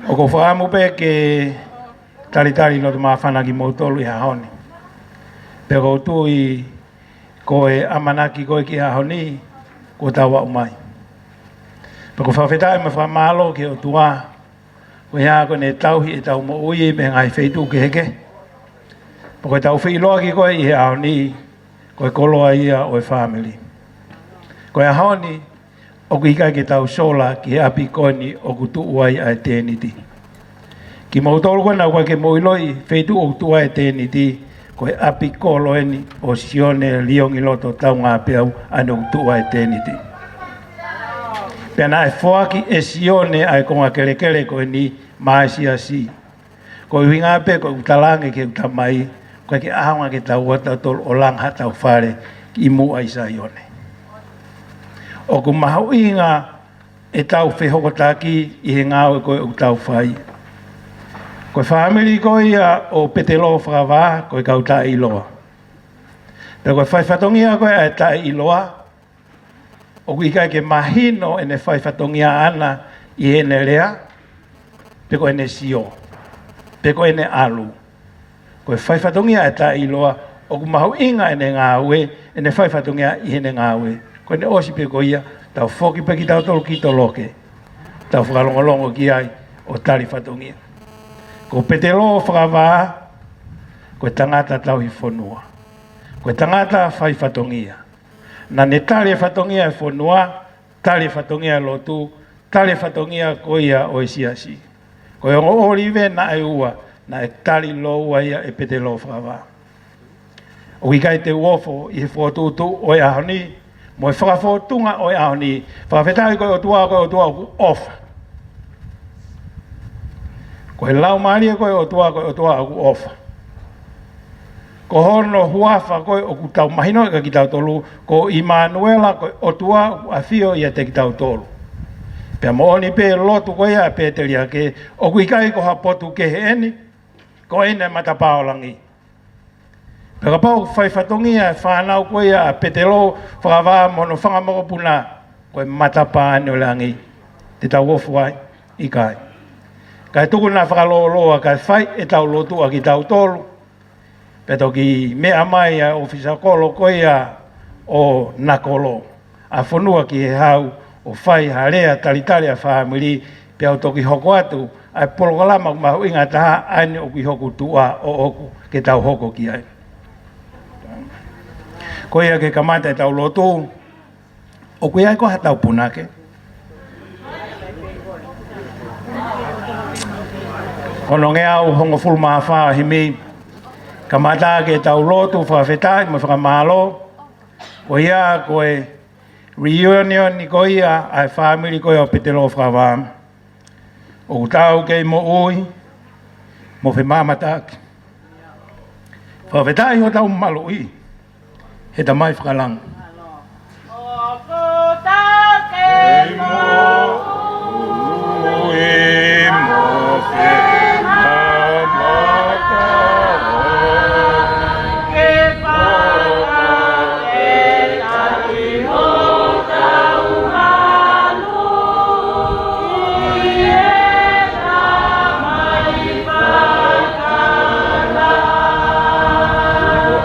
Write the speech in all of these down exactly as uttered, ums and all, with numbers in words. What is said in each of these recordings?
ʻOku ou fakaʻamu pē ke talitali loto māfana kimoutolu ʻi he ʻaho ni. Pea ʻoku ou tui ko e ʻamanaki ko ē ki he ʻaho ni, kuo tau aʻu mai. Pea ʻoku ou fakafetaʻi mo fakamālō ki he ʻOtua, ko ia ko ʻene tauhi ʻetau moʻui mei he ngaahi feituʻu kehekehe. Pea ko ʻetau feʻiloaki ko ē ʻi he ʻaho ni, ko e koloa ia ʻo e fāmili. Ko e ʻaho ni, ʻoku ʻikai ke tau sola ki he ʻapi ko eni ʻoku tuʻu ai ʻa e tēniti. Kimoutolu ko ena ʻoku ʻikai ke mou ʻiloʻi feituʻu ʻoku tuʻu ai e tēniti, ko e ʻapi kolo eni ʻo Sione Liongiloto Taungāpeau ʻa eni ʻoku tuʻu ai e tēniti. Pea naʻe foaki ʻe Sione ʻa e konga kelekele ko eni maʻa e siasi. Ko e ʻuhinga pē ko ʻeku talaange ki heʻeku tamai, ʻoku ʻikai ke ʻaonga ke tau ō tautolu ʻo langa haʻatau fale ki muʻa ʻi Saione. ʻOku mahuʻinga ʻetau fehokotaki ʻi he ngāue ko ē ʻoku tau fai. Ko e fāmili ko ia ʻo Petelo Fakavā, ko e kau taʻeʻiloa. Pea ko e fai fatongia ko ē ʻa e taʻeʻiloa, ʻoku ʻikai ke mahino ʻene fai fatongia ʻana ʻi heʻene lea, pe ko ʻene sio, pe ko ʻene ʻalu. Ko e fai fatongia ʻa e taʻeʻiloa, ʻoku mahuʻinga ʻene ngāue, ʻene fai fatongia ʻi heʻene ngāue. Ko ʻene ʻosi pē ko ia, tau foki pē kitautolu ki toloke. Tau fakalongolongo ki ai ʻo tali fatongia. Ko Petelo Fakavā, ko e tangata tauhi fonua. Ko e tangata fai fatongia. Naʻa ne tali e fatongia e fonua, tali e fatongia e lotu, tali e fatongia ko ia ʻo e siasi. Ko e ongo ʻōlive naʻe ua, naʻe tali lōua ia ʻe Petelo Fakavā. ʻOku ʻikai te u ofo ʻi he fokotuʻutuʻu ʻo e ʻaho ni, mo e fakafōtunga ʻo e ʻaho ni, fakafetaʻi ko e ʻOtua, ko e ʻOtua ʻoku ʻofa. Ko e Laumālie ko e ʻOtua, ko e ʻOtua ʻoku ʻofa. Ko hono huafa ko ē ʻoku tau mahinoʻi kia kitautolu, ko ʻImanuela, ko e ʻOtua ʻoku ʻafio ʻiate kitautolu. Pea moʻoni pē lotu ko ia ʻa Peteliake, ʻoku ʻikai ko ha potu kehe eni, ko ʻene matapā ʻo langi. Pea kapau ʻoku fai fatongia e fānau ko ia ʻa Petelo Fakavā mo hono fanga mokopuna, ko e matapā eni ʻo langi te tau ofo ai, ʻikai. Kae tuku naʻa fakalōloa, kae fai ʻetau lotu ʻa kitautolu. Pea toki meʻa mai ʻa e ʻōfisa kolo ko ia ʻo Nakolo, ʻa Fonuakihehau, ʻo fai ha lea talitali ʻa e fāmili, pea u toki hoko atu ʻa e polokalama ʻoku mahuʻinga taha ʻa eni ʻoku ʻi hoku tuʻa ʻoʻoku ke tau hoko ki ai. Ko ia ke kamata ʻetau lotu, ʻoku ʻi ai ko haʻatau punake? Onongeau hongofulu mā fā himi, kamata ke tau lotu, fakafetaʻi mo fakamālō. Ko ia ko e reunion ni ko ia ʻa e fāmili ko ia ʻo Petelo Fakavā. ʻOku tau kei moʻui mo femāmataki. Fakafetaʻi hotau maluʻi he Tamai fakalangi. ʻOku tau kei moʻui mo femāmataki.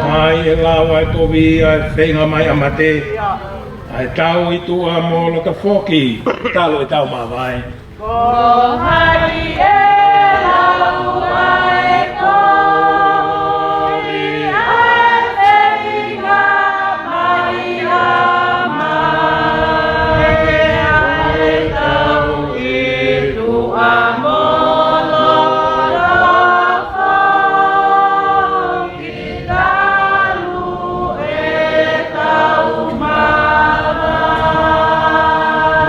Ko hai ʻe lava ʻo kovi ʻa e feinga mai ʻa mate, ʻa e tau ʻi tuʻa mo loto foki, talu ʻetau māvae. Ko hai ʻe lava ʻo kovi ʻa e feinga mai ʻa mate, ʻa e tau ʻi tuʻa mo loto foki, talu ʻetau māvae.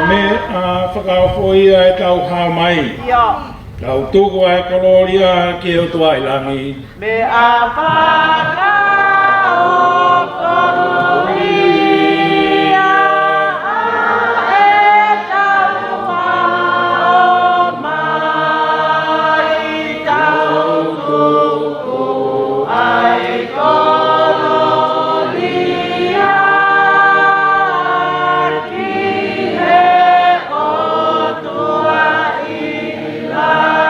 Meʻa fakaofo ia ʻetau hao mai. ʻIo. Tau tuku ʻa e kolōlia ki he ʻOtua ʻi langi. Meʻa fakaofo ia ʻetau hao mai, tau tuku ʻa e kolōlia ki he ʻOtua ʻi langi.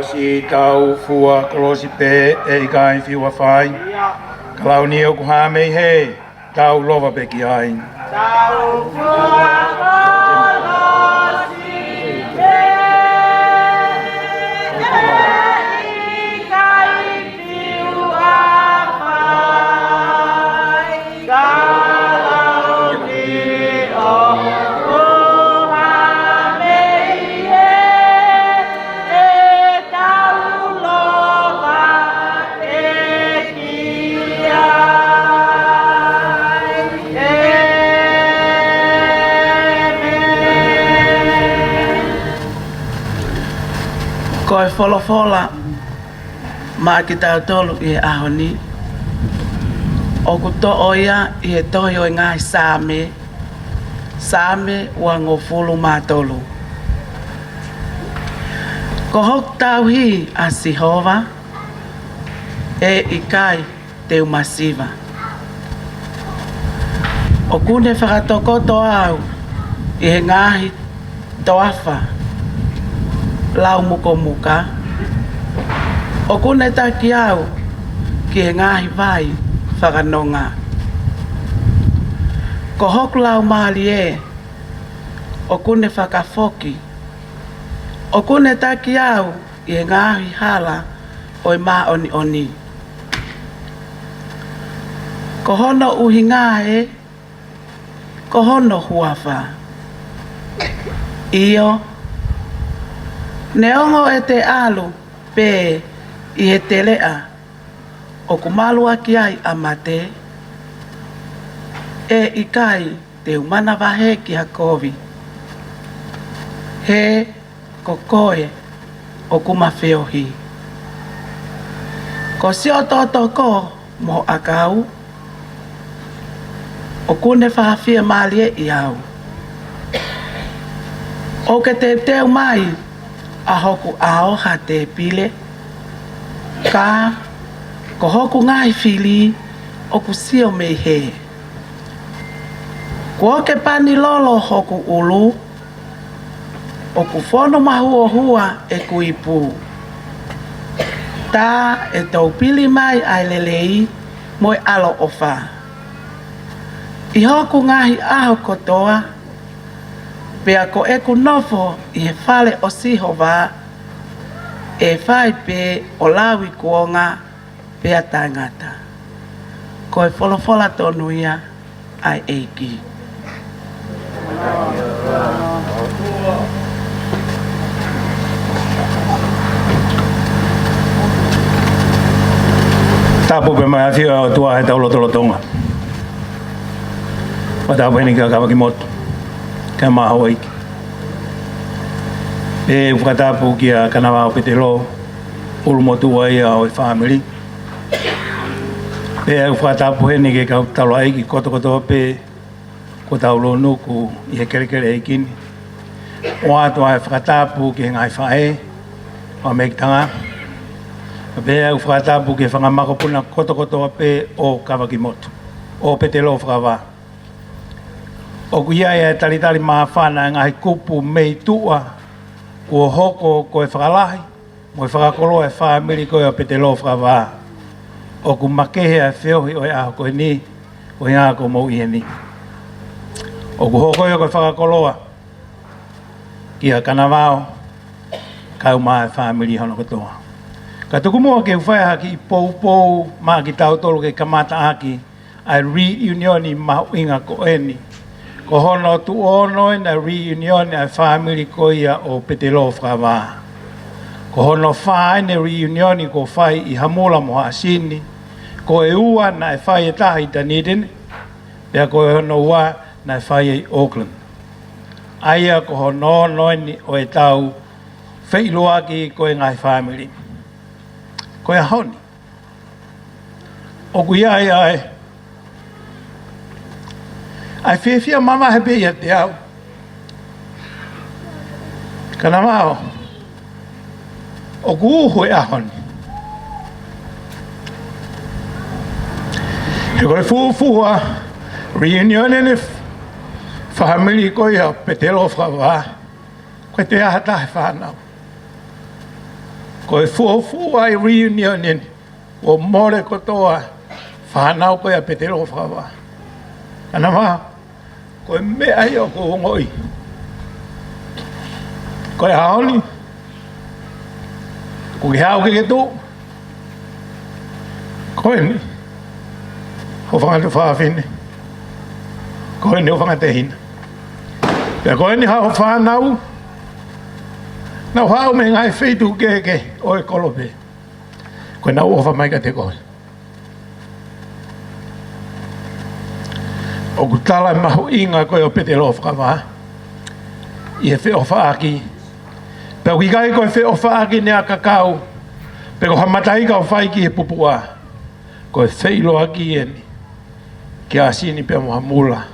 Siʻi tau fua kolosi pē, ʻe ʻikai fiu ʻa fai. Ka lau ni ʻoku hā mei hē, tau lova pē ki ai. Tau fua kolosi pē, ʻe ʻikai fiu ʻa fai. Ka lau ni ʻoku hā mei hē, ʻe tau lova pē ki ai. ʻĒmeni. Ko e folofola maʻa kitautolu ʻi he ʻaho ni, ʻoku toʻo ia ʻi he tohi ʻo e ngaahi Saame, Saame uangofulu mā tolu. Ko hoku tauhi ʻa Sihova, ʻe ʻikai te u masiva. ʻOku ne fakatokoto au ʻi he ngaahi toafa laumukomuka. ʻOku ne taki au ki he ngaahi vai fakanonga. Ko hoku laumālie ʻoku ne fakafoki. ʻOku ne taki au ʻi he ngaahi hala ʻo e māʻoniʻoni. Ko hono ʻuhinga ē, ko hono huafa. ʻIo, neongo ʻete ʻalu pē ʻi he teleʻa ʻoku maluʻaki ai ʻa mate, ʻe ʻikai te u manavahē ki ha kovi. He ko koe ʻoku ma feohi. Ko siʻoto toko mo ʻakau, ʻoku ne fakafiemālieʻi au. ʻOku ke teuteu mai ʻa hoku ʻao ha tēpile, ka ko hoku ngaahi fili ʻoku sio mei hē. Kuo ke pani lolo hoku ʻulu, ʻoku fonu mahuohua ʻeku ipu. Tā ʻe toupili mai ʻa e lelei mo e ʻaloʻofa ʻi hoku ngaahi ʻaho kotoa, pea ko ʻeku nofo ʻi he fale ʻo Sihova, ʻe fai pē ʻo lauikuonga pea taʻengata. Ko e folofola tonu ia ʻa e ʻEiki. Tapu pē mai ʻa e ʻOtua he tau lotolotonga. Fakatapu heni kia Kavakimotu, kia Mahoiki. Pea ʻoku fakatapu kia Kanavao Petelo, ʻulumotuʻa ia ʻo e fāmili. Pea ʻoku fakatapu heni ki he kau taulaʻeiki kotokotoa pē kuo tau lōnuku ʻi he kelekele ʻeiki ni. ʻOatu ʻa e fakatapu ki he ngaahi faʻē ʻo Mekitanga. Pea ʻoku fakatapu ki he fanga makapuna kotokotoa pē ʻo Kavakimotu, ʻo Petelo Fakavā. ʻOku ʻi ai ʻa e talitali māfana ʻa e ngaahi kupu mei tuʻa kuo hoko ko e fakalahi mo e fakakoloa ʻa e fāmili ko ia ʻo Petelo Fakavā. ʻOku makehe ʻa e feohi ʻo e ʻaho ko eni, ko e ʻuhinga ko hoʻomou ʻi heni. ʻOku hoko ia ko e fakakoloa kia Kanavao, kae ʻumaʻā e fāmili hono kotoa. Ka tuku muʻa ke u fai ha kiʻi poupou maʻa kitautolu ke kamata ʻaki ʻa e reunion mahuʻinga ko eni. Ko hono tuʻu ono ʻena reunion ʻa e fāmili ko ia ʻo Petelo Fakavā. Ko hono fā ʻena reunion kuo fai ʻi Hamula mo Haʻasini. Ko e ua naʻe fai ʻe taha ʻi Dunedin, pea ko hono ua naʻe fai ʻi Auckland. ʻA ia ko hono ono ʻeni ʻo e tau feʻiloaki ko e ngaahi fāmili. Ko e ʻaho ni, ʻoku ʻi ai ʻa e, ʻa e fiefia mavahe pē ʻiate au. Kanavao, ʻoku uhu e ʻaho ni. He ko e fuofua reunion ʻena fāmili ko ia ʻo Petelo Fakavā, ko e teʻa ha taha e fānau. Ko e fuofua ʻa e reunion eni, kuo mole kotoa fānau ko ia ʻa Petelo Fakavā. Ka naʻa ma, ko e meʻa ia ʻoku ou ongoʻi, ko e ʻaho ni, ʻoku ke haʻu ke ke tuʻu, ko eni hoʻo fanga tuofāfine, ko eni hoʻo fanga tehina, pea ko eni haʻo fānau, naʻa nau haʻu mei he ngaahi feituʻu kehekehe ʻo e kolope. Ko ʻenau ʻofa mai kiate koe. ʻOku tala e mahuʻinga ko ē ʻo Petelo Fakavā ʻi he feʻofaʻaki. Pea ʻoku ʻikai ko e feʻofaʻaki ne ʻa kakau, pe ko ha mataika ʻoku fai ki he pupuʻa. Ko e feʻiloaki eni kia ʻAsini pea mo Hamula,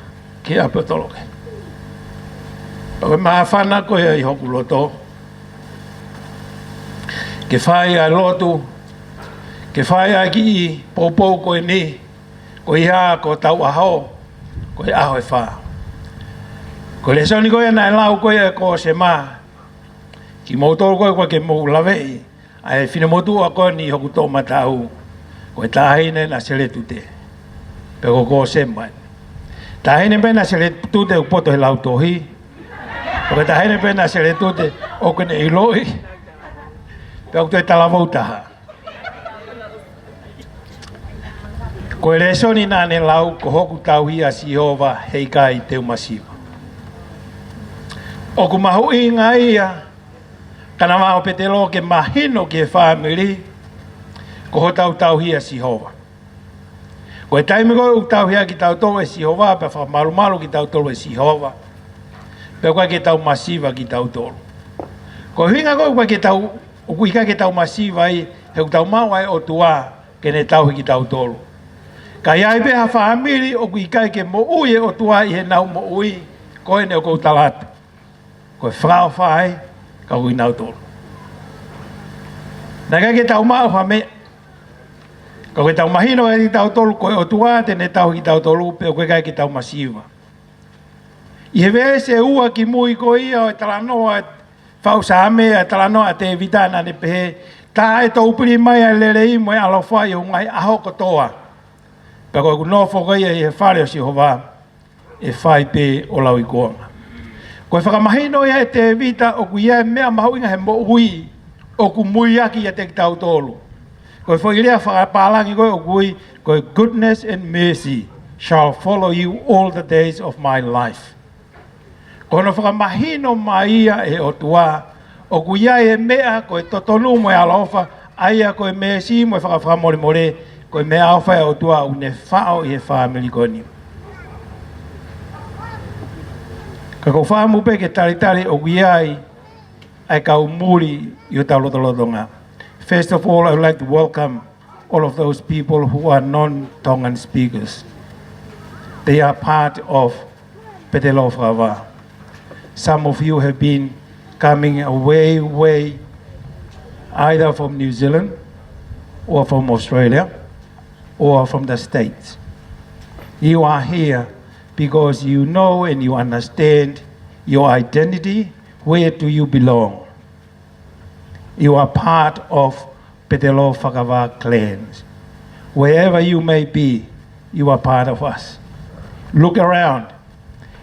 ki he ʻapi ʻo Toloke. Pea ko e māfana ko ia ʻi hoku loto ke fai ʻa e lotu, ke fai ʻa e kiʻi poupou ko eni, ko ia ko hotau ʻaho, ko e ʻaho ʻe fā. Ko e lēsoni ko ia naʻe lau ko ia ʻe Kosema, kimoutolu ko ē ʻoku ʻikai ke mou laveʻi ʻa e finemotuʻa ko eni ʻi hoku toʻomataʻu, ko e taʻahine naʻe seletute. Pea ko Kosema eni. Taʻahine pē naʻe seletute ʻoku poto he lautohi. Pea ko e taʻahine pē naʻe seletute ʻoku ne ʻiloʻi. Pea ʻoku toe talavou taha. Ko e lēsoni naʻa ne lau, ko hoku tauhi ʻa Sihova, heʻikai te u masiva. ʻOku mahuʻinga ia, ka naʻa ma ʻo Petelo ke mahino ki he fāmili, ko hotau tauhi ʻa Sihova. Ko e taimi ko ē ʻoku tauhi ai kitautolu ʻe Sihova, pea fakamalumalu kitautolu ʻe Sihova, pea ʻoku ʻikai ke tau masiva kitautolu. Ko e ʻuhinga ko ē ʻoku ʻikai ke tau, ʻoku ʻikai ke tau masiva ai, he ʻoku tau maʻu ʻa e ʻOtua ke ne tauhi kitautolu. Ka ʻi ai pē ha fāmili ʻoku ʻikai ke moʻui e ʻOtua ʻi heʻenau moʻui, ko eni ʻoku ou tala atu, ko e fakaʻofa ai, ka ʻoku ʻi nautolu. Naʻe ʻikai ke tau maʻu ha meʻa, ka ʻoku tau mahino ai kitautolu ko e ʻOtua te ne tauhi kitautolu, pea ʻoku ʻikai ke tau masiva. ʻI he veesi ʻe ua kimui ko ia ʻo e talanoa, faʻu Saame, ʻa e talanoa ʻa Tēvita, naʻa ne pehē, tā ʻe toupili mai ʻa e lelei mo e ʻaloʻofa ʻi hoku ngaahi ʻaho kotoa. Pea ko ʻeku nofo ko ia ʻi he fale ʻo Sihova, ʻe fai pē ʻo lauikuonga. Ko e fakamahino ia ʻe Tēvita ʻoku ʻi ai e meʻa mahuʻinga he moʻui ʻoku muiaki ʻiate kitautolu. Ko e foʻi lea fakapālangi ko ē ʻoku ui, ko e "Goodness and mercy shall follow you all the days of my life." Ko hono fakamahino mai ia ʻe he ʻOtua, ʻoku ʻi ai e meʻa ko e totonu mo e ʻaloʻofa, ʻa ia ko e meesi mo e fakafakamolemole, ko e meʻaʻofa ʻa e ʻOtua ʻoku ne faʻo ʻi he fāmili ko eni. Ka ʻoku ou fakaʻamu pē ke talitali ʻoku ʻi ai ʻa e kau muli ʻi hotau lotolotonga. First of all, I would like to welcome all of those people who are non-Tongan speakers. They are part of Petelo Fakavā. Some of you have been coming a way, way, either from New Zealand or from Australia or from the States. You are here because you know and you understand your identity. Where do you belong? You are part of Petelo Fakavā clans. Wherever you may be, you are part of us. Look around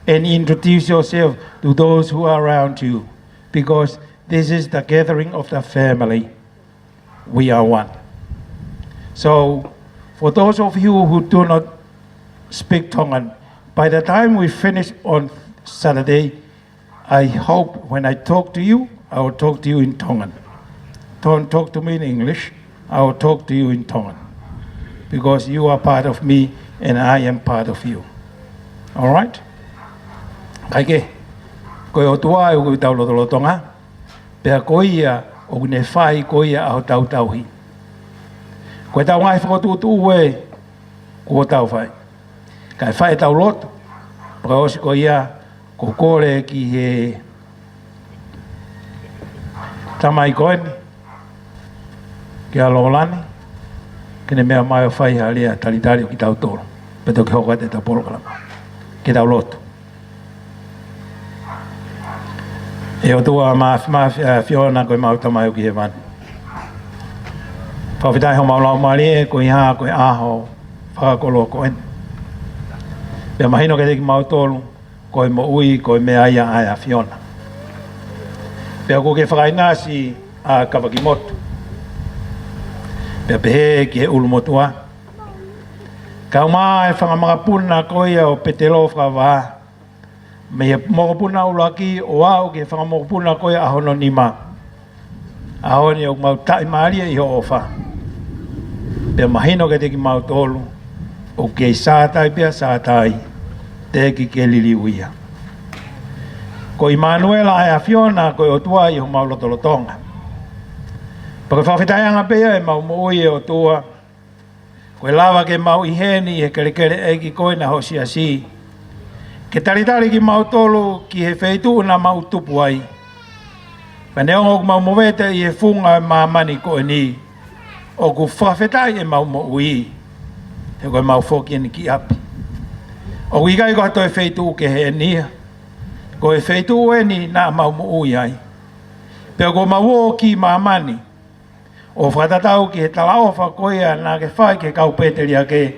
and introduce yourself to those who are around you, because this is the gathering of the family. We are one. So, for those of you who do not speak Tongan, by the time we finish on Saturday, I hope when I talk to you, I will talk to you in Tongan. Don't talk to me in English. I will talk to you in Tongan. Because you are part of me and I am part of you. All right? Kae kehe, ko e ʻOtua ʻoku ʻi hotau lotolotonga, pea ko ia ʻoku ne fai ko ia ʻa hotau tauhi. Ko ʻetau ngaahi fokotuʻutuʻu ē kuo tau fai. Kae fai ʻetau lotu, pea ʻosi ko ia, ʻoku ou kole ki he tamai ko eni, kia Lolani, ke ne meʻa mai ʻo fai ha lea talitali ʻo kitautolu. Pea toki hoko atu ʻetau polokalama. Ke tau lotu. ʻE ʻOtua Māfimafi, ʻa e ʻAfiona ko ʻemau Tamai ʻoku ʻi hēvani. Fakafetaʻi homau laumālie koeʻuhi ko e ʻaho fakakoloa ko eni. Pea mahino kiate kimautolu ko e moʻui ko e meʻa ia ʻa e ʻAfiona. Pea ʻoku ke fakaʻinasi ʻa Kavakimotu, pea pehē ki he ʻulumotuʻa, kae ʻumaʻā e fanga makapuna ko ia ʻo Petelo Fakavā, mei he mokopuna ʻuluaki ʻo aʻu ki he fanga mokopuna ko ia ʻa hono nima. ʻAho ni ʻoku mau taʻimālie ʻi hoʻo ʻofa. Pea mahino kiate kimautolu ʻoku kei sātai pea sātai, teʻeki ke liliu ia. Ko ʻImanuela ʻa e ʻAfiona ko e ʻOtua ʻi homau lotolotonga. Pea ko e fakafetaʻiʻanga pē ia ʻemau moʻui, ʻe ʻOtua, ko e lava ke mau ʻi heni ʻi he kelekele ʻeiki ko ena ho siasi, ke talitali kimautolu ki he feituʻu naʻa mau tupu ai. Pea neongo ʻoku mau movete ʻi he funga ʻo e māmani ko eni, ʻoku fakafetaʻi ʻemau moʻui, he ko ʻemau foki eni ki ʻapi. ʻOku ʻikai ko ha toe feituʻu kehe eni ia. Ko e feituʻu eni naʻa mau moʻui ai. Pea ʻoku mau ō ki māmani ʻo fakatatau ki he talaʻofa ko ia naʻa ke fai ki he kau pēteliake,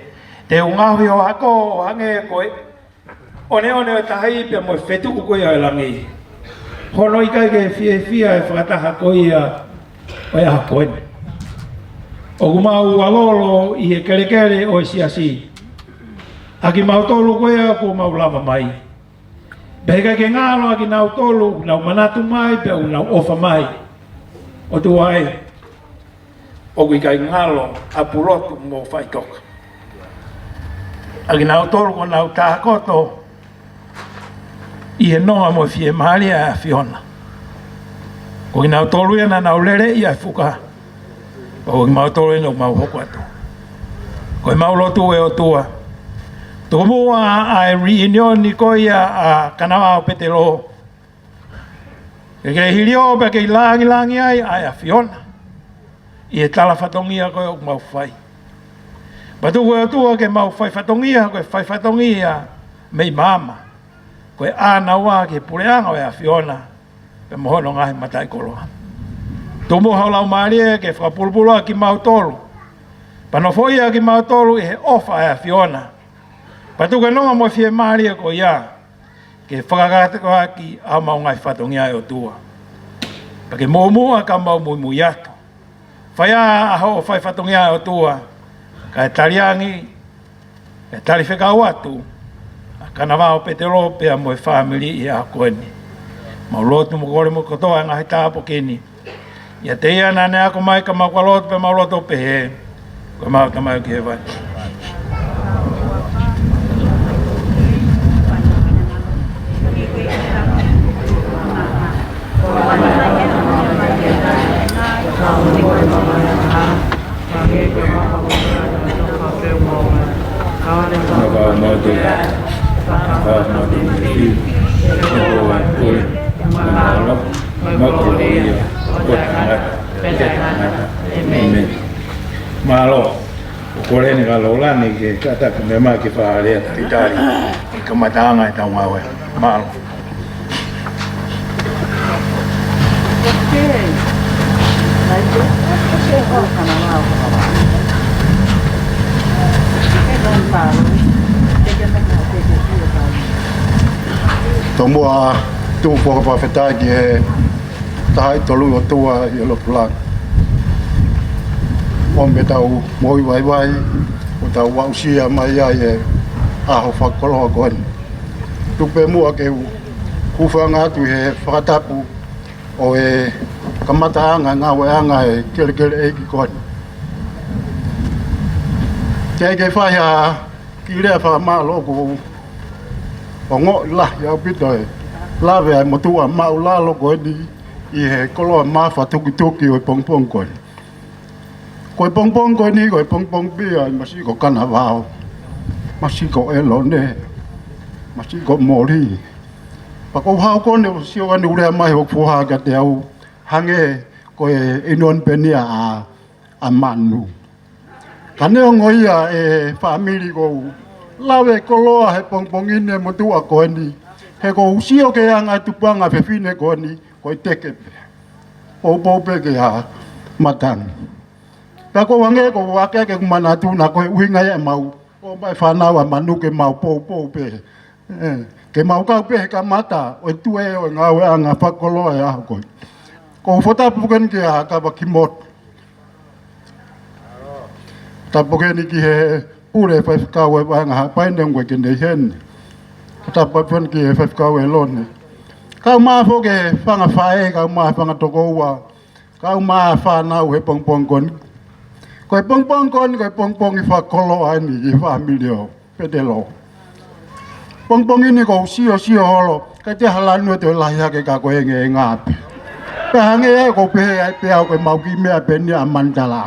te u ngaohi ho hako ʻo hangē ko e ʻoneʻone ʻo e tahi pea mo e fetuʻu ko ia ʻo e langi. Hono ʻikai ke fiefia e fakataha ko ia ʻo e ʻaho ko eni, ʻoku mau ʻalolo ʻi he kelekele ʻo e siasi, ʻa kimautolu ko ia kuo mau lava mai. Pea ʻikai ke ngalo ʻa kinautolu ʻoku nau manatu mai pea ʻoku nau ʻofa mai. ʻOtua ē, ʻoku ʻikai ngalo ʻa Pulotu mo Faʻitoka, ʻa kinautolu kuo nau tākoto ʻi he nonga mo e fiemālie ʻa e ʻAfiona. Ko kinautolu ia naʻa nau lele ʻi he fuka. Pea ko kimautolu eni ʻoku mau hoko atu. Ko ʻemau lotu ʻe ʻOtua, tuku muʻa ʻa e reunion ko ia ʻa Kanavao Petelo, ke ke hiliō pea ke langilangi ai ʻa e ʻAfiona ʻi he tala fatongia ko ē ʻoku mau fai. Pea tuku ʻe ʻOtua ke mau fai fatongia, ko e fai fatongia mei maama, ko e ʻānaua ki he puleʻanga ʻo e ʻAfiona pea mo hono ngaahi mataʻikoloa. Tuku muʻa ho Laumālie ke fakapulupulu ʻa kimautolu, pea nofoʻia ʻa kimautolu ʻi he ʻofa ʻa e ʻAfiona. Pea tuku e nonga mo e fiemālie ko ia ke fakakakato ʻaki ʻa homau ngaahi fatongia ʻe ʻOtua. Pea ke muʻomuʻa ka mau muimui atu. Fai ā ʻa hoʻo fai fatongia ʻe ʻOtua, kae taliangi, kae talifekau atu ʻa Kanavao Petelo pea mo e fāmili ʻi he ʻaho ko eni. Mau lotu mo kole mo kotoa e ngaahi tāpuaki ni ʻiate ia naʻa ne ako mai ka mau ka lotu pea mau lotu pehē: Ko ʻemau Tamai ʻoku ʻi hēvani. Mālō. ʻOku ou kole eni kia Lolani ke kātaki mai ke fai ha lea talitali ki he kamataʻanga ʻetau ngāue. Mālō. Tomuʻa, tuku ʻa e fakafetaʻi ki he Tahaʻi Tolu ʻOtua ʻi he lotolotonga. ʻOmi ʻetau moʻui vaivai, ʻo tau aʻusia mai ai e ʻaho fakakoloa ko eni. Tuku pē muʻa ke u hūfanga atu he fakatapu ʻo e kamataʻanga ngāueʻanga e kelekele ʻeiki ko eni. Teʻeki ke fai ha kiʻi lea fakamālō, ʻoku ou ongoʻi lahi ʻaupito e lave ʻa e motuʻa māʻulalo ko eni ʻi he koloa mafatukituki ʻo e pongipongi ko eni. Ko e pongipongi ko eni, ko e pongipongi pē ia ʻa e masiʻi ko Kanavao, masiʻi ko ʻElone, masiʻi ko Moli. Pea ʻoku ou haʻu ko eni ʻo sio ʻanenai ʻo lea mai hoku foha kiate au, hangē ko e ʻinonipeni ʻa, ʻa Manu. Ka neongo ia e fāmili, ʻoku ou lave koloa he pongipongi ni e motuʻa ko eni, he ʻoku ou sio ki he anga e tupuʻanga fefine ko eni, ko e teke pē. Poupou pē ki he matangi. Ka ko e hangē ko e ʻuhinga ke u manatu na ko e ʻuhinga ia ʻemau ō mai fānau ʻa Manu ke mau poupou pē. Ē, ke mau kau pē he kamata ʻo e tuʻu ʻo e ngāueʻanga fakakoloa ʻo e ʻaho ko ē. Ko u fakatapu foki eni kia Kava Kimoto. Tapu foki eni ki he pule faifekau ʻo e vaʻinga Haʻapai neongo ʻikai ke ne ʻi heni. Tapu foki eni ki he faifekau ʻElone. Kau mai foki e fanga faʻē, kau mai e fanga tokoua. Kau mai e fānau he pongipongi ko eni. Ko e pongipongi ko eni, ko e pongipongi fakakoloa eni ki he fāmili ʻo Petelo. Pongipongi ni ko u siosio holo, ka te hala nu te lahi hake ka ko e nge ngape. Pea hangē ia ko u pehē ai pē au ko e mau kiʻi meʻa pē eni ʻa Manitala.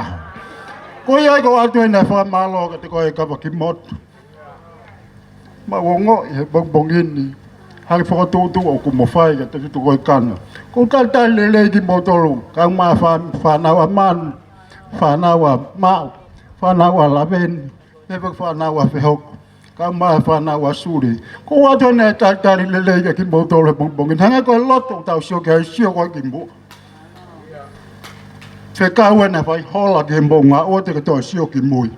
Ko ia ai ko u ʻoatu eni e fakamālō kiate koe Kava Kimoto. Mau ongoʻi he pongipongi ni, hangē fokotuʻutuʻu ʻoku mo fai kiate kitautolu ko e kana. Ko u talitali lelei kimoutolu, kau mai e fā-, fānau ʻa Manu, fānau ʻa Maʻu, fānau ʻa Laveni, pea mo e fānau ʻa Fehoko, kau mai e fānau ʻa Suli. Ko u ʻoatu eni e talitali lelei kiate kimoutolu he pongipongi ni. Hangē ko e lotu ʻoku tau sio ki ai, sio ko ē ki muʻa. Fekau ena fai hola ki he moʻunga, ʻoua te ke toe sio ki mui.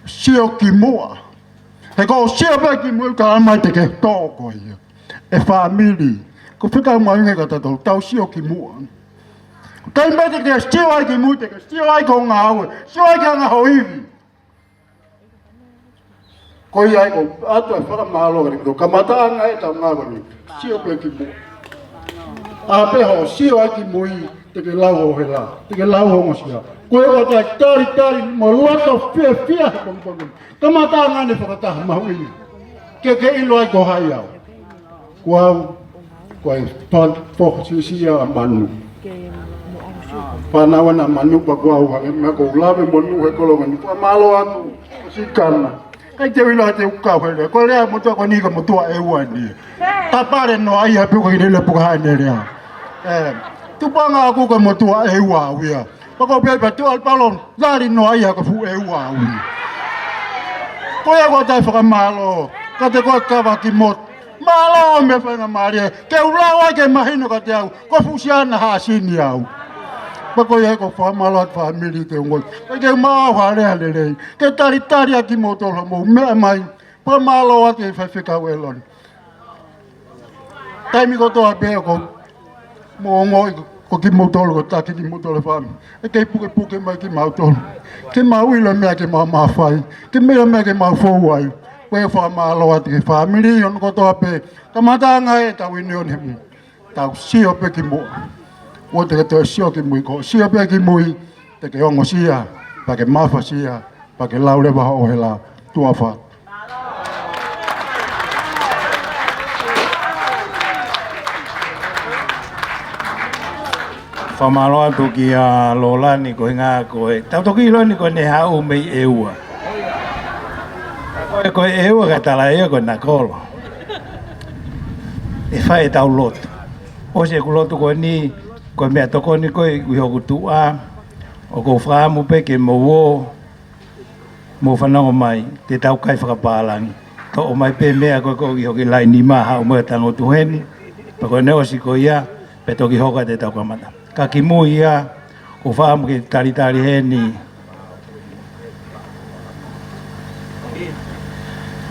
Sio ki muʻa. He ko hoʻo sio pē ki mui, talamai te ke tō koe ia. ʻE fāmili, ko e fekau mahuʻinga kiate kitautolu, tau sio ki muʻa. Taimi pē te ke sio ai ki mui, te ke sio ai ki hoʻo ngāue, sio ai ki he anga hoʻo ivi. Ko ia ai ko u ʻoatu e fakamālō kiate koe, kamataʻanga ʻetau ngāue ni. Sio pē ki muʻa. ʻA pē hoʻo sio ai ki mui, te ke lau hoʻo hela, te ke lau hoʻo ongosia. Ko e ʻoatu e talitali mo e loto fiefia he pongipongi ni. Kamataʻanga eni e fakataha mahuʻinga. Ke ke ʻilo ai ko hai au. Ko au, ko e fā-, foha siʻisiʻi ʻa Manu. Fānau ena ʻa Manu pea ko au hangē meʻa ko u lave mo Nuʻu he kolonga ni. Fakamālō atu, siʻi kana. ʻIkai te u ʻilo te u kau he lea. Ko e lea motuʻa ko eni ko e motuʻa ʻEua eni. Tapale noa ia pe ko e lele puka haʻane lea. Ē, tupuʻanga ʻaʻaku ko e motuʻa ʻEua au ia. Pea ko u pehē pē Tuʻapulelulu, lali noa ia ko e fuʻu ʻEua au ia. Ko ia ko ʻeku fakamālō kiate koe Kava Kimoto. Mālō e meʻa faingamālie, ke u lau ai ke mahino kiate au, ko e fuʻu siana Haʻasini au. Pea ko ia ko e fakamālō atu fāmili ke u ngoi. Ke u maʻu ha lea lelei, ke talitali ʻa kimoutolu mo meʻa mai, pea mālō atu e faifekau ʻElone. Taimi kotoa pē ʻoku mo ongoʻi ko kimoutolu, ko e taki kimoutolu fāmili. ʻE kei pukepuke mai kimautolu. Ke mau ʻilo e meʻa ke mau mafai. Ke mau ʻilo e meʻa ke mau fou ai. Ko e fakamālō atu ki he fāmili ʻo e ʻaho kotoa pē. Kamataʻanga ʻetau ʻiunioni he mui. Tau sio pē ki muʻa. ʻOua te ke toe sio ki mui, ko hoʻo sio pē ki mui, te ke ongosia, pea ke mafasia, pea ke lau leva hoʻo hela, tuʻa ʻofa. Fakamālō atu kia Lolani ko e ʻuhinga ko e, tau toki ʻilo eni ko ʻene haʻu mei ʻEua. Ko e, ko e ʻEua ka tala ia ko e Nakolo. ʻE fai ʻetau lotu. ʻOsi ʻeku lotu ko eni, ko e meʻatokoni ko ē ʻi hoku tuʻa, ʻoku ou fakaʻamu pē ke mou ō, mou fanongo mai, te tau kai fakapālangi. Toʻo mai pē meʻa ko ē ʻoku ʻi hoku laʻi nima, haʻu mo e tangutu heni, pea ko ʻene ʻosi ko ia, pea toki hoko atu ʻetau kamata. Ka ki mui ia, ʻoku ou fakaʻamu ke talitali heni.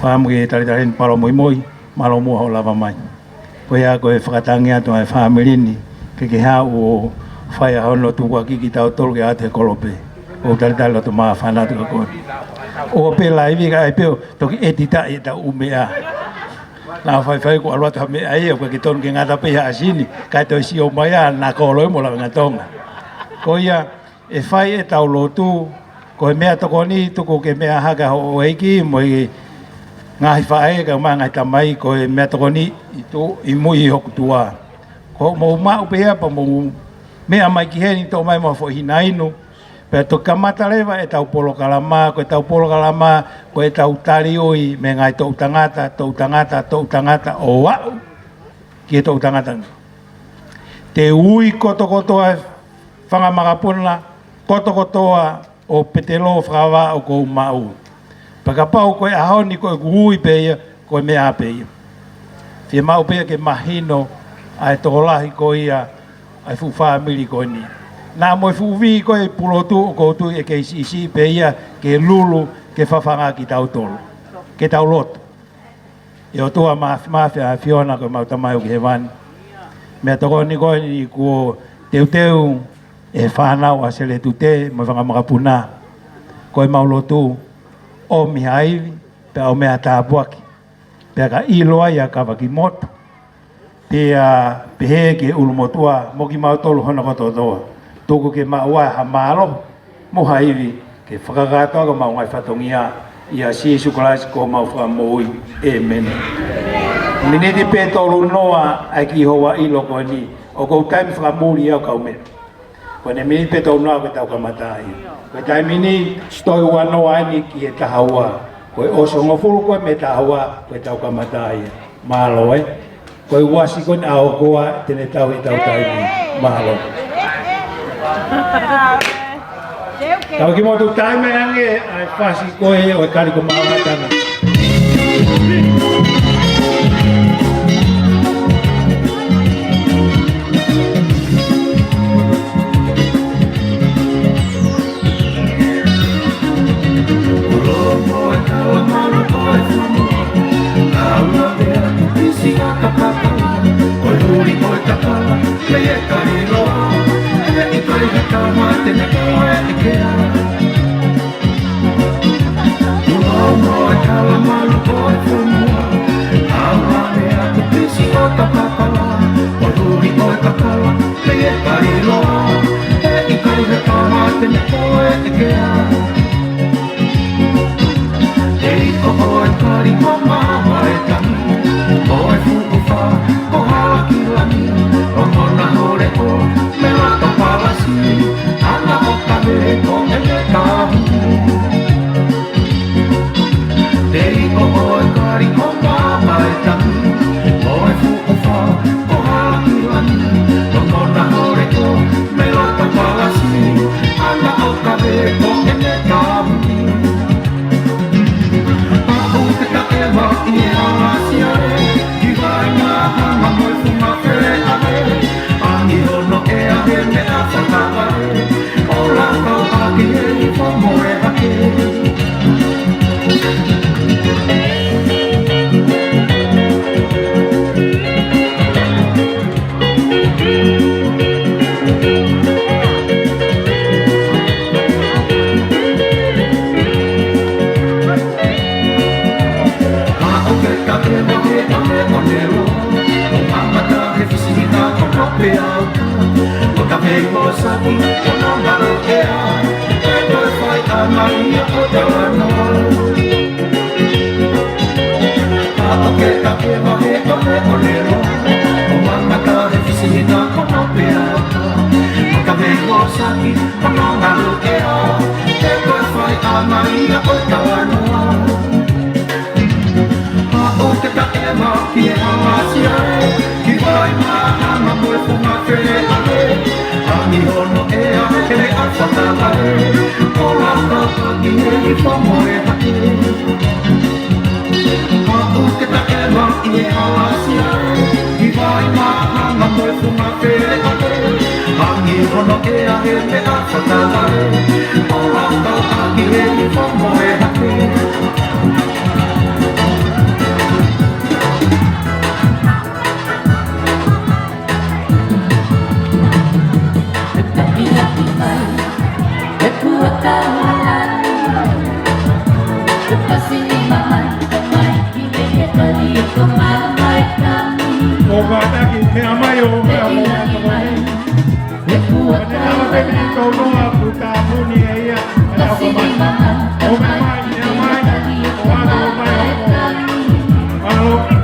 Fakaʻamu ke talitali heni Palo Muimui, mālō muʻa hoʻo lava mai. Ko ia ko e fakatangi atu ʻa e fāmili ni, ke ke haʻu ʻo fai ʻa hono tukuakiʻi kitautolu ke ʻoatu he kolope. ʻOku ou talitali loto māfana atu kia koe. ʻOua pē laivi ka ʻai pē ʻo toki ʻetitaʻi ʻetau meʻa. Naʻa faifai ko e ʻalu atu ha meʻa ia, ʻoku ʻikai ke tonu ke ngata pē ʻi Haʻasini, kae toe sio mai ʻa Nakolo mo Lavengatonga. Ko ia, ʻe fai ʻetau lotu, ko e meʻatokoni tuku ke meʻa hake ʻa hoʻo ʻeiki mo e ngaahi faʻē kae ʻumaʻā e ngaahi tamai, ko e meʻatokoni ʻi tuʻa, ʻi mui ʻi hoku tuʻa. Ko hoʻomou maʻu pē ia pea mou meʻa mai ki heni, toʻo mai mo e foʻi hina inu, pea toki kamata leva ʻetau polokalama, ko ʻetau polokalama, ko ʻetau taliui mei he ngaahi toʻu tangata, toʻu tangata, toʻu tangata, ʻo aʻu ki he toʻu tangata ni. Te u ui kotokotoa e fanga makapuna, kotokotoa ʻo Petelo Fakavā ʻoku ou maʻu. Pea kapau ko e ʻaho ni ko ʻeku ui pē ia, ko e meʻa pē ia. Fiemaʻu pē ia ke mahino ʻa e tokolahi ko ia ʻa e fuʻu fāmili ko eni. Naʻa mo e fuʻu vī ko ē ʻi Pulotu ʻoku ou tui ʻe kei siʻisiʻi pē ia ke lulu, ke fafanga kitautolu. Ke tau lotu. ʻE ʻOtua Māfimafi, ʻAfiona ko ʻemau Tamai ʻoku ʻi hēvani. Meʻatokoni ko eni kuo teuteu ʻe he fānau ʻa Seletute mo e fanga makapuna. Ko ʻemau lotu, ʻomi ha ivi, pea ʻomi ha tāpuaki. Pea ka ʻilo ai ʻa Kavakimotu, pea pehē ki he ʻulumotuʻa mo kimautolu hono kotoa. Tuku ke maʻu ai ha mālohi mo ha ivi ke fakakakato ʻaki homau ngaahi fatongia, ʻia Sīsū Kalaisi ko homau Fakamoʻui. ʻĒmeni. Miniti pē tolu noa ʻa e kiʻi houa ʻilo ko eni, ʻoku ou taimi fakamuli au kau mea. Ko ʻene miniti pē tolu noa ke tau kamata ia. Ko e taimi ni, toe ua noa eni ki he taha ua. Ko e ʻosi hongofulu ko ē mei he taha ua, ko e tau kamata ia. Mālō ē. Ko e uasi ko eni ʻa ʻOkoa te ne tauhi ʻetau taimi. Mālō. Kavakimotu, taimi ange ʻa e fasi ko ē ʻo e Kali ko Maʻa Tana. ʻO kātaki, meʻa mai ʻo meʻa mai. Ko ʻene tama pē miniti tolu noa, kuo tāpuni ʻe ia. Meʻa mai, meʻa mai. Mālō.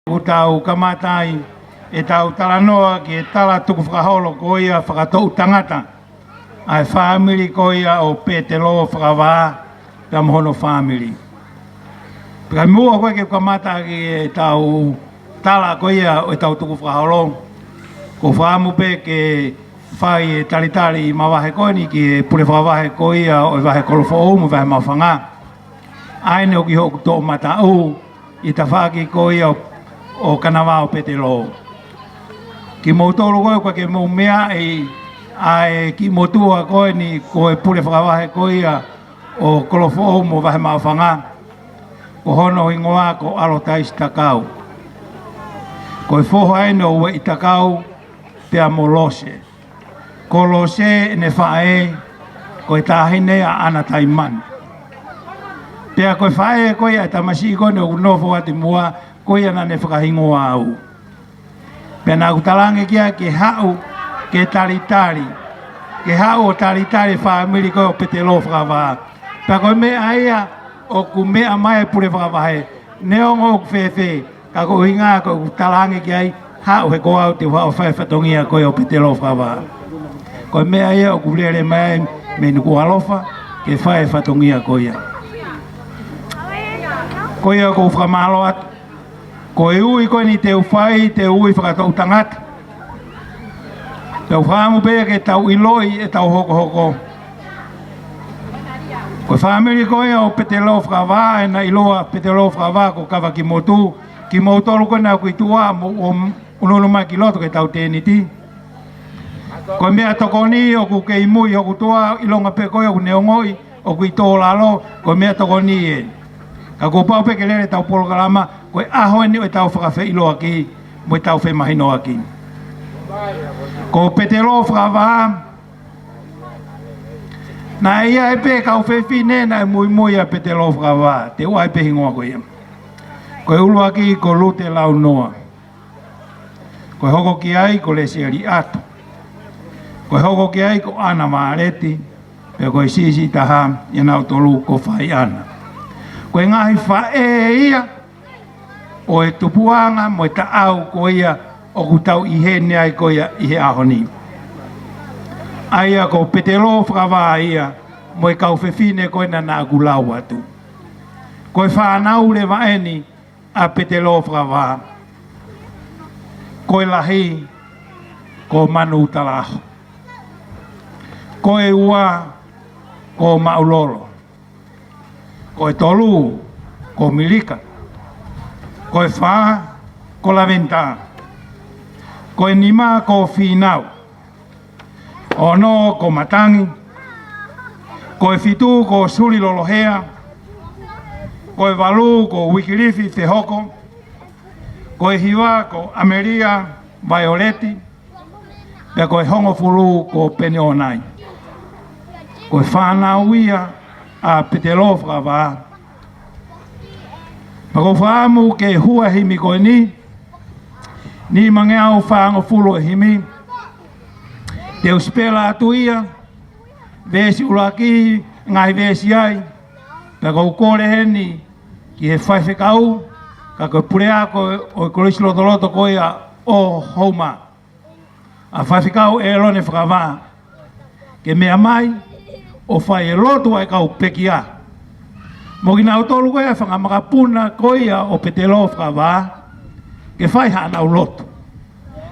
ʻoku tau kamata ai ʻetau talanoa ki he tala tukufakaholo ko ia fakatoʻutangata ʻa e fāmili ko ia ʻo Petelo Fakavā pea mo hono fāmili. Pea ka muʻa ko ē ke kamata ʻaki ʻetau tala ko ia ʻo ʻetau tukufakaholo, ʻoku ou fakaʻamu pē ke fai e talitali mavahe ko eni ki he pule fakavahe ko ia ʻo e vahe Kolofoʻou mo e vahe Maʻufanga, ʻa ē naʻe ʻi hoku toʻomataʻu ʻi he tafaʻaki ko ia ʻo Kanavao Petelo. Kimoutolu ko ē ʻoku ʻikai ke mou meaʻi ʻa e kiʻi motuʻa ko eni ko e pule fakavahe ko ia ʻo Kolofoʻou mo e vahe Maʻufanga, ko hono hingoa ko ʻAlotaisi Takau. Ko e foha eni ʻo Ueʻi Takau pea mo Lose. Ko Lose ʻene faʻē, ko e taʻahine ʻa ʻAna Taimani. Pea ko e faʻē ko ia ʻa e tamasiʻi ko eni ʻoku nofo atu muʻa, ko ia naʻa ne fakahingoa au. Pea naʻa ku talaange ki ai ke haʻu ke talitali, ke haʻu ʻo talitali e fāmili ko ē ʻo Petelo Fakavā. Pea ko e meʻa ia ʻoku meʻa mai e pule fakavahe, neongo ʻoku fēfē, ka ko e ʻuhinga ko ʻeku talaange ki ai, haʻu he ko au te u haʻu ʻo fai e fatongia ko ē ʻo Petelo Fakavā. Ko e meʻa ia ʻoku lele mai ai mei Nukuʻalofa ke fai e fatongia ko ia. Ko ia ʻoku ou fakamālō atu. Ko e ui ko eni te u fai, te u ui fakatoʻutangata. Te u fakaʻamu pē ke tau ʻiloʻi ʻetau hokohoko. Ko e fāmili ko ia ʻo Petelo Fakavā, ʻa ē naʻe ʻiloa Petelo Fakavā ko Kavakimotu, kimoutolu ko ē naʻa ku ʻi tuʻa mo ʻunuʻunu mai ki loto ke tau tēniti. Ko e meʻatokoni ʻoku kei mui hoku tuʻa, ʻilonga pē ko ē ʻoku ne ongoʻi ʻoku ʻi tō lalo, ko e meʻatokoni ē. Ka kuo pau pē ke lele ʻetau polokalama, ko e ʻaho eni ʻo ʻetau fakafeʻiloaki mo ʻetau femahinoaki. Ko Petelo Fakavā, naʻe ʻi ai pē kau fefine naʻe muimui ʻia Petelo Fakavā, te u ʻai pē hingoa ko ia. Ko e ʻuluaki ko Lute Launoa. Ko e hoko ki ai ko Lesieli ʻAtu. Ko e hoko ki ai ko ʻAna Māleti, pea ko e siʻisiʻi taha ʻia nautolu ko Faiʻana. Ko e ngaahi faʻē ia ʻo e tupuʻanga mo e taʻau ko ia ʻoku tau ʻi heni ai ko ia ʻi he ʻaho ni. ʻA ia ko Petelo Fakavā ia mo e kau fefine ko ena naʻa ku lau atu. Ko e fānau leva eni ʻa Petelo Fakavā. Ko e lahi, ko Manuʻutalaho. Ko e ua, ko Maʻulolo. Ko e tolu, ko Milika. Ko e fā, ko Laventa. Ko e nima, ko Fīnau. Ono ko Matangi, ko e fitu ko Sulilolohea, ko e valu ko Uikilifi Fehoko, ko e hiva ko ʻAmelia Vaioleti, pea ko e hongofulu ko Peneonai. Ko e fānau ia ʻa Petelo Fakavā. Pea ʻoku ou fakaʻamu ke hū ʻa e himi ko eni, nimangeau fāngofulu ʻa e himi. Te u sipela atu ia, veesi ʻuluaki, ngaahi veesi ai. Pea ʻoku ou kole heni ki he faifekau, ka ko e puleako ʻo e Kolisi Lotoloto ko ia ʻo Houma, ʻa Faifekau ʻElone Fakavā, ke meʻa mai ʻo fai e lotu ʻa e kau pekia mo kinautolu ko ia fanga makapuna ko ia ʻo Petelo Fakavā, ke fai haʻanau lotu.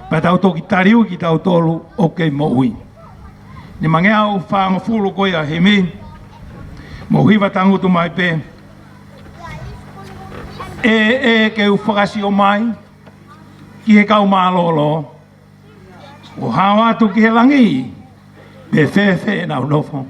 Pea tau toki tali ui kitautolu ʻoku kei moʻui. Nimangeau fāngofulu ko ia himi, mou hiva tangutu mai pē. ʻE, ʻe, ke u fakasio mai ki he kau mālōlō, ʻo hao atu ki he langi, pe fēfē ʻenau nofo.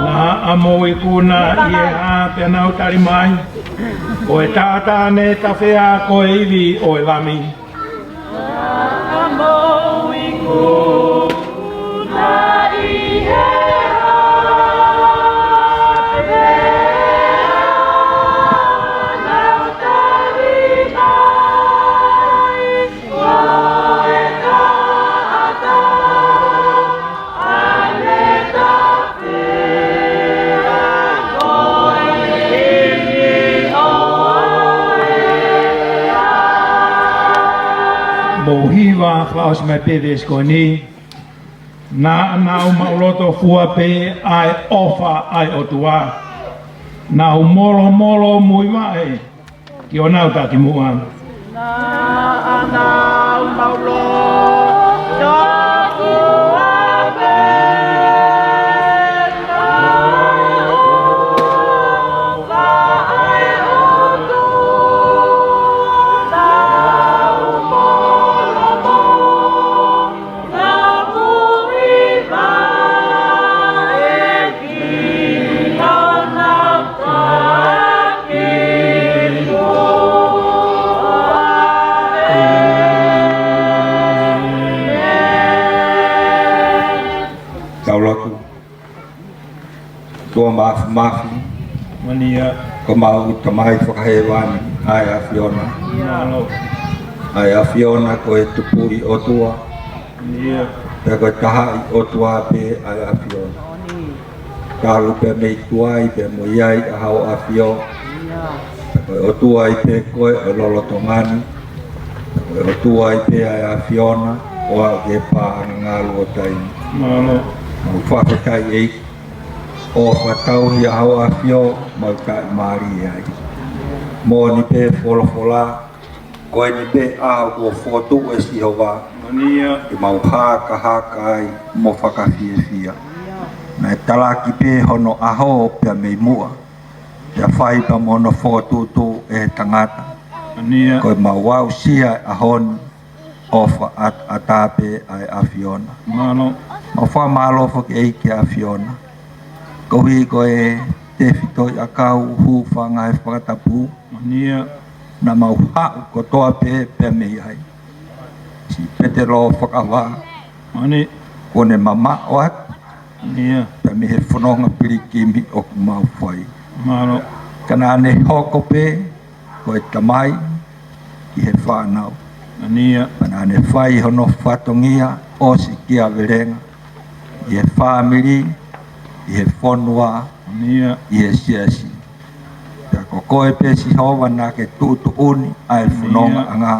Naʻa mou ikuna ʻi he hā pea nau tali mai, ko e taʻataʻa ne tafea ko e ivi ʻo e Lami. Mou hiva, fakaʻosi mai pē veesi ko eni. Naʻa nau maʻuloto fua pē ʻa e ʻofa ʻa e ʻOtua. Nau molomolo muivaʻe ki honau takimuʻa. Naʻa nau maʻuloto fua pē ʻa e ʻofa ʻa e ʻOtua. Nau molomolo Tau lotu. ʻOtua Māfimafi, Mania. Ko homau Tamai Fakahēvani, ʻa e ʻAfiona. Mālō. ʻA e ʻAfiona ko e Tupuʻi ʻOtua. Mania. Pea ko e tahaʻi ʻOtua pē ʻa e ʻAfiona. Talu pē mei tuai pea mo ia ʻa Hoʻo ʻAfio. Mania. Pea ko e ʻOtua ai pē koe ʻo e lolotonga ni. Pea ko e ʻOtua ai pē ʻa e ʻAfiona, ʻo aʻu ki he paʻanga ngalu ʻo taimi. Mālō. Mau fakafetaʻi ʻEiki, ʻofa tauhi ʻa Hoʻo ʻAfio, mau taʻimālie ai. Moʻoni pē folofola, ko eni pē ʻaho kuo fokotuʻu ʻe Sihova. Mania. Ke mau hakahaka ai mo fakafiefia. Naʻe talaki pē hono ʻaho pea mei muʻa, pea fai pea mo hono fokotuʻutuʻu ʻe he tangata. Mania. Ko ʻemau aʻusia ʻa e ʻaho ni, ʻofa ʻataʻatā pē ʻa e ʻAfiona. Mālō. Mau fakamālō foki ʻEiki ʻa e ʻAfiona, koeʻuhi ko e tefitoʻi ʻakau, hūfanga he fakatapu. Mania. Naʻa mau haʻu kotoa pē pea mei ai. Siʻi Petelo Fakavā. Mania. Kuo ne mamaʻo atu. Mania. Pea mei he fononga pilikimi ʻoku mau fai. Mālō. Ka naʻa ne hoko pē ko e tamai ki he fānau. Mania. Pea naʻa ne fai hono fatongia ʻosikiavelenga ʻi he fāmili, ʻi he fonua, Mania. ʻI he siasi. Pea ko koe pē Sihova naʻa ke tuʻutuʻuni ʻa e Mania. fonongaʻanga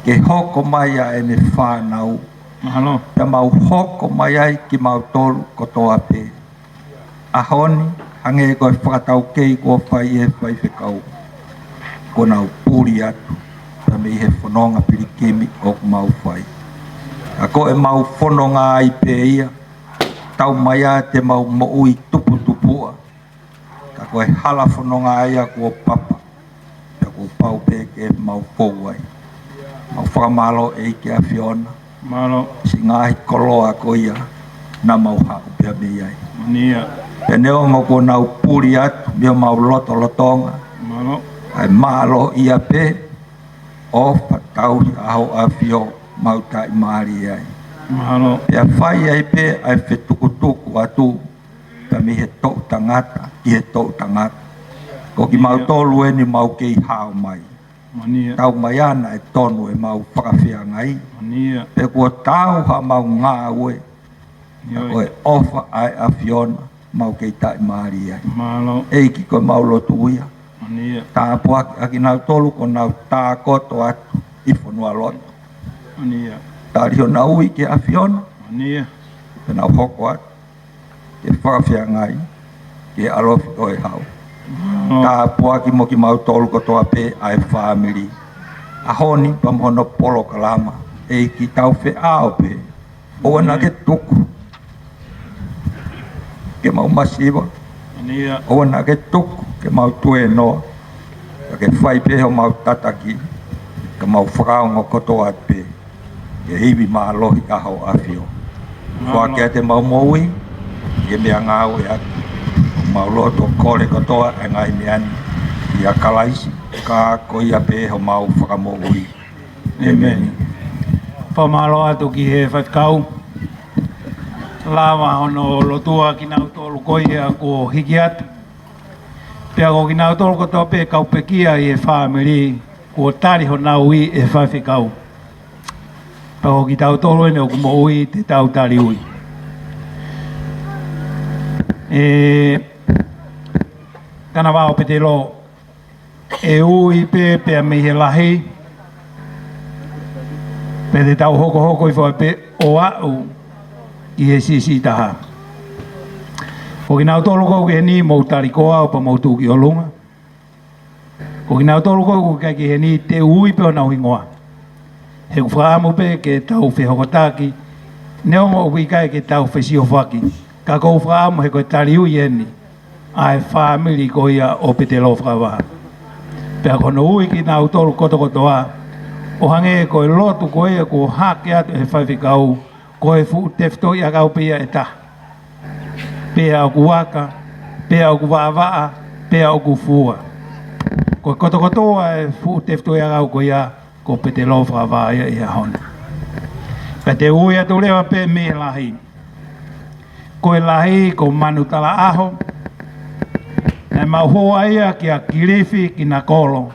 ke hoko mai ʻa ʻene fānau. Mālō. Pea mau hoko mai ai kimautolu kotoa pē. ʻAho ni, hangē ko e fakataukei kuo fai ʻe he faifekau, kuo nau puli atu pea mei he fononga pilikimi ʻoku mau fai. Ka ko ʻemau fononga ai pē ia, taumaiā te mau moʻui tuputupuʻa. Ka ko e hala fononga ia kuo papa, pea kuo pau pē ke mau fou ai. Mau fakamālō ʻEiki ʻAfiona. Mālō. Siʻi ngaahi koloa ko ia naʻa mau haʻu pea mei ai. Mania. Pea neongo kuo nau puli atu mei homau lotolotonga, Mālō. ʻa e mālohi ia pē, ʻofa tauhi ʻa Hoʻo ʻAfio, mau taʻimālie ai. Mālō. Pea fai ai pē ʻa e fetukutuku atu, pea mei he toʻu tangata ki he toʻu tangata. Ko kimautolu eni mau kei hao mai. Mania. Taumaiā naʻe tonu ʻemau fakafeangai. Mania. Pea kuo tau haʻamau ngāue. Ka ʻIo. ko e ʻofa ʻa e ʻAfiona, mau kei taʻimālie ai. Mālō. ʻEiki, ko ʻemau lotu ia. Mania. Tāpuakiʻi kinautolu kuo nau tākoto atu ʻi fonualoto. Mania. Tali honau ui ki he ʻAfiona. Mania. Pea nau hoko atu ke fakafeangai ki he ʻalofi ʻo e hau. Mālō. Tāpuakiʻi mo kimautolu kotoa pē ʻa e fāmili. ʻAho ni pea mo hono polokalama. ʻEiki, tau feʻao pē. ʻOua naʻa ke tuku ke mau masiva. Mania. ʻOua naʻa ke tuku ke mau tuēnoa. Ka ke fai pē homau tataki, ka mau fakaongo kotoa atu pē ki he ivi mālohi ʻa Hoʻo ʻAfio. Mālō. Foaki atu ʻemau moʻui ke meʻangāue atu. Mau lotu ʻo kole kotoa e ngaahi meʻa ni ʻia Kalaisi, ka ko ia pē homau Fakamoʻui. ʻĒmeni. ʻĒmeni. Fakamālō atu ki he faifekau. Lava hono lotua kinautolu ko ia kuo hiki atu. Pea ko kinautolu kotoa pē kau pekia ʻi he fāmili, kuo tali honau ui ʻe he faifekau. Pea ko kitautolu eni ʻoku moʻui te tau tali ui. ʻE, Kanavao Petelo, ʻe ui pē pea mei he lahi, pea te tau hokohoko hifo ai pē ʻo aʻu ki he siʻisiʻi taha. Ko kinautolu ʻoku ʻi heni mou tali ko au pea mou tuʻu ki ʻolunga. Ko kinautolu ʻoku ʻikai ke ʻi heni te u ui pē honau hingoa. He ʻoku ou fakaʻamu pē ke tau fehokotaki, neongo ʻoku ʻikai ke tau fesiofaki. Ka ʻoku ou fakaʻamu he ko e tali ui eni ʻa e fāmili ko ia ʻo Petelo Fakavaha. Pea ko hono ui kinautolu kotokotoa, ʻo hangē ko e lotu ko ia kuo hake atu ʻe he faifekau, ko e fuʻu tefitoʻi ʻakau pē ia ʻe taha. Pea ʻoku aka, pea ʻoku vaʻavaʻa, pea ʻoku fua. Ko e kotokotoa e fuʻu tefitoʻi ʻakau ko ia, ko Petelo Fakavaha ia ʻi he ʻaho ni. Pea te u ui atu leva pē mei he lahi. Ko e lahi ko Manu Talaʻaho. Naʻe maʻu hoa ia kia Kilifi Kinakolo.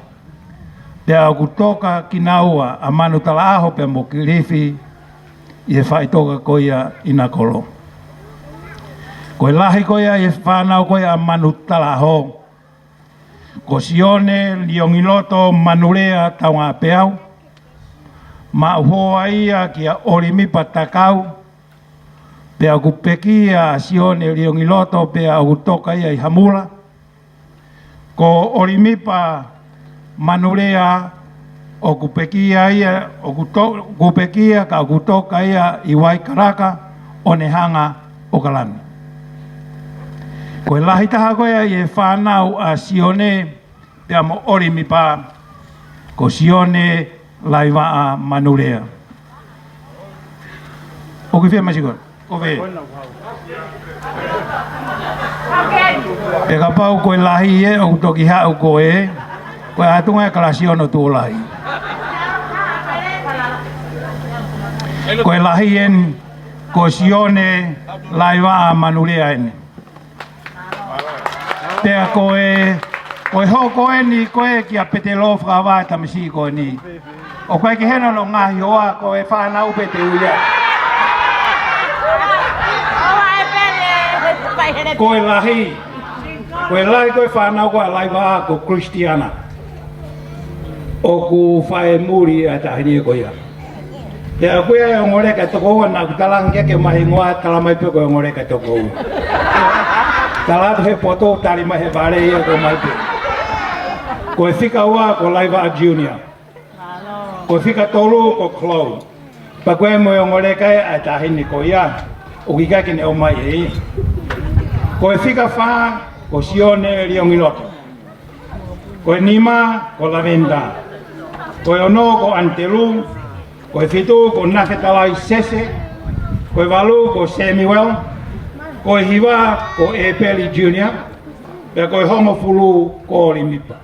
Pea ʻoku toka kinaua ʻa Manu Talaʻaho pea mo Kilifi ʻi he faʻitoka ko ia ʻi Nakolo. Ko e lahi ko ia ʻi he fānau ko ia ʻa Manu Talaʻaho, ko Sione Liongiloto Manulea Taungapeau. Maʻu hoa ia kia ʻOlimipa Takau. Pea ʻoku pekia ʻa Sione Liongiloto pea ʻoku toka ia ʻi Hamula. Ko ʻOlimipa Manulea ʻoku pekia ia, ʻoku to-, ʻoku pekia ka ʻoku toka ia ʻi Waikalaka, ʻOnehunga, ʻOkalani. Ko e lahi taha ko ia ʻi he fānau ʻa Sione pea mo ʻOlimipa, ko Sione Laivaʻa Manulea. ʻOku fiemaʻu siko. Ko fē? Pea kapau ko e lahi ē, ʻoku toki haʻu ko ē, ko e ʻatunga e kalasi ono tuʻo lahi. Ko e lahi eni, ko Sione Laivaʻa Manulea eni. Pea ko e, ko e hoko eni ko ē kia Petelo Fakavaha e tamasiʻi ko eni. ʻOku ʻikai ke ʻi heni hono ngaahi hoa, ko e fānau pē te u ui ia. Ko e lahi, ko e lahi ko e fānau ko ē ʻa Laivaʻa ko Christiana. ʻOku fai muli ʻa e taʻahine ko ia. Pea ko e ongo leka ʻe toko ua naʻa ku talaange ke ʻomai hingoa, tala mai pē ko e ongo leka ʻe toko ua. Tala atu he poto, tali mai he vale ia ko mai pē. Ko e fika ua ko Laivaʻa Junior. Ko e fika tolu ko Chloe. Pea ko e mo e ongo leka ʻa e taʻahine ko ia, ʻoku ʻikai ke ne ʻomai ʻe ia. Ko e fika fā ko Sione Liongiloto. Ko e nima ko Lavenda. Ko e ono ko Antelū. Ko e fitu ko Nafetalai Sese. Ko e valu ko Samuel. Ko e hiva ko ʻEpeli Junior. Pea ko e hongofulu ko ʻOlimipa.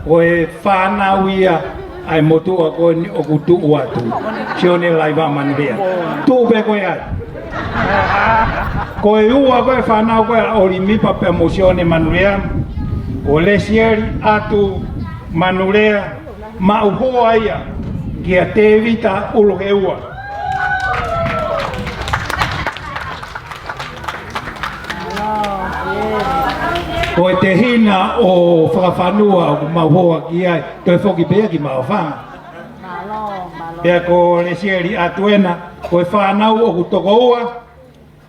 Ko e fānau ia ʻa e motuʻa ko eni ʻoku tuʻu atu, Sione Laivaʻa Manulea. Tuʻu pē ko ia. Ko e ua ko e fānau ko ē ʻa ʻOlimipa pea mo Sione Manulea, ko Lesieli ʻAtu Manulea, maʻu hoa ia kia Tēvita ʻUluheua. Ko e tehina ʻo Fakafanua ʻoku maʻu hoa ki ai, toe foki pē ia ki Maʻufanga. Pea ko Lesieli ʻAtu ena, ko e fānau ʻoku toko ua,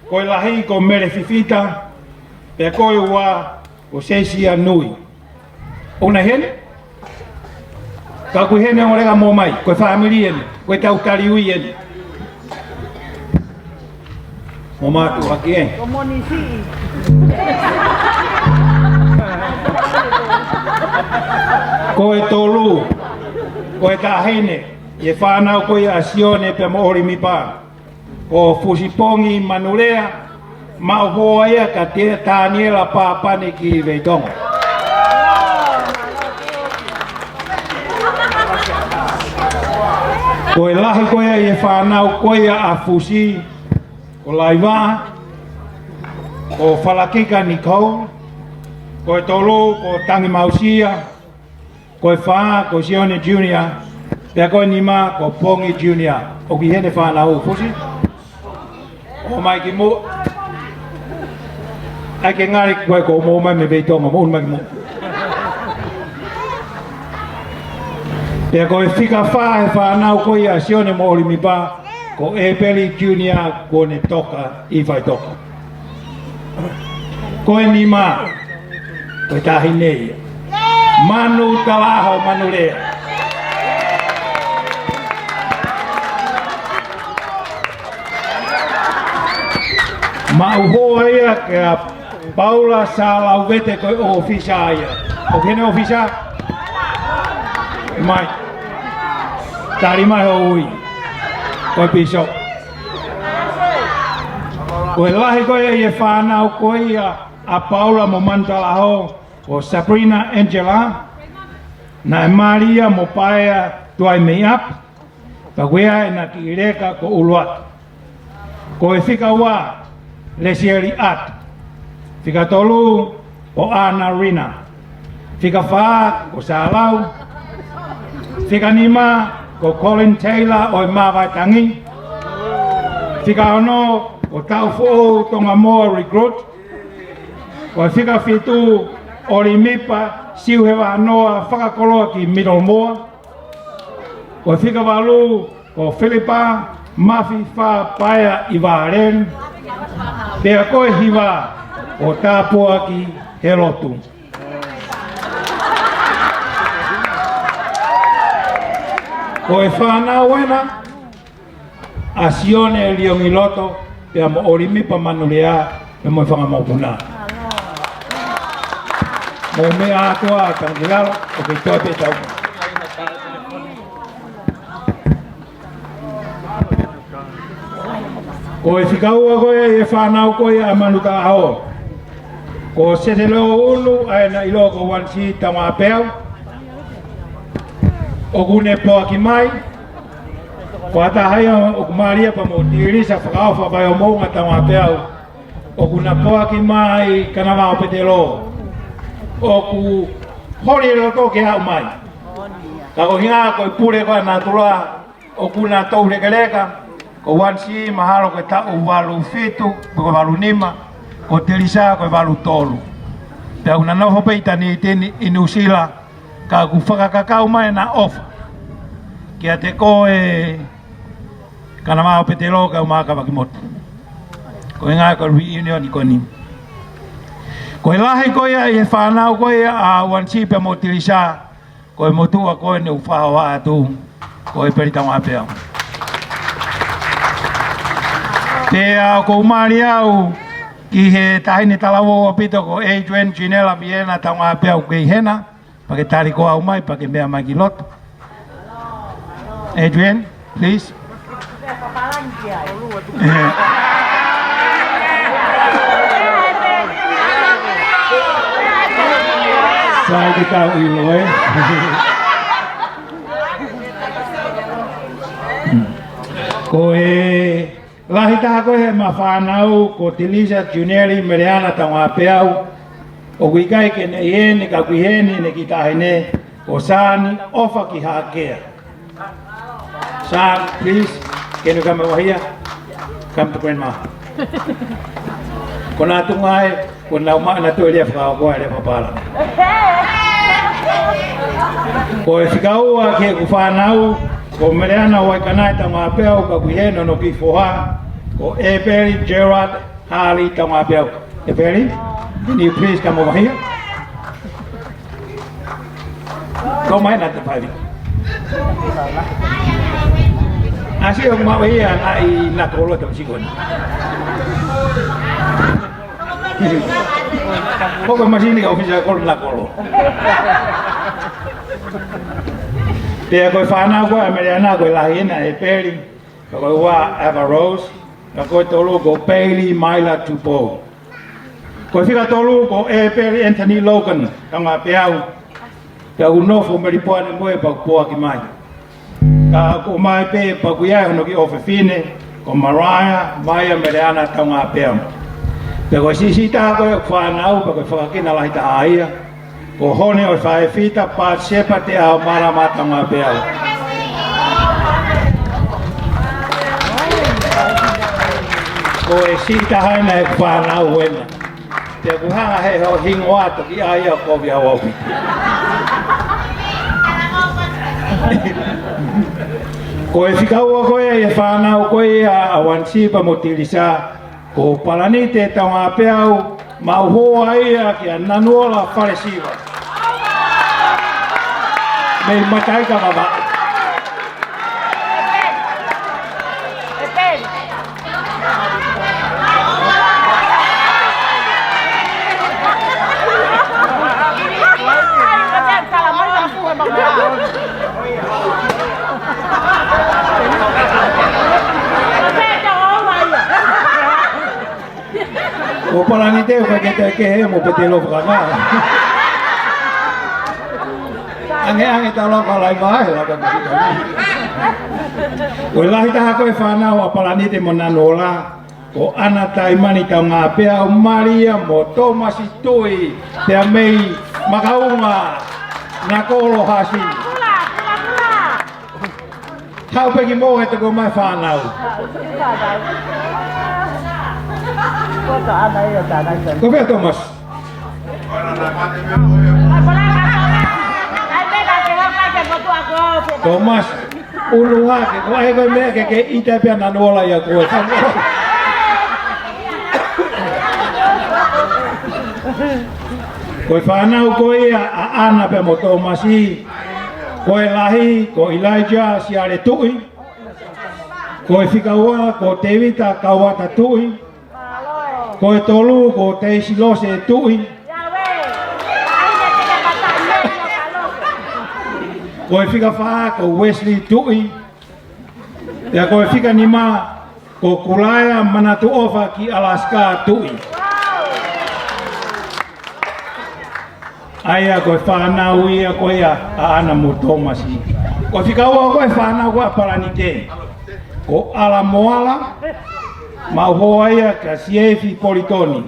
ko e lahi ko Mele Fifita, pea ko e ua ko Sesia Nui. ʻOku nau ʻi heni? Ka ʻoku ʻi heni ongo leka mo mai, ko e fāmili eni, ko e tau tali ui eni. Mo mātuʻaki ē. Ko e tolu, ko e taʻahine, ʻi he fānau ko ia ʻa Sione pea mo ʻOlimipa. Ko Fusipongi Manulea, maʻu hoa ia kia Taniela Papani ki Veitongo. Ko e lahi ko ia ʻi he fānau ko ia ʻa Fusi, ko Laiva, ko Falakika Nicole, ko e tolu, ko Tangi Mausia, ko e fā, ko Sione Junior, pea ko e nima, ko Pongi Junior. ʻOku ʻi heni e fānau, Fusi? ʻOmai ki muʻa. ʻAi ke ngali ko e ko mo mai me vei Tonga mo mai ki muʻa. Pea ko e fika fā he fānau ko ia ʻa Sione mo ʻOlimipa, ko ʻEpeli Junior kuo ne toka ʻi faʻitoka. Ko e nima, ko e taʻahine ia. Manu Talaʻaho, Manu Lea. Maʻu hoa ia kia Paula Salauvete, ko e ʻōfisa ia. ʻOku ʻi heni e ʻōfisa? Mai. Tali mai ho ui. Ko e pīsope. Ko e lahi ko ia ʻi he fānau ko ia ʻa Paula mo Manu Talaʻaho, ko Sabrina Angela, naʻe mali ia mo Paea Tuai Meiʻapi, pea ko ia ʻena kiʻi leka ko ʻUluaki. Ko e fika ua, Lesieli Atu. Fika tolu, ko ʻAna Rina. Fika fā, ko Sālau. Fika nima, ko Colin Taylor ʻo e Mavaetangi. Fika ono, ko Taufoʻou Tongamoa Recruit. Ko e fika fitu, ʻOlimipa Siuhevanoa Fakakoloa ki Middlemore. Ko e fika valu, ko Filipa Mafi Fā Paea ʻi Vāleni. Pea ko e hiva, ko Tāpuaki Helotu. Ko e fānau ena, ʻa Sione Liongiloto, pea mo ʻOlimipa Manu Lea, pea mo e fanga mokopuna. Mou meʻa atu ā, tangi ki lalo, ʻoku kei toe pē tau. Ko e fika ua ko ia ʻi he fānau ko ia ʻa Manu Talaʻaho, ko Seteleoulu, ʻa ʻena ʻilo ko One C Taungāpeau. ʻOku ne poaki mai. Ko e taha ia ʻoku mali ia pea mo Tilisa Fakaʻofa Vaiomounga Taungāpeau. ʻOku na poaki mai Kanavaʻo Petelo. ʻOku holi e loto ke aʻu mai. Ka ko e ʻuhinga ko e pule ko ē ʻa natula, ʻoku na toulekeleka, ko One C mahalo ko e taʻu valu fitu, ko e valu nima, ko Tilisa ko e valu tolu. Pea ʻoku na nofo pē ʻi Tanitini ʻi Nuʻusila, ka ʻoku fakakakau mai ʻena ʻofa kiate koe Kanavaʻo Petelo kae ʻumaʻā Kavakimotu. Ko e ʻuhinga ko e reunion ko eni. Ko e lahi ko ia ʻi he fānau ko ia ʻa One C pea mo Tilisa, ko e motuʻa ko eni ʻoku fakahoa atu, ko ʻEpeli Taungāpeau. Pea ʻoku ou mali au ki he taʻahine talavou ʻaupito ko Adrian Ginella Viena Taungāpeau, ʻoku kei hena, pea ke tali ko au mai, pea ke meʻa mai ki loto. Adrian, please. Eh. Sai ke tau ʻilo, ē? Ko e lahi taha ko ē he ʻema fānau, ko Tilisa Juneli Meleana Taungāpeau, ʻoku ʻikai ke ne ʻi heni ka ʻoku ʻi heni ʻene kiʻi taʻahine, ko Sani ʻOfa ki Hakea. Sani, please, can you come over here? Come to grandma. Ko natunga ē, ko nau maʻa na toe lia fakaokoa e lia papala. Ko e fika ua ki heʻeku fānau, ko Meleana Waikanae Taungāpeau, ka ʻoku ʻi heni hono kiʻi foha, ko ʻEpeli Gerard Harley Taungāpeau. ʻEpeli, can you please come over here? Kau mai na te pali. ʻAsi ʻoku maʻu ia ʻa e ʻi Nakolo te masiko ni. Ko ka masini ka ʻōfisa ko Nakolo. Pea ko e fānau ko ē ʻa Meleana ko e lahi ena ʻEpeli. Ka ko e ua Ava Rose. Ka ko e tolu ko Bailey Maila Tupou. Ko e fika tolu ko ʻEpeli Anthony Logan Taungāpeau. Pea ʻoku nofo Melipoane mo e pau poaki mai. Ka ʻoku ʻomai pē pea ʻoku ʻi ai hono kiʻi ʻofefine, ko Mariah, Maia Meleana Taungāpeau. Pea ko e siʻisiʻi taha ko ē ʻeku fānau, pea ko e fakakina lahi taha ia, ko Hone ʻo e Faifita, Pat Shepherd ʻa Marama Taungāpeau. Ko e siʻi taha ena ʻeku fānau ena. Te u hanga he ho hingoa toki ʻai ʻo kovi au au. Ko e fika ua ko ia ʻi he fānau ko ia ʻa Wansipa mo Tilisa, ko Palanite Taungāpeau, maʻu hoa ia kia Nanuola Falesiva. Mei Mataika Vavaʻu. Ko Palanite, ʻoku ʻikai ke te kehe mo Petelo Fakanga. Ange ange tau lau ka lai mai, lau ka mai. Ko e lahi taha ko ē fānau ʻa Palanite mo Nanuola, ko ʻAna Taimani Taungāpeau, Malia mo Tōmasi Tuʻi, pea mei Makaunga, Nakolo Hasi. Haʻu pē ki mou he te ko mai fānau. Ko pē Tōmasi. Tōmasi, ʻulu hake, ko e hā e meʻa ke ke ʻita pē ʻa Nanuola ia ko e fānau. Ko e fānau ko ia ʻa ʻAna pea mo Tōmasi, ko e lahi, ko ʻIlaija Siale Tuʻi. Ko e fika ua, ko Tēvita Kauata Tuʻi. Ko e tolu, ko Teisi Lose Tuʻi. Ko e fika fā, ko Wesley Tuʻi. Pea ko e fika nima, ko Kulaea Manatuʻofa ki Alaska Tuʻi. ʻA ia ko e fānau ia ko ia ʻa ʻAna mo Tōmasi. Ko e fika ua ko e fānau ko ē ʻa Palanite, ko ʻAla Moala, maʻu hoa ia kia Siefi Politoni.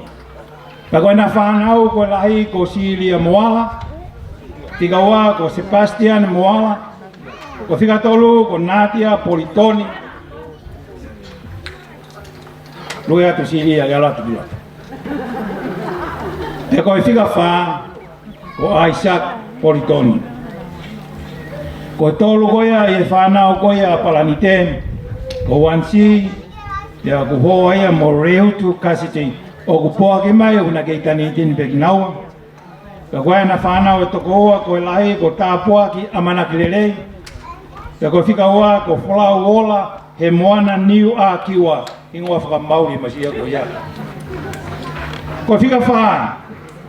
Pea ko ʻena fānau ko e lahi ko Silia Moala, fika ua ko Sebastian Moala, ko e fika tolu ko Natia Politoni. Lue atu Silia ke ʻalu atu ki loto. Pea ko e fika fā, ko Isaac Politoni. Ko e tolu ko ia ʻi he fānau ko ia ʻa Palanite, ko Wansi, pea ko e hoa ia mo Reutu Kasiti, ʻoku poaki mai ʻoku na kei ʻitāniti ni pē kinaua. Pea ko ʻena fānau ʻe toko ua, ko e lahi ko Tāpuaki ʻAmanaki Lelei. Pea ko e fika ua ko Folau Ola he Moana Niu ʻa Kiua, hingoa fakamauli masiʻia ko ia. Ko e fika fā,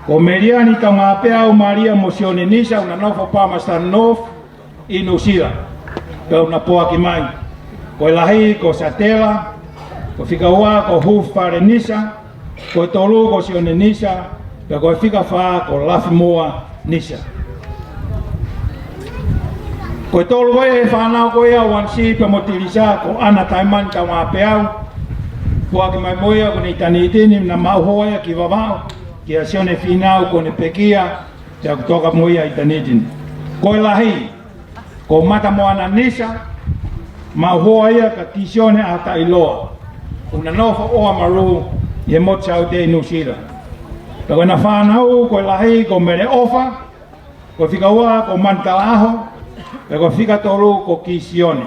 ko Meliani Taungāpeau, Malia mo Sione Nisa, ʻoku na nofo Palmerston North ʻi Nuʻusila. Pea ʻoku na poaki mai. Ko e lahi ko Satela, ko e fika ua ko Hufale Nisa, ko e tolu ko Sione Nisa, pea ko e fika fā ko Lafimua Nisa. Ko e tolu ko ia ʻi he fānau ko ia ʻa Wansi pea mo Tilisa, ko ʻAna Taimani Taungāpeau, poaki mai mo ia ʻoku ne ʻitāniti ni, na maʻu hoa ia ki Vavaʻu, kia Sione Fīnau, kuo ne pekia, pea kuo toka mo ia ʻitāniti ni. Ko e lahi, ko Matamoana Nisa, maʻu hoa ia kia Kisione ʻAtaʻiloa, ʻoku na nofo Oamaru ʻi he motu Saute ʻi Nuʻusila. Pea ko ʻena fānau ko e lahi ko Meleʻofa, ko e fika ua ko Manutalaʻaho, pea ko e fika tolu ko Kisione.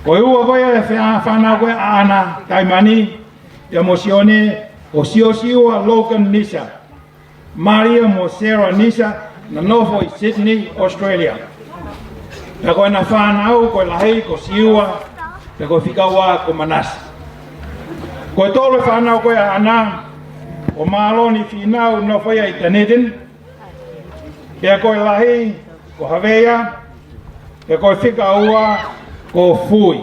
Ko e ua ko ia ʻi he fā-, fānau ko ia ʻa ʻAna Taimani pea mo Sione, ko Siosiua Logan Nisa, Malia mo Sarah Nisa, na nofo ʻi Sydney, Australia. Pea ko ʻena fānau ko e lahi ko Siua, pea ko e fika ua ko Manase. Ko e tolu fānau ko ia ʻa ʻAna, ko Māloni Fīnau, nofo ia ʻi Dunedin, pea ko e lahi ko Havea, pea ko e fika ua ko Fui.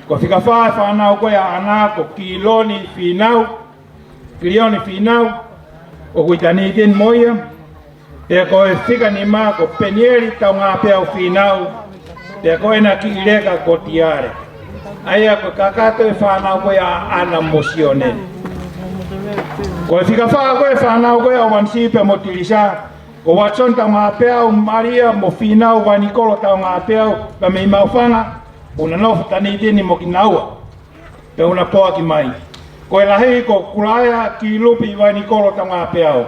Ko e fika fā fānau ko ia ʻa ʻAna, ko Kiloni Fīnau, Kilioni Fīnau, ʻoku ʻitāniti ni mo ia. Pea ko e fika nima ko Penieli Taungāpeau Fīnau, Pea ko ʻena kiʻi leka ko Tiale. ʻA ia ko e kakato e fānau ko ia ʻa ʻAna mo Sione. Ko e fika fā ko e fānau ko ia ʻo Uanisi pea mo Tilisa. Ko Watson Taungāpeau, Malia mo Fīnau Vainikolo Taungāpeau, pea mei Maufanga, ʻoku na nofo Tanitini mo kinaua. Pea ʻoku na poaki mai. Ko e lahi ko Kulaea Kilupi Vainikolo Taungāpeau.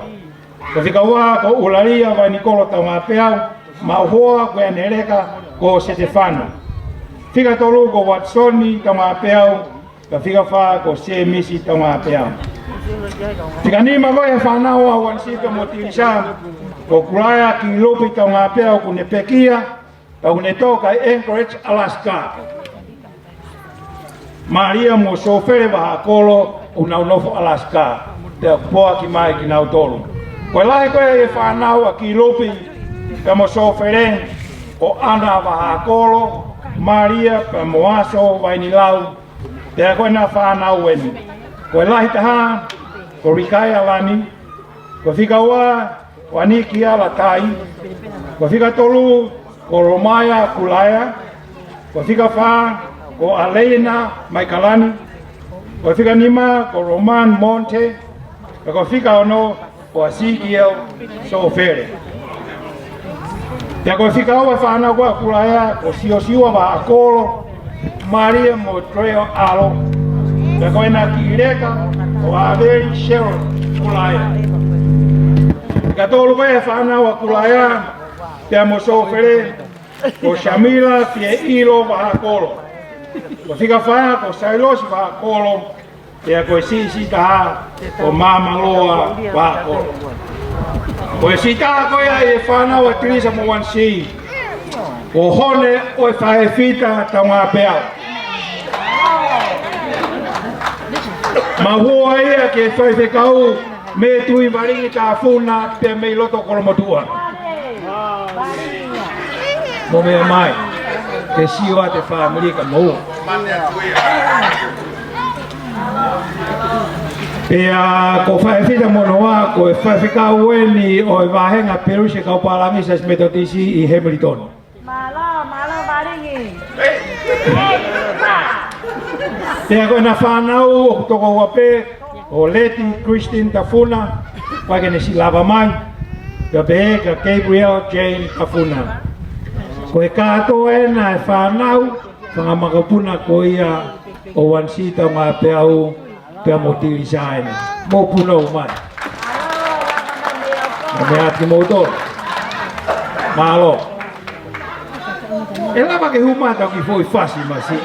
Ko e fika ua ko ʻUlalia Vainikolo Taungāpeau, maʻu hoa ko ʻene leka ko Setefano. Fika tolu ko Watisoni Taungāpeau, pea fika fā ko Sēmisi Taungāpeau. Fika nima ko e fānau ʻa Uanisi pea mo Tilisa, ko Kulaea Kilupi Taungāpeau ʻoku ne pekia, pea ʻoku ne tō ki Anchorage, Alaska. Malia mo Sofele Vahakolo ʻoku nau nofo Alaska, pea poaki mai kinautolu. Ko e lahi ko e fānau ʻa Kilupi pea mo Sofele, ko ʻAna Vahakolo, Malia pea mo Aso Vainilau, pea ko ʻena fānau eni. Ko e lahi taha, ko Rikaia Lani, ko e fika ua, ko ʻAniki Alatai, ko e fika tolu, ko Lomaia Kulaea, ko e fika fā, ko ʻAleina Maikalani, ko e fika nima, ko Roman Monte, pea ko e fika ono, ko ʻAsikiel Sofele. Pea ko e fika ua fānau ko ē ʻa Kulaea, ko Siosiua Vahakolo, Malia mo Treo ʻAlo. Pea ko ʻena kiʻi leka ko ʻAveli Sharon Kulaea. Fika tolu ko e fānau ʻa Kulaea pea mo Sofele, ko Samila Fieʻilo Vahakolo. Ko e fika fā, ko Sailosi Vahakolo. Pea ko e siʻisiʻi taha, ko Māmaloa Vahakolo. Ko e siʻi taha ko ia ʻi he fānau ʻa Tilisa mo Uanisi, ko Hone ʻo e Faʻefita Taungāpeau. Maʻu hoa ia ki he faifekau mei Tuʻivalingi Tafuna pea mei loto Kolomotuʻa. Mou meʻa mai ke sio atu e fāmili ka mou. Pea ko Faʻefita Monoa, ko e faifekau eni ʻo e vāhenga Pelusi Kau Pālangi Siasi Metotisi ʻi Hamilton. Mālō, mālō Valingi. Pea ko ʻena fānau ʻoku toko ua pē, ko Leti Christine Tafuna, ʻoku ʻikai ke ne siʻi lava mai, pea pehē kia Gabriel Jane Tafuna. Ko e kātoa ena e fānau, fanga makapuna ko ia ʻo Uanisi Taungāpeau, pea mo Tilisa eni. Mou punou mai. Mou meʻa atu kimoutolu. Mālō. ʻE lava ke hū mai ʻetau kiʻi foʻi fasi masiʻi.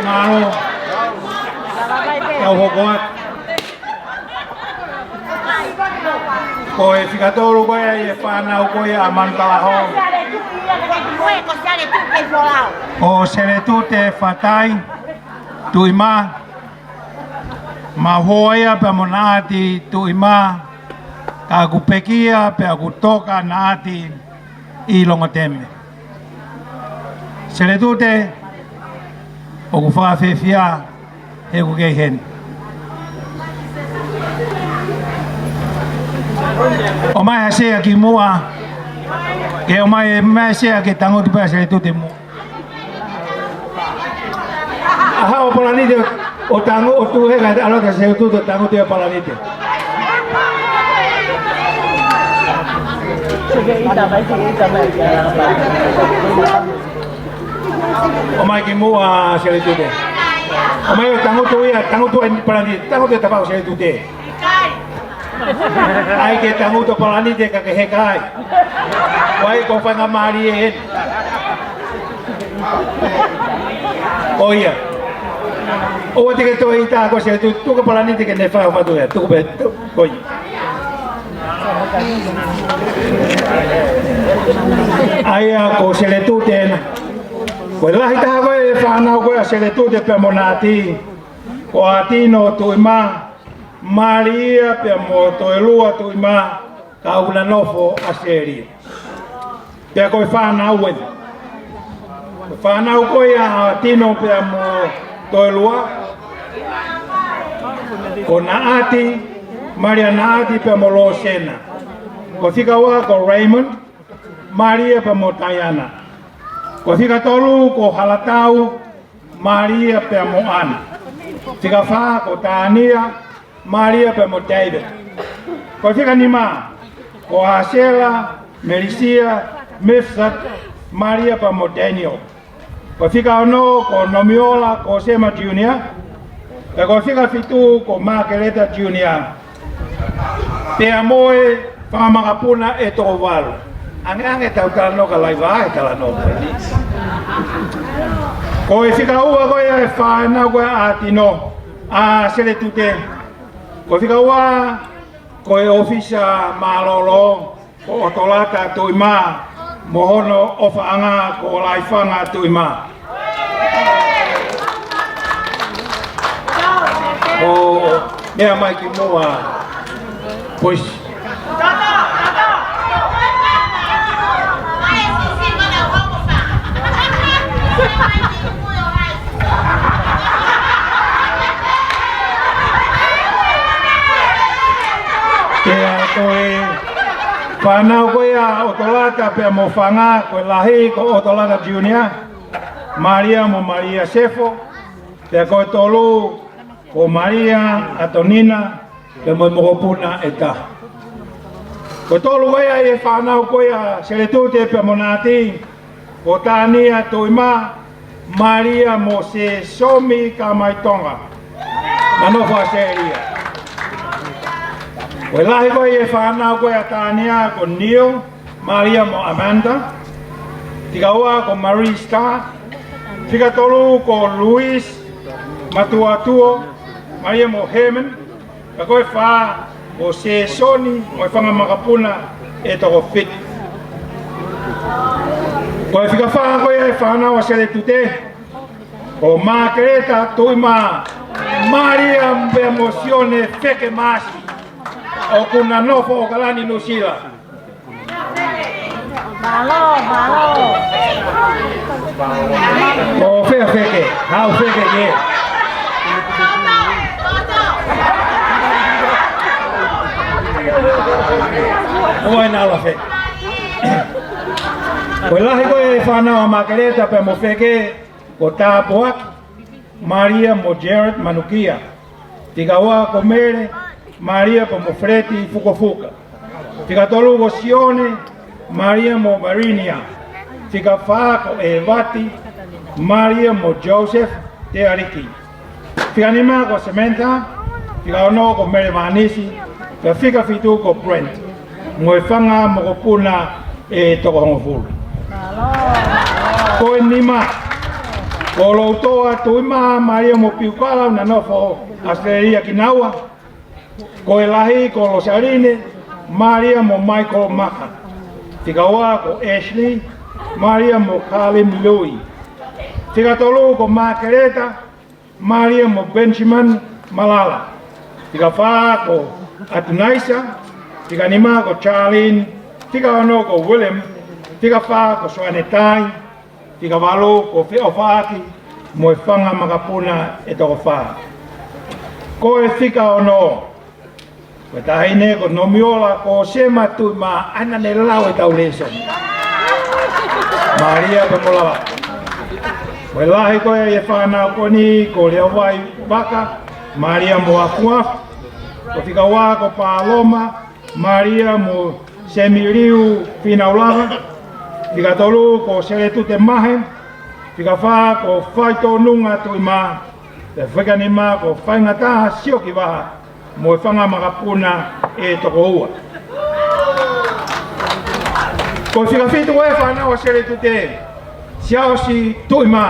Mālō. Kau hoko atu. Ko e fika tolu ko ia ʻi he fānau ko ia ʻa Manukalaho. Ko Seletute Fatai, Tuʻimā. Mahuoa ia pea mo Naʻati, Tuʻimā. Ka ʻoku pekia pea ʻoku toka Naʻati ʻi Longoteme. Seletute, ʻoku fakafiefia he ʻoku kei heni. ʻOmai ha sea ki muʻa, ke ʻomai, ʻomai ha sea ke tangutu pē ʻa Seletute muʻa. ʻA haʻu ʻa Palanite ʻo tangutu, ʻo tuʻu heka ʻalu atu ʻa Seletute ʻo tangutu ʻa Palanite. ʻOmai ki muʻa Seletute. ʻOmai ʻo tangutu ia, tangutu ʻa Palanite, tangutu ʻa e tafaʻaki ʻo Seletute. ʻAi ke tangutu ʻa Palanite ka ke heka ai. Vai ko e faingamālie eni. ʻO ia. ʻOua te ke toe ʻita ko Seletute, tuku ʻa Palanite ke ne fai ʻo fatu ia. Tuku pē, tuku, ko ia. ʻA ia ko Seletute ena. Ko e lahi taha ko ē ʻi he fānau ko ē ʻa Seletute pea mo Naʻati, ko ʻAtino Tuʻimā, Malia pea mo Toelua Tuʻimā, ka ʻoku na nofo ʻAositelēlia. Pea ko e fānau eni. Ko e fānau ko ia ʻa ʻAtino pea mo Toelua, ko Naʻati, Malia Naʻati pea mo Losena. Ko e fika ua ko Raymond, Malia pea mo Taiana. Ko e fika tolu ko Halatau, Malia pea mo ʻAna. Fika fā ko Tania, Malia pea mo David. Ko e fika nima ko ʻAsela, Melisia, Mifsat, Malia pea mo Daniel. Ko e fika ono ko Nomiola, ko Sema Junior. Pea ko e fika fitu ko Makeleta Junior. Pea mo e fanga makapuna ʻe toko valu. Angeange tau talanoa ka laiva ʻa e talanoa ko eni. Ko e fika ua ko ia ʻi he fānau ko ia ʻa ʻAtino, ʻa Seletute. Ko e fika ua ko e ʻōfisa mālōlō, ko ʻOtolata Tuʻimā, mo hono ʻofaʻanga ko Laifanga Tuʻimā. ʻO meʻa mai ki muʻa, please. Pea ko e fānau ko ia ʻa ʻOtolata pea mo Fanga, ko e lahi ko ʻOtolata Junior, Malia mo Malia Sefo, pea ko e tolu ko Malia Atonina, pea mo e mokopuna ʻe taha. Ko e tolu ko ia ʻi he fānau ko ia ʻa Seletute pea mo Naʻati, ko Tania Tuʻimā, Malia mo Sesomi Kamaitonga. Na nofo ʻAositelēlia. Ko e lahi ko ia ʻi he fānau ko ia ʻa Tania ko Neil, Malia mo Amanda. Fika ua ko Marie Star. Fika tolu ko Louise Matuatuo, Malia mo Herman. Pea ko e fā ko Sesoni mo e fanga makapuna ʻe toko fitu. Ko e fika fā ko ia ʻi he fānau ʻa Seletute, ko Makeleta Tuʻimā, Malia pea mo Sione Feke Maasi, ʻoku na nofo ʻAokalani, Nuʻusila. Mālō, mālō. ʻO fē ʻa Feke, haʻu Feke ke. ʻOua ʻe na ala Feke. Ko e lahi ko ē ʻi he fānau ʻa Makeleta pea mo Feke, ko Tāpuaki, Malia mo Jared Manukia. Fika ua ko Mele, Malia pea mo Feleti Fukofuka. Fika tolu ko Sione, Malia mo Marinia. Fika fā ko ʻEvati, Malia mo Joseph Tealiki. Fika nima ko Samantha, fika ono ko Mele Vanisi, pea fika fitu ko Brent. Mo e fanga mokopuna ʻe toko hongofulu. Ko e nima, ko Loutoa Tuʻimā, Malia mo Piukala, ʻoku na nofo ʻAositelēlia kinaua. Ko e lahi, ko Losaline, Malia mo Michael Maka. Fika ua ko Ashley, Malia mo Kalim Lui. Fika tolu ko Makeleta, Malia mo Benjamin Malala. Fika fā ko Atunaisa. Fika nima ko Charlene. Fika ono ko William. Fika fā ko Soane Tai. Fika valu ko Feʻofaʻaki mo e fanga makapuna ʻe toko fā. Ko e fika ono, ko e taʻahine ko Nomiola Kosema Tuʻimā, ʻa ia naʻa ne lau ʻetau lēsoni. Malia pē mo lava. Ko e lahi ko ē ʻi he fānau ko eni ko Leovai Vaka, Malia mo Afuafu. Ko fika ua ko Paloma, Malia mo Semiliu Finaulava. Fika tolu ko Seletute Mahe. Fika fā ko Faitonunga Tuʻimā. Pea fika nima ko Faingataha Siokivaha mo e fanga makapuna ʻe toko ua. Ko e fika fitu ko ē fānau ʻa Seletute, Siaosi Tuʻimā.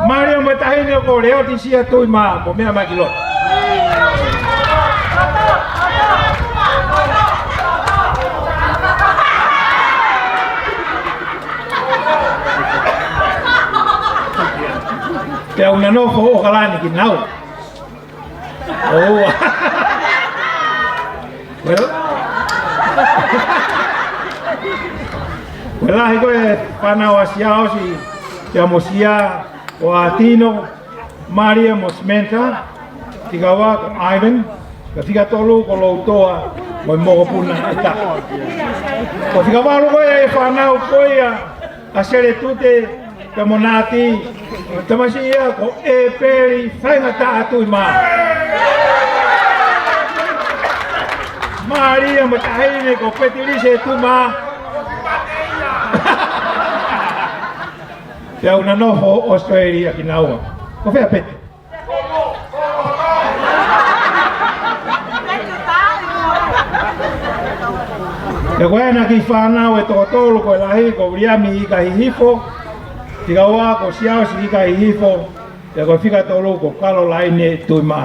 Malia mo e taʻahine ko Leotisia Tuʻimā, mo meʻa mai ki loto. Pea ʻoku na nofo ʻAokalani kinaua. ʻOua. Well, ko e lahi ko ē fānau ʻa Siaosi, Siamosia, ʻo ʻAtino, Malia mo Samantha. Fika ua ko Ivan. Pea fika tolu ko Loutoa mo e mokopuna ʻe taha. Ko e fika valu ko ē ʻa e fānau ko ia ʻa Seletute, pea mo Nati, tamasiʻi ia ko ʻEpeli Faingataha Tuʻimā. Malia mo e taʻahine ko Petilise Tuʻimā. Pea ʻoku na nofo ʻAositelēlia kinaua. Ko fē ʻa Peti? Pea ko ena kiʻi fānau ʻe toko tolu, ko e lahi ko Viliami Ikahihifo, fika ua ko Siaosi Ikahihifo, pea ko e fika tolu ko Kalolaine Tuʻimā.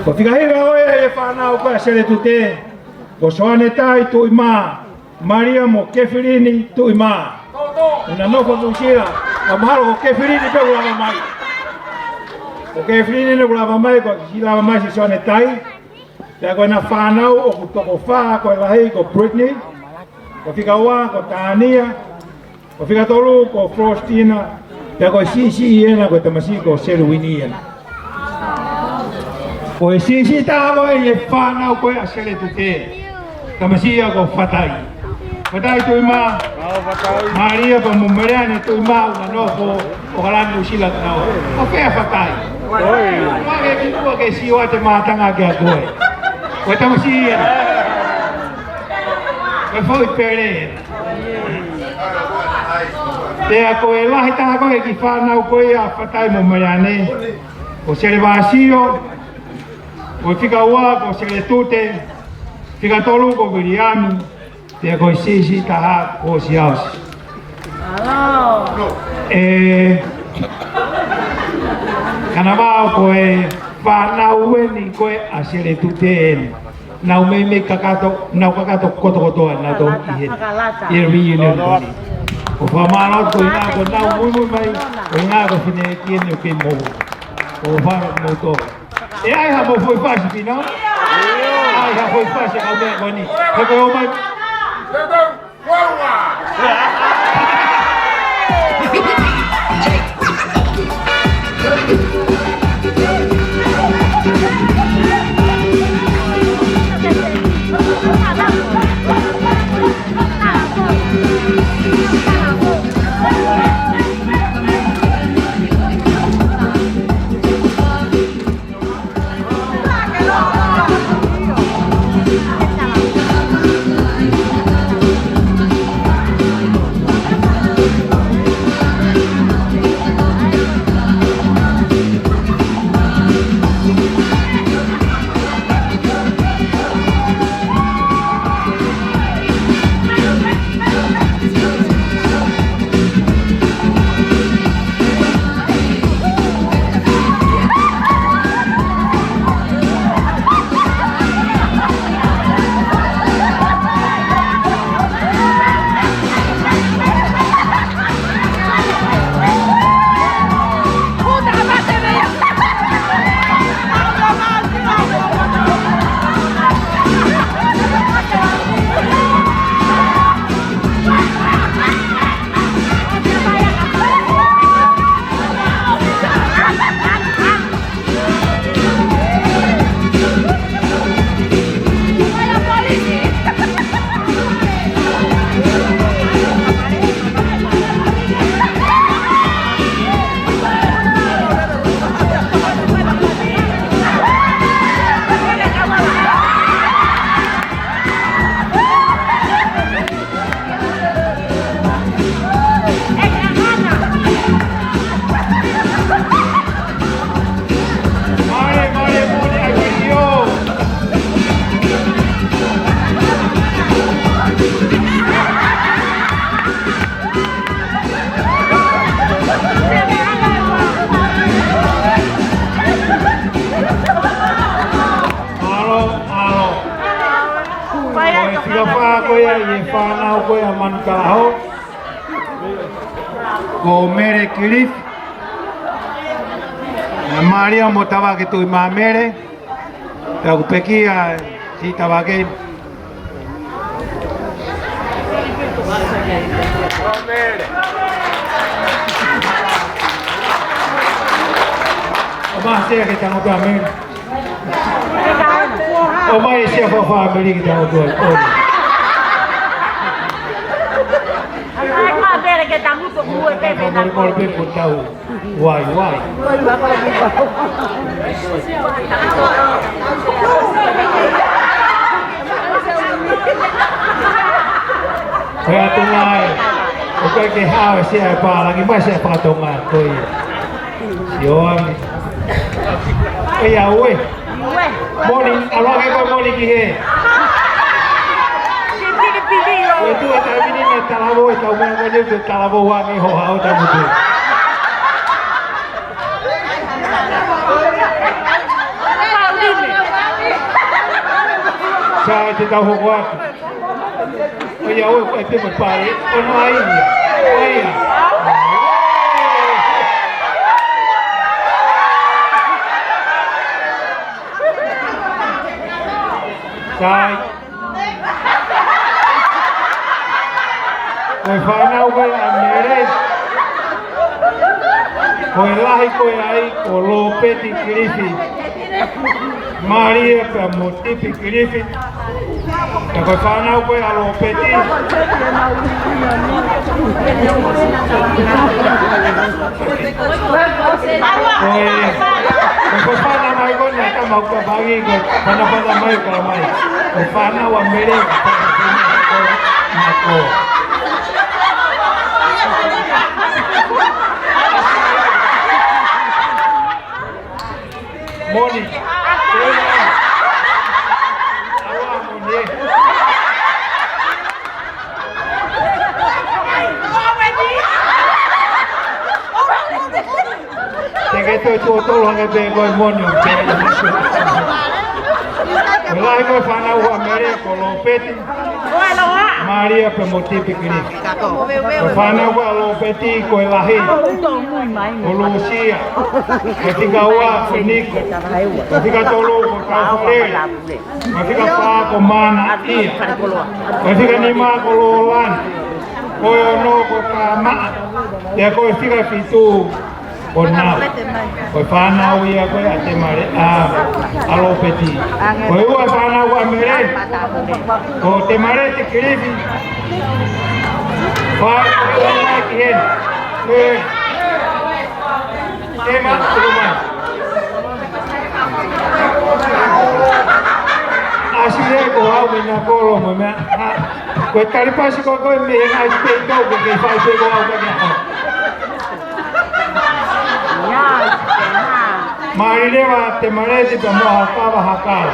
Ko e fika hiva ko ē ʻa e fānau ko ē ʻa Seletute, ko Soane Tai Tuʻimā, Malia mo Kefilini Tuʻimā. ʻOku na nofo Nuʻusila, ka mahalo ko Kefilini pē ʻoku lava mai. Ko Kefilini ʻoku lava mai, ko e kiʻi lava mai ʻa Soane Tai. Pea ko ena fānau ʻoku toko fā, ko e lahi ko Brittany. Ko e fika ua ko Tania. Ko e fika tolu ko Faustina, pea ko e siʻisiʻi ena ko e tamasiʻi ko Selwini ena. Ko e siʻisiʻi taha ko ē ʻi he fānau ko ē ʻa Seletute, tamasiʻi ia ko Fatai. Fatai Tuʻimā, Malia pea mo Meleane Tuʻimā, ʻoku na nofo ʻAokalani Nuʻusila kinaua. Ko fē ʻa Fatai? Ua ke ki ua ke sio atu e mātanga kia koe. Ko e tamasiʻi ena. Ko e foʻi pele ena. Pea ko e lahi taha ko ē kiʻi fānau ko ia ʻa Fatai mo Meleane, ko Selevasio, ko e fika ua ko Seletute, fika tolu ko Viliami, pea ko e siʻisiʻi taha ko Siaosi. ʻE, kānava ko e fānau eni ko ē ʻa Seletute eni. Nau meimei kakato, nau kakato kotokotoa, nau tau ʻi heni. ʻI he reunion ko eni. ʻOku fakamālō atu ko e ʻuhinga ko ʻenau muimui mai, ko e ʻuhinga ko e fineʻeiki eni ʻoku kei moʻui. ʻOku ou fakamoutolu. ʻE ʻi ai haʻamou foʻi fasi pina? ʻAi ha foʻi fasi ka mea ko eni. He ko e ō mai. Kalaho, ko Mele Kilifi, ʻa Malia mo Tavake Tuʻimāmele, pea ʻoku pekia ʻe Tavake. ʻOmai e sea ke tangutu ʻa Mele. ʻOmai e sea fafā Mele ke tangutu ai. ʻOi. Ai, ka Mele ke tangutu, ko e pē Mele. Mele, Mele, pē ko tau. Vai, vai. Ko e ʻatu mai. ʻOku ʻikai ke hao e sea ʻa e pālangi, mai sea faka-Tonga ko ia. Sio ange. ʻOiauē. Moni, ʻalu ange koe Moni ki hē. Ko e tuʻu e taimi ni naʻe talavou e kau mea ko eni, ʻoku talavou ange ho hao tamutu. Sai, te tau hoko atu. ʻOiauē, ko e pē mo pale, ʻono ai ia. ʻOia. Sai. Ko e fānau ko ē ʻa Mele. Ko e lahi ko ē ai ko Lopeti Kilifi. Malia pea mo Tipi Kilifi. Ka ko e fānau ko ē ʻa Lopeti. Ko e, ko e fānau mai ko ē naʻe tama uka pagi ko e fānau, fānau mai ka mai. Ko e fānau ʻa Mele. Mako. Moni. Awa Moni. Te ke toe tuʻo tolu hangē pē ko e Moni ʻo te. Ko e lahi ko ē fānau ʻa Mele ko Lopeti. Malia pea mo Tipi Kilifi. Ko e fānau ko ē ʻa Lopeti ko e lahi ko Lusia. Ko e fika ua ko Niko. Ko e fika tolu ko Kaufalele. Ko e fika fā ko Mana Ia. Ko e fika nima ko Lolani. Ko e ono ko Kamaʻa. Pea ko e fika fitu ko Nau. Ko e fānau ia ko ē ʻa Temale, ʻa, ʻa Lopeti. Ko e ua e fānau ʻa Mele. Ko Temale Tikilifi. Fai, fai ki heni. ʻE. Tema, tuma. ʻAsi e ko au me na kolo mo mea. Ko e kalipasi ko ko e me na i pe ko ke fai pe ko au ka ke. Mālie leva Temaleti pea mo Haukava Hakalo.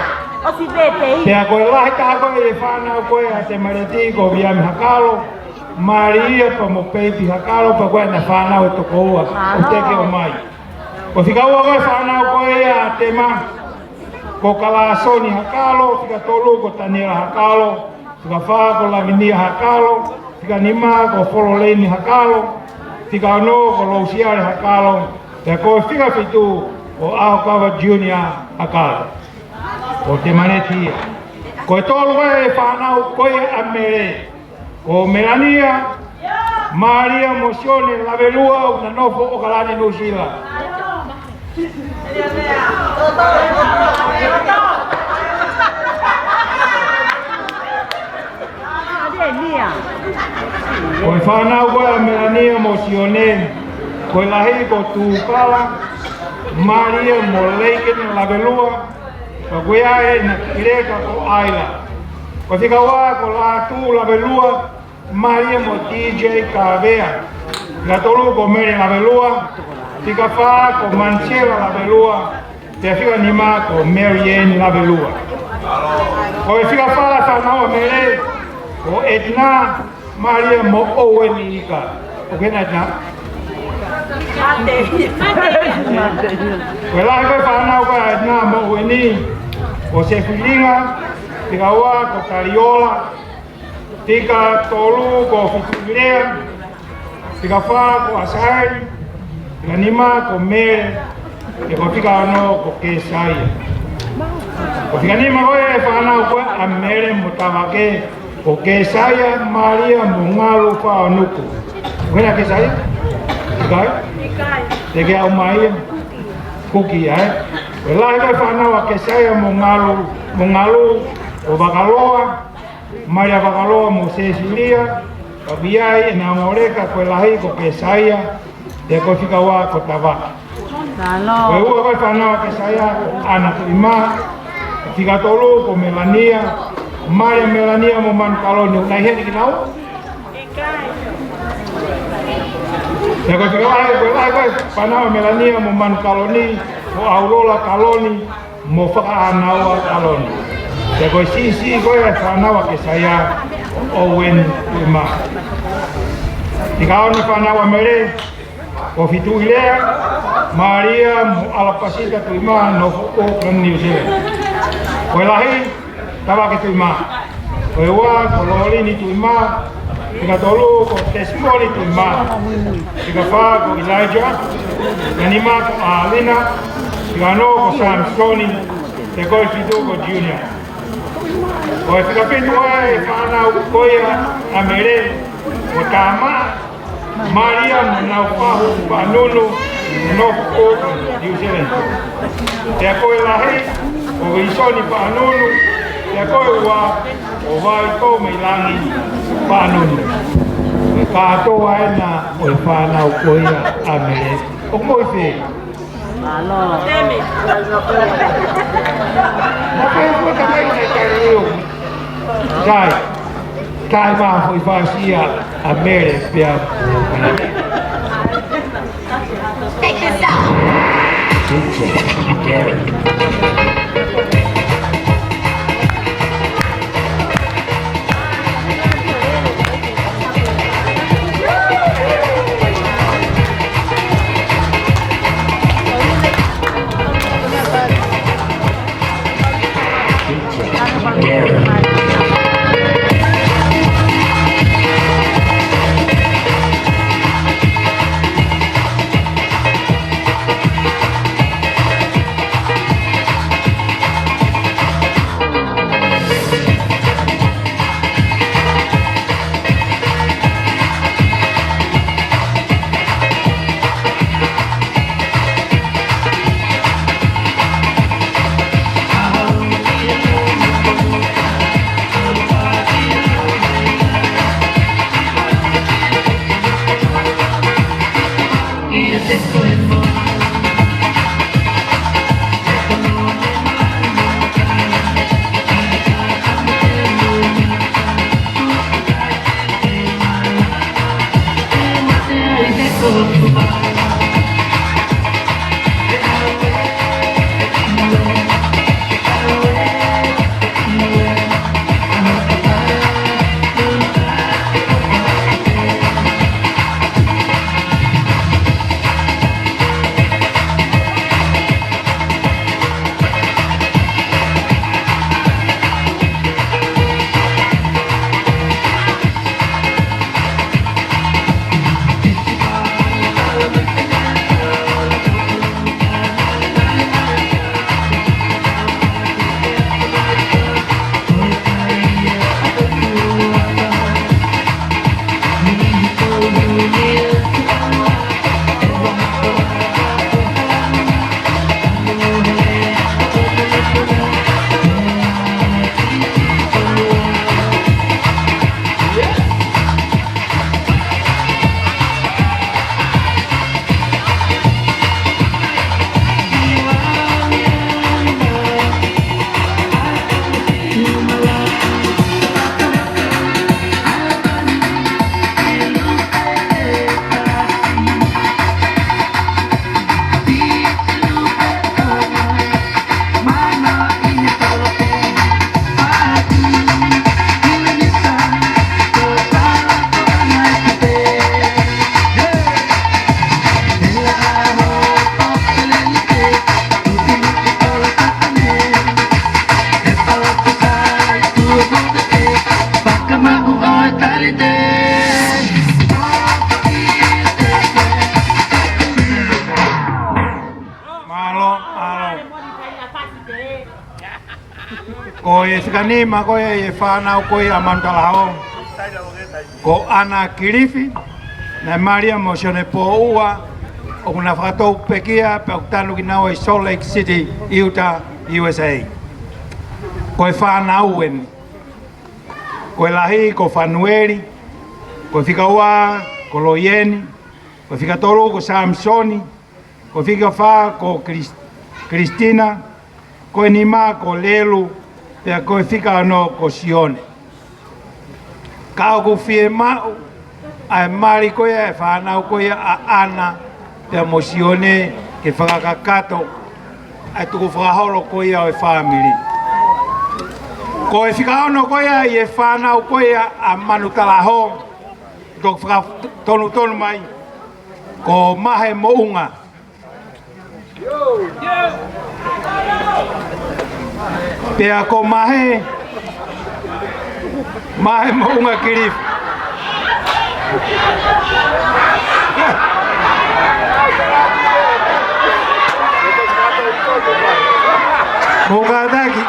Pea ko e lahi taha ko ē e fānau ko ē ʻa Temaleti ko Viami Hakalo, Malia pea mo Peipi Hakalo, pea ko ʻena fānau ʻe toko ua ʻoku teʻeki ke ʻomai. Ko e fika ua ko ē fānau ko ē ʻa Tema, ko Kalasoni Hakalo, fika tolu ko Taniela Hakalo, fika fā ko Lavinia Hakalo, fika nima ko Fololeini Hakalo, fika ono ko Lousiale Hakalo, pea ko e fika fitu ko ʻAhokava Junior Hakalo. Ko Temaleti ia. Ko e tolu ko ē e fānau ko ē ʻa Mele. Ko Melania, Malia mo Sione Lavelua ʻoku na nofo ʻOkalani Nuʻusila. Ko e fānau ko ē ʻa Melania mo Sione, ko e lahi ko Tukala, Malia mo Leikene Lavelua, pea ko ia ʻena kileka ko Aila. Ko e fika ua ko Latu Lavelua, Malia mo T J Kavea. Fika tolu ko Mele Lavelua. Fika fā ko Mansela Lavelua. Pea fika nima ko Mary Ann Lavelua. Ko e fika fā fānau ʻa Mele, ko Etna, Malia mo Owen Ika. ʻOku ʻena Etna? Ko e lahi ko ē fānau ko ē ʻa Etna mo Owen, ko Sefilinga, fika ua ko Kaliola, Fika tolu ko Fituʻilea, fika fā ko ʻAsaeli, fika nima ko Mele, pea ko e fika ono ko Kesaia. Ko e fika nima ko ē e fānau ko ē ʻa Mele mo Tavake, ko Kesaia, Malia mo Ngalu Faʻaonuku. Ko ena Kesaia? ʻIkai? ʻIkai. Te ke ʻomai ia? Kuki, ē? Ko e lahi ko ē e fānau ʻa Kesaia mo Ngalu, mo Ngalu, ko Vakaloa, Malia Vakaloa mo Sesilia, pea ʻoku ʻi ai ʻena ongo leka, ko e lahi ko Kesaia, pea ko e fika ua ko Tavake. Mālō. Ko e ua ko ē e fānau ʻa Kesaia, ko ʻAna Tuʻimā, fika tolu ko Melania, Malia Melania mo Manu Kaloni, ʻoku nau ʻi heni kinaua? Pea ko e fika vahe, ko e vahe ko ē e fānau ʻa Melania mo Manu Kaloni, mo ʻAulola Kaloni, mo Fakaʻānaua Kaloni. Pea ko e siʻisiʻi ko ē e fānau ʻa Kesaia, ko Owen Tuʻimā. Fika ono e fānau ʻa Mele, ko Fituʻilea, Malia mo ʻAlapasita Tuʻimā, nofo Auckland, New Zealand. Ko e lahi, Tavake Tuʻimā. Ko e ua ko Lolini Tuʻimā, fika tolu ko Tesimoni Tuʻimā, fika fā ko Elijah, fika nima ko ʻAlina, fika ono ko Samisoni, pea ko e fitu ko Junior. Ko e fika fitu ʻa e fānau ko ia ʻa Mele, ko Tama, Malia mo Naufahu Faʻanunu, nofo Auckland, New Zealand. Pea ko e lahi, ko Uisoni Faʻanunu, pea ko e ua, ko Vaitoumeilangi Faʻanunu. Ko e kātoa ena ʻo e fānau ko ia ʻa Mele. ʻOku mou ʻi fē? Mālō. Mou fē, ko e takai na kai io. Kai. Kai mā foʻi fāsia ʻa Mele pea mo Mele. Take this out. Ko e fika nima ko ia ʻi he fānau ko ia ʻa Manutalaho, ko ʻAna Kilifi, naʻe mali ia mo Sione Pōʻua, ʻoku na fakatou pekia pea ʻoku tanu kinaua ʻi Salt Lake City, Utah, U S A. Ko e fānau eni. Ko e lahi ko Fanueli, ko e fika ua ko Loieni, ko e fika tolu ko Samisoni, ko e fika fā ko Kilis-, Kilistina, ko e nima ko Lelu, pea ko e fika ono ko Sione. Ka ʻoku fiemaʻu ʻa e mali ko ia ʻa e fānau ko ia ʻa ʻAna pea mo Sione ke fakakakato ʻa e tukufakaholo ko ia ʻo e fāmili. Ko e fika ono ko ia ʻi he fānau ko ia ʻa Manutalaho, toki fakatonutonu mai, ko Mahe Moʻunga. Pea ko Mahe, Mahe Moʻunga Kilifi. Mou kātaki,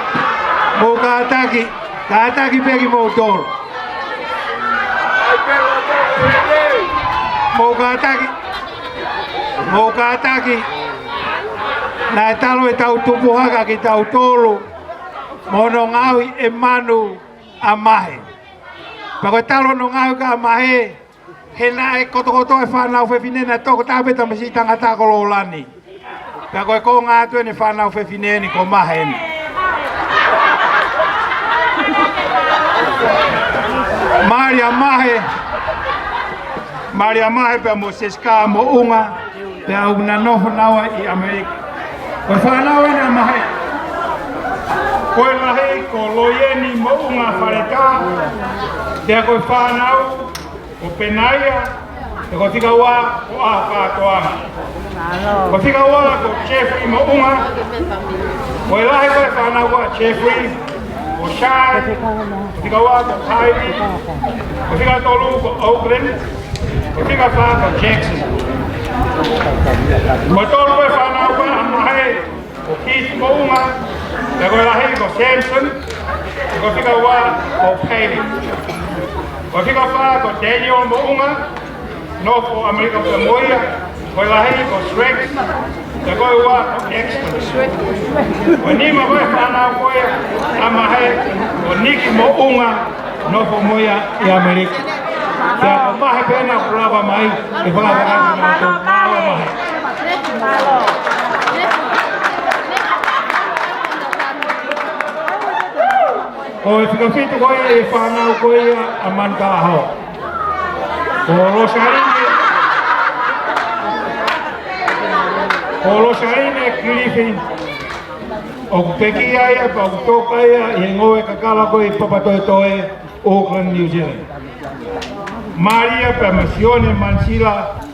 mou kātaki, kātaki pē kimoutolu. Mou kātaki. Mou kātaki. Naʻe talu ʻetau tupu hake kitautolu mo hono ngaohi ʻe Manu ʻa Mahe. Pea ko e talu hono ngaohi ʻa Mahe, he naʻe kotokotoa e fānau fefine, naʻe tokotaha pē tamasiʻi tangata ko Lolani. Pea ko e konga atu eni e fānau fefine eni ko Mahe eni. Mali ʻa Mahe, mali ʻa Mahe pea mo Sesika Moʻunga, pea ʻoku na nofo naua ʻi ʻAmelika. Ko e fānau eni ʻa Mahe. Ko e lahi ko Loieni Moʻunga Faleta, pea ko e fānau ko Penaia, pea ko e fika ua ko ʻAhakātoanga. Ko e fika ua ko Jeffrey Moʻunga. Ko e lahi ko e fānau ko ʻa Jeffrey, ko Shai, ko e fika ua ko Kylie, ko e fika tolu ko Oakland, ko e fika fā ko Jackson. Ko e tolu ko e fānau ko ʻa Mahe, ko Keith Moʻunga, pea ko e lahi ko Samson, pea ko e fika ua ko Pele. Ko e fika fā ko Daniel Moʻunga, nofo ʻAmelika pea mo ia, ko e lahi ko Srex, pea ko e ua ko Exton. Ko e nima ko e fānau ko ia ʻa Mahe, ko Niki Moʻunga, nofo mo ia ʻi ʻAmelika. Pea ko Mahe pē ena ʻoku lava mai, ʻe fakafakanga ʻo Mahe. Ko e fika fitu ko ia ʻi he fānau ko ia ʻa Manutalaho, ko Losaline, ko Losaline Kilifi, ʻoku pekia ia pea ʻoku toka ia ʻi he ngoue kakala ko ē ʻi Papatoetoe, Auckland, New Zealand. Mali ia pea mo Sione Manisila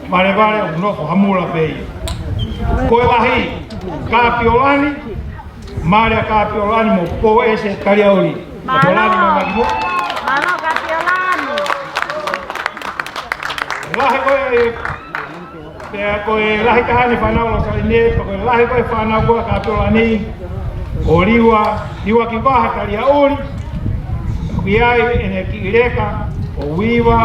Valevale, ʻoku nofo Hamula pē ia. Ko e lahi, Kapiolani, mali ʻa Kapiolani mo Poese Taliauli. Mālō. Kapiolani mo Maki mo. Mālō Kapiolani. Lahi ko e Pea ko e lahi taha eni e fānau ʻa Losaline, pea ko e lahi ko e fānau ko ē ʻa Kapiolani, ko Liua, Liua Kivaha Taliauli, ʻoku ʻi ai ʻene kiʻi leka, ko Uiva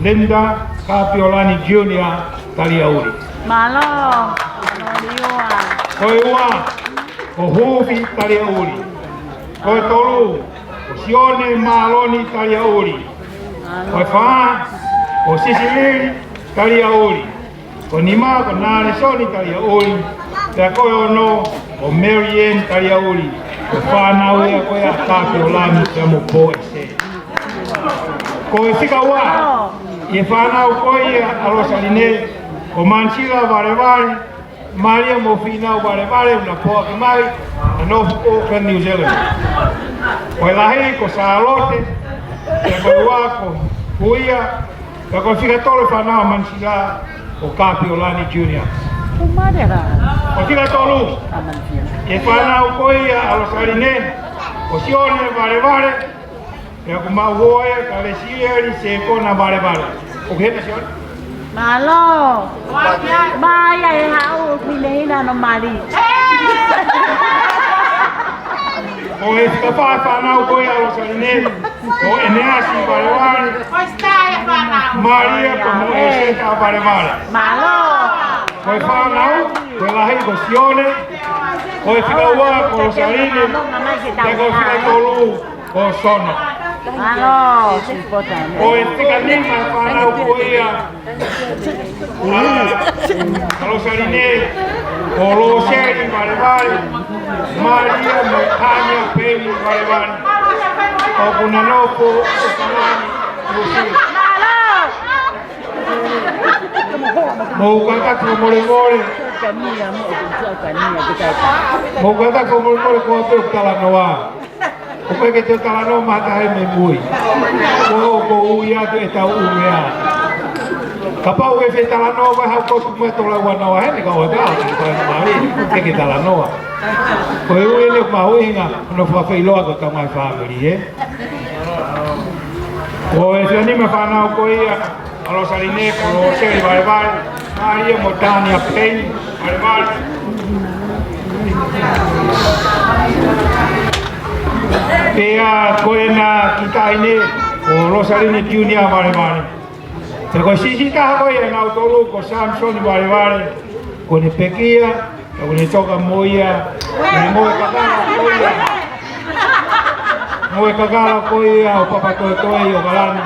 Linda Kapiolani Junior Taliauli. Mālō, mālō Liua. Ko e ua, ko Hufi Taliauli. Ko e tolu, ko Sione Maloni Taliauli. Ko e fā, ko Sisilili Taliauli. Ko e nima, ko Nalesoni Taliauli. Pea ko e ono, ko Mary Ann Taliauli. Ko e fānau ia ko ē ʻa Kapiolani pea mo Poese. Ko e fika ua ʻi he fānau ko ia ʻa Losaline, ko Manisila Valevale, Malia mo Finau Valevale, ʻoku na poaki mai, ʻa nofo Auckland, New Zealand. Ko e lahi ko Sālote, pea ko e ua ko Huia, pea ko e fika tolu e fānau ʻa Manisila, ko Kapiolani Junior. Ko Malia rā. Ko e fika tolu ʻi he fānau ko ia ʻa Losaline, ko Sione Valevale, pea ko Mauhoe, Kalesieli, Sekona Valevale. ʻOku hena Sione? Mālō. Mai ai e haʻu ʻo hinehina hono mali. Ko e fika fā fānau ko ia ʻa Losaline, ko ʻEneasi Valevale, Malia ko Moʻeseta Valevale. Ko e fānau, ko e lahi ko Sione, ko e fika ua ko Losaline, pea ko e fika tolu ko Sono. Ko e fika nima fānau ko ia ʻa Losaline, ko Loseli Valevale, Malia mo Tania Peini Valevale, ʻoku na nofo ʻi ʻAokalani, Nuʻusila. Mou kātaki fakamolemole. Mou kātaki fakamolemole ko au pē ʻoku talanoa. ʻOku ʻikai ke te talanoa mata he me mui. Ko, ko ui atu e tau ui ā. Kapau ke fai talanoa, ko e hau kotu mo e tola ua noa heni ka ʻo e tau, ko e mali, te ke talanoa. Ko e ui eni ʻoku mahuʻinga, ʻo nau fakafeʻiloaki ko e tau mai fāmili, ē? Ko e fika nima fānau ko ia ʻa Losaline, ko Loseli Valevale, Malia mo Tania Peini Valevale. Pea ko ena kiʻi taʻahine, ko Losaline Junior Valevale. Pea ko e siʻisiʻi taha ko ia ʻia nautolu ko Samisoni Valevale, kuo ne pekia, pea kuo ne toka mo ia, mo e kakala ko ia. Mo e kakala ko ia ʻo Papatoetoe ʻi ʻAokalani,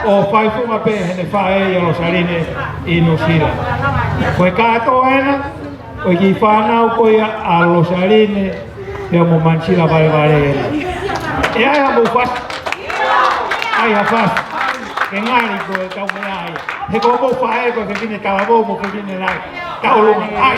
ʻo faifunga pē heʻene faʻē ʻia Losaline ʻi Nuʻusila. Ko e kātoa ena, ko e kiʻi fānau ko ia ʻa Losaline, pea mo Manisila Valevale ena. ʻE ʻai ha mou fasi. ʻAi ha fasi. Ke ngali ko e tau meʻa ia. He ko hoʻomou faʻē ko e fefine talavou mo e fefine lahi. Tau lunga. ʻAi.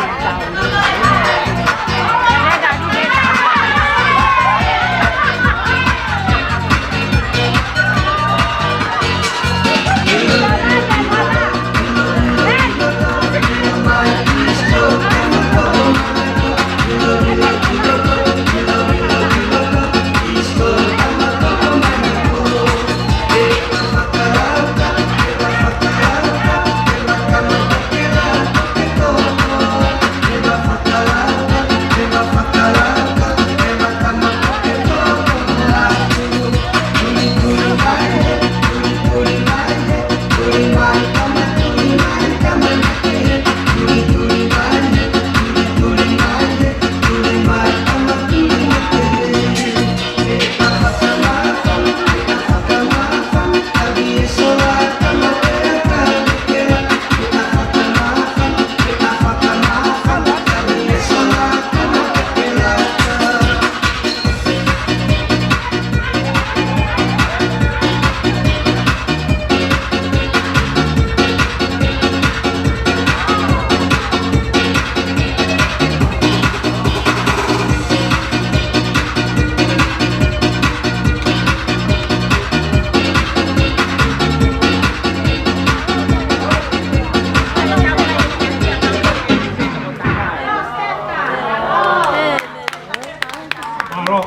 Mālō.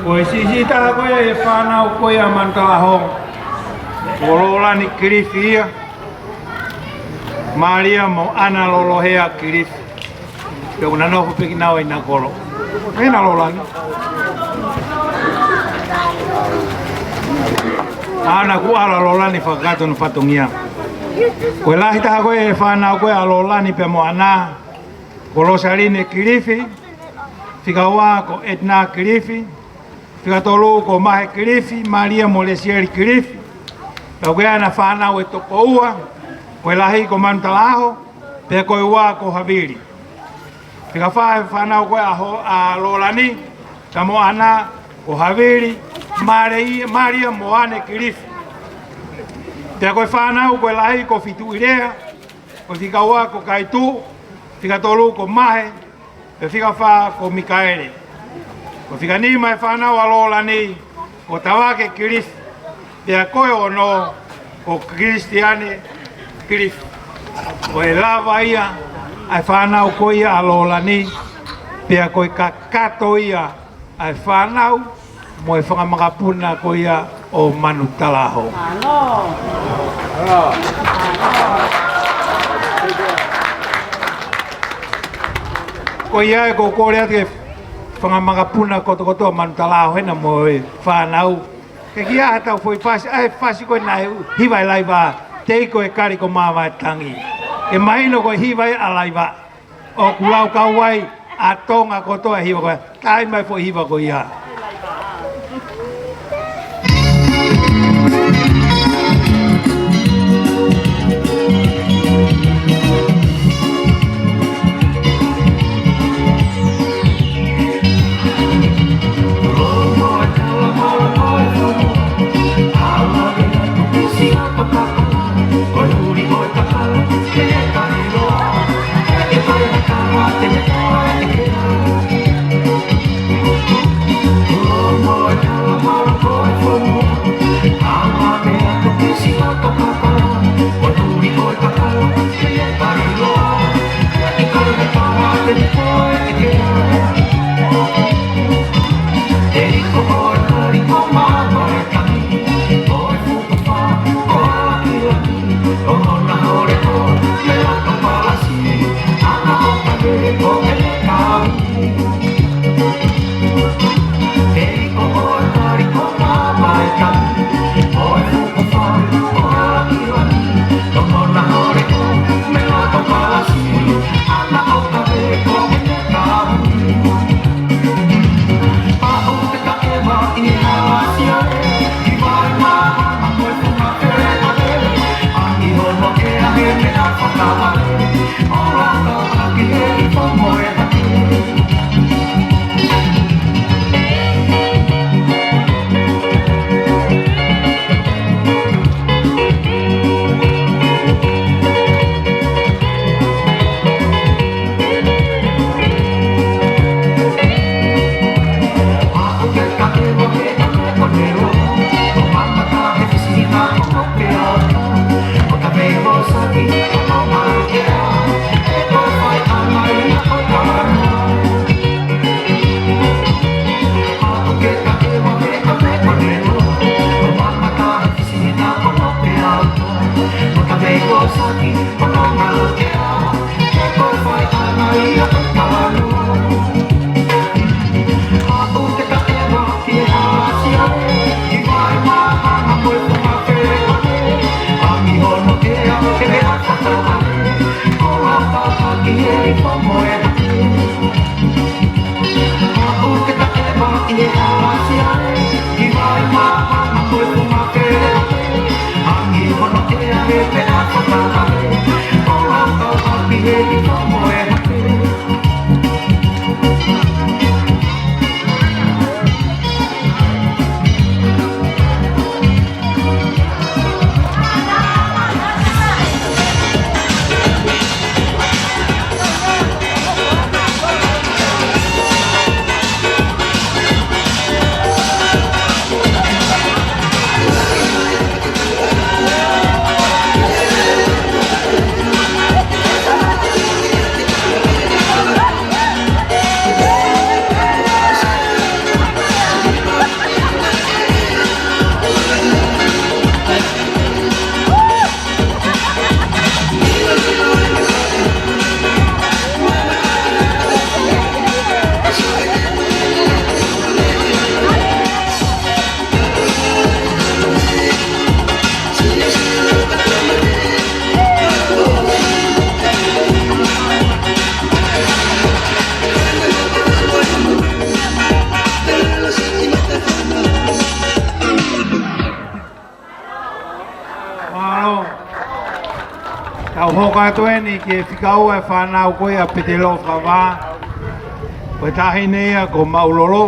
Ko e siʻisiʻi taha ko ia ʻi he fānau ko ia ʻa Manutalaho, ko Lolani Kilifi ia, Malia mo ʻAna Lolohea Kilifi. Pea ʻoku na nofo pē kinaua ʻi Nakolo. Pea ʻa Lolani. ʻAna kuo ʻalu ʻa Lolani fakakakato hono fatongia. Ko e lahi taha ko ia ʻi he fānau ko ia ʻa Lolani pea mo ʻAna, ko Losaline Kilifi, fika ua ko ʻEtina Kilifi, fika tolu ko Mahe Kilifi, Malia mo Lesieli Kilifi. Pea ko ʻena fānau ʻe toko ua, ko e lahi ko Manutalaho, pea ko e ua ko Havili. Fika fā ʻi he fānau ko ia ʻa Ho-, ʻa Lolani, pea mo ʻAna, ko Havili, Male-, Malia mo ʻAne Kilifi. Pea ko e fānau ko e lahi ko Fituʻilea, ko e fika ua ko Kaitu, fika tolu ko Mahe, pea fika fā ko Mikaele. Ko e fika nima ʻi he fānau ʻa Lolani, ko Tavake Kilifi, pea ko e ono ko Kilisitiane Kilifi. Ko e lava ia ʻa e fānau ko ia ʻa Lolani, pea ko e kakato ia ʻa e fānau mo e fanga makapuna ko ia ʻo Manutalaho. Mālō. Mālō. Ko ia ē, ʻoku ou kole atu ki he fanga makapuna kotokotoa, Manu Talao hena mo e fānau, ke ʻi ai haʻatau foʻi fasi, ʻa e fasi ko ē naʻe hiva ʻe Laiva, Te Iko e Kali ko Mavaetangi. Ke mahino ko e hiva ia ʻa Laiva. ʻOku laukau ai ʻa Tonga kotoa e hiva ko ē. Taaʻi mai e foʻi hiva ko ia. Mālō. Tau hoko atu eni ki he fika ua e fānau ko ia ʻa Petelo Fakavā. Ko e taʻahine ia ko Maulolo.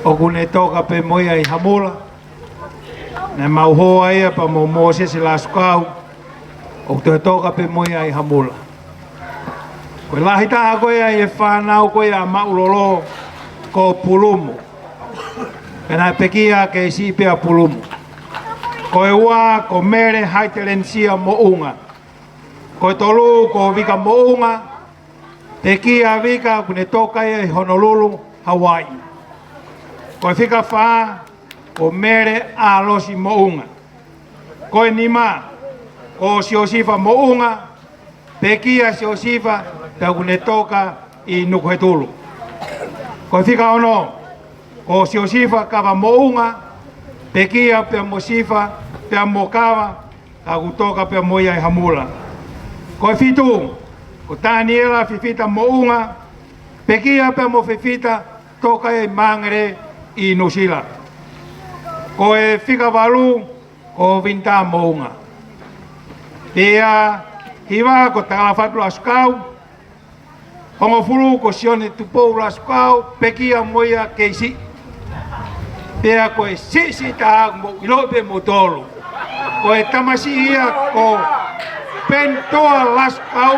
ʻOku ne toka pē mo ia ʻi Hamula. Naʻe mau hoa ia pea mo Mōsese Lasukau. ʻOku toe toka pē mo ia ʻi Hamula. Ko e lahi taha ko ia ʻi he fānau ko ia ʻa Maulolo ko Pulumu. Pea naʻe pekia kei siʻi pē ʻa Pulumu. Ko e ua ko Mele Haitelenisia Moʻunga. Ko e tolu ko Vika Moʻunga. Pekia ʻa Vika, ʻoku ne toka ia ʻi Honolulu, Hawaii. Ko e fika fā ko Mele ʻAlosi Moʻunga. Ko e nima ko Siosifa Moʻunga. Pekia ʻa Siosifa, pea ʻoku ne toka ʻi Nukuhetulu. Ko e fika ono, ko Siosifa Kava Moʻunga, pekia pea mo Sifa, pea mo Kava, ka ʻoku toka pea mo ia ʻi Hamula. Ko e fitu, ko Taniela Fifita Moʻunga, pekia pea mo Fifita, toka ʻi Māngere ʻi Nuʻusila. Ko e fika valu, ko Vinita Moʻunga. Pea hiva, ko Takalafatu Lasukau, hongofulu, ko Sione Tupou Lasukau, pekia mo ia kei siʻi. Pea ko e siʻisiʻi taha ʻoku mou ʻiloʻi pē moutolu, ko e tamasiʻi ia ko Penitoa Lasukau.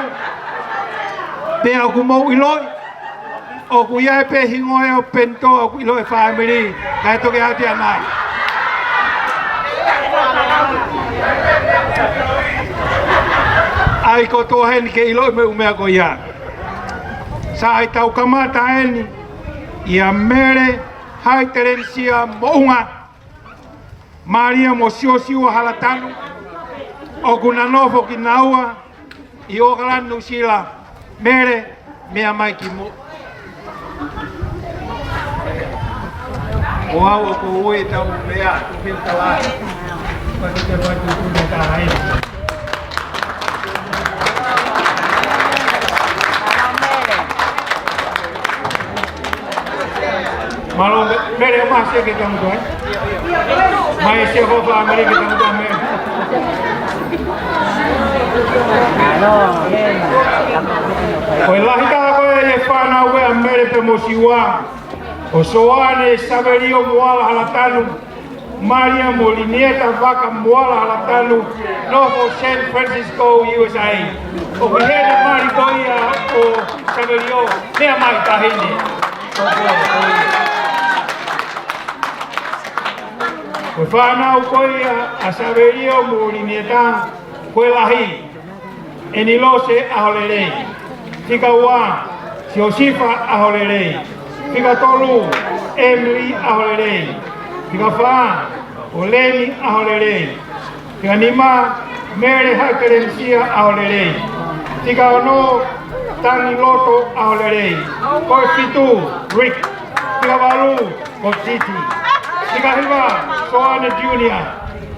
Pea ʻoku mou ʻiloʻi, ʻoku ʻi ai pē hingoa ʻo Penitoa ʻoku ʻiloʻi e fāmili, kae toki ʻalu atu ia nai. ʻAi kotoa heni ke ʻiloʻi mo e ʻū meʻa ko ia. Sai, tau kamata eni ʻia Mele Haitelenisia Moʻunga, Malia mo Siosiua Halatanu, ʻoku na nofo kinaua ʻi ʻOkalani, Nuʻusila. Mele, meʻa mai ki muʻa. Ko au ʻoku ou ui e tau meʻa, ko Pita Lā. Ko e te vai tu tu me ta hai. Mālō, Mele, Mele, ʻomai ha sea ke tangutu ai. Mai ha sea ko e fāmili ke tangutu ai, Mele. Ko e lahi taha ko ē ʻi he fānau ko ē ʻa Mele pea mo Siua, ko Soane Savelio Moala Halatanu, Malia mo Linieta Vaka Moala Halatanu, nofo San Francisco, U S A. ʻOku ʻi heni e mali ko ia ʻo Savelio, meʻa mai, taʻahine. Ko e fānau ko ia ʻa Savelio mo Linieta, ko e lahi, ʻEnilose ʻAholelei. Fika ua, Siosifa ʻAholelei. Fika tolu, Emily ʻAholelei. Fika fā, ko Leni ʻAholelei. Fika nima, Mele Haitelenisia ʻAholelei. Fika ono, Tangiloto ʻAholelei. Ko e fitu, Rick. Fika valu, ko Titi. Fika hiva, Soane Junior.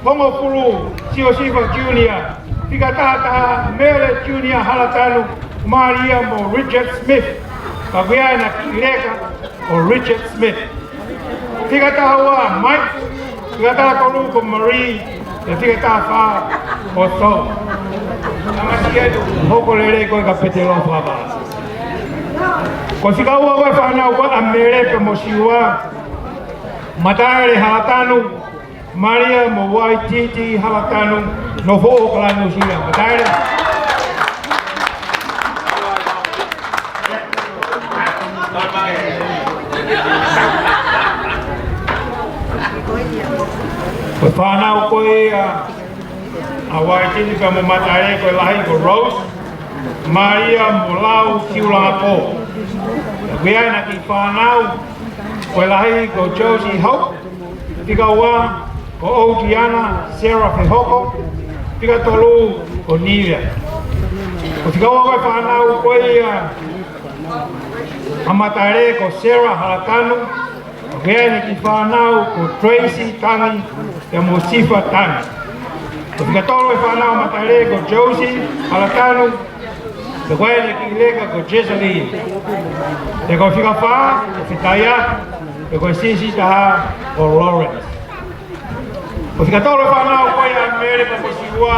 Hongofulu, Siosifa Junior. Fika taha taha, Mele Junior Halatanu, Malia mo Richard Smith. Ka ʻoku ʻi ai ʻena kiʻi leka ko Richard Smith. Fika taha ua, Mike. Fika taha tolu ko Marie. Pea fika taha fā ko Tau. Tamasiʻi ia ʻoku hoko lelei ko ē kia Petelo Fava. Ko e fika ua ko ē fānau ko ē ʻa Mele pea mo Siua, Mataele Halatanu, Malia mo Waititi Halatanu, nofo ʻOkalani, Nuʻusila. Mataele. Ko e fānau ko ē ʻa, ʻa Waititi pea mo Mataele, ko e lahi ko Rose, Malia mo Lau Kiulangapō. ʻOku ʻi ai ʻena kiʻi fānau, ko e lahi ko Josie Hope, fika ua ko ʻOukiana Sarah Fehoko, fika tolu ko Nivea. Ko e fika ua ko ē fānau ko ia ʻa Mataele ko Sarah Halatanu, ʻoku ʻi ai ʻena kiʻi fānau ko Tracy Tangi pea mo Sifa Tangi. Ko e fika tolu e fānau ʻa Mataele ko Josie Halatanu, pea ko ʻena kiʻi leka ko Jesseline. Pea ko e fika fā, ko Fitaia, pea ko e siʻisiʻi taha ko Lawrence. Ko e fika tolu e fānau ko ia ʻa Mele pea mo Siua,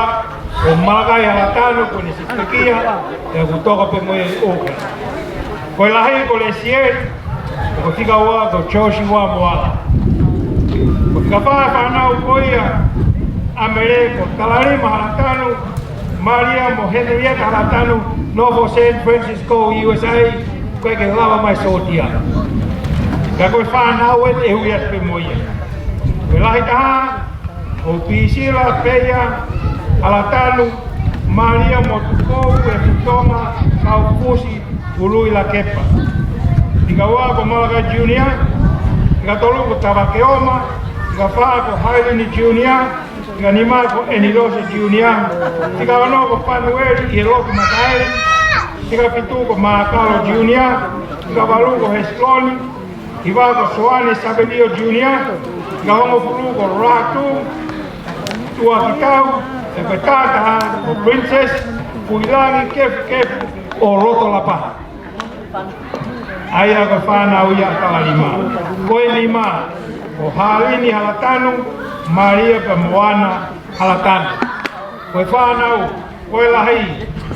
ko Malakai Halatanu, ko ʻene siʻi pekia, pea ʻoku toka pē mo ia ʻi ʻOkalani. Ko e lahi ko Lesieli, pea ko e fika ua ko Joshua Moala. Ko e fika fā e fānau ko ia ʻa Mele ko Talalima Halatanu, Malia mo Henrietta Halatanu, nofo San Francisco, U S A, ʻoku ʻikai ke lava mai sōtia. Ka ko e fānau ē ʻe ui atu pē mo ia. Ko e lahi taha, ko Pisila Peia Halatanu, Malia mo Tupou ʻEfitonga Kaufusi Ului Lakepa. Fika ua ko Malakai Junior, fika tolu ko Tavakeoma, fika fā ko Hailini Junior, fika nima ko ʻEnilose Junior, fika ono ko Fanueli ʻi he loki Mataele, Fika fitu ko Mākalo Junior, fika valu ko Hesiloni, hiva ko Soane Savelio Junior, fika hongofulu ko Ratu Tuakitau, pea ko e taha taha ko Princess Kuilangi Kefukefu ʻo Lotolapaha. ʻA ia ko e fānau ia ʻa Talalima. Ko e nima ko Halini Halatanu, Malia pea mo Ana Halatanu. Ko e fānau, ko e lahi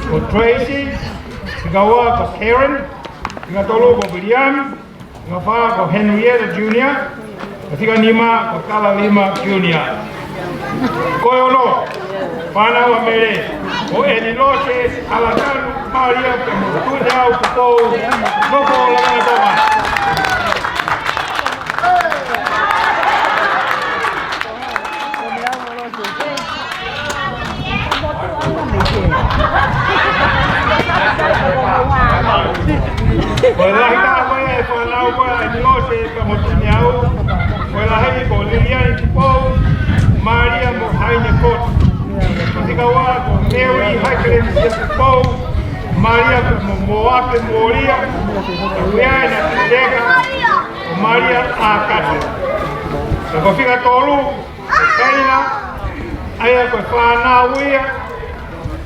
ko Tracy, fika ua ko Karen, fika tolu ko William, fika fā ko Henrietta Junior, fika nima ko Talalima Junior. Ko e ono, fānau ʻa Mele, ko ʻEnilose Halatanu, Malia pea mo Tuʻineau Tupou, nofo ʻo Lagana Tonga. Ko e lahi taha ko ē ʻa e fānau ko ē ʻa ʻEnilose pea mo Tuʻineau. Ko e lahi ko Liliani Tupou, Malia mo Haine Koto. Ko e fika ua ko Mary Haikelen Tupou, Malia pea mo Moape Molia. Ko ia ʻena tileka ko Malia ʻAkata. Pea ko e fika tolu, Kaina, ʻa ia ko e fānau ia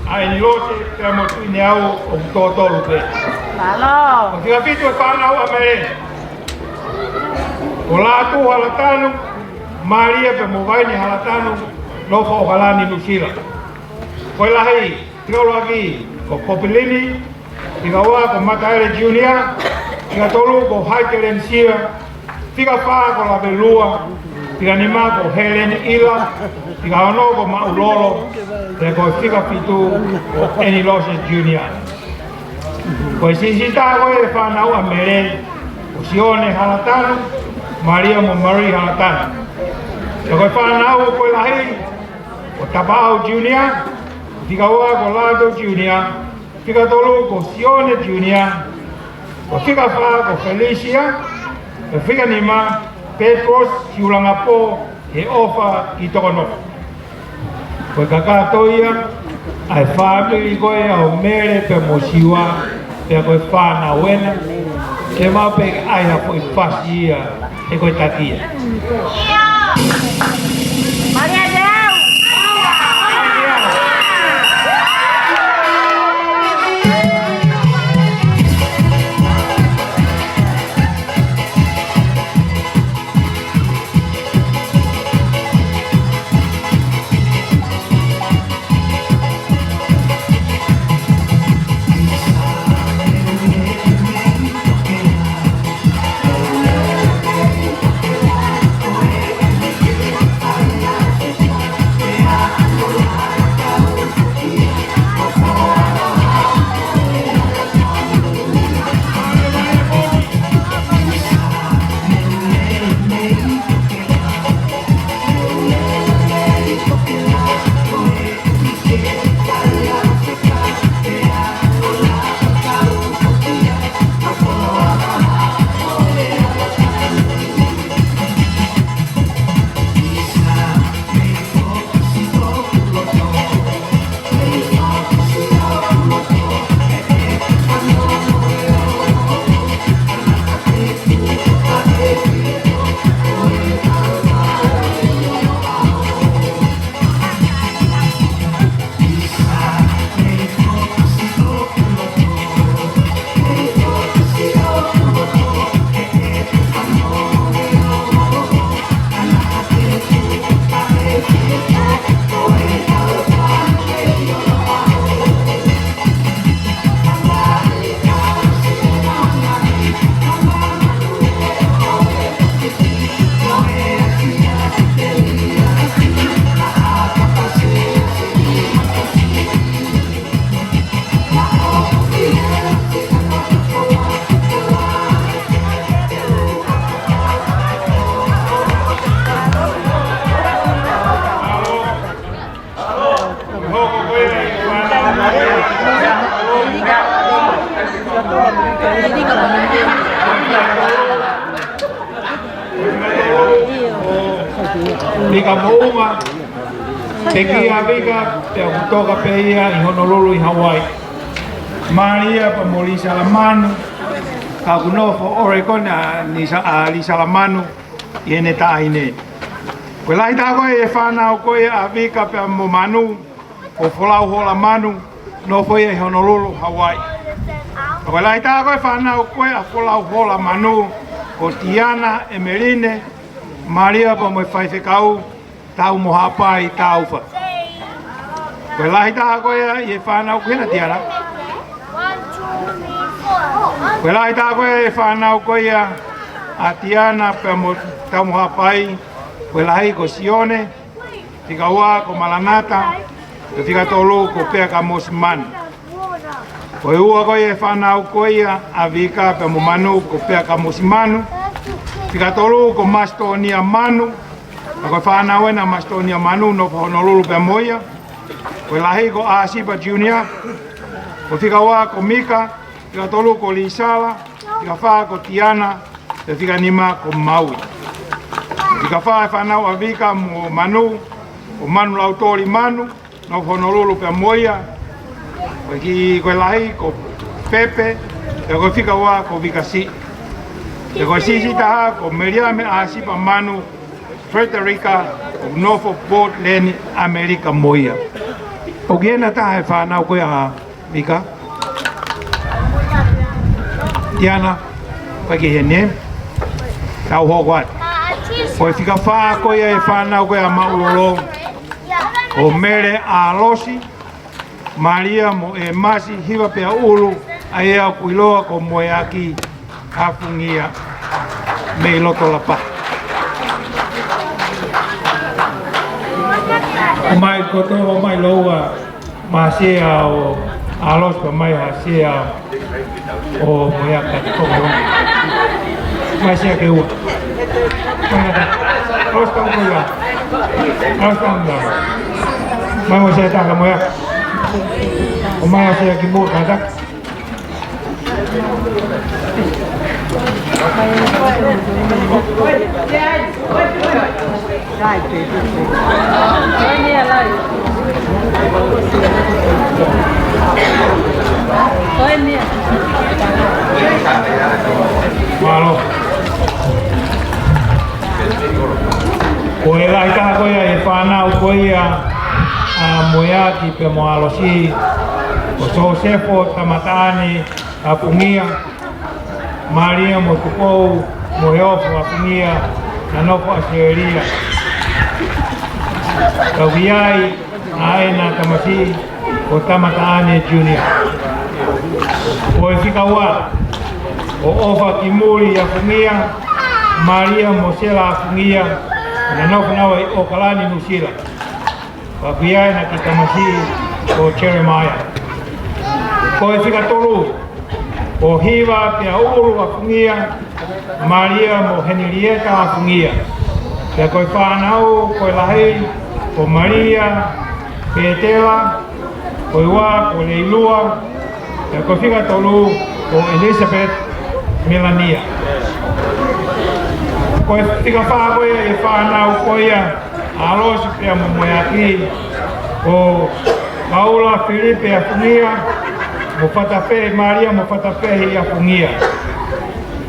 ʻa ʻEnilose pea mo Tuʻineau ʻoku tōtolu pē. Mālō. Ko e fika fitu e fānau ʻa Mele, ko Lātū Halatanu, Malia pea mo Vaini Halatanu, nofo ʻAokalani, Nuʻusila. Ko e lahi, fika ʻuluaki ko Popilini, fika ua ko Mataele Junior, fika tolu ko Haikelen Sia, fika fā ko Lavelua, fika nima ko Heleni ʻIla, fika ono ko Maʻulolo, pea ko e fika fitu ko ʻEnilose Junior. Ko e siʻisiʻi taha ko ē e fānau ʻa Mele, ko Sione Halatanu, Malia mo Marie Halatanu. Pea ko e fānau ko e lahi, ko Tapaʻau Junior, fika ua ko Lātū Junior, fika tolu ko Sione Junior, ko e fika fā ko Felicia, ko e fika nima Petros Siulangapō, he ʻofa ki Tokonoko. Ko e kakato ia ʻa e fāmili ko ē ʻo Mele pea mo Siua, pea ko e fānau ʻena, ke mau pē ʻai ha foʻi fasi ia, he ko e taki ia. Mika Moʻunga, pekia Mika, pea ʻoku toka pē ia ʻi Honolulu ʻi Hawaii. Malia pea mo Lisa Lamanu, ka ʻoku nofo Oregon ʻa Lisa, ʻa Lisa Lamanu ʻi heʻene taʻahine. Ko e lahi taha ko ē ʻi he fānau ko ia ʻa Vika pea mo Manu, ko Folau Hola Manu, nofo ia ʻi Honolulu, Hawaii. Ko e lahi taha ko ē fānau ko ē ʻa Folau Hola Manu, ko Tiana, ʻEmeline, Malia pea mo e faifekau, Taumohapai Taufa. Ko e lahi taha ko ia ʻi he fānau ko ena, Tiana. Ko e lahi taha ko ia ʻi he fānau ko ia ʻa Tiana pea mo Taumohapai, ko e lahi ko Sione, fika ua ko Malanata, pea fika tolu ko Pea Kamosi Manu. Ko e ua ko ia ʻi he fānau ko ia ʻa Vika pea mo Manu ko Pea Kamosi Manu. Fika tolu ko Masitonia Manu. Ko e fānau ena ʻa Masitonia Manu, nofo Honolulu pea mo ia. Ko e lahi ko ʻAsipa Junior. Ko e fika ua ko Mika. Fika tolu ko Lisala. Fika fā ko Tiana. Pea fika nima ko Maui. Fika fā ʻi he fānau ʻa Vika mo Manu, ko Manu Lautoli Manu, nofo Honolulu pea mo ia. Ko e kiʻi, ko e lahi ko Pepe, pea ko e fika ua ko Vikasiʻi. Pea ko e siʻisiʻi taha ko Meliame ʻAsipa Manu, Frederica, ʻoku nofo Portland, ʻAmelika mo ia. ʻOku ʻi hena taha ʻi he fānau ko ia ʻa Vika. Tiana, paki hene. Tau hoko atu. Ko e fika fā ko ia ʻi he fānau ko ia ʻa Maulolo, ko Mele ʻAlosi, Malia mo ʻEmasi, hiva pea ʻulu, ʻa ia ʻoku ʻiloa ko Moeaki ʻa Fungia, mei loto Lapaha. ʻOmai kotoa, ʻomai lōua, mei he sea ʻo ʻAlosi pea mei he sea ʻo Moeaki. ʻOmai sea ke ua. ʻOmai ʻAlosi, tau ko ia. ʻAlosi, tau ia. ʻOmai mo e sea taha Moeaki. ʻOmai ʻa e sea ki muʻa kātaki. Mālō. Ko e lahi taha ko ia ʻi he fānau ko ia ʻa Moeaki pea mo ʻAlosi, ko Sosefo Tamataʻane ʻa Fungia, Malia mo Tupou mo Heofo ʻa Fungia, naʻa nofo ʻAositelēlia. Ka ʻoku ʻi ai ʻa ʻena tamasiʻi ko Tamataʻane Junior. Ko e fika ua, ko ʻOfa Kimuli ʻa Fungia, Malia mo Sela ʻa Fungia, naʻa nau fanau ʻi ʻOkalani, Nuʻusila. Ka ʻoku ʻi ai ʻena kiʻi tamasiʻi ko Jeremiah. Ko e fika tolu, ko Hiva pea ʻUlu ʻa Fungia, Malia mo Henrietta ʻa Fungia. Pea ko e fānau ko e lahi, ko Malia Petela, ko e ua ko Leilua, pea ko e fika tolu ko Elizabeth Melania. Ko e fika fā ko ia ʻi he fānau ko ia ʻa ʻAlosi pea mo Moeaki, ko Paula Filipe ʻa Fungia, mo Fatafehi, Malia mo Fatafehi ʻa Fungia.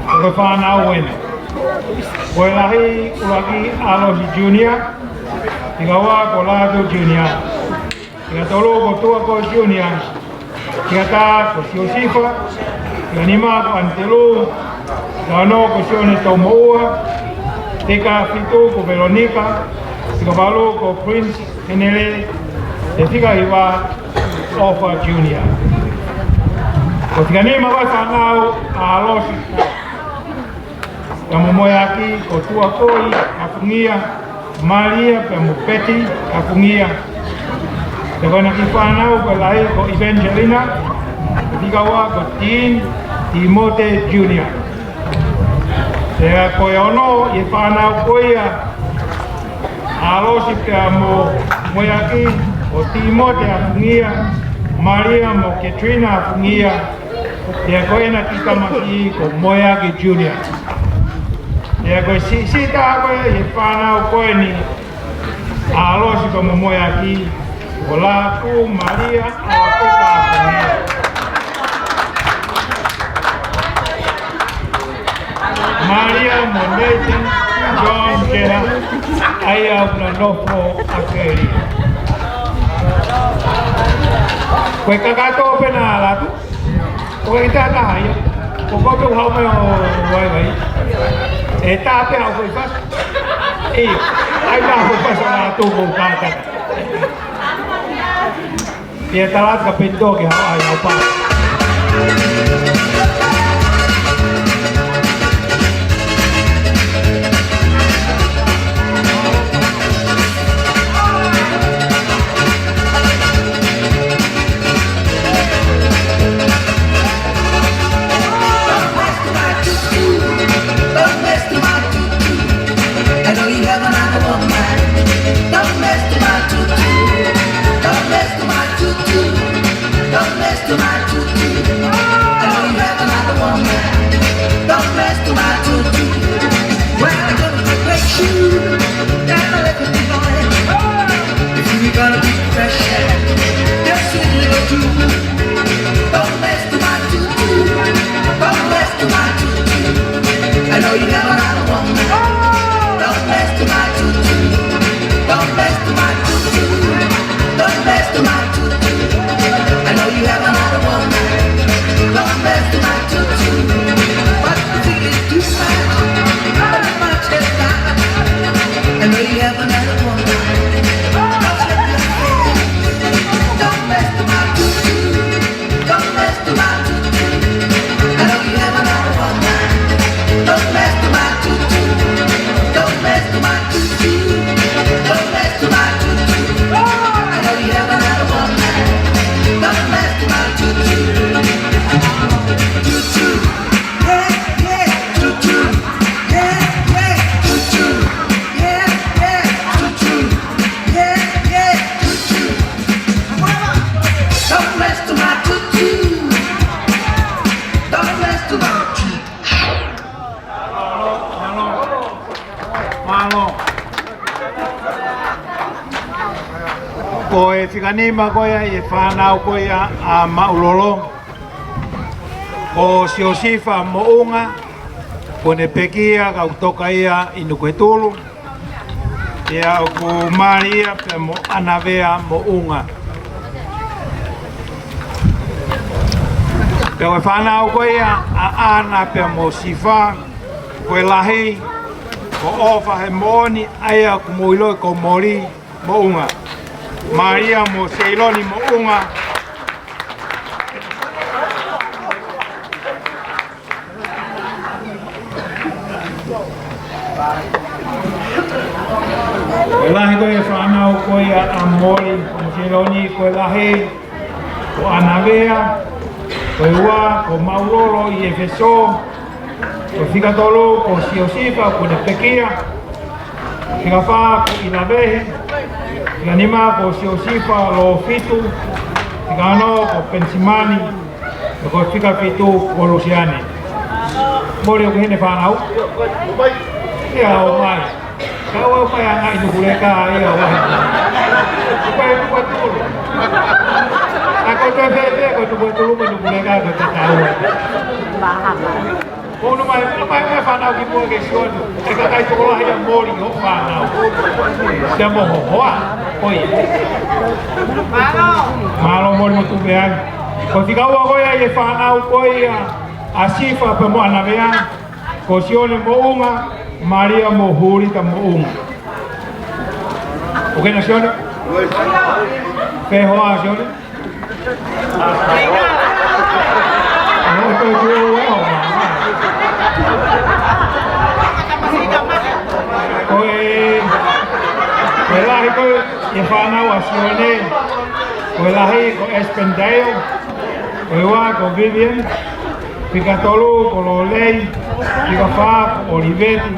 Ko e fānau ʻena. Ko e lahi ʻuluaki ʻAlosi Junior, fika ua ko Lātū Junior, fika tolu ko Tuʻakoi Junior, fika taha ko Siosifa, fika nima ko ʻAnitelū, fika ono ko Sione Taumoʻua, fika fitu ko Velonika, fika valu ko Prince Henele, pea fika hiva ʻOfa Junior. Ko e fika nima ko e fānau ʻa ʻAlosi pea mo Moeaki, ko Tuʻakoi ʻa Fungia, Malia pea mo Peti ʻa Fungia. Pea ko ʻena kiʻi fānau ko e lahi ko Evangelina, fika ua ko Dean Timote Junior. Pea ko e ono ʻi he fānau ko ia ʻa ʻAlosi pea mo Moeaki, ko Timote ʻa Fungia, Malia mo Katrina ʻa Fungia, pea ko ʻena kiʻi tamasiʻi ko Moeaki Junior. Pea ko e siʻisiʻi taha ko ia ʻi he fānau ko eni ʻa ʻAlosi pea mo Moeaki, ko Lātū Malia ʻAlapeka ʻa Fungia. Malia mo Nathan John Keha, ʻa ia ʻoku na nofo ʻa Kelia. Ko e kakato pē naʻa latu, ʻoku ʻikai ke taha ia. Ko koe pē ʻoku haʻu mai ʻo vaivai. ʻE taha pē ʻa e foʻi fasi. ʻIo, ʻai ʻa e foʻi fasi ʻo latu ko kata. Ia tala atu kia Peni Toke ha ai au pa. I know you have another woman. Don't mess with my tutu. Don't mess with my tutu. Don't mess with my tutu. I know you have another woman. Don't mess with my tutu. Well, I'm gonna break you. Gotta let me know it. If you gonna be fresh, just a little too. Don't mess with my tutu. Don't mess with my tutu. I know you have another woman. Don't mess with my tutu. Don't mess with my tutu. Don't mess with my tutu. I know you have another woman. Don't mess with my tutu. But the thing is, too much. Not as much as that. I know you have another woman. Don't mess with my tutu. Don't mess with my tutu. I know you have another woman. Don't mess with my tutu. Don't mess with my tutu. Don't mess with my tutu. I know you have another woman. Don't mess with my tutu. Tutu. Yeah, yeah, tutu. Yeah, yeah, tutu. Yeah, yeah, tutu. Yeah, yeah, tutu. Don't mess with my tutu. Don't mess with my tutu. Mālō. Ko e fika nima ko ia ʻi he fānau ko ia ʻa Maʻulolo, ko Siosifa Moʻunga, kuo ne pekia ka ʻoku toka ia ʻi Nukuhetulu. Ia ʻoku Malia pea mo ʻAnavea Moʻunga. Pea ko e fānau ko ia ʻa ʻAna pea mo Sifa, ko e lahi, ko ʻOfa he moʻoni, ʻa ia ʻoku mou ʻilo ko Moli Moʻunga. Malia mo Seiloni Moʻunga. Ko e lahi ko e fānau ko ia ʻa Moli, ko Seloni, ko e lahi, ko ʻAnavea, ko e ua, ko Maulolo ʻi ʻEfesō, ko e fika tolu, ko Siosifa, kuo ne pekia, fika fā, ko ʻIlavehi, fika nima, ko Siosifa Lofitu, fika ono, ko Penisimani, ko e fika fitu ko Lusiane. Moli ʻoku ʻi heni e fānau? ʻIo, ʻomai. Ka ʻoua ʻe ʻai ʻa e ngaahi nukuleka ia ʻo ʻai. Ko e Nukuhetulu. ʻA ko e toe fēfē ko e Nukuhetulu mo e nukuleka ko e kakaua. Ko unu mai, mai, mai fānau ki muʻa ke sio atu. ʻE kakai tokolahi ʻa Moli ʻo fānau. Te mo hohoa. Ko ia. Mālō Moli mo tupe ai. Ko e fika ua ko ia ʻi he fānau ko ia ʻa Sifa pea mo ʻAnavea, ko Sione Moʻunga, Malia mo Hulita Moʻunga. ʻOku ʻi hena Sione? Pea hoa Sione? ʻO, ko e tuʻu ʻo e hoa. Ko e, ko e lahi ko e fānau ʻa Sione, ko e lahi ko Espendale, ko e ua ko Vivian, fika tolu ko Lolei, fika fā ko Oliveti,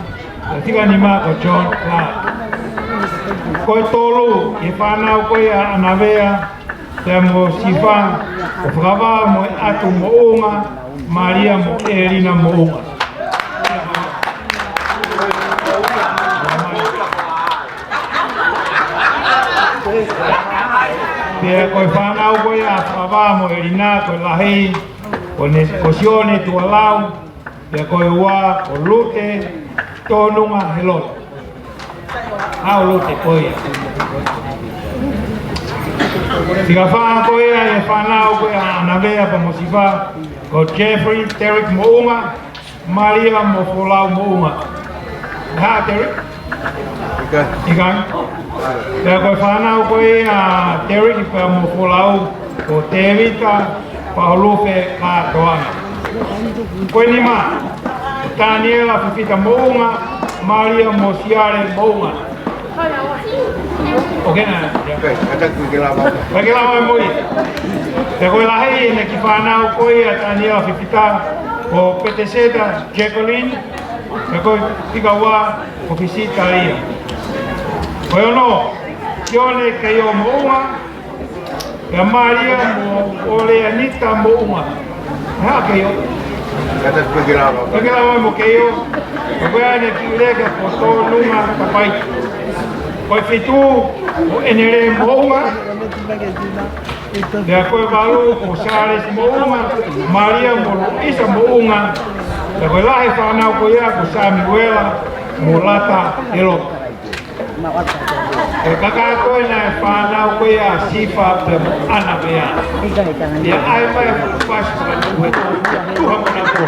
ko e fika nima ko John Clark. Ko e tolu ʻi he fānau ko ia ʻa ʻAnavea, pea mo Sifa, ko Fakavā mo e ʻAtu Moʻunga, Malia mo ʻElina Moʻunga. Pea ko e fānau ko ia ʻa Fakavā mo ʻElina, ko e lahi, ko ne, ko Sione Tuʻalau, Pea ko e ua ko Lute Tonunga Helolo. ʻAu Lute ko ia. Fika fā ko ia ʻa e fānau ko ia ʻa ʻAnavea pea mo Sifa, ko Jeffrey Derek Moʻunga, Malia mo Folau Moʻunga. Hā, Derek? ʻIkai. ʻIkai. Pea ko e fānau ko ia ʻa Derek pea mo Folau, ko Tevita Paulupe Katoanga. Ko e nima, Taniela Fifita Moʻunga, Malia mo Siale Moʻunga. ʻOkei nā. ʻIkai, ʻikai ke lava. ʻIkai ke lava mo ia. Pea ko e lahi ʻene kiʻi fānau ko ia ʻa Taniela Fifita, ko Peteseta Jacqueline, pea ko e fika ua ko Fisita ia. Ko e ono, Sione Keio Moʻunga, pea Malia mo ʻOleanita Moʻunga. Hā, Keio? ʻIkai ke lava mo Keio. Ko ia ʻene kiʻi leka ko Tonunga Kapai. Ko e fitu, ko ʻEnele Moʻunga. Pea ko e valu, ko Charles Moʻunga, Malia mo Luisa Moʻunga. Pea ko e lahi fānau ko ia, ko Samuela mo Lata Elo. Ko e kakai ko ena ʻa e fānau ko ia ʻa Sifa pea mo ʻAnavea. ʻIa ʻai mai ʻa e fuʻu pasi fakanuku he tuha mona ko.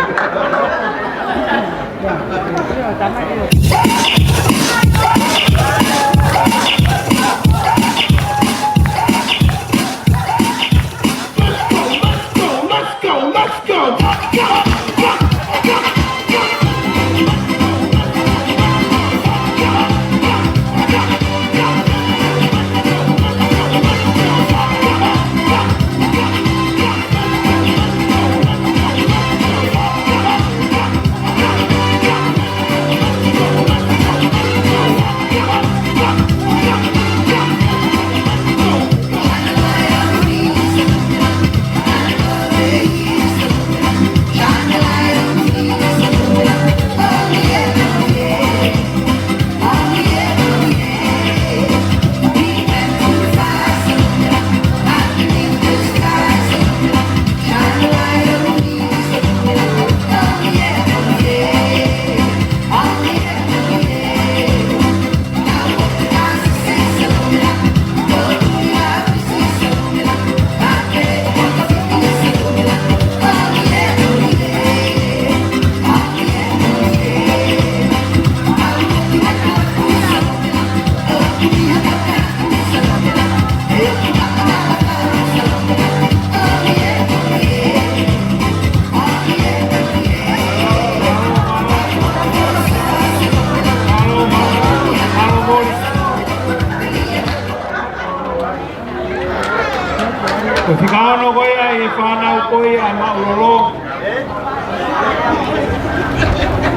Ko e fika ono ko ia ʻa e fānau ko ia ʻa Maulolo.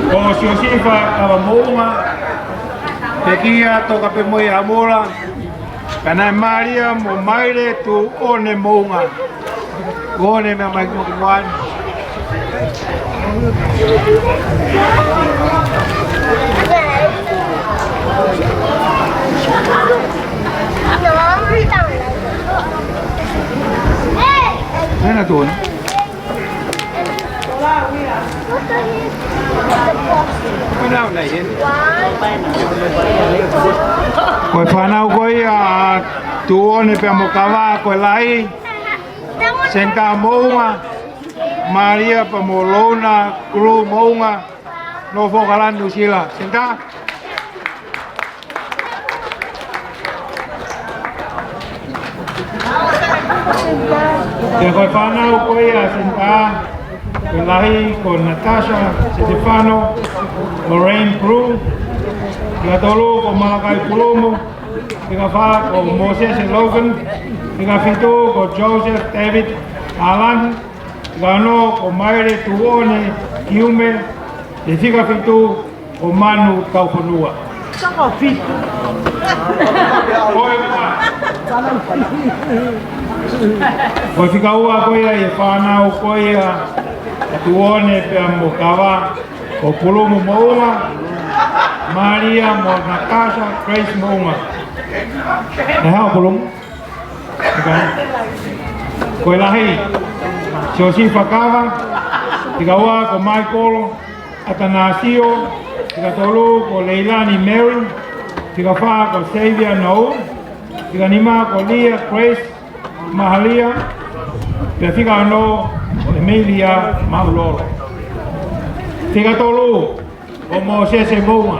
Ko Siosifa Kava Moʻunga, pekia toka pē mo ia ʻa Mola, pea naʻe Malia mo Maile Tuʻone Moʻunga. Tuʻone, meʻa mai ki muʻa ki muʻa ni. Hena Tuʻone? Ko e fānau ko ia ʻa Tuʻone pea mo Kava, ko e lahi, Senitā Moʻunga, Malia pea mo Lona Kulu Moʻunga, North Auckland, New Zealand. Senitā. Pea ko e fānau ko ia ʻa Senitā, ko e lahi ko Natasha Setefano, Lorraine Blue, fika tolu ko Malakai Pulumu, fika fā ko Moses Logan, fika fitu ko Joseph David Alan, fika ono ko Maile Tuʻone Kiume, ʻe fika fitu ko Manu Taufonua. Saka fitu. Ko e ua. Ko e fika ua ko ia ʻa e fānau ko ia ʻa Tuʻone pea mo Kava, ko Pulumu Moʻunga, Malia mo Natasha Grace Moʻunga. Naʻe haʻu Pulumu? Ko e lahi, Siosifa Kava, fika ua ko Maikolo, ʻAtanasio. Fika tolu ko Leilani Mary. Fika fā ko Xavier Nou. Fika nima ko Leah Grace Mahalia. Pea fika ono ko Emilia Maulolo. Fika tolu ko Mosese Mounga.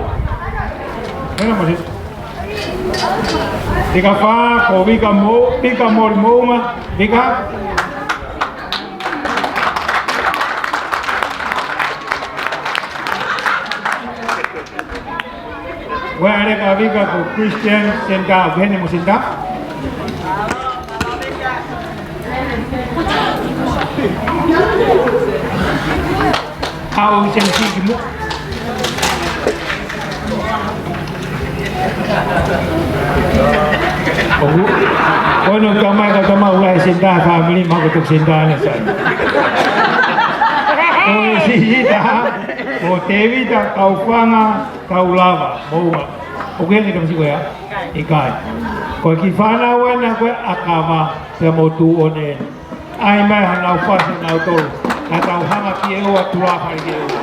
Hena Mosese. Fika fā ko Vika Mo-, Vika Moli Mounga. Vika. Ua leka Vika ko Christian Senda, Vene mo Senda. Au sen siki mo. Ko hono tamai ka tamai ʻoku lahi Senda family, ma ko tu Senda ne sai. Ko e sisita ko Tevita Kaufanga Kaulava Mounga. ʻOku ʻi heni tamasiʻi ko ia? ʻIkai. Ko e kiʻi fānau ena ko e ʻakava pea mo tuʻu ʻo ne. ʻAi mai hanau fasi nautolu. Ka tau hanga ki he ua tulafa ki he ua.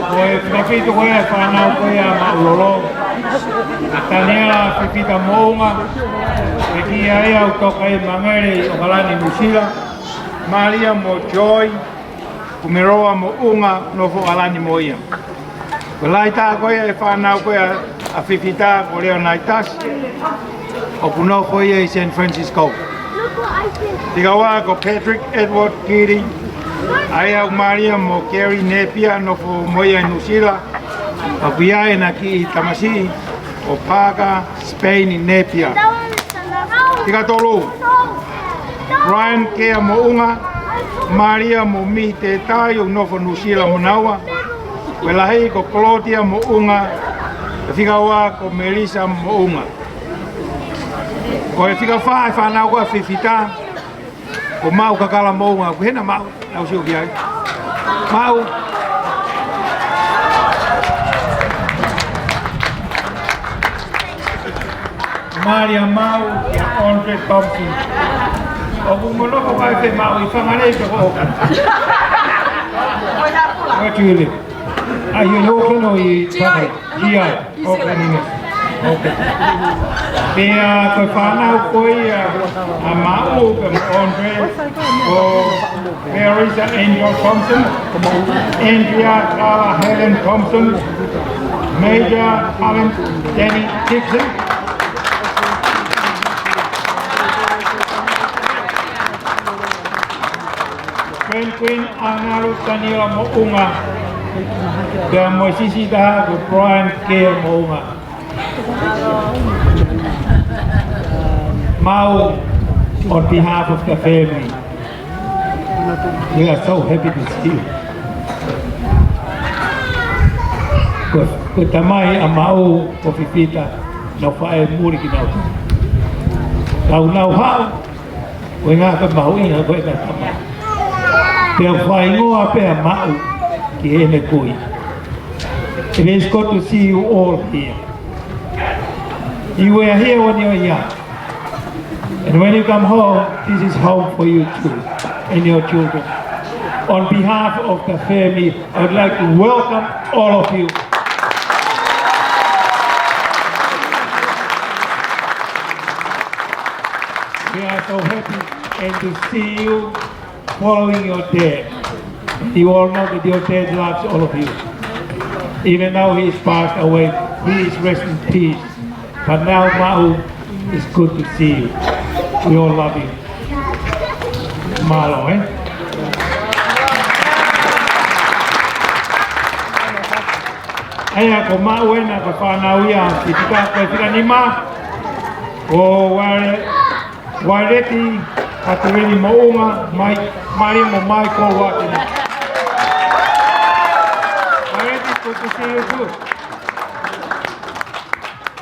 Ko e fika fitu ko ia e fānau ko ia ʻa Maulolo. ʻA Taniela Fifita Mounga. ʻE kia ia ʻoku toka ʻi Mangere ʻi ʻOkalani, Nuʻusila. Malia mo Joy Kumeroa Mounga, nofo ʻAokalani mo ia. Ko e lahi taha ko ia e fānau ko ia ʻa Fifita ko Leonidas, ʻoku nofo ia ʻi San Francisco. Fika ua ko Patrick Edward Kiri, ʻa ia ʻoku malia mo Gary Napier, nofo mo ia ʻi Nuʻusila. ʻOku ʻi ai ʻena kiʻi tamasiʻi ko Parker Spain Napier. Fika tolu, Brian Kea Mounga, malia mo Mite Tai, ʻoku nofo Nuʻusila mo naua. Ko e lahi ko Claudia Mounga. Fika ua ko Melissa Mounga. Ko e fika fā e fānau ko ia ʻa Fifita, ko Maʻu Kakala Mounga. ʻOku ʻi hena Maʻu? Nau sio ki ai. Maʻu. Malia Maʻu, kia Andre Thompson. ʻOku mo nofo fē Maʻu, ʻi Whanganui pe ko ʻOkani? Where do you live? Are you in Auckland or you G I? G I. Auckland, English. Okay. Pea ko e fānau ko ia ʻa Maʻu pea mo Andre, ko Marisa Angel Thompson, Andrea Carla Helen Thompson, Major Alan Danny Dixon, Franklin Anaru Taniela Mounga, pea mo e sisita ko Brian Kea Mounga. Maʻu, on behalf of the family, we are so happy to see you. Ko, ko e tamai ʻa Maʻu ko Fifita, nau faʻē muli kinautolu. Nau nau haʻu, ko e ngaahi mahuʻinga ko e ngaahi tamai. Pea fai ngoa pea Maʻu ki heʻene kui. It is good to see you all here. You were here when you were young. And when you come home, this is home for you too, and your children. On behalf of the family, I would like to welcome all of you. We are so happy and to see you following your dad. You all know that your dad loves all of you. Even though he is passed away, he is rest in peace. But now, Maʻu, it's good to see you. We all love you. Mālō, ē? ʻA ia ko Maʻu ena, ko e fānau ia, ʻi he fika, ko e fika nima, ko Waile-, Waileti Katelini Moʻunga, mai, Mālia mo Maikolo Uatene. Waileti, good to see you too.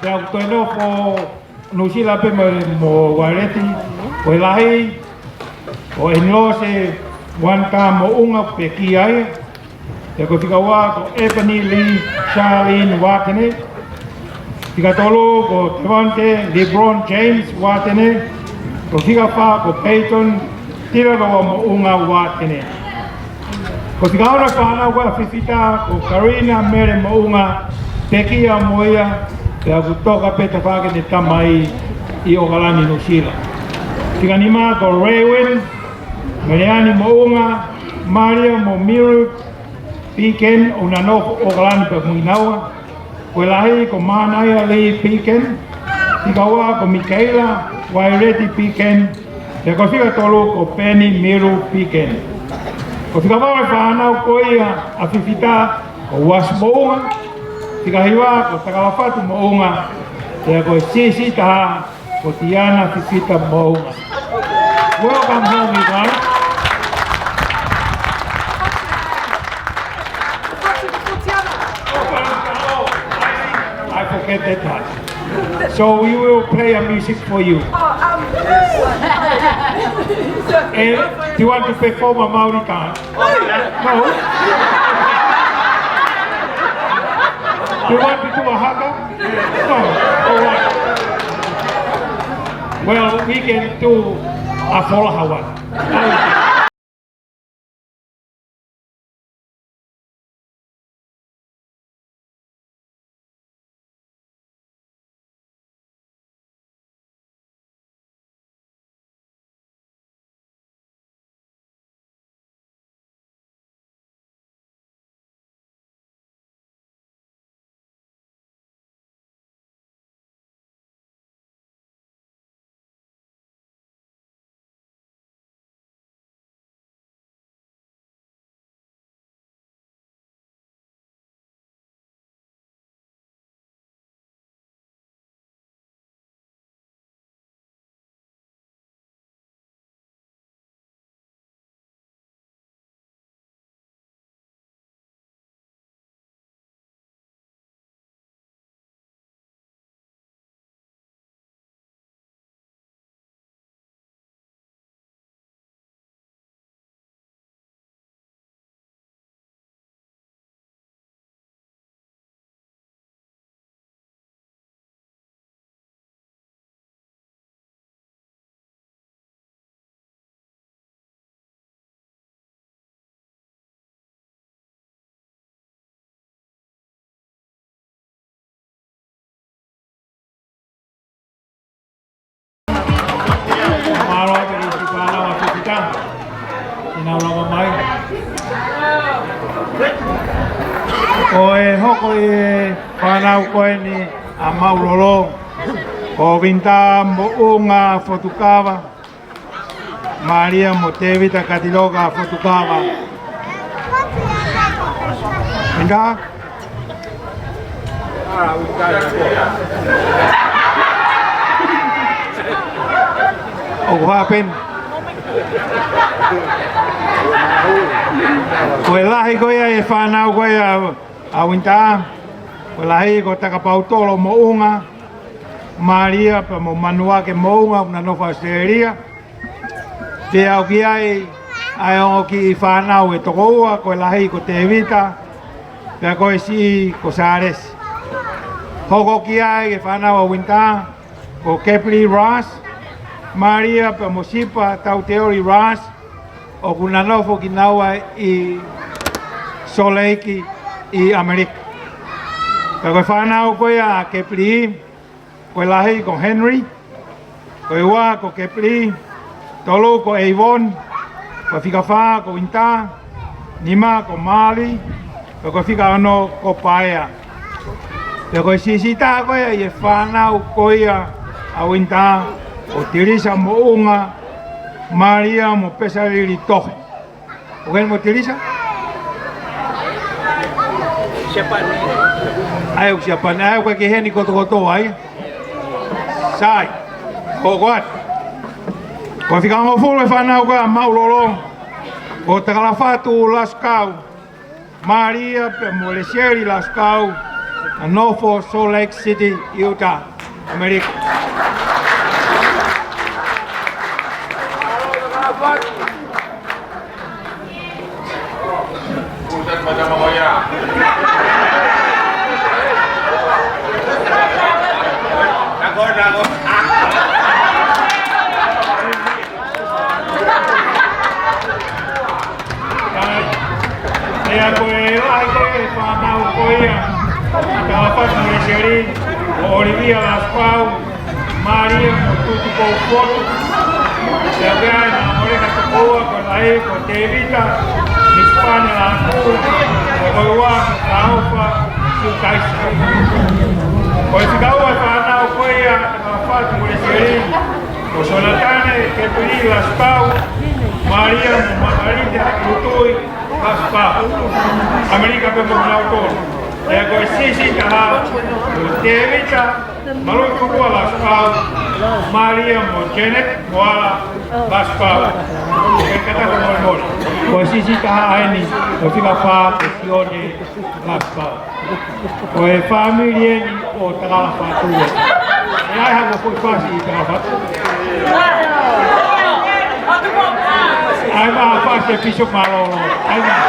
Pea ʻoku toe nofo Nuʻusila pē mo, mo Waileti, ko e lahi, ko ʻEnilose Uanitā Moʻunga, pekia ia. Pea ko e fika ua ko Ebony Lee Charlene Uatene. Fika tolu ko Devonte LeBron James Uatene. Ko e fika fā ko Peyton Tiraloa Moʻunga Uatene. Ko e fika ono e fānau ko ē ʻa Fifita ko Karina Mele Moʻunga, pekia mo ia, pea ʻoku toka pē tafaʻaki ʻene tamai ʻi ʻOkalani, Nuʻusila. Fika nima ko Raywin Meleani Moʻunga, Mālia mo Miru Piken, ʻoku na nofo ʻOkalani pē mo kinaua. Ko e lahi ko Mānaia Lee Piken, fika ua ko Mikaila Waileti Piken, pea ko e fika tolu ko Peni Milu Piken. Ko e fika valu e fānau ko ia ʻa Fifita ko Uasi Moʻunga, fika hiva ko Takalafatu Moʻunga, pea ko e siʻisiʻi taha ko Tiana Fifita Moʻunga. Welcome home, you guys. Oh, I forget that part. So we will play a music for you. Oh, um, and do you want to perform a Maori dance? No? Do you want to do a haka? No. All right. Well, we can do a folaha one. Mālō ʻaupito ki he fānau ʻa Fifita. Kinaua lava mai. Ko e hoko ʻi he fānau ko eni ʻa Maulolo, ko Vinita Moʻunga Fotukava, Mālia mo Tēvita Katiloka Fotukava. Vinita? ʻOku hapeni. Ko e lahi ko ia e fānau ko ia ʻa Vinita. Ko e lahi ko Takapautolo Moʻunga, Mālia pea mo Manuake Moʻunga, ʻoku na nofo ʻAositelēlia. Pea ʻoku ʻi ai ʻa e ongo kiʻi fānau ʻe toko ua, ko e lahi ko Tēvita, pea ko e siʻi ko Sālesi. Hoko ki ai e fānau ʻa Vinita, ko Kepili Ross, Mālia pea mo Sipa Tauteoli Ross, ʻoku na nofo kinaua ʻi Sōleki ʻi ʻAmelika. Pea ko e fānau ko ia ʻa Kepili, ko e lahi ko Henry, ko e ua ko Kepili, tolu ko Avon, ko e fika fā ko Winter, nima ko Mali, pea ko e fika ono ko Paea. Pea ko e sisitā ko ia ʻi he fānau ko ia ʻa Winter, ko Tilisa Moʻunga, Malia mo Pesalili Tohi. ʻOku eni mo Tilisa? Siapani. ʻAi ʻoku Siapani, ʻai ʻoku ke heni kotokotoa ai. Sai. Ko koat. Ko e fika hongofulu e fānau ko ia ʻa Maʻulolo, ko Takalafatu Lasikau, Malia pea mo Lesieli Lasikau, na nofo Salt Lake City, Utah, ʻAmelika. ʻA ia ko e lahi ko e fānau ko ia, Takalafatu mo Lesieli, ko ʻOlivia Lasikau, Malia mo Tutu Koufotu. Pea ko e ʻai na ʻo e ka tokoua ko e lahi ko Tēvita Misipane Lātū, pea ko e ua ko Kaofa Siutaisa. Ko e fika ua e fānau ko ia, Takalafatu mo Lesieli, ko Sonatane Kepili Lasikau, Malia mo Makalita Lutui Lasikau, ʻAmelika pea mo kinautolu. Pea ko e sisitā, ko Tēvita Malutukua Lasikau, Malia mo Janet Moala Lasikau. Ke kata ko molemole. Ko e sisitā eni, ko e fika fā ko Sione Lasikau. Ko e fāmili eni ʻo Takalafatu. ʻE ʻai ha mo foʻi fasi ʻi Takalafatu. ʻAi mai ha fasi ʻe Bishop Malolo. ʻAi mai.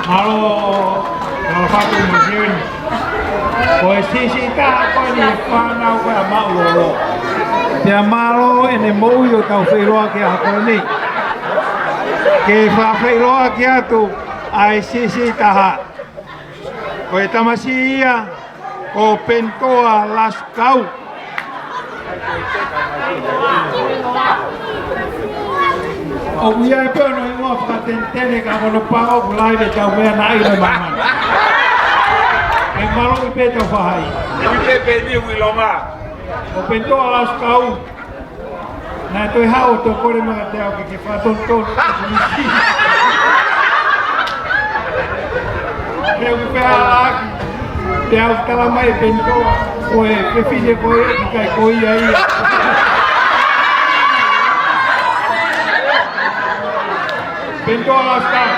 Mālō, mālō fatu mo Sione. Ko e sisitā ko eni e fānau ko ia ʻa Maʻulolo. Pea mālō ʻene moʻui ʻo tau feʻiloaki ʻa ko eni. Ke fakafeʻiloaki atu ʻa e sisitā. Ko e tamasiʻi ia ko Penitoa Lasikau. ʻOku ʻi ai pē hono hingoa fakatenetene ka ko hono pā ʻoku lahi e tau meʻa naʻe ʻilo mai mana. ʻE mālō ʻi pē tau fahai. ʻI pē pē ni ui longa. Ko Penitoa Lasikau. Naʻe toe haʻu ʻo toe kole mai kiate au ke ke fakatonutonu. Pea u pehē ʻaki. Pea u tala mai ʻe Penitoa, ko e fefine ko ē, ʻikai ko ia ia. Penitoa Lasikau,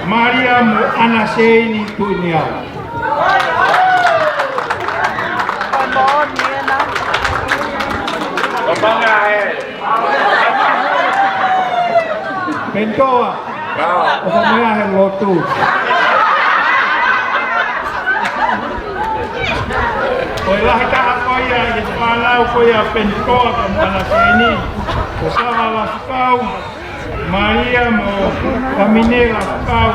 Malia mo ʻAna Seini Tuʻineau. Penitoa. ʻOku mea he lotu. Ko e lahi taha ko ia ʻi he fānau ko ia ʻa Penitoa pea mo ʻAna Seini, ko Sava Lasikau, Malia mo Taminela Fakau,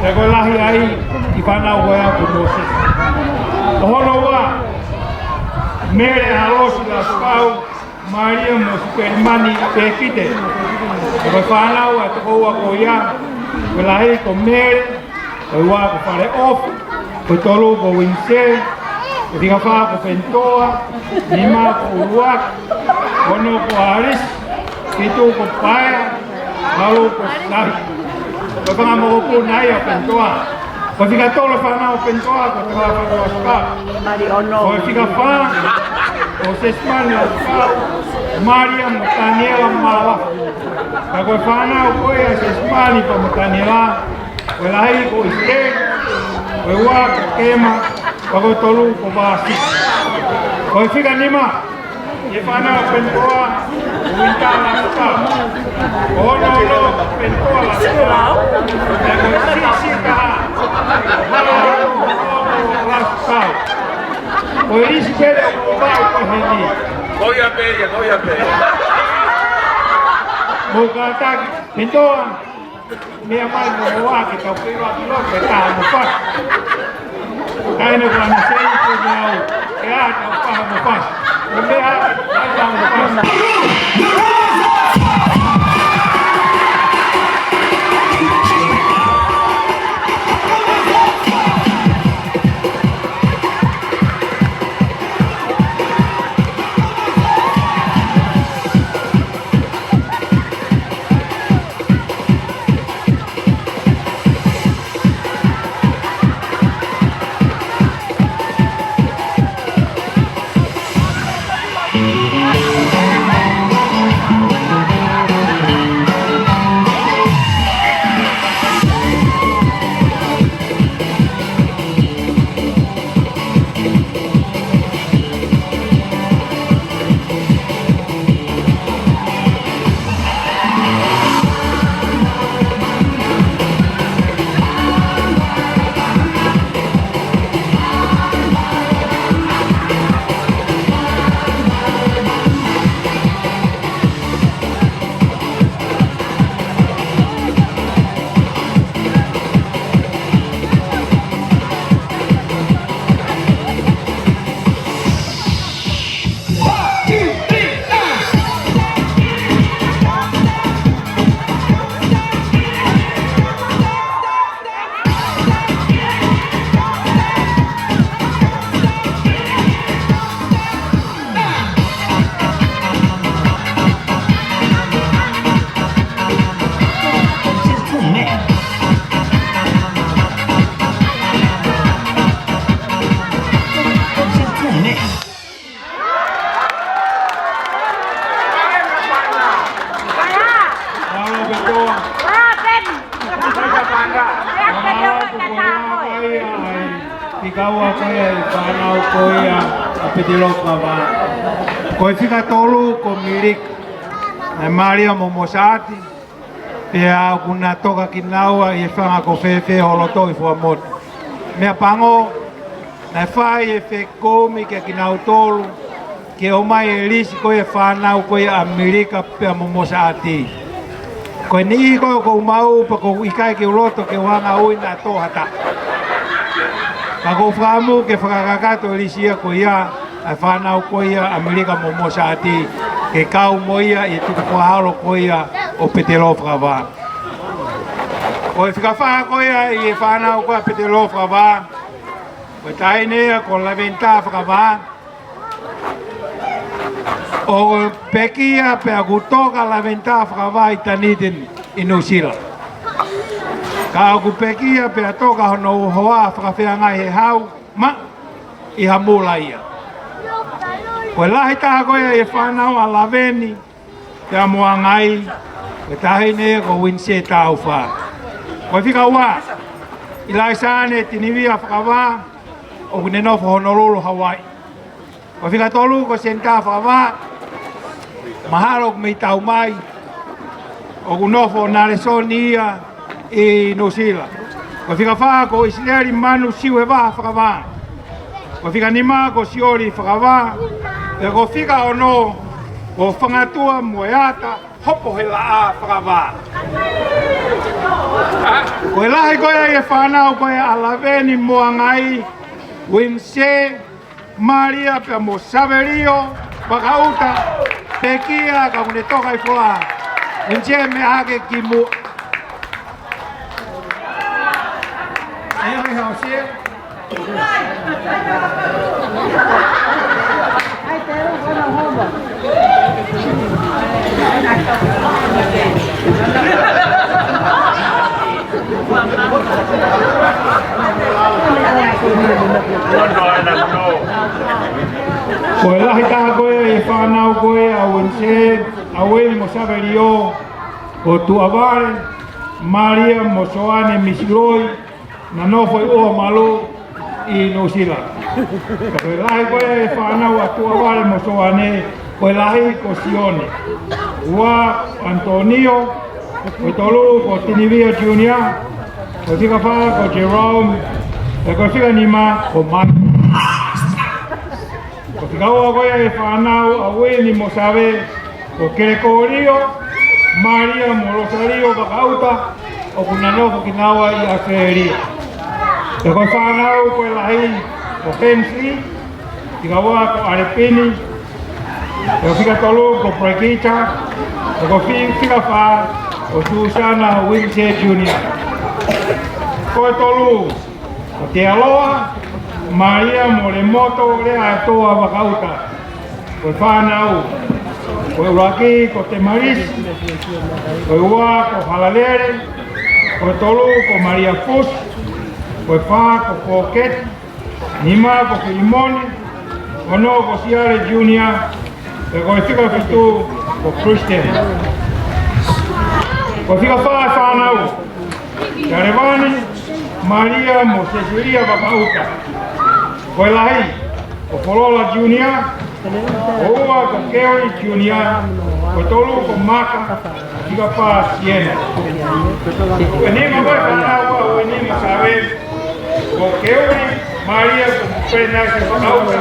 ʻa ia ko e lahi ai ʻi he fānau ko ia ko Mōsese. Ko hono ua, Mele ʻAlosi Fakau, Malia mo Sipelimani Pekite. Ko e fānau ʻa e toko ua ko ia, ko e lahi ko Mele, ko e ua ko Faleʻofa, ko e tolu ko Uinise, ko e fika fā ko Fenitoa, nima ko ʻUluaki, ono ko ʻAlisi, fitu ko Paea, valu ko Sai. Ko e fanga mokopuna ia ʻo Fenitoa. Ko e fika tolu fānau ʻo Fenitoa, ko Tala Fakau Fakau. Ko e fika fā, ko Sesimani Fakau, Malia mo Taniela Mala. Ka ko e fānau ko ia ʻa Sesimani pea mo Taniela, ko e lahi ko ʻIsiteli, ko e ua ko Kema, pea ko e tolu ko Vasi. Ko e fika nima, ʻi he fānau ʻo Fenitoa, Uintala Fakau. Ko hono ono, Fenitoa Fakau. Pea ko e siʻisiʻi taha, Hala Fakau. Ko e lisi pē ʻoku mau ko heni. Ko ia pē ia, ko ia pē. Mou kātaki, Fenitoa. Meʻa mai mo ʻOaki, tau pē ua kilo, pē taha mo fasi. Kae ne kua na sei ko au, ʻe ʻa tau paha mo fasi. Ko meʻa, ʻa tau mo fasi. Fika ua ko ia ʻi he fānau ko ia ʻa Petelō Fakavā. Ko e fika tolu ko Milika, naʻe Malia mo Mosaati. Pea ʻoku na toka kinaua ʻi he fanga ko Fēfē Holoto ʻi Fuaʻamotu. Meʻapango, naʻe fai e fekumi kia kinautolu ke ʻomai e lisi ko ia e fānau ko ia ʻa Milika pea mo Mosaati. Ko e niʻihi ko ē ʻoku ou maʻu pea ʻoku ʻikai ke u loto ke u hanga ʻo ui naʻa tō ha taha. Ka ʻoku ou fakaʻamu ke fakakakato e lisi ia ko ia, ʻa e fānau ko ia ʻa Milika mo Mosaati, ke kau mo ia ʻi he tukufakaholo ko ia ʻo Petelō Fakavā. Ko e fika fā ko ia ʻi he fānau ko ia ʻa Petelō Fakavā, ko e taʻahine ia ko Laventa Fakavā, ʻoku pekia pea kuo toka ʻa Laventa Fakavā ʻi Dunedin ʻi Nuʻusila. Ka ʻoku pekia pea toka hono hoa fakafeangai he hau, ma, ʻi Hamula ia. Ko e lahi taha ko ia ʻi he fānau ʻa Laveni pea mo Angai, ko e taʻahine ko Uinise Taufa. Ko e fika ua, ʻIlaisane Tinivia Fakavā, ʻoku ne nofo Honolulu, Hawaii. Ko e fika tolu ko Senitā Fakavā, mahalo ʻoku mei tau mai, ʻoku nofo Nalesoni ia ʻi Nuʻusila. Ko e fika fā ko ʻIsileli Manu Siuhevaha Fakavā. Ko e fika nima ko Sioli Fakavā. Pea ko e fika ono Ko Fangatua mo e ata, hopo he laʻā fakavā. Ko e lahi ko ia ʻi he fānau ko ia ʻa Laveni Moangai, Uinise, Malia pea mo Savelio Vakaʻuta, pekia ka ʻoku ne toka ʻi Fola. Uinise, meʻa hake ki muʻa. ʻE, ʻe, ʻe, ʻe. Ko e lahi taha ko ia ʻi he fānau ko ia ʻa Uinise, ʻa Uini mo Savelio, ko Tuʻavale, Malia mo Soane Misiloi, naʻa nau nofo ʻi ʻOhomalu ʻi Nuʻusila. Ka ko e lahi ko ia ʻi he fānau ʻa Tuʻavale mo Soane, ko e lahi ko Sione. Ua, Antonio, ko e tolu ko Tinivia Junior, ko e fika fā ko Jerome, pea ko e fika nima ko Mike. Ko e fika ua ko ia ʻi he fānau ʻa Uini mo Save, ko Kelekolio, Malia mo Rosalio Vakaʻuta, ʻoku nau nofo kinaua ʻi ʻAositelēlia. Pea ko e fānau ko e lahi ko Hensley, fika ua ko ʻAlepini, pea fika tolu ko Brigita, pea ko e fi-, fika fā ko Susana Uinise Junior. Ko e tolu ko Tealoa, Malia mo Lemoto Leaʻaetoa Vakaʻuta. Ko e fānau, ko e ʻuluaki ko Temalisi, ko e ua ko Halalele, ko e tolu ko Malia Fusi, ko e fā ko Foketi, nima ko Filimone, ono ko Siale Junior, pea ko e fika fitu ko Kristen. Ko e fika fā ʻi he fānau, Talevani, Malia mo Sesilia Vakaʻuta. Ko e lahi ko Folola Junior, ko e ua ko Keoli Junior, ko e tolu ko Maka, fika fā Siena. Ko e nima ko e fānau ʻa Uini mo Save, ko Keoli, Malia, ko Perenaise Vakaʻuta.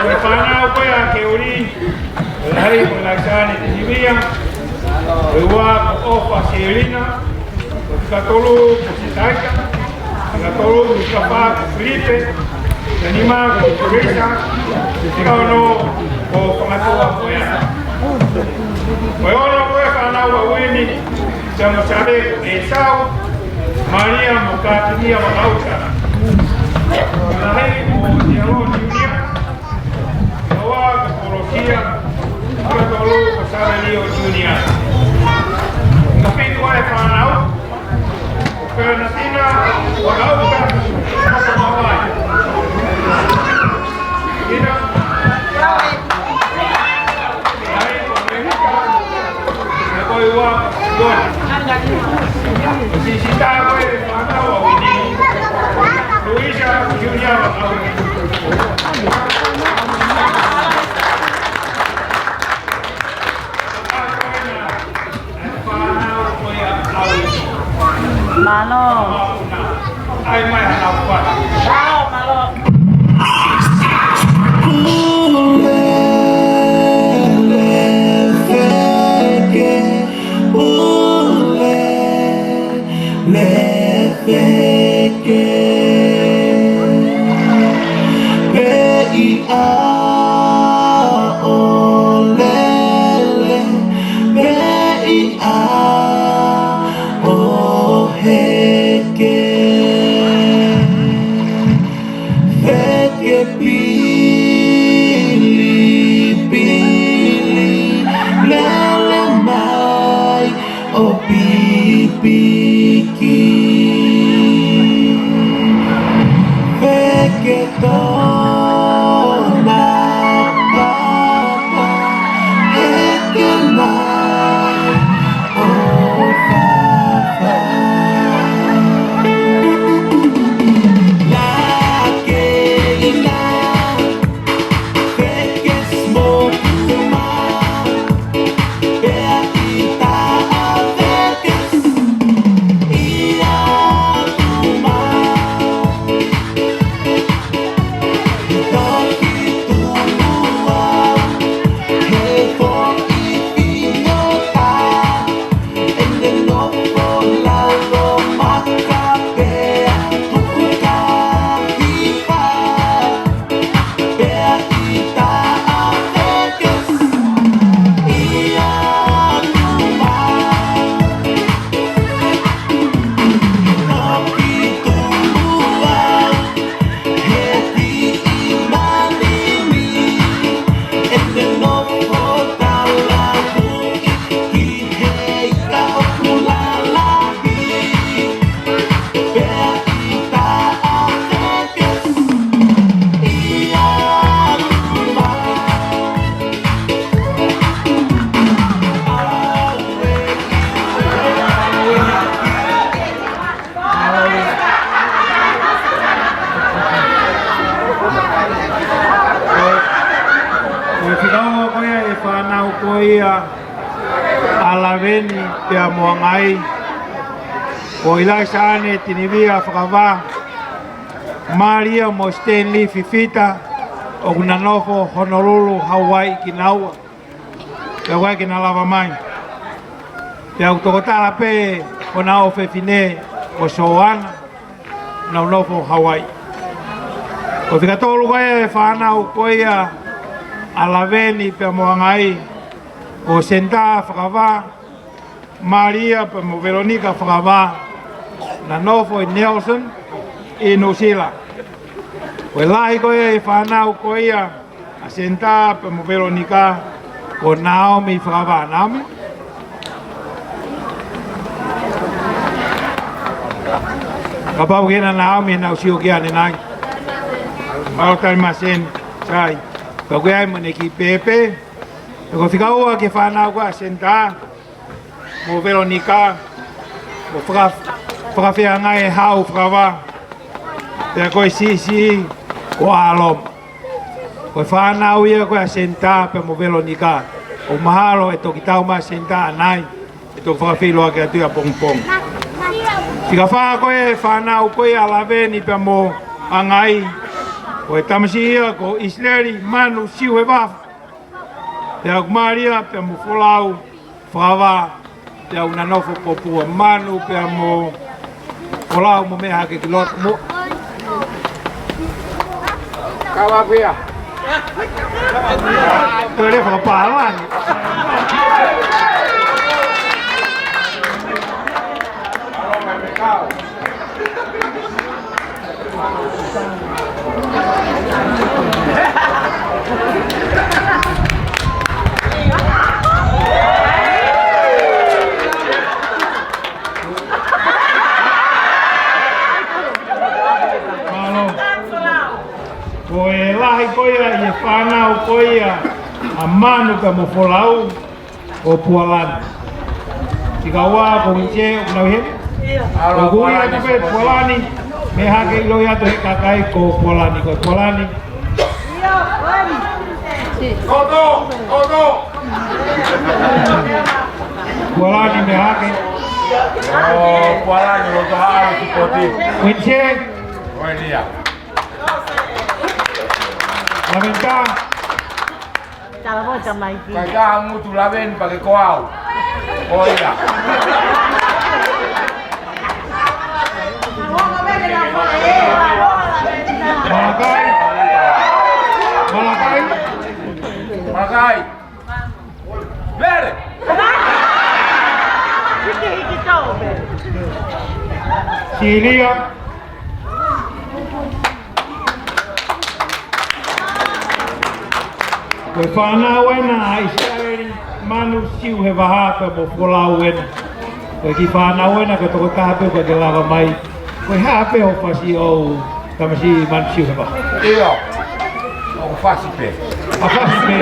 Ko e fānau ko ia ʻa Keoli, ko e lahi ko Laisane Tinivia, ko e ua ko ʻOfa Selina, ko e fika tolu ko Sitaika, fika tolu, fika fā ko Filipe, fika nima ko Teresa, fika ono ko Fangatua ko ia. Ko e ono ko e fānau ʻa Uini, Siamo Save ko ʻEsau, Malia mo Kātinia Vakaʻuta. Lahi ko Siamo Junior, fika ua ko Polosia, fika tolu ko Savelio Junior. Fika fitu ʻa e fānau, ko Fernandina Vakaʻuta, ko Mawai. Ina. Lahi ko Melika, ko e ua ko Sione. Sisitā ko e fānau ʻa Uini, Luisa Junior Vakaʻuta. Mālō. Mālō, mālō. Pea ʻi ʻaolele, pea ʻi ʻaoheke, heke pilipili, lele mai ʻo pipiki. Heke tona papa, heke mai ʻo fafa. Lakeina, ʻa Laveni pea mo Angai, ko ʻIlaisaane Tinivia Fakavā, Malia mo Stanley Fifita, ʻoku na nofo Honolulu, Hawaii kinaua. Pea ʻoku ʻikai ke na lava mai. Pea ʻoku toko taha pē hona ʻofefine ko Soana, nau nofo Hawaii. Ko e fika tolu ko ia e fānau ko ia ʻa Laveni pea mo Angai, ko Senitā Fakavā, Malia pea mo Velonika Fakavā, na nofo ʻi Nelson ʻi Nuʻusila. Ko e lahi ko ia e fānau ko ia ʻa Senitā pea mo Velonika, ko Naomi Fakavā. Naomi? Kapau ʻoku ʻi hena Naomi, naʻa ku sio ki ai ʻanenai. Mālō tali mai Seni, sai. Ka ʻoku ʻi ai mo ʻene kiʻi pēpē. Ko e fika ua ki he fānau ko ia ʻa Senitā mo Velonika, mo Faka-, Fakafeangai Hau Fakavā. Pea ko e siʻisiʻi ko ʻAloma. Ko e fānau ia ko ia ʻa Senitā pea mo Velonika. ʻOku mahalo ʻe toki tau mai Senitā ʻanai, ʻe toki fakafeʻiloaki atu ia pongipongi. Fika fā ko ia e fānau ko ia ʻa Laveni pea mo Angai, ko e tamasiʻi ia ko ʻIsileli Manu Siuhevaha. Pea ʻoku Malia pea mo Folau Fakavā, pea ʻoku na nofo Popua. Manu pea mo Folau, mou meʻa hake ki loto mo. Kau ā pē ia. Toe lea fakapālangi. Mālō. Ko e lahi ko ia ʻi he fānau ko ia ʻa Manu pea mo Folau, ko Pualani. Fika ua ko Uinise, ʻoku nau ʻi heni? ʻIo. ʻOku ui atu pē Pualani, meʻa hake, ʻiloʻi atu he kakai ko Pualani, ko Pualani. Koto, koto. Pualani meʻa hake. ʻO Pualani, loto hala ki poti. Uinise. Ko eni ia. Laveni. Tala mo tamaiki. Kai ka ngutu Laveni pake ko au. Ko ia. Malakai. Malakai. Malakai. Lele. Hiki, hiki tau. Silia. Ko e fānau ena ʻa ʻIsileli Manu Siuhevaha pea mo Folau ena. Ko e kiʻi fānau ena, ko e tokotaha pē ʻoku ʻikai ke lava mai. Ko e hā pē hoʻo fasi, ʻo tamasiʻi Manu Siuhevaha? ʻIo. ʻOku fasi pē. ʻA, fasi pē.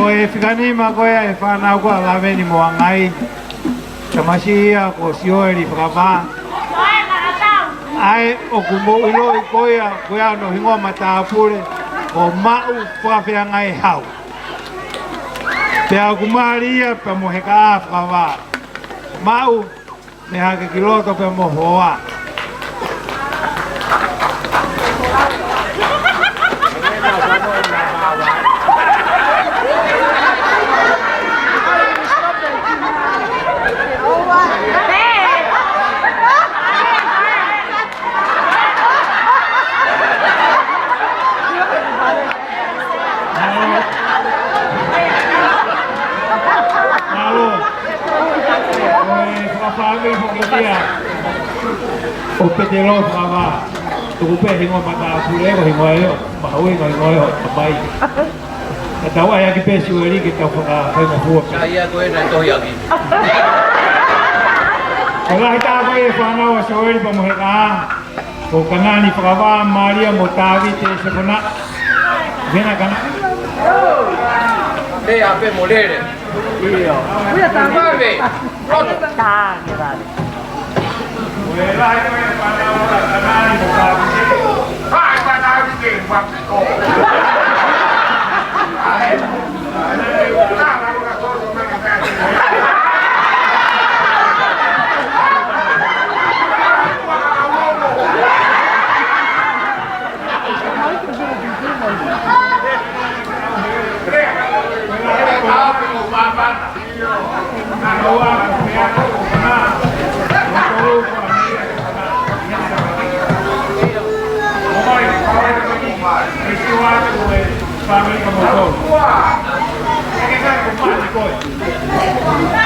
Ko e fika nima ko ia ʻa e fānau ko ia ʻa Laveni mo Angai, tamasiʻi ia ko Sioeli Fakavā. ʻA ē ʻoku mou ʻiloʻi ko ia, ko ia hono hingoa matāpule ko Maʻu Fakafeangai Hau. Pea ʻoku mali ia pea mo Hekaʻā Fakavā. Maʻu, mei hake ki loto pea mo hoa. Mālō. Mālō. Ko e fakafāmili foki ia ʻo Petelo Fakavā. Tuku pē hingoa matāpule ko e hingoa ʻo e ʻo, mahuʻinga hingoa ʻo e ʻo, tamai. Ka tau ʻai ʻaki pē Sioeli ke tau fakafaingofua pē. Ka ia ko ē naʻe tohi ʻaki. Ko e lahi taha ko ē ʻa e fānau ʻa Sioeli pea mo Hekaʻā. Ko Kanani Fakavā, Malia mo Tavite Sefona. Vena Kanani. Pea pē mo Lele. Vave. Roto. Ko e lahi ko ē ʻa e fānau ʻa Kanani mo Tavite. Hai, Kanani ke vave.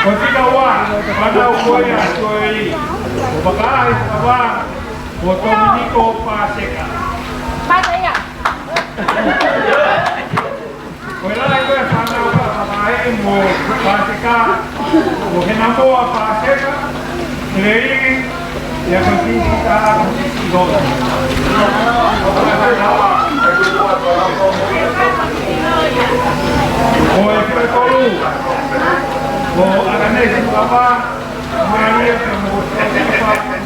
Ko e fika ua, fānau ko ia ʻa Sioeli. Ko Vakaʻi Fakavā, ko Tominiko Paseka. Ko e lahi ko ē ʻa e fānau ʻa Fakavā mo Paseka, ko Henamoa Paseka, Leliki, ia ko Sisi ka, ko Sisi ko. Ko e fika tolu, ko ʻAkanesi Fakavā, Malia pea mo Sisi Fakavā.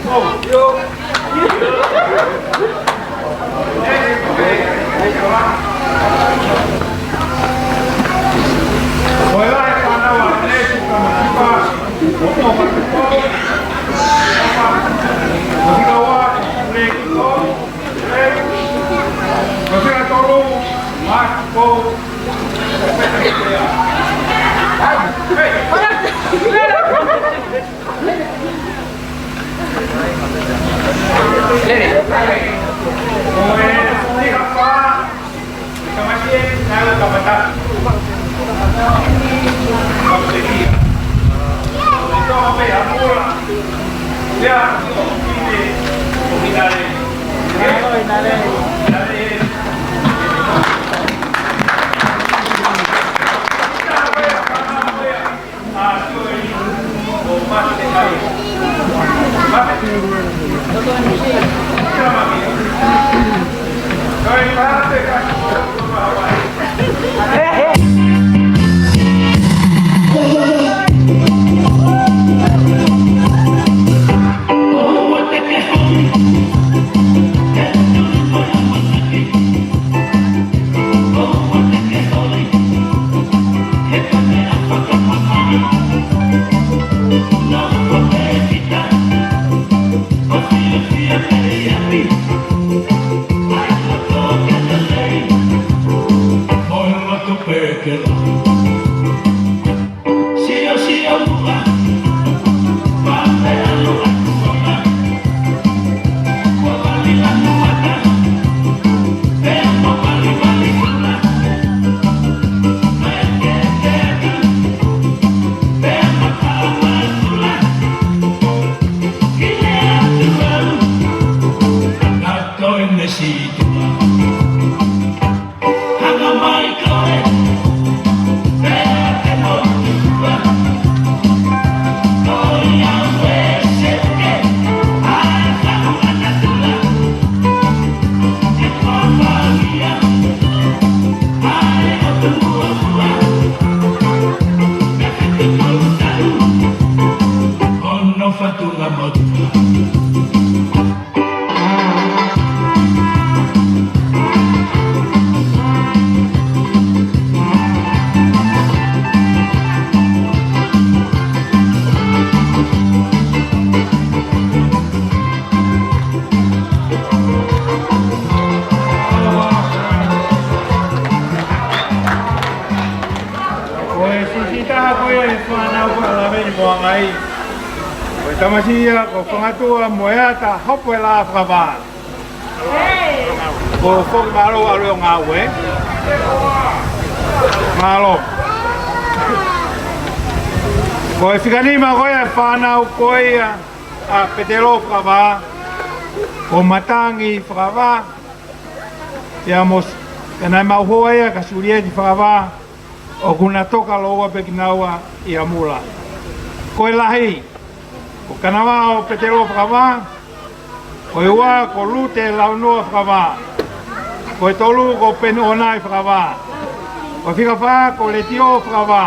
Ai, ko e tamasiʻi ia ko Fangatua Moeata Hopoela Fakavā. Ko e foki mālō ʻalu ʻo ngāue. Mālō. Ko e fika nima ko ia e fānau ko ia ʻa Petelo Fakavā, ko Matangi Fakavā, pea mo, pea naʻe maʻu hoa ia kia Sulieti Fakavā, ʻoku na toka lōua pē kinaua ʻi ʻAmula. Ko e lahi, ko Kanavao Petelo Fakavā. Ko e ua ko Lute Launoa Fakavā. Ko e tolu ko Peni ʻOnai Fakavā. Ko e fika fā ko Letio Fakavā.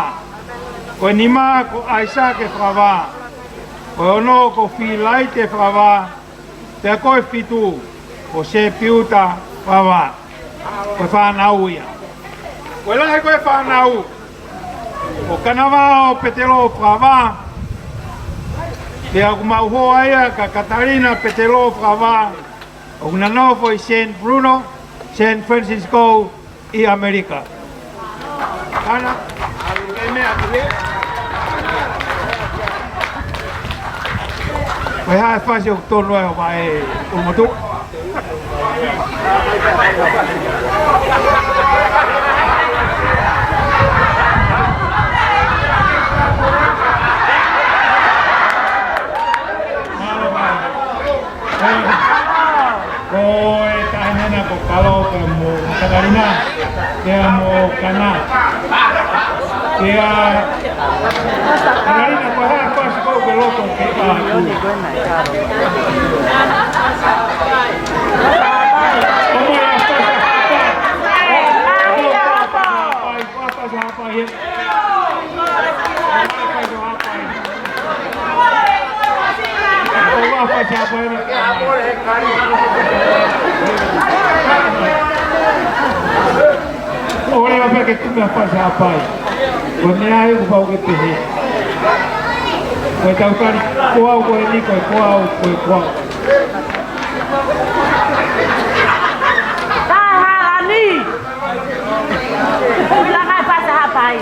Ko e nima ko ʻAisake Fakavā. Ko e ono ko Filaite Fakavā. Pea ko e fitu ko Sepiuta Fakavā. Ko e fānau ia. Ko e lahi ko e fānau. Ko Kanavao Petelo Fakavā. Pea ʻoku maʻu hoa ia kia Katalina Petelo Fakavā, ʻoku na nofo ʻi San Bruno, San Francisco, ʻi ʻAmelika. Ana, ke meʻa atu ē. Ko e hā e fasi ʻoku tonu ai ʻo vaʻe ʻulumotuʻa? Ko e taʻahine ko Kalo pea mo Katalina, pea mo Kana. Pea Katalina, ko e hā e fasi ʻoku ke loto ke ʻai? Ko e fasi Haʻapai. Ko e fasi Haʻapai. ʻOleva pē ke tuku e fasi Haʻapai. Ko e meʻa ia ʻoku pau ke pehē. Ko e tau tali, ko au ko eni, ko e ko au, ko e ko au. Taha ani. Laka e fasi Haʻapai.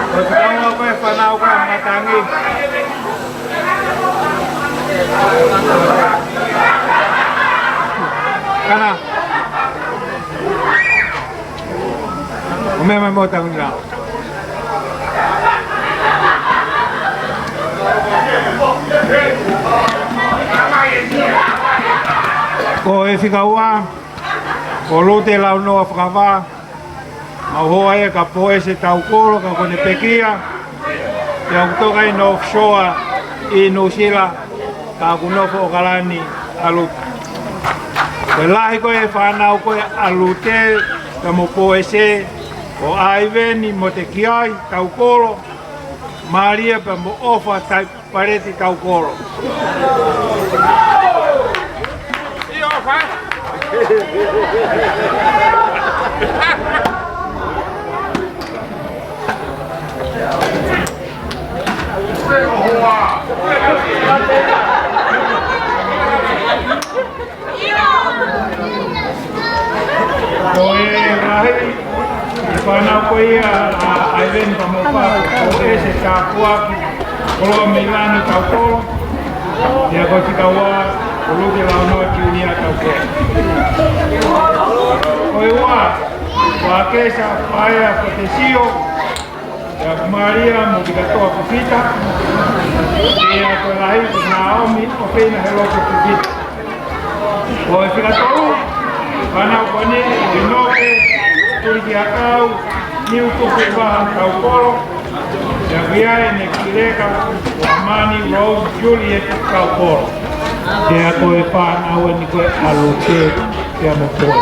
Ko e fānau ko ē, fānau ko ē Matangi. Kana. ʻO meʻa mai mo tangi na. Ko e fika ua, ko Lute Launoa Fakavā, maʻu hoa ia kia Poese Taukolo, ka ko ʻene pekia, pea ʻoku toka ʻi North Shore ʻi Nuʻusila, ka ʻoku nofo ʻAokalani ʻa Lute. Ko e lahi ko ē e fānau ko ē ʻa Lute, pea mo Poese, ko ʻAiveni Motekiai Taukolo, Malia pea mo ʻOfa Tai Paleti Taukolo. Ko e lahi, Fānau ko ia ʻa ʻAiveni Pamofa, ko ʻEse Tāpuaki, koloa mei Langi Taukolo, pea ko e fika ua, ko Luke Launoa Junior Taukolo. Ko e ua, ko ʻAkesa Paea Potesio, pea ko Malia mo Vikatoa Kufita, pea ko e lahi ko Naomi ʻOfeina Heloke Kufita. Ko e fika tolu, fānau ko eni, ko ʻInoke Tulikihakau, Niutuku Vaha Taukolo, pea ko ia ʻene kiʻi leka, ko ʻAmani Rose Juliet Taukolo. Pea ko e fānau eni ko e ʻalu ke, pea mo koe.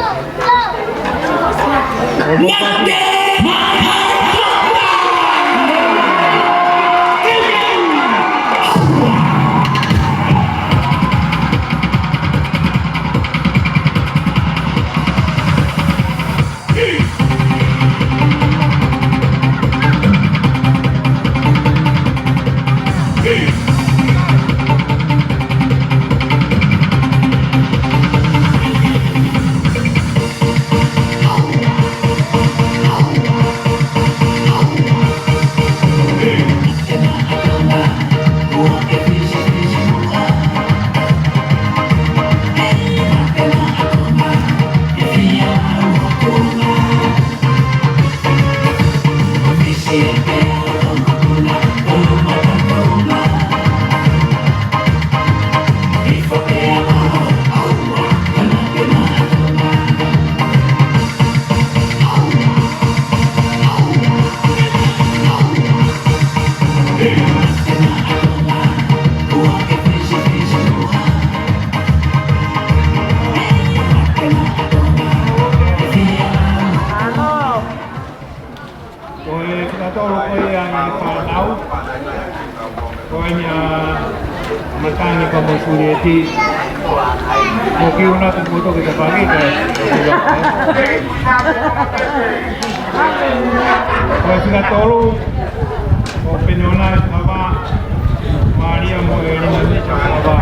Ko e fika tolu ko ia ʻa e fānau. Ko eni ʻa Matangi pea mo Sulieti. Ko kiuna tu moto kita pagi ka. Ko e fika tolu, ko Peniona Kava, Malia mo Elina Mita Kava.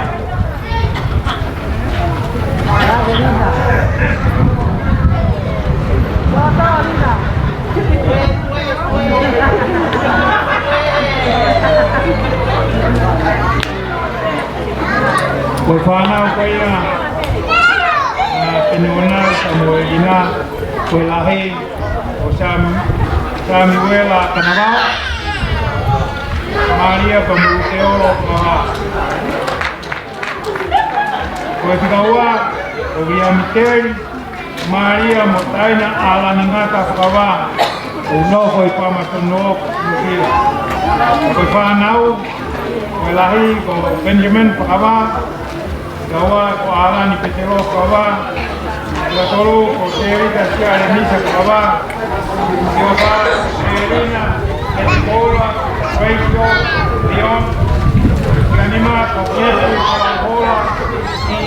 Ko e fānau ko ia ʻa Peniona pea mo Elina, ko e lahi ko Sam-, Samiuela Kanavao, Malia pea mo Luteolo Kanavao. Ko e fika ua, ko Viliami Teli, Malia mo Taina ʻAlani Ngata Fakavā, ʻoku nofo ʻi Palmerston North, Nuʻusila. Ko e fānau, ko e lahi ko Benjamin Fakavā, fika ua ko ʻAlani Petelo Fakavā, fika tolu ko Terita Sialemisa Fakavā, fika fā ko Selina Petikola Rachel Leon, fika nima ko Kepu Fakavā, ʻi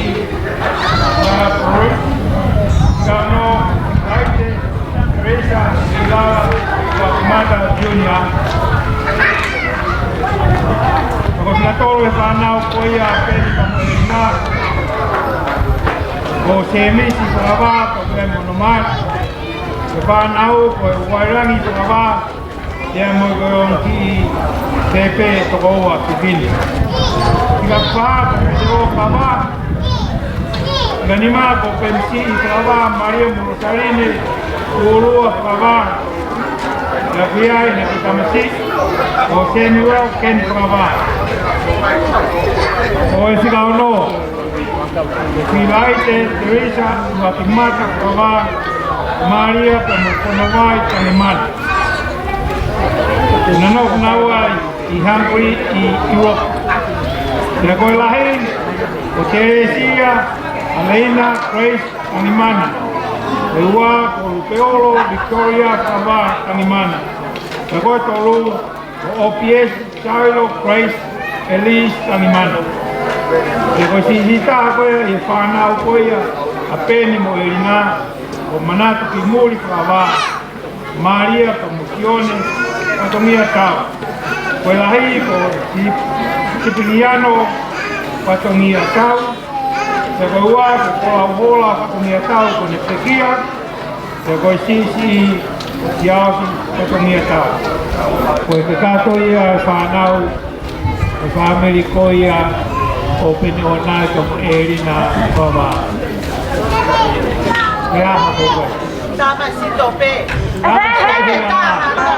Kano, Laite, Teresa, Ilala, Wakamata Junior. Ko e fika tolu e fānau ko ia ʻa Peni pea mo Elina. Ko Semisi Fakavā, ko Pea mo Nomai. Ko e fānau ko e Vailangi Fakavā, pea mo e ongo kiʻi pēpē tokoua fefine. Fika fā ko Petelo Fakavā. Fika nima ko Pemisi Fakavā, Malia mo Rosaline Ulua Fakavā. Pea ko ia ʻene kiʻi tamasiʻi ko Samuel Ken Fakavā. Ko e fika ono, Filaite Teresa Uakimata Fakavā, Malia pea mo Konovai Tangimana. Nano naua ʻi Hungary ʻi Europe. Pea ko e lahi ko Teresia ʻAleina Grace Tangimana. Ko e ua ko Lupeolo Victoria Fakavā Tangimana. Pea ko e tolu ko ʻOpiesi Sailo Grace Elise Tangimana. Pea ko e siʻisiʻi taha ko ia ʻi he fānau ko ia ʻa Peni mo Elina, ko Manatu Kimuli Fakavā, Malia pea mo Sione Fatongia Tau. Ko e lahi ko Sip-, Sipiliano Fatongia Tau. Pea ko e ua ko Kolauhola Fatongia Tau, ko ʻene pekia. Pea ko e siʻisiʻi Siaosi Totongiata. Ko e kakato ia e fānau, e fāmili ko ia ʻo Peniʻona Tomoʻelina Fakavā. Ko e hā hake ko ē? Tāmasi tope. Tāmasi tope.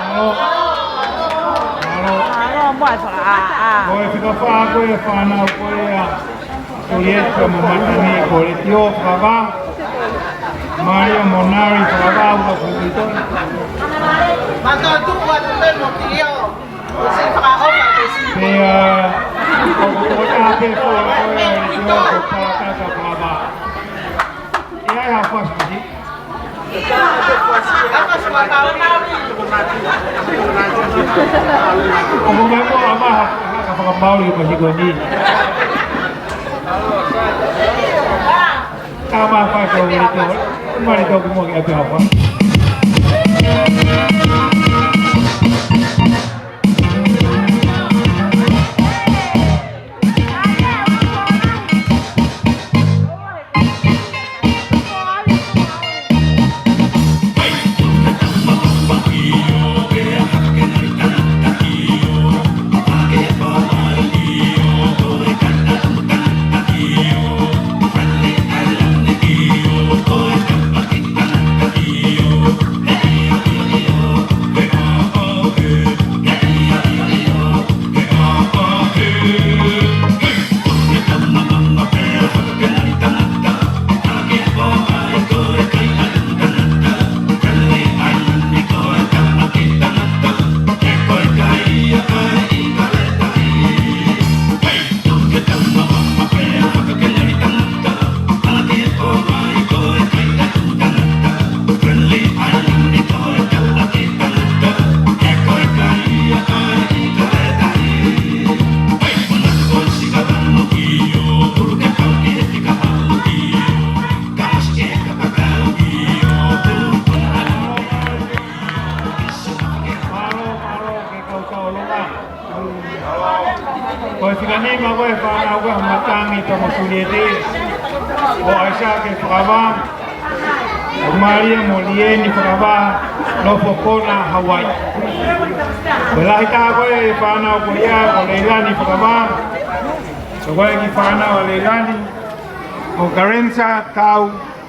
Mālō. Mālō. Mālō, mo e faka-, ʻa, ʻa. Ko e fika fā ko e fānau ko ia, Sulieti pea mo Matangi, ko Letio Fakavā. Malia mo Nali Fakavā, ua ko ito. Mātou tuku atu pē mo Tilio. Ko e fakaʻofa ko e si. Pea, ʻoku tokotā pē ko e, ko e Letio ko Palatasa Fakavā. ʻE ʻi ai ha fasi. ʻOku mai ko ʻAmaha, ka fakamaoli ko Hikoni. Ka ma fai ko Letio, mali toki mo ki atu hapa. Mālō, mālō, ke kau kau longa. Ko e fika nima ko e fānau ko e Matangi pea mo Sulieti. Ko ʻAisake Fakavā. Ko Malia mo Lieni Fakavā. Nofo Kona, Hawaii. Ko e lahi taha ko e fānau ko ia, ko Leilani Fakavā. Ko e kiʻi fānau ʻa Leilani. Ko Karensa Tau.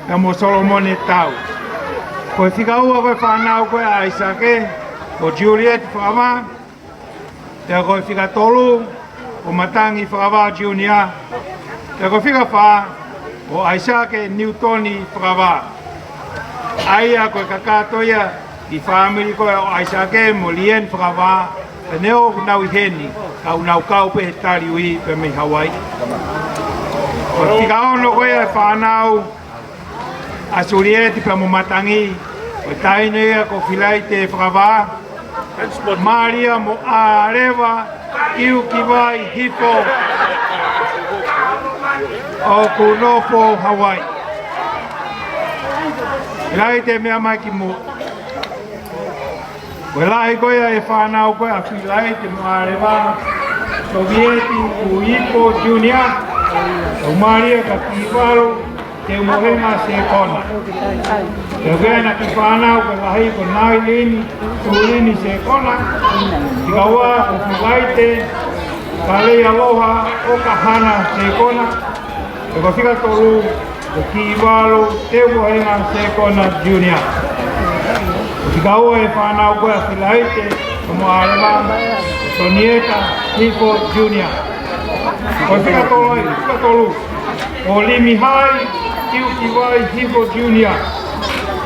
Pea mo Solomone Tau. Ko e fika ua ko e fānau ko e ʻAisake, ko Juliet Fakavā. Pea ko e fika tolu, ko Matangi Fakavā Junior. Pea ko e fika fā, ko ʻAisake Niutoni Fakavā. ʻA ia ko e kakato ia ʻi he fāmili ko ē ʻo ʻAisake mo Lieni Fakavā, pea ne ʻoku nau ʻi heni, ka ʻoku nau kau pē he taliui pē mei Hawaii. Ko e fika ono ko ia e fānau ʻa Sulieti pea mo Matangi, ko e taʻahine ia ko Filaite Fakavā, Malia mo ʻAleva, ʻIukivai, Hifo. ʻOku nofo Hawaii. Laite meʻa mai ki muʻa. Ko e lahi ko ia e fānau ko ia ʻa Filaite mo ʻAleva, Sovieti, Kuipo Junior, ʻo Malia ka Kivalu, Teumohenga Sekona. Pea ko ʻena kiʻi fānau ko e lahi ko Nailini, Sulini Sekona. Fika ua ko Filaite, Kalealoha, ʻOkahana Sekona. Pea ko e fika tolu, ko Kivalu, Teumohenga Sekona Junior. Ko e fika ua e fānau ko ia ʻa Filaite, ka mo ʻAleva, Sonieta, Hifo Junior. Ko e fika tolu, fika tolu, ko Limihai, Kiukivai, Hifo Junior.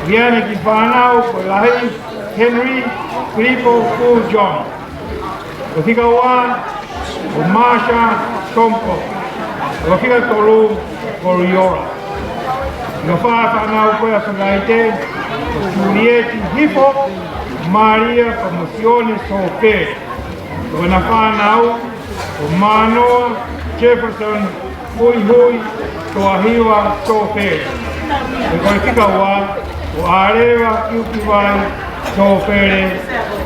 Ko ʻena kiʻi fānau ko e lahi, Henry, Filipo, Fu John. Ko e fika ua, ko Marsha Somko. Ko e fika tolu, ko Riola. Fika fā fānau ko ia ʻa Filaite, ko Juliet Hifo, Malia pea mo Sione Sofele. Ko ʻena fānau, ko Manoa, Jefferson, Huihui, Toahiva, Sofele. Pea ko e fika ua, ko ʻAleva, Kiukivai, Sofele,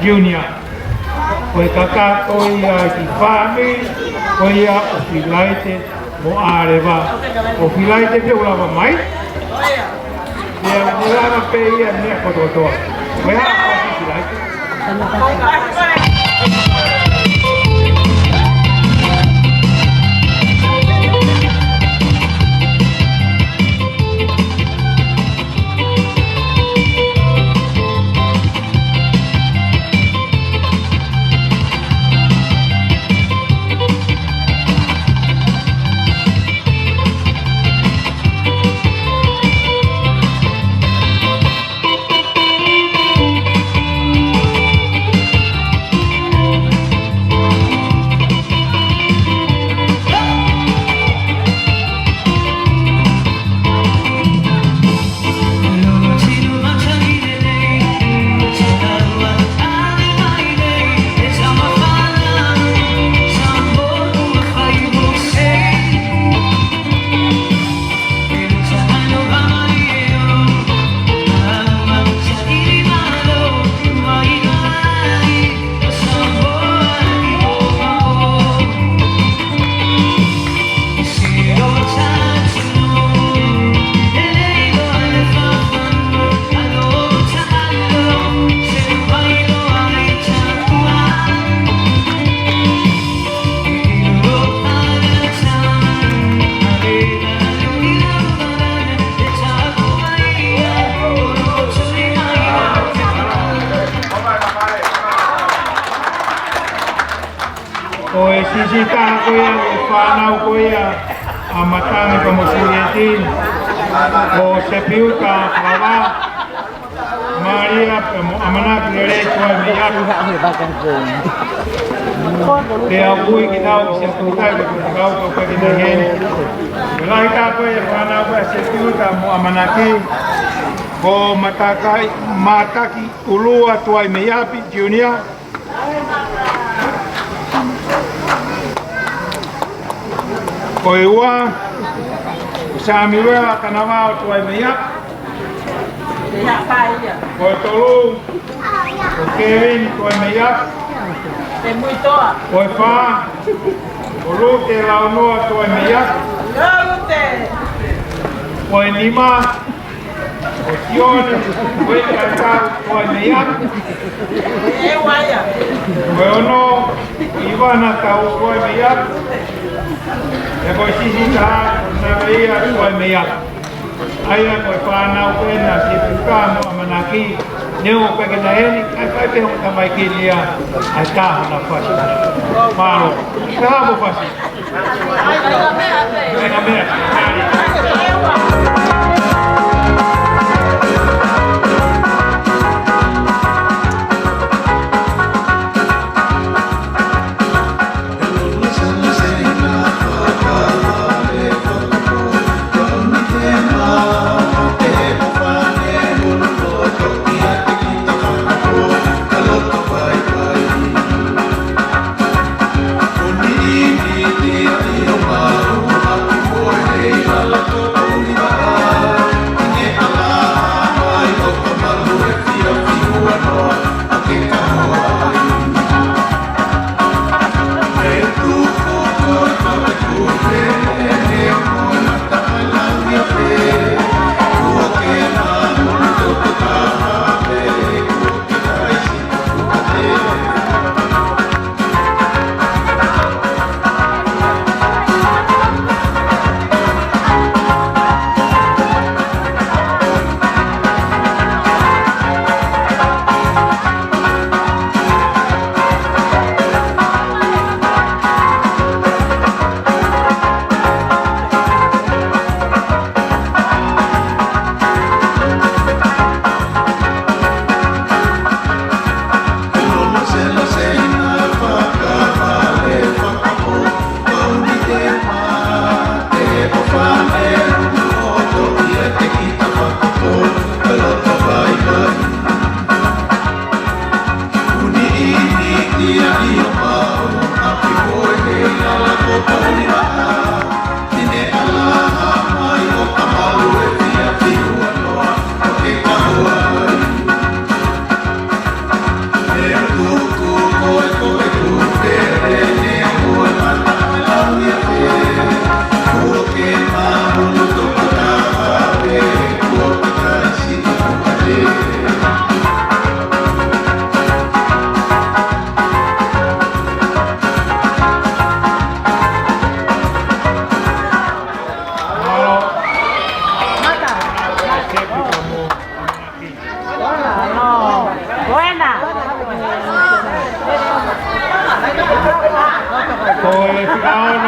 Junior. Ko e kakato ia e kiʻi fāmili ko ia ʻo Filaite mo ʻAleva. ʻO Filaite pē ʻoku lava mai. Ia, ʻoku lava pē ia meʻa kotoa kotoa. Ko e hā ko Filaite? Ko e siʻisiʻi taha ko ia e fānau ko ia ʻa Matangi pea mo Sulieti, ko Sepiuta Lava, Malia pea mo ʻAmanaki, lelei tuai mei atu. Te u ui kinaua ke siʻi tuʻu ki he kau kau pē ki he heni. Ko e lahi taha ko ia e fānau ko ia ʻa Sepiuta mo ʻAmanaki, ko Matakai, Mataki Ulua Tuaimeiapi Junior. Ko e ua, ko Samiuela Kanavao Tuaimeiapi. Ko e tolu, ko Kevin Tuaimeiapi. Ko e fā, ko Lute Launoa Tuaimeiapi. Ko e nima, ko Sione Uekaitau Tuaimeiapi. Ko e ono, ko ʻIvana Tau Tuaimeiapi. Pea ko e siʻisiʻi taha, ko Naveia Tuaimeiapi. ʻA ia ko e fānau ko ena ʻa Sepiuta mo ʻAmanaki, neongo ʻoku ʻikai ke na ʻi heni, kae fai pē ʻe he tamaiki ni ia ʻa e taha ʻo ʻena fasi. Mālō. Ka hā mo fasi.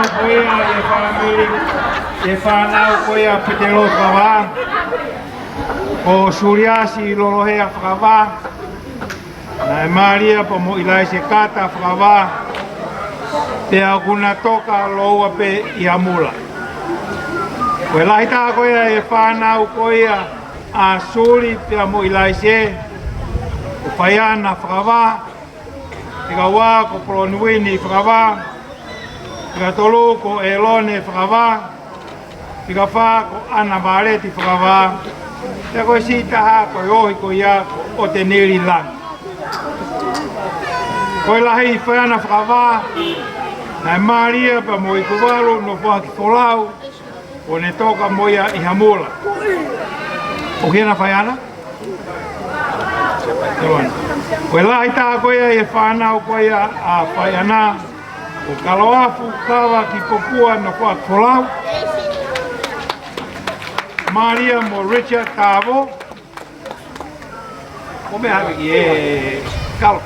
Ko ia ʻa e fāmili, ʻa e fānau ko ia ʻa Petelo Fakavā, ko Suliasi Lolohea Fakavā, naʻe mālie pea mo ʻIlaise Kata Fakavā, pea ʻoku na toka lōua pē ʻi Hamula. Ko e lahi taha ko ia ʻa e fānau ko ia ʻa Suli pea mo ʻIlaise, ko Faiana Fakavā, fika ua ko Poloniuini Fakavā, fika tolu ko ʻElone Fakavā, fika fā ko ʻAna Valeti Fakavā, pea ko e siʻi taha ko e ohi ko ia ko ʻOtenili Langi. Ko e lahi Faiana Fakavā, naʻe mālie pea mo ʻIkuvalu, nofo ʻaki folau, ʻo ne toka mo ia ʻi Hamula. ʻOku ʻi hena Faiana? Ko e lahi taha ko ia ʻa e fānau ko ia ʻa Faiana, ko Kaloafu Kava ki Popua, nofo ʻaki folau. Mālie mo Richard Tavo. Ko meʻa hake ki he kalo.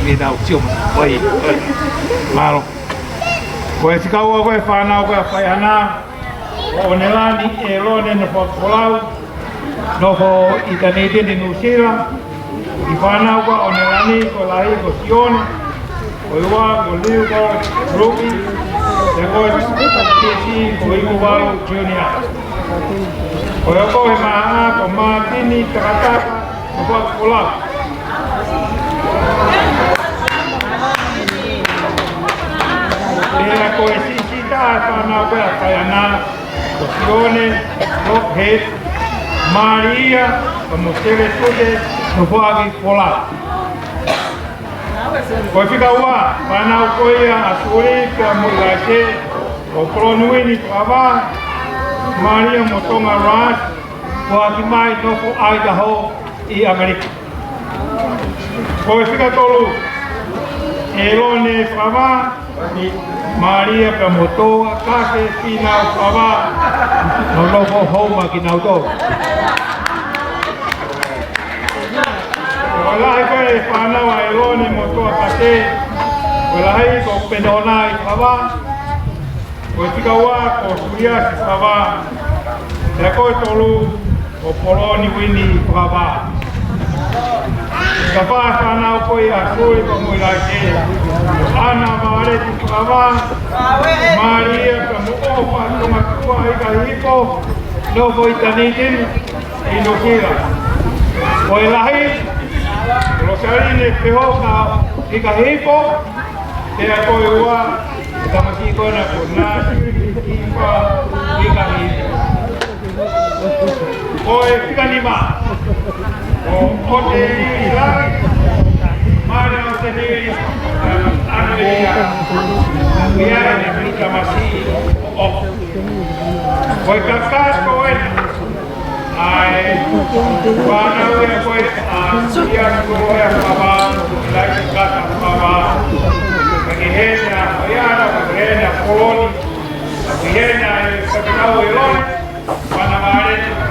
Ni nau tio ma. Oi, oi. Mālō. Ko e fika ua ko e fānau ko ē ʻa Faiana, ko ʻOnelani ʻElone, nofo ʻaki folau, nofo ʻi Dunedin ʻi Nuʻusila. Kiʻi fānau ko ē ʻa ʻOnelani, ko e lahi ko Sione, ko e ua ko Liu ko Ruby, pea ko e siʻi ko ʻIkuvalu Junior. Ko e hoko he māhanga ko Mātini Takataka, nofo ʻaki folau. Pea ko e siʻisiʻi taha ʻa e fānau ko ē ʻa Faiana, ko Sione, ko Heti, Malia, pea mo Sele Tute, nofo ʻaki folau. Ko e fika ua, fānau ko ia ʻa Suli pea mo ʻIlaise, ko Poloniuini Fakavā, Malia mo Tonga Ras, foaki mai, nofo ʻi Idaho ʻi ʻAmelika. Ko e fika tolu, ʻElone Fakavā, Malia pea mo Toa Kake Finau Fakavā, nofo Houma kinautolu. Ko e lahi ko ē ʻa e fānau ʻa ʻElone mo Toa Kake, ko e lahi ko Penonai Fakavā, ko e fika ua ko Suliasi Fakavā, pea ko e tolu ko Poloniuini Fakavā. Fika fā, fānau ko ia ʻa Suli pea mo ʻIlaise, ko ʻAna Valeti Fakavā, Malia pea mo ʻOfa Tongatua Hikahihifo, nofo ʻi Dunedin ʻi Nuʻusila. Ko e lahi, Losaline Pehoka Hikahihifo, pea ko e ua, ko e tamasiʻi ko ena ko Nasi Kifa Hikahihifo. Ko e fika nima, ko ʻOtenili Langi, Malia ʻOtenili, ʻa ia ʻoku ʻi ai ʻene tamasiʻi ʻoku. Ko e kakato ena ʻa e fānau ia ko ē ʻa Suliasi Lolohea Fakavā, ʻIlaise Kata Fakavā, pea ki heʻena ʻoiana, pea ki heʻena poloni, pea ki heʻena ʻe fānau ʻa ʻElone, fānau ʻa ʻElone.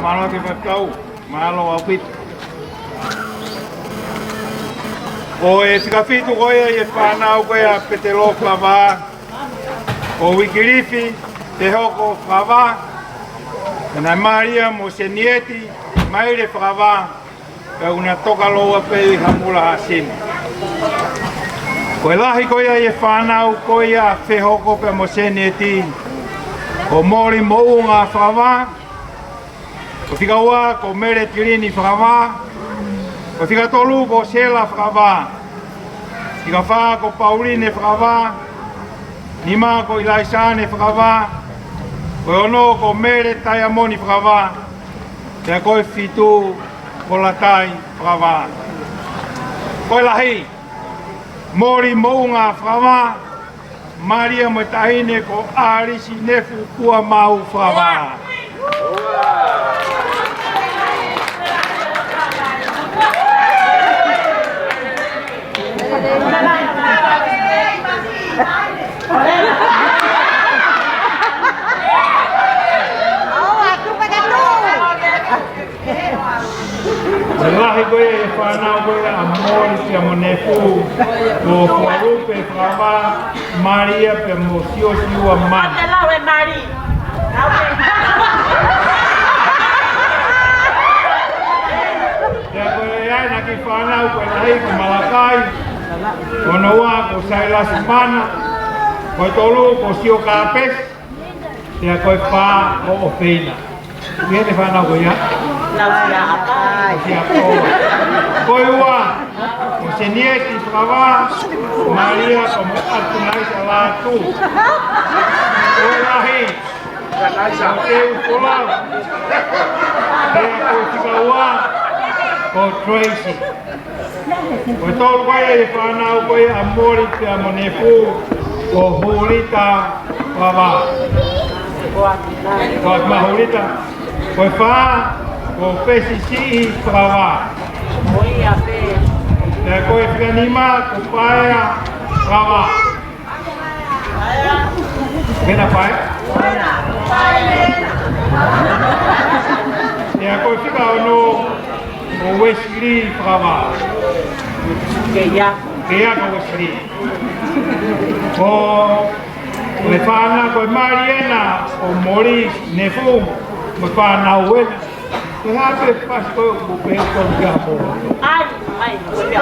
Mālō ke fakakau, mālō ʻaupito. Ko e fika fitu ko ia ʻi he fānau ko ia ʻa Petelo Fakavā, ko Uikilifi Fehoko Fakavā, pea mo Malia mo Senieti Maile Fakavā, pea ʻoku na toka loua pē ʻi Hamula Hasini. Ko e lahi ko ia ʻi he fānau ko ia ʻa Fehoko pea mo Senieti, ko Moli Moʻunga Fakavā, ko e fika ua ko Mele Tilini Fakavā, ko e fika tolu ko Sela Fakavā, fika fā ko Pauline Fakavā, nima ko ʻIlaisane Fakavā, ko e ono ko Mele Taiamoni Fakavā, pea ko e fitu ko Latai Fakavā. Ko e lahi, Moli Moʻunga Fakavā, Malia mo e taʻahine ko ʻAlisi Nefu Kuamau Fakavā. Ko e lahi ko ia ʻi he fānau ko ia ʻa Moli pea mo Nefu, ko Fualupe Fakavā, Malia pea mo Siosiua Mana. Ate lau e Mali. Pea ko e ʻai ʻena kiʻi fānau ko e lahi ko Malakai, ko hono ua ko Sailasi Mana, ko e tolu ko Sio Kāpesi, pea ko e fā ko ʻOfeina. Ko e hā e fānau ko ia? Lausia Apai. Lausia Apai. Ko e ua ko Senieti Fakavā, Malia pea mo ʻAtunaisa Lātū. Ko e lahi ko Teu Folau. Pea ko e fika ua ko Tracy. Ko e tolu ko ia ʻi he fānau ko ia ʻa Moli pea mo Nefu, ko Hulita Fakavā. Ko ʻAkima Hulita. Ko e fā ko Pesisiʻi Fakavā. Pea ko e fika nima ko Paea Fakavā. Mena Paea. Pea ko e fika ono ko Wesley Fakavā. Ke ia. Ke ia ko Wesley. Ko e fānau ko e Maliena ʻo Moli Nefu, ko e fānau ena. Ko e hā pē pasi ko ē ʻoku pehē ko e kia po. ʻAi, ʻai, ko e kia.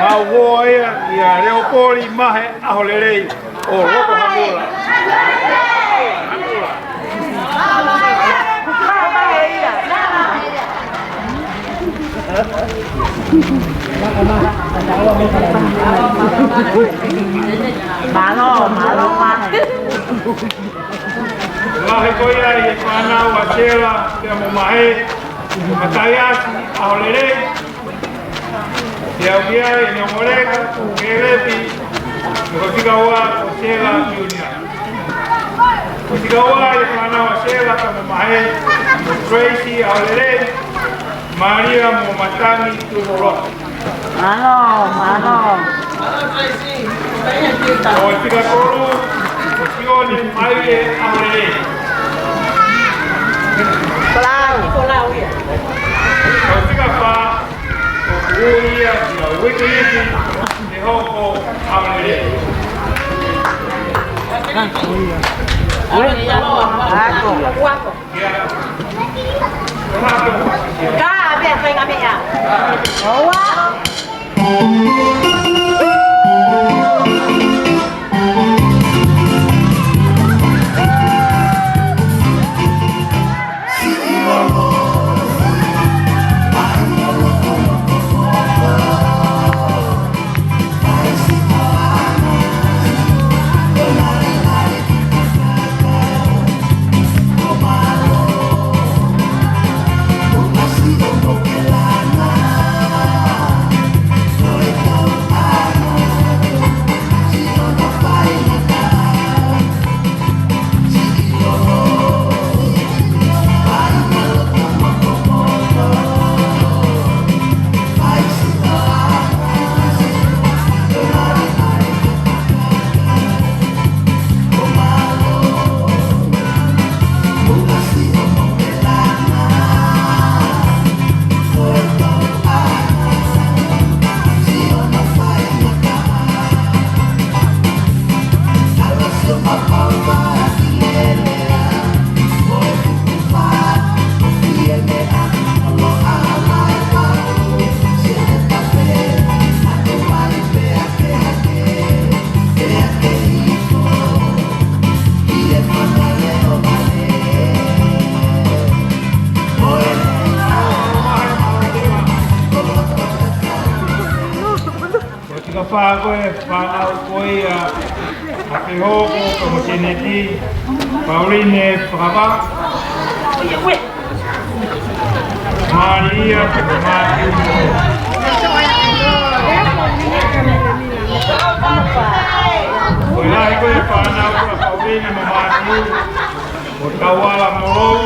Mau hoa ia, ia Leopoli Mahe ʻAholelei ʻo Loto Hamula. Mālō, mālō, mālō. Lahi ko ia ʻi he fānau ʻa Sela pea mo Mahe, Mataiasi, ʻAholelei. Pea ʻoku ʻi ai ʻene ongo leka, Kelepi, mo e fika ua ko Sela Junior. Ko e fika ua ʻi he fānau ʻa Sela pea mo Mahe, ko Tracy, ʻAholelei, Malia mo Matangi Tuʻuloa. Mālō, mālō. Ko e fika tolu, ko Sione Maile ʻAholelei. Palau. Ko e fika fā, ko Uia, ia Uikiiki, Nehoko ʻAholelei. Ako. Ka, a, pea, pea, ka, pea. ʻOua. Ko e fika fā ko e fānau ko ia ʻa Pehoko, ko Moseneti, Pauline Fakava. Malia, Matiu. Ko e lahi ko e fānau ʻa Pauline mo Matiu. Ko Tauala Molou.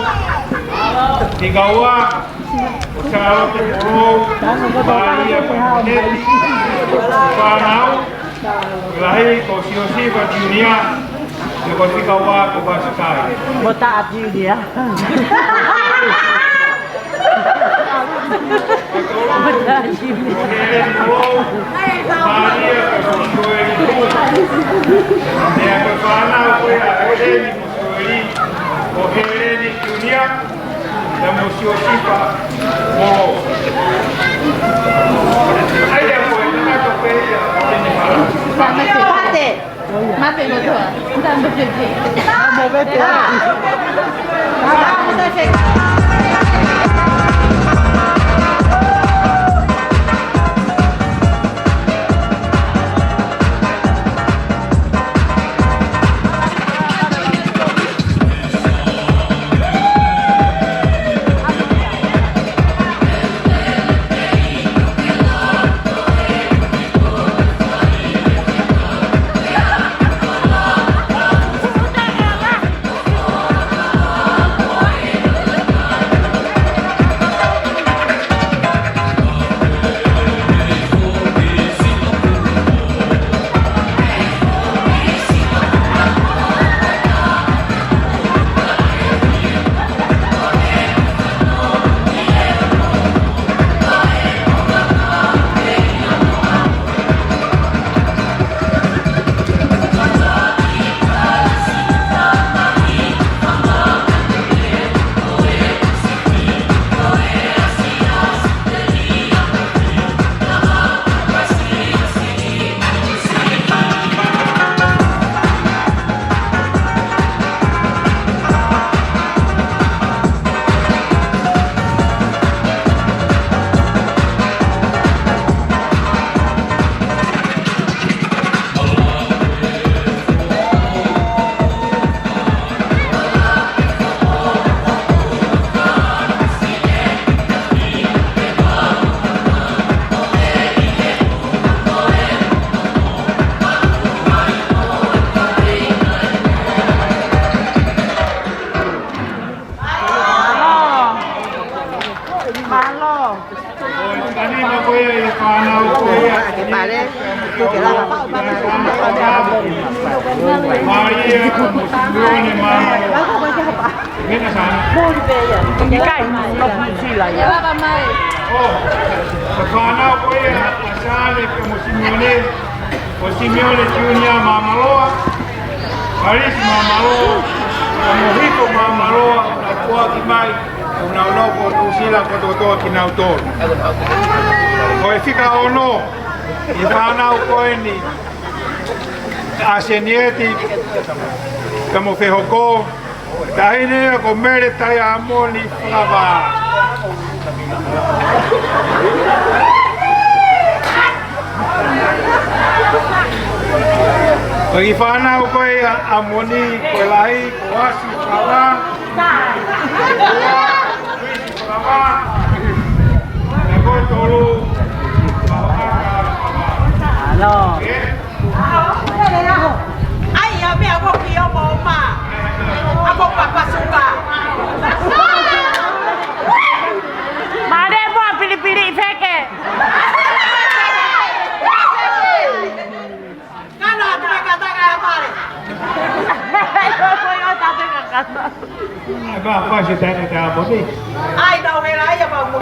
Fika ua, ko Sālote Molou, Malia, ko Neti, fānau, lahi ko Siosifa Junior, pea ko e fika ua ko Pasikai. Mo Taʻa Junior. Mo Taʻa Junior. Ko Helen Molou, Malia, ko Sisoeli. Pea ko e fānau ko ia ʻa Helen, Soeli, ko Heleni Tunia, pea mo Siosifa Molou. ʻAi, ʻa ko e tangata pē ia, ko ʻene fala. Mate. Mate kotoa. Mate. Mālie mo Simeone Māmaloa. Mena sana. ʻIkai, no sila ia. ʻO, ko e fānau ko ia ʻa Sale pea mo Simeone, ko Simeone Junior Māmaloa, Kalisi Māmaloa, pea mo Hiko Māmaloa, naʻe foaki mai, ʻo nau nofo ʻi Nuʻusila kotoa kinautolu. Ko e fika ono, ʻi he fānau ko eni, ʻa Senieti, pea mo Fehoko, taʻahine ko Mele Taiamoni Fakavā. Ko e fānau ko ia ʻa Moni, ko e lahi, ko Asi Fakavā. Fakavā. Pea ko e tolu, Fakavā. ʻAlo. ʻAi, ʻa meʻa ko ki o mo ma. ʻA ko papa suka. Mare mo pilipili feke. Kana atu e kata ka pare. Ko e o tape ka kata. ʻE, ma fasi tene te a moni. ʻAi, tau hela ia pa mo.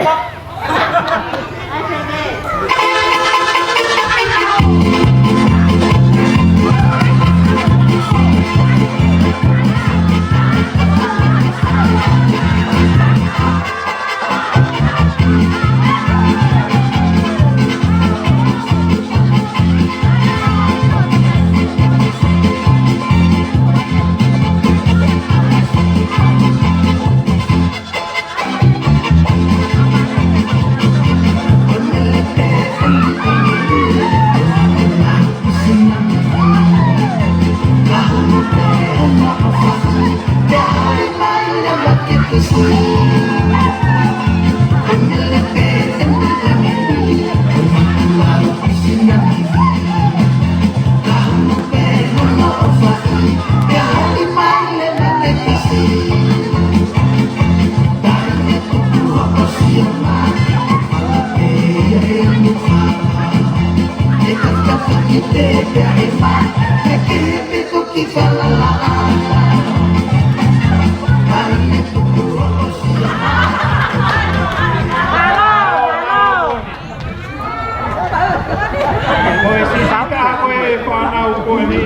Ko e sisitā ko e fānau ko eni.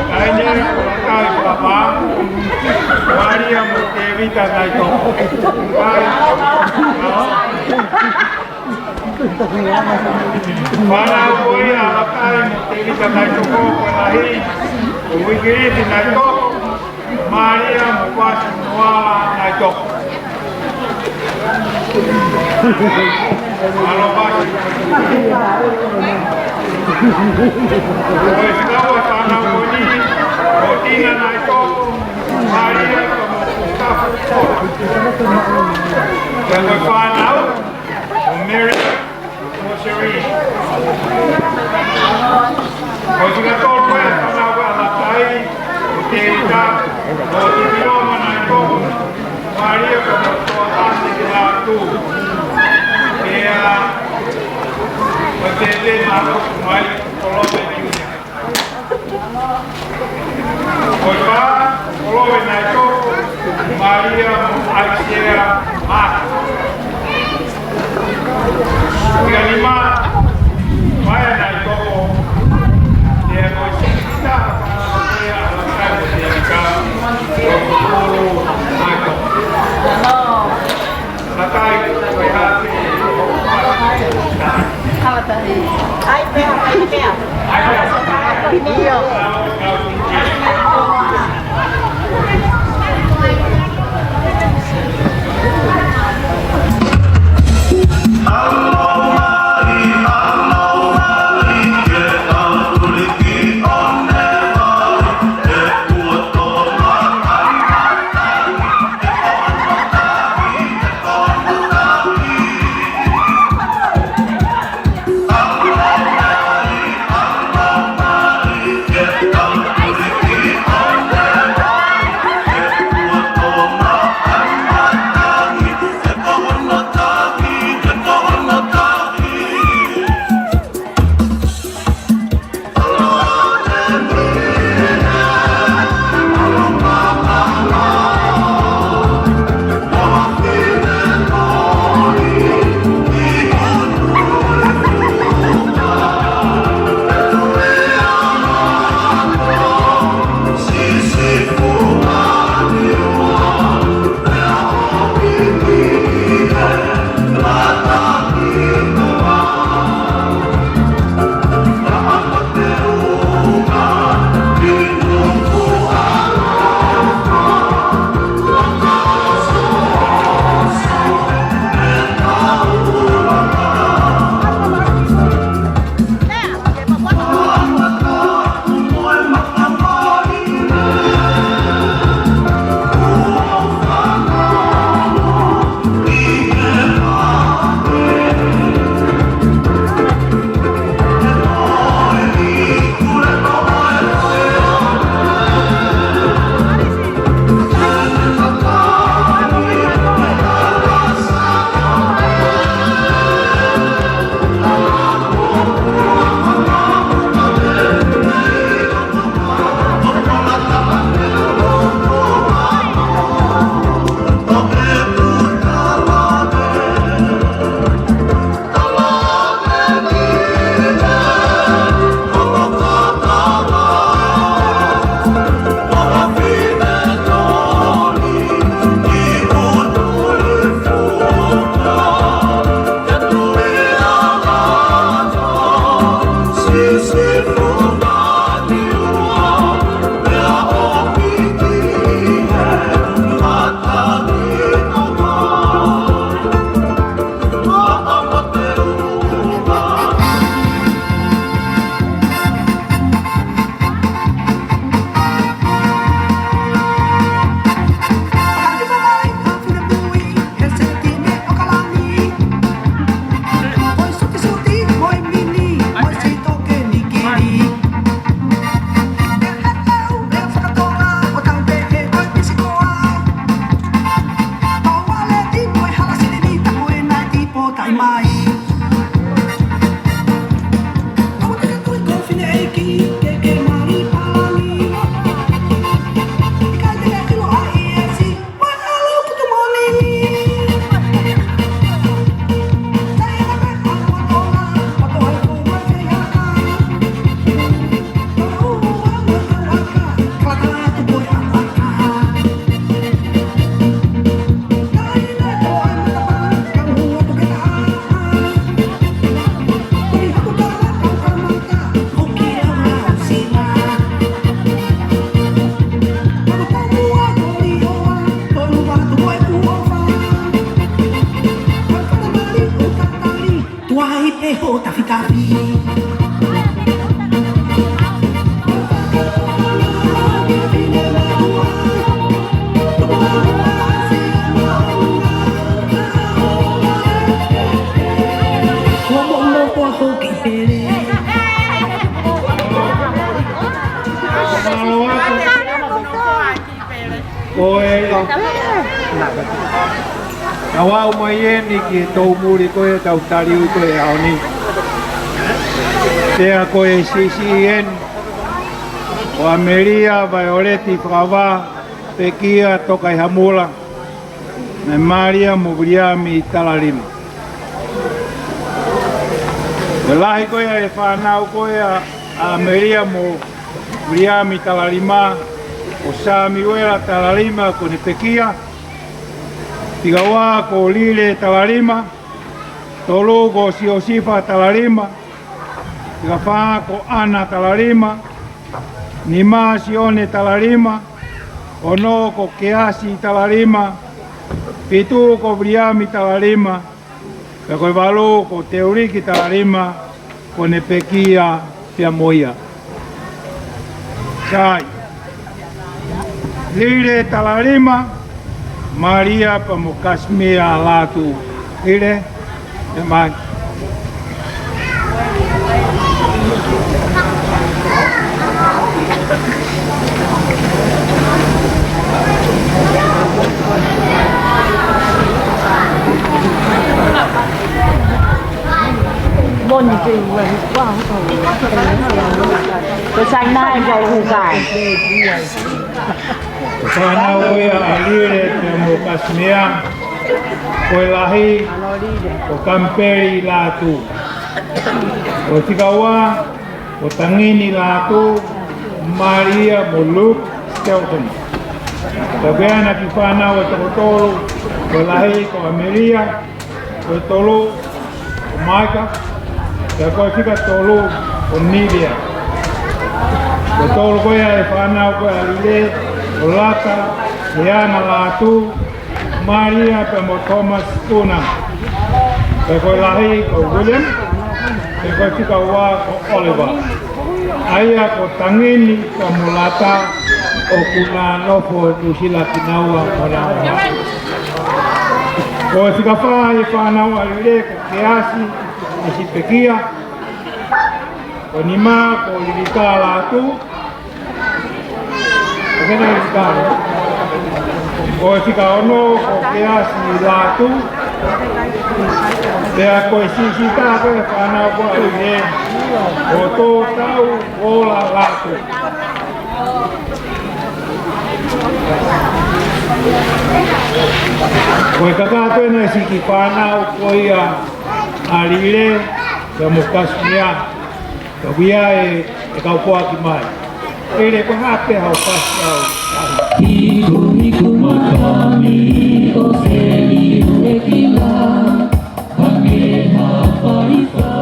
ʻAi ne ko e kai papa. Malia mo Tevita Naitoko. ʻAi. Fānau ko ia ʻa Malia mo Tevita Naitoko, ko e lahi, ko Uikiliti Naitoko. Malia mo Pasi Noala Naitoko. ʻAlo Pasi. Ko e fika ua fānau ko eni, ko Tina Naitoko, Malia mo Kustafu. Pea ko e fānau, ko Mary. Ko Sherry. Ko e fika tolu ē, fānau ʻa Latai, ko Tēvita, ko Tipiloma Naitoko, Malia ko Toa Tasi ki Lātū. Pea, ko Tēvita Mālō, mai, Kolome Junior. Ko e fā, Kolove Naitoko, Malia mo ʻAisea Mata. Fika nima, Vaea Naitoko, pea ko e sisitā, Vaea Naitoko. Kakai, ko e hā pē. ʻAi pē, ʻai pē. ʻIo. Tuai pē hoʻo tafitafi. Ko e moʻunga pō hoki pele. Ko e, tau aʻu mai eni ki he tōmuli ko ē ʻetau taliui ko ē ʻaho ni. Pea ko e C C N, ko ʻAmelia Vaioleti Fakavā, pekia Tokaihamula, mo Malia mo Viliami Talalima. Ko e lahi ko ē ʻa e fānau ko ē ʻa ʻAmelia mo Viliami Talalima, ko Samiuela Talalima, ko ʻene pekia. Fika ua ko Lile Talalima. Tolu ko Siosifa Talalima. Fika fā ko ʻAna Talalima. Nima Sione Talalima. Ono ko Keasi Talalima. Fitu ko Viliami Talalima. Pea ko e valu ko Teuliki Talalima, ko ʻene pekia pea mo ia. Sai. Lile Talalima, Malia pea mo Kasimia Lātū. Lile, ʻomai. Ko e fānau ko ia ʻa Lile pea mo Kasimia, ko e lahi ko Kamipeli Lātū. Ko e fika ua, ko Tangini Lātū, Malia mo Luke Skelton. Pea ko ʻena kiʻi fānau ʻe toko tolu, ko e lahi ko ʻAmelia, ko e tolu ko Maika, pea ko e fika tolu ko Nivea. Ko e tolu ko ia ʻa e fānau ko ia ʻa Lile, ko Lata, Leana Lātū, Malia pea mo Thomas Kuna. Pea ko e lahi ko William, pea ko e fika ua ko Oliver. ʻA ia ko Tangini pea mo Lata ʻoku na nofo Nuʻusila kinaua mo na. Ko e fika fā ʻa e fānau ʻa Lile ko Keasi, ʻene siʻi pekia. Ko e nima ko Lilika Lātū. Ko ʻene siʻi pekia. Ko e fika ono ko Keasi Lātū. Pea ko e siʻisiʻi taha ko ē ʻa e fānau ko ia ʻa Lile, ko Tōtau Ola Lātū. Ko e kakato ʻena ʻa e siʻi kiʻi fānau ko ia ʻa Lile pea mo Kasimia. Ka ʻoku ʻi ai e kau foaki mai. Lile, ko e hā pē haʻo fasi ʻau? Hiku hiku makani ʻo Seli ʻEkila, hangē ha faifa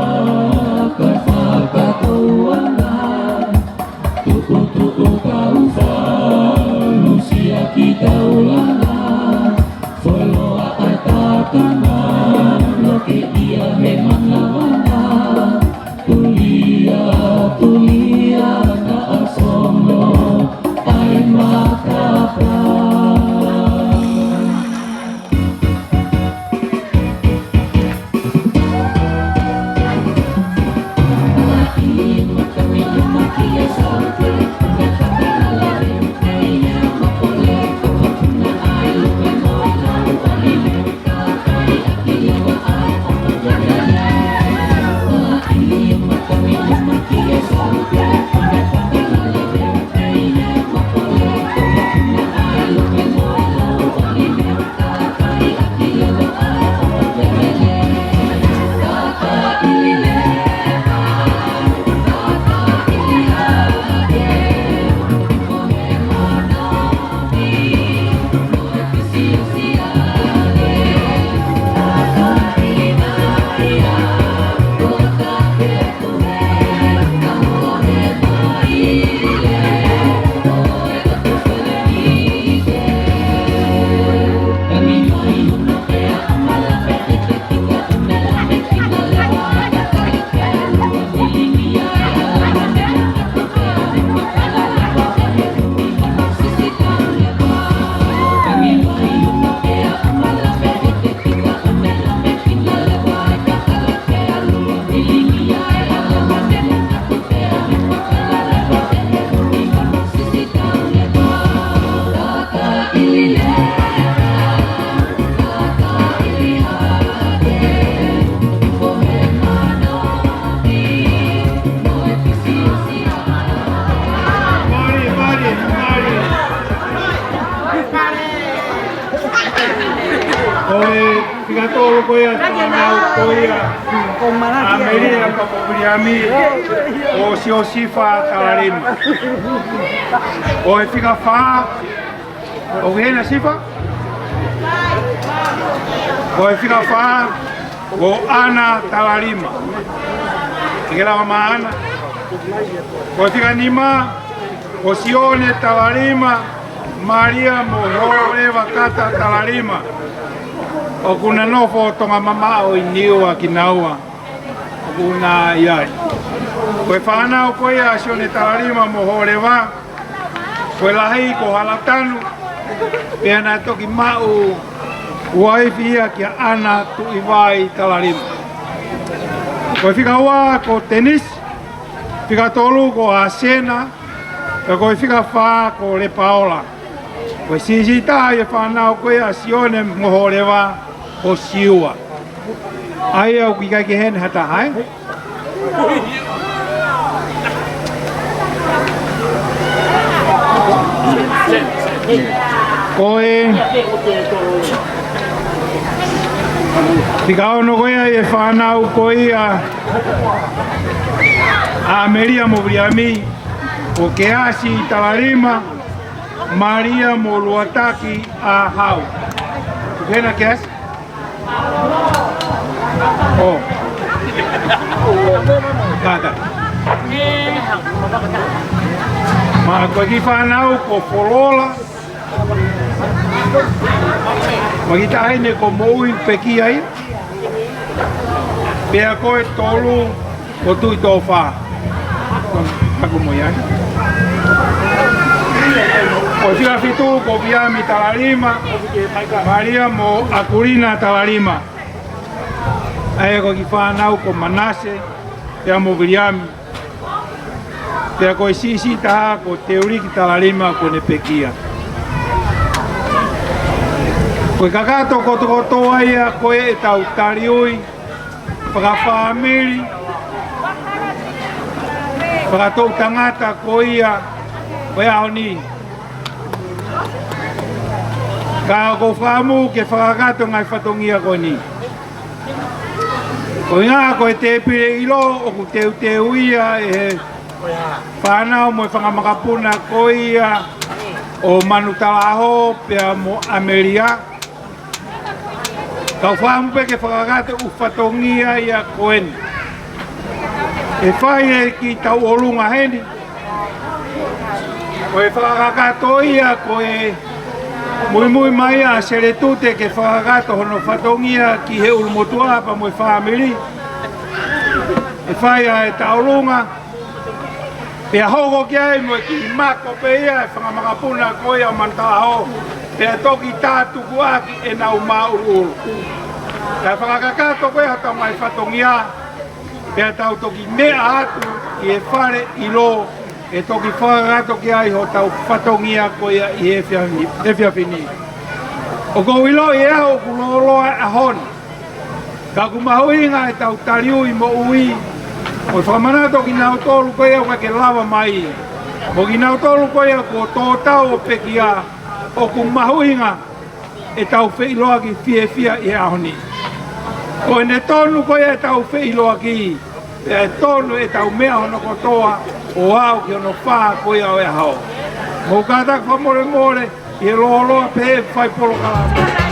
ka fakakouana. Tukutuku kau falu siʻaki taulanga, foloa ʻa e tatanga, loke ia he manavana. Tulia, tulia, naʻa sono ai matapa. Fika tolu ko ia, fānau ko ia ʻa Melia pea mo Viliami, ʻo Siosifa Talalima. ʻO e fika fā, ʻoku ʻi hena Sifa? ʻO e fika fā, ko ʻAna Talalima. ʻIkai ke lava mai ʻAna. ʻO e fika nima, ko Sione Talalima, Malia mo Hōleva Kata Talalima. ʻOku na nofo Tonga mamaʻo ʻi Niua kinaua. ʻOku na ʻi ai. Ko e fānau ko ia ʻa Sione Talalima mo Hōleva, ko e lahi ko Halatanu, pea na toki maʻu uaifi ia kia ʻAna Tuʻivai Talalima. Ko e fika ua ko Tenisi, fika tolu ko ʻAsena, pea ko e fika fā ko Lepaola. Ko e siʻisiʻi taha ʻi he fānau ko ia ʻa Sione mo Hōleva, ko Siua. ʻA ia ʻoku ʻikai ke ʻi heni ha taha, ē? Ko e fika ono ko ia ʻi he fānau ko ia ʻa Melia mo Viliami, ko Keasi Talalima, Malia mo Luataki ʻAhau. Ko hena Keasi? ʻO. Kātaki. Mo e kiʻi fānau ko Folola. Mo e kiʻi taʻahine ko Moʻui Pekia ia. Pea ko e tolu ko Tuʻitōfā. Ako mo ia. Ko e fika fitu ko Viliami Talalima, Malia mo ʻAkulina Talalima. ʻA ia ko e kiʻi fānau ko Manase, pea mo Viliami. Pea ko e siʻisiʻi taha ko Teuliki Talalima, ko ʻene pekia. Ko e kakato kotokotoa ia ko ē ʻetau taliui fakafāmili, fakatoʻutangata ko ia ʻo e ʻaho ni. Ka ʻoku ou fakaʻamu ke fakakakato e ngaahi fatongia ko eni. Ko e ʻuhinga ko e tēpile ʻilo ʻoku teuteu ia ʻe he fānau mo e fanga makapuna ko ia ʻo Manutalaho pea mo ʻAmelia. Kau fakaʻamu pē ke fakakakato e ʻū fatongia ia ko eni. ʻE fai e kiʻi tauʻolunga heni. Ko e fakakakato ia ko e muimui mai ʻa Seletute ke fakakakato hono fatongia ki he ʻulumotuʻa pea mo e fāmili. ʻE fai ʻa e tauʻolunga. Pea hoko ki ai mo e kiʻi mako pē ia ʻa e fanga makapuna ko ia ʻo Manutalaho. Pea toki tātukuʻaki ʻenau māʻuluʻulu. Ka fakakakato ko ia hotau ngaahi fatongia. Pea tau toki meʻa atu ʻi he fale ʻilo, ʻe toki fakakakato ki ai hotau fatongia ko ia ʻi he efiafi-, efiafi ni. ʻOku ou ʻiloʻi ʻe au ʻoku lōloa e ʻaho ni. Ka ʻoku mahuʻinga ʻetau taliui moʻui. ʻO fakamanatu kinautolu ko ia ʻoku ʻikai ke lava mai. Mo kinautolu ko ia kuo tō tau ʻo pekia. ʻOku mahuʻinga ʻetau feʻiloaki fiefia ʻi he ʻaho ni. Ko ʻene tonu ko ia ʻetau feʻiloaki, pea ʻe tonu ʻetau meʻa hono kotoa ʻo aʻu ki hono fā ko ia ʻo e ʻaho. Mou kātaki fakamolemole ʻi he lōloa pē he fai polokalama.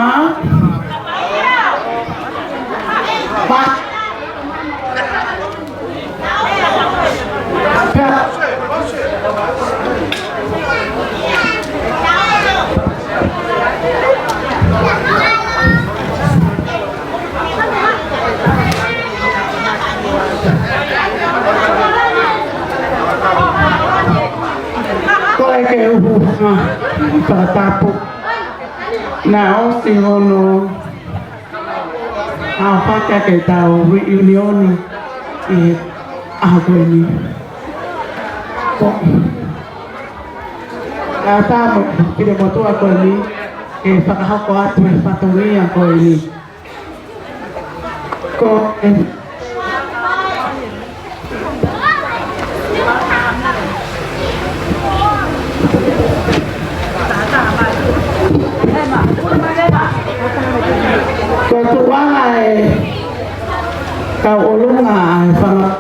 Pea ko e ke uhu, ha, fakatapu. Naʻe ʻosi hono ʻaofaki ʻa ʻetau reunion ʻi he ʻaho ko eni. Ko e tamu pile motuʻa ko eni ke fakahoko atu e fatongia ko eni. Ko e Ko e tuʻunga ʻe kau ʻolunga ʻa e fanga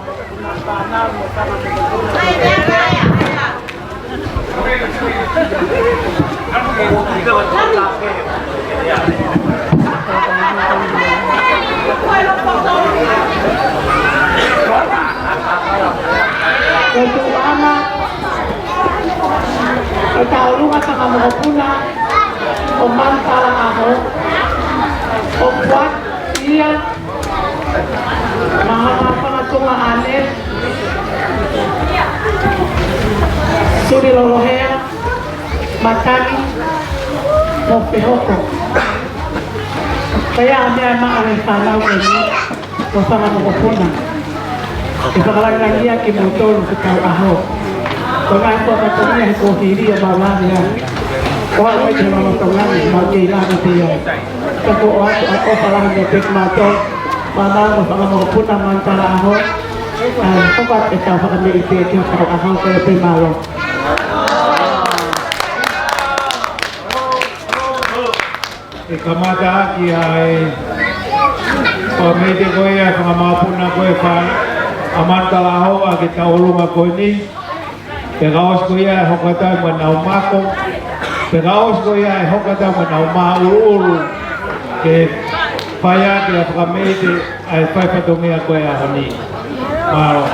Ko e tuʻunga ʻe kau ʻolunga fanga mokopuna ʻo Manu Talaʻaho, ʻo kuat ia, maha maha fanga tuʻunga ʻane, Suli Lolohea, Matani, mo Fehoko. Pea ʻa meʻa maʻa e fānau ko eni, mo fanga mokopuna. ʻE fakalāngilangiʻia kimoutolu ki he ʻaho. Ko e ngaahi fatongia he kuo hili ʻa e mau lave ai. ʻO aʻu mai ki he lolotonga ni, mau kei lave pē ai. Ka ko e ʻoatu ʻa e ʻofa lahi mei he peki mātou. Fānau mo fanga mokopuna Manu Talaʻaho. ʻAi, hoko atu ʻetau fakameʻite ki he ʻaho ko eni pē, mālō. ʻE kamata ʻaki ʻa e fakameʻite ko ia ʻa e fanga mokopuna ko ē ʻa Manu Talaʻaho ʻa ʻetau ʻolunga ko eni. Pea ka ʻosi ko ia ʻe hoko atu ai mo ʻenau mako. Pea ka ʻosi ko ia ʻe hoko atu ai mo ʻenau māʻuluʻulu. Ke fai atu ʻa e fakameʻite ʻa e fai fatongia ko ē ʻaho ni. Mālō.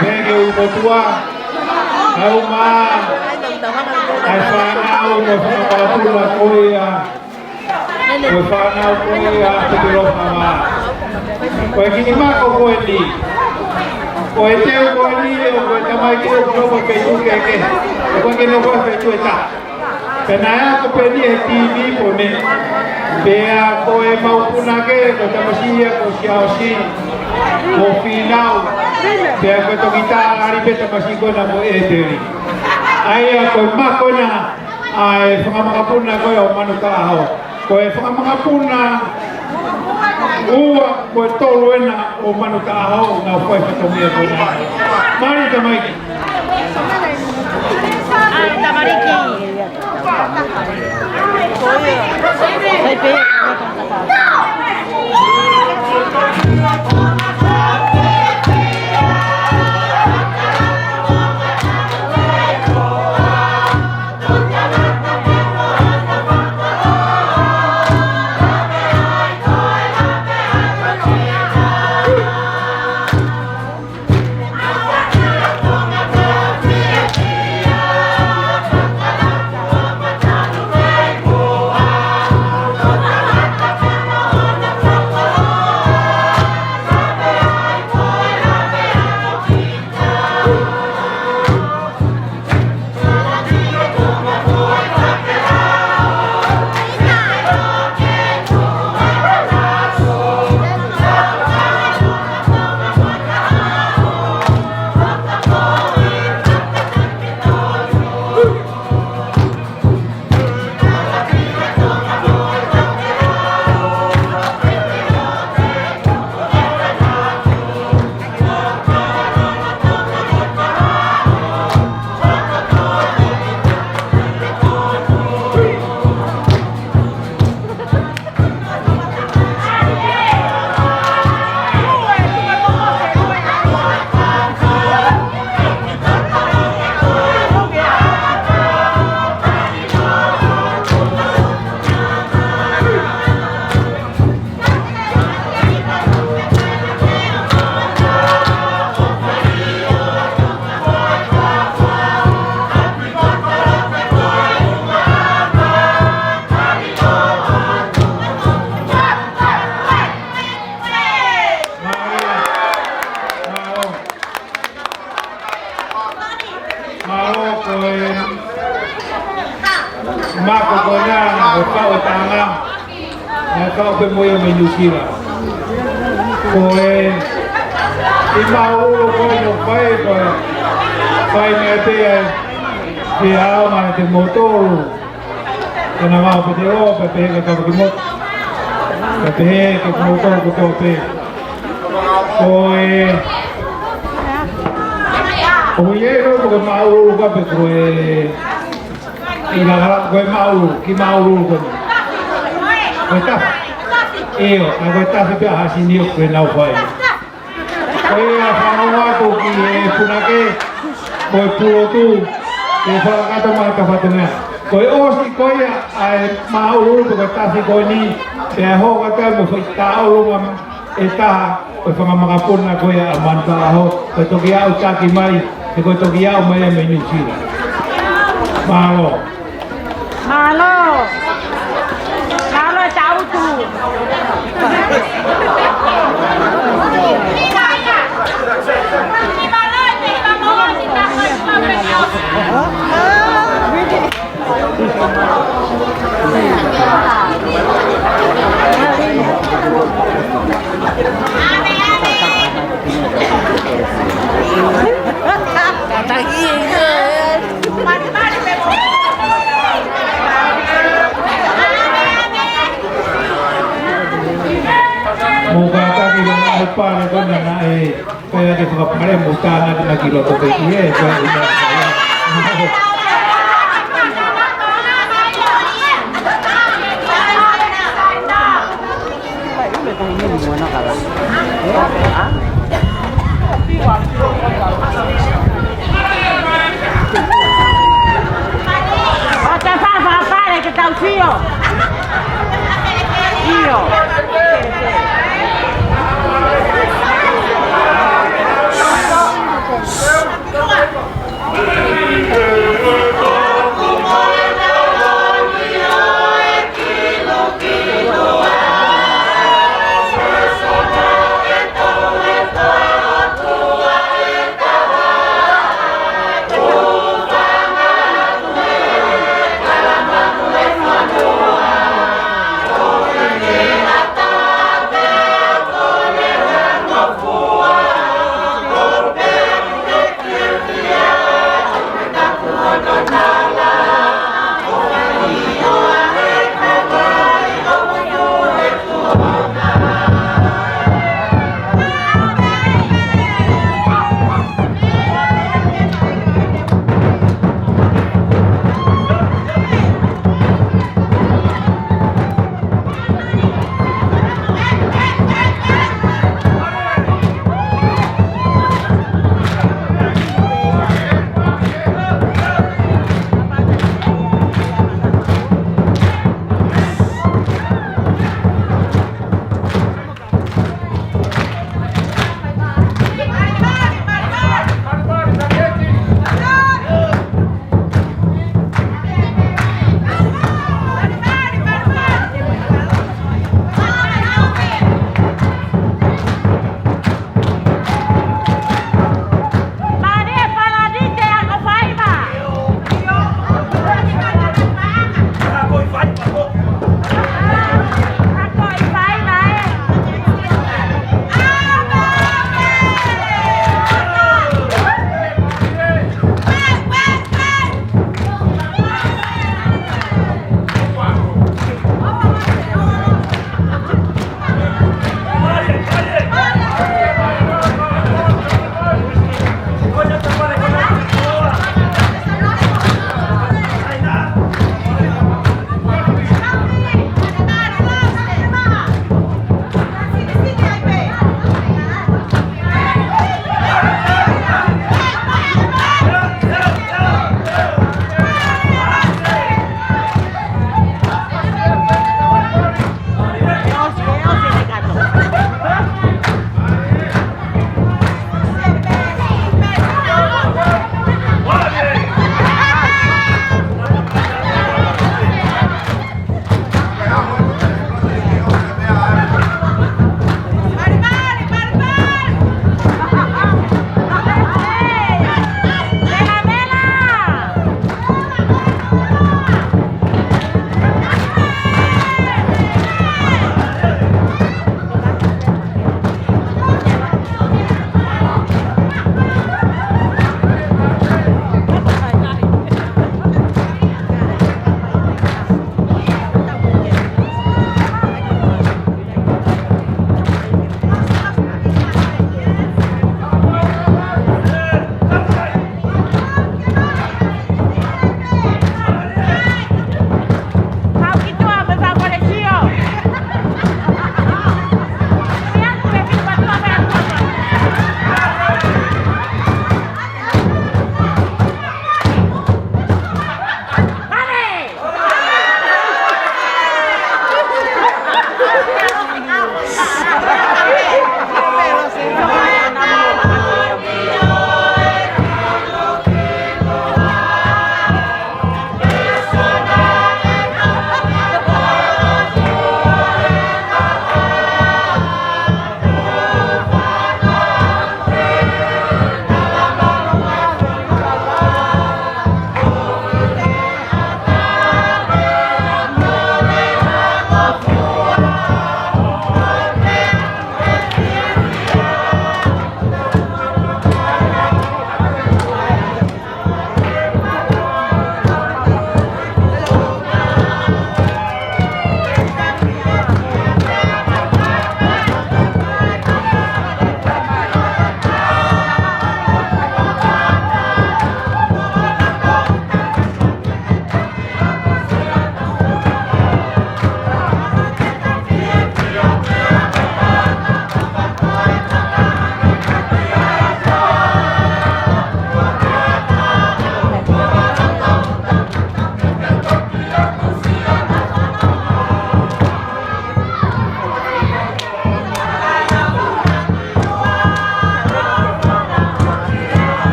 Pehē ki he ʻū motuʻa, ʻa e ʻū mā, ʻa e fānau mo e fanga makapuna ko ia, ko e fānau ko ia ʻa Petelōfanga. Ko e kiʻi mako ko eni, ko e teu ko eni, ʻo ko e tamaiki ʻoku nofo he feituʻu kehekehe, ʻoku ʻikai ke nofo he feituʻu ʻe taha. Pea naʻe ako pē eni he TV pē mei. Pea ko e mau punake, ko e tamasiʻi ia ko Siaosi, ko Fīnau. Pea ko e toki tālali pē tamasiʻi ko ena ko ʻEteli. ʻA ia ko e mako ena ʻa e fanga makapuna ko ē ʻo Manutaʻaho. Ko e fanga makapuna ua mo e tolu ena ʻo Manutaʻaho, naʻa nau fai fatongia ko ena. Mālō tamaiki. ʻAi, tamariki. Mālō. Mālō ko e mako ko ena, ko e kau e taʻanga. Naʻe kau pē mo ia mei Nuʻusila. Ko e kiʻi māʻulalo ko ē naʻe fai, ko e fai mai pē ʻe he ʻaho mei he moutolu. Ko ena mau pete o, pea pehē ki he kau kimoutolu. Pea pehē ki he kimoutolu kotoa pē. Ko e, ko ia ʻilo ko e māʻulalo ka pe ko e, ʻi he langa ko e māʻulalo, kiʻi māʻulalo ko ē. Ko e tafi. ʻIo, ʻa ko e tafi pē ʻa Hasinio ko ē naʻa nau fai. Ko ia fānau atu ki he punake, ko e pulotu, ke fakakakato mai ka fatongia. Ko e ʻosi ko ia ʻa e māʻulalo pe ko e tafi ko eni, pea hoko atu mo e foʻi tauʻolunga ʻe taha, ko e fanga makapuna ko ia ʻa Manutaʻaho, ko e toki aʻu taki mai, he ko e toki aʻu mai ia mei Nuʻusila. Mālō. Mālō. Mālō e tautu. Mou kātaki leva ʻa e pale ko ena naʻe pea ke fakapale mo tānaki mai ki loto pē ki he, ko e ina. ʻO te fafapale ke tau sio. Sio.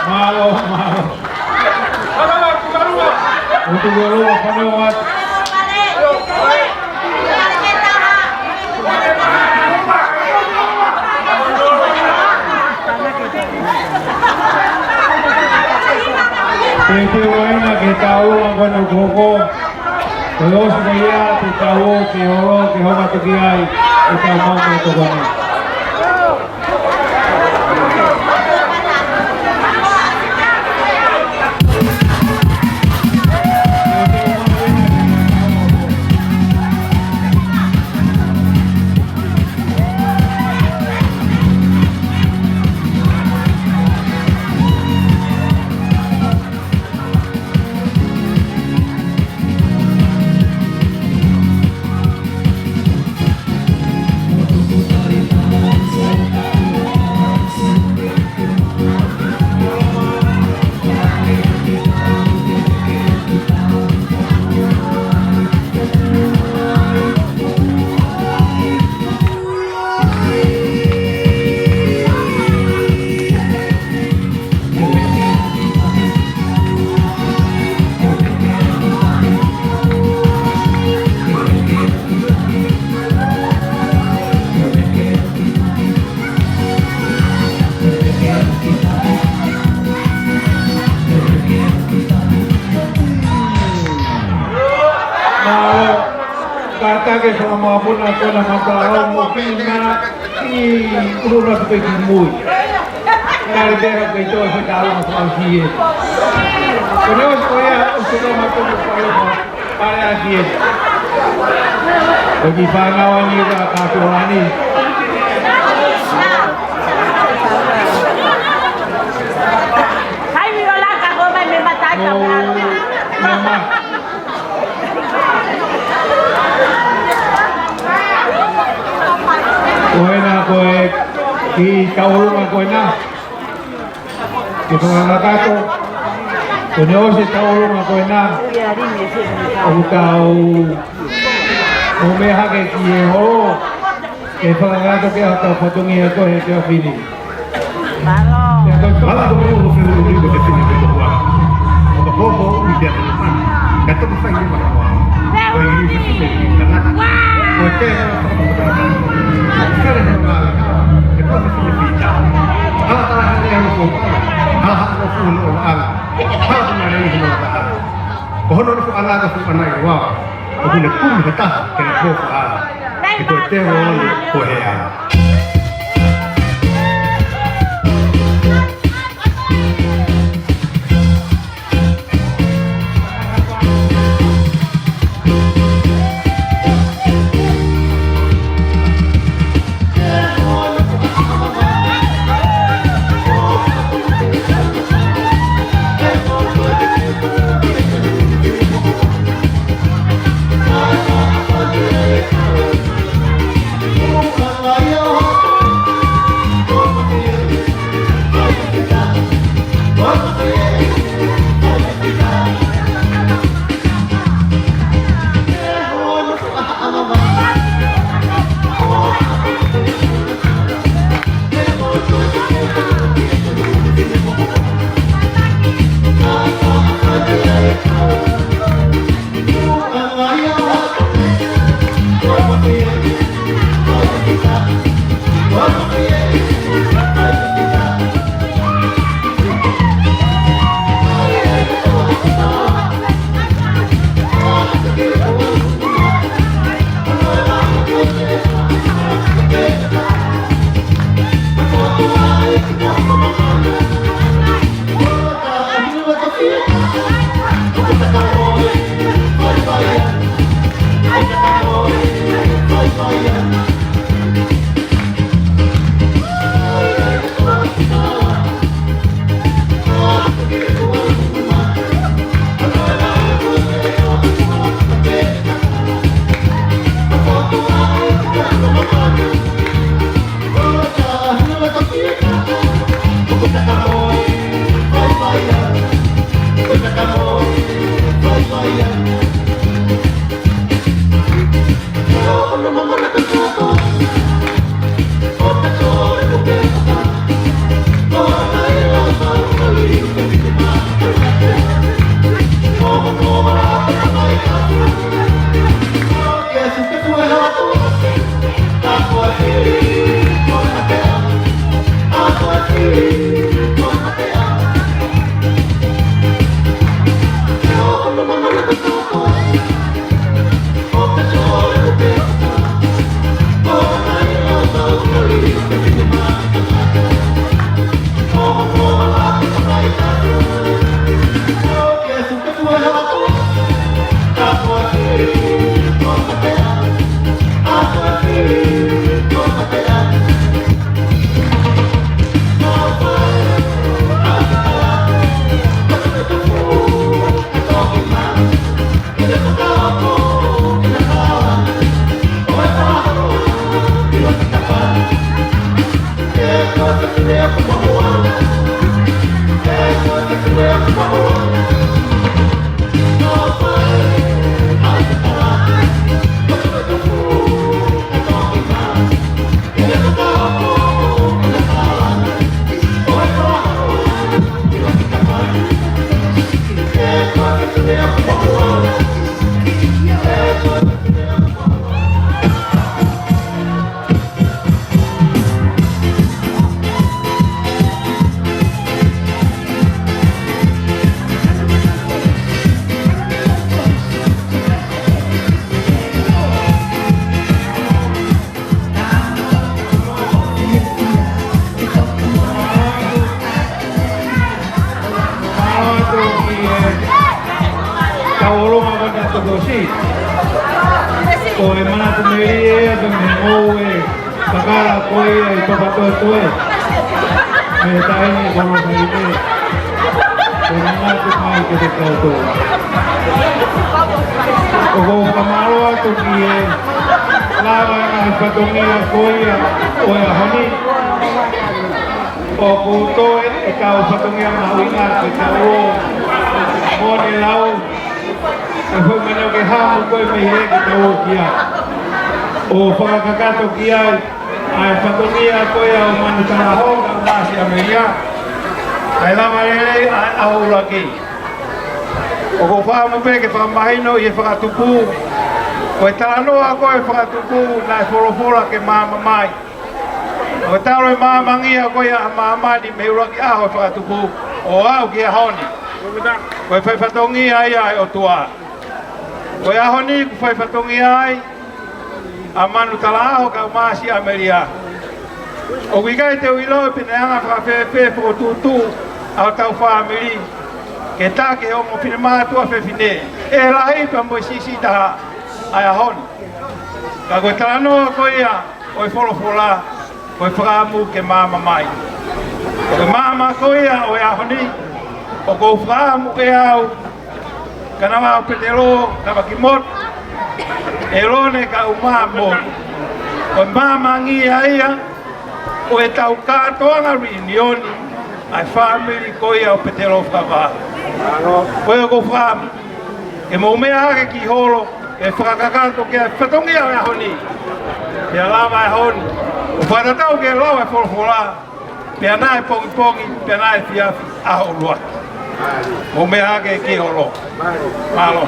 Mālō, mālō. ʻOtu ke lua, fānau atu. Teuteu ʻa ena ke tau anga ko ena ʻoku hoko. Ko e ʻosi ko ia te tau ō ke holo, ke hoko atu ki ai ʻetau maʻu maʻu tokoni. Mālō, kātaki e fanga makapuna ko ena mata o mo pina ki ʻulu na tupe ki mui. Kare pera ke toe fekau mo fakaʻosi ē. Ko ʻene ʻosi ko ia, ʻosi ko ia mātou ko ia. Pale ʻaki ē. Ko e kiʻi fānau ni ka kātoa ni. Hai, mi ola ka ko mai me matai ka. Oh, mama. Ko ena ko e kiʻi tauʻolunga ko ena. Ke fakakakato, ko ʻene ʻosi e tauʻolunga ko ena, ʻoku tau ō mai hake ki he holo, ke fakakakato ki hotau fatongia ko ē he efiafi ni. Mālō. Mālō, ko e fefine ko e fefine ko e hoa. Ko e hoa ko e ui pea ko e mana. Ka toki fai ni mara hoa. Ko e ui pea ko e mana. Ko e te Ko hono nofo ʻana ko ʻana i ua. ʻOku ne kumi ha taha ke ne kofa ʻa. Ke ko e te o ni ko he ʻa. Tosi. Ko e manatu melie ia ke me ngoue kakala ko ia ʻi Papatoetoe. Mei he taʻahine ko Losaine. Ko e manatu mai ke te kau tō. ʻOku ou fakamālō atu ki he lava ʻa e fatongia ko ia ʻo e ʻaho ni. ʻOku toe ʻetau fatongia mahuʻinga ke tau ō mo ne lau e foʻi mano ke hamu ko e mei he ke tau ō ki ai. ʻO fakakakato ki ai ʻa e fatongia ko ia ʻo Manu Talaho kae ʻumaʻā Siamelia. Kae lava lelei ʻa e ʻaho ʻuluaki. ʻOku ou fakaʻamu pē ke fakamahino ʻi he fakatupu. Ko e talanoa ko e fakatupu naʻe folofola ke maama mai. ʻO talu e maamangia ko ia ʻa māmani mei he ʻuluaki ʻaho e fakatupu ʻo aʻu ki he ʻaho ni. Ko e fai fatongia ia ʻa e ʻOtua. Ko e ʻaho ni kuo fai fatongia ai ʻa Manu Talaho kae ʻumaʻā Siamelia. ʻOku ʻikai te u ʻilo pe naʻe anga fakafēfē fokotuʻutuʻu ʻa hotau fāmili ke taki he ongo finemātuʻa fefine ʻe lahi pea mo e siʻisiʻi taha ʻa e ʻaho ni. Ka ko e talanoa ko ia ʻo e folofola, ko e fakaʻamu ke maama mai. Ko e maama ko ia ʻo e ʻaho ni, ʻoku ou fakaʻamu ʻe au, Kanavaʻo Petelo, Kavakimotu, ʻElone kae ʻumaʻā Motu. Ko e maamangia ia ʻo ʻetau kātoanga reunion ʻa e fāmili ko ia ʻo Petelo Fakavā. Ko ia ʻoku ou fakaʻamu ke mou meʻa hake ki holo, ke fakakakato ki he fatongia ʻo e ʻaho ni. Pea lava e ʻaho ni ʻo fakatatau ki he lau ʻa e folofola, pea naʻe pongipongi, pea naʻe efiafi, ʻaho ʻuluaki. Mou meʻa hake ki holo. Mālō.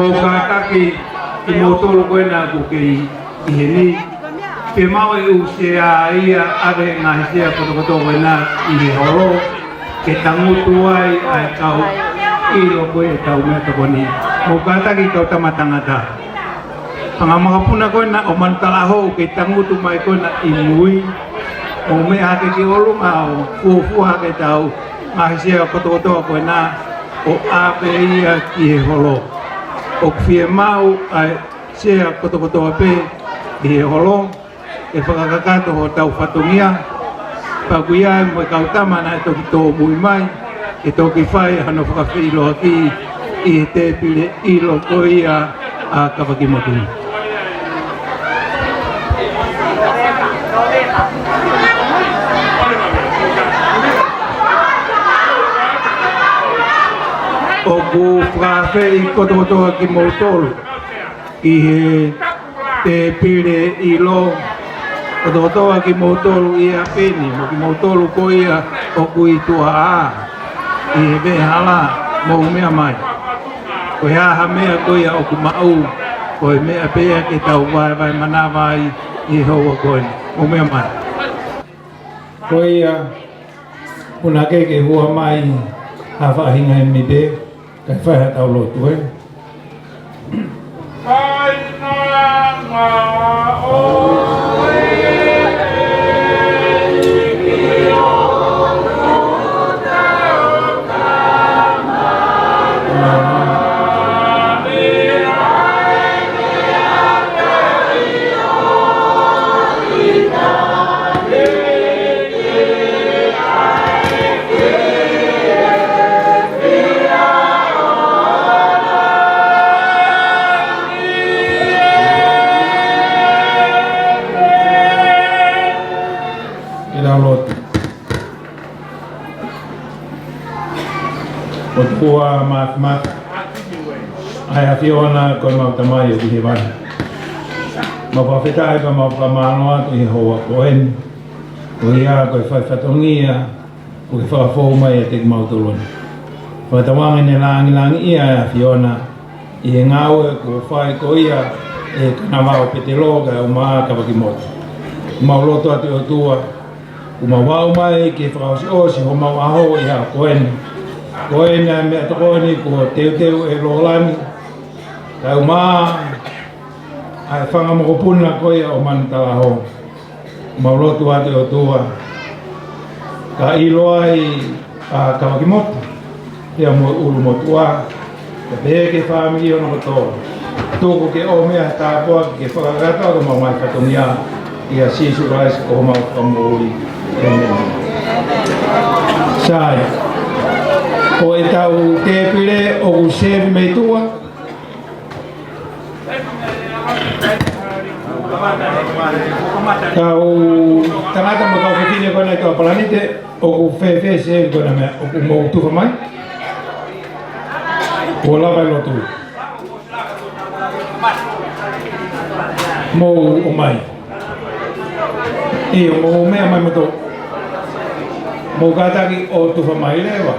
ʻOku kātaki kimoutolu ko ena ʻoku kei ʻi heni, ke maʻu e ʻū sea ia ʻa e ngaahi sea kotokotoa ko ena ʻi he holo, ke tangutu ai ʻa e kau ʻilo ko e tau meʻatokoni. Mou kātaki kau tama tangata. Fanga makapuna ko ena ʻo Manutalaho kei tangutu mai ko ena ʻi mui. Mou meʻa hake ki ʻolunga ʻo fuofua hake tau ngaahi sea kotokotoa ko ena ʻo ʻave ia ki he holo. ʻOku fiemaʻu ʻa e sea kotokotoa pē ʻi he holo, ke fakakakato hotau fatongia, pea ʻoku ʻi ai mo e kau tama naʻe toki tōmui mai, ke toki fai hano fakafeʻiloaki ʻi he tēpile ʻilo ko ia ʻa Kavakimotu. ʻOku fakaafeʻi kotokotoa kimoutolu ki he tēpile ʻilo, kotokotoa kimoutolu ʻi ʻapi ni, mo kimoutolu ko ia ʻoku ʻi tuʻa ʻā, ʻi he veʻehala, mou meʻa mai. Ko e hā ha meʻa ko ia ʻoku maʻu, ko e meʻa pē ia ke tau vaevae manava ai ʻi he houa ko eni. Mou meʻa mai. Ko ia, puna ke ke hua mai ha faʻahinga ʻe mipe, kae fai ha tau lotu ē. Ke tau lotu. ʻOtua Māfimafi, ʻa e ʻAfiona ko ʻemau Tamai ʻoku ʻi hēvani. Mau fakafetaʻi pea mau fakamālō atu ʻi he houa ko eni. Ko ia ko e fai fatongia, ʻoku ke fakafou mai ʻiate kimautolu ni. Fakatauange ne langilangiʻia ʻa e ʻAfiona, ʻi he ngāue kuo fai ko ia ʻe he kanavaʻo Petelo kae ʻumaʻā Kavakimotu. Mau lotu atu ʻOtua, kuo mau aʻu mai ke fakaʻosiʻosi homau ʻaho ʻi he ʻaho ko eni. Ko ena meʻatokoni kuo teuteu ʻe Lōlani, kae ʻumaʻā ʻa e fanga mokopuna ko ia ʻo Manutalaho. Mau lotu atu ʻOtua, ka ʻilo ai ʻa Kavakimotu, pea mo e ʻulumotuʻa, pea pehē ki he fāmili hono kotoa. Tuku ke ʻomi ʻa e tāpuaki ke fakakakato ʻaki homau ngaahi fatongia, ʻia Sīsū Kalaisi ko homau Fakamoʻui. ʻĒmeni. Sai. Ko e tau tēpile ʻoku sevi mei tuʻa. Kau tangata mo e kau fefine ko ena ʻi tuʻa Palanite, ʻoku fēfē se ko ena meʻa, ʻoku mou tufa mai? Kuo lava e lotu. Mou ō mai. ʻIo, mou meʻa mai mautolu. Mou kātaki ʻo tufa mai leva.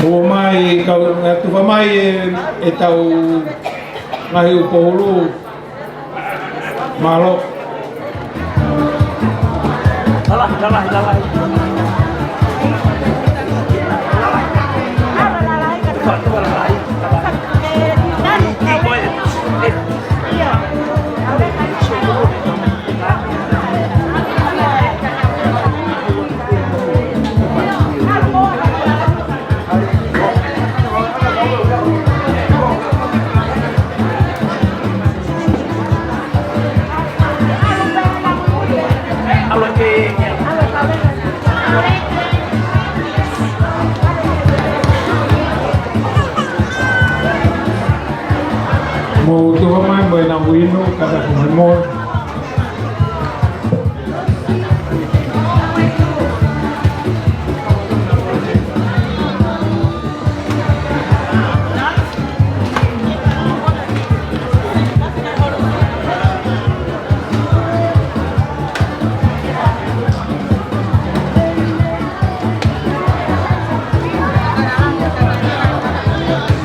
Ō mai, kau, tufa mai e, e tau ngaahi ʻū poulu. Mālō. Mou tufa mai mo ʻenau inu, kātaki mo e moa.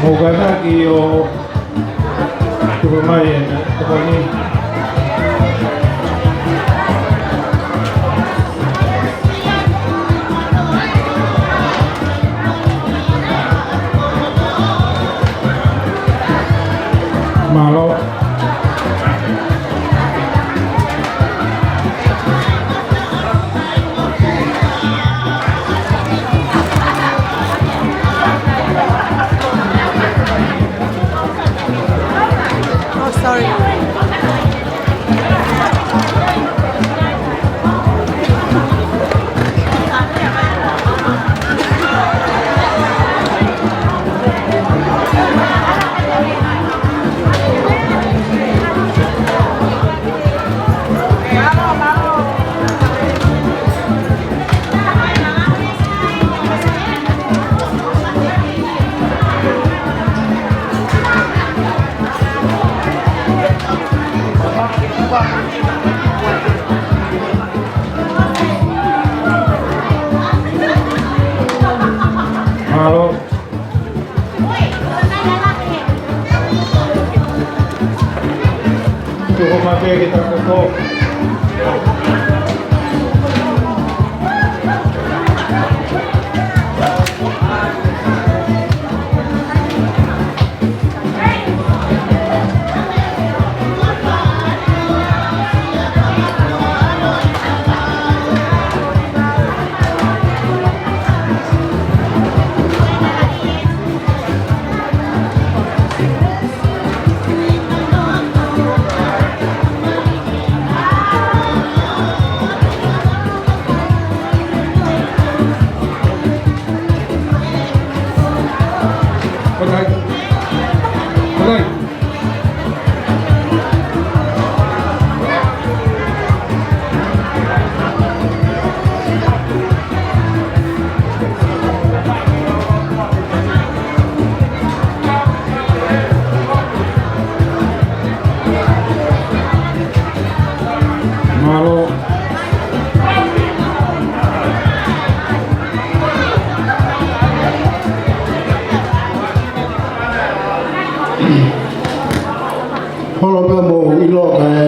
Okazaki ʻo tuku mai ʻene tokoni. Mālō. Oh, sorry. Mālō. Tuku mai pē ki he takoto. Mālō. Holo pē mo ʻilo kae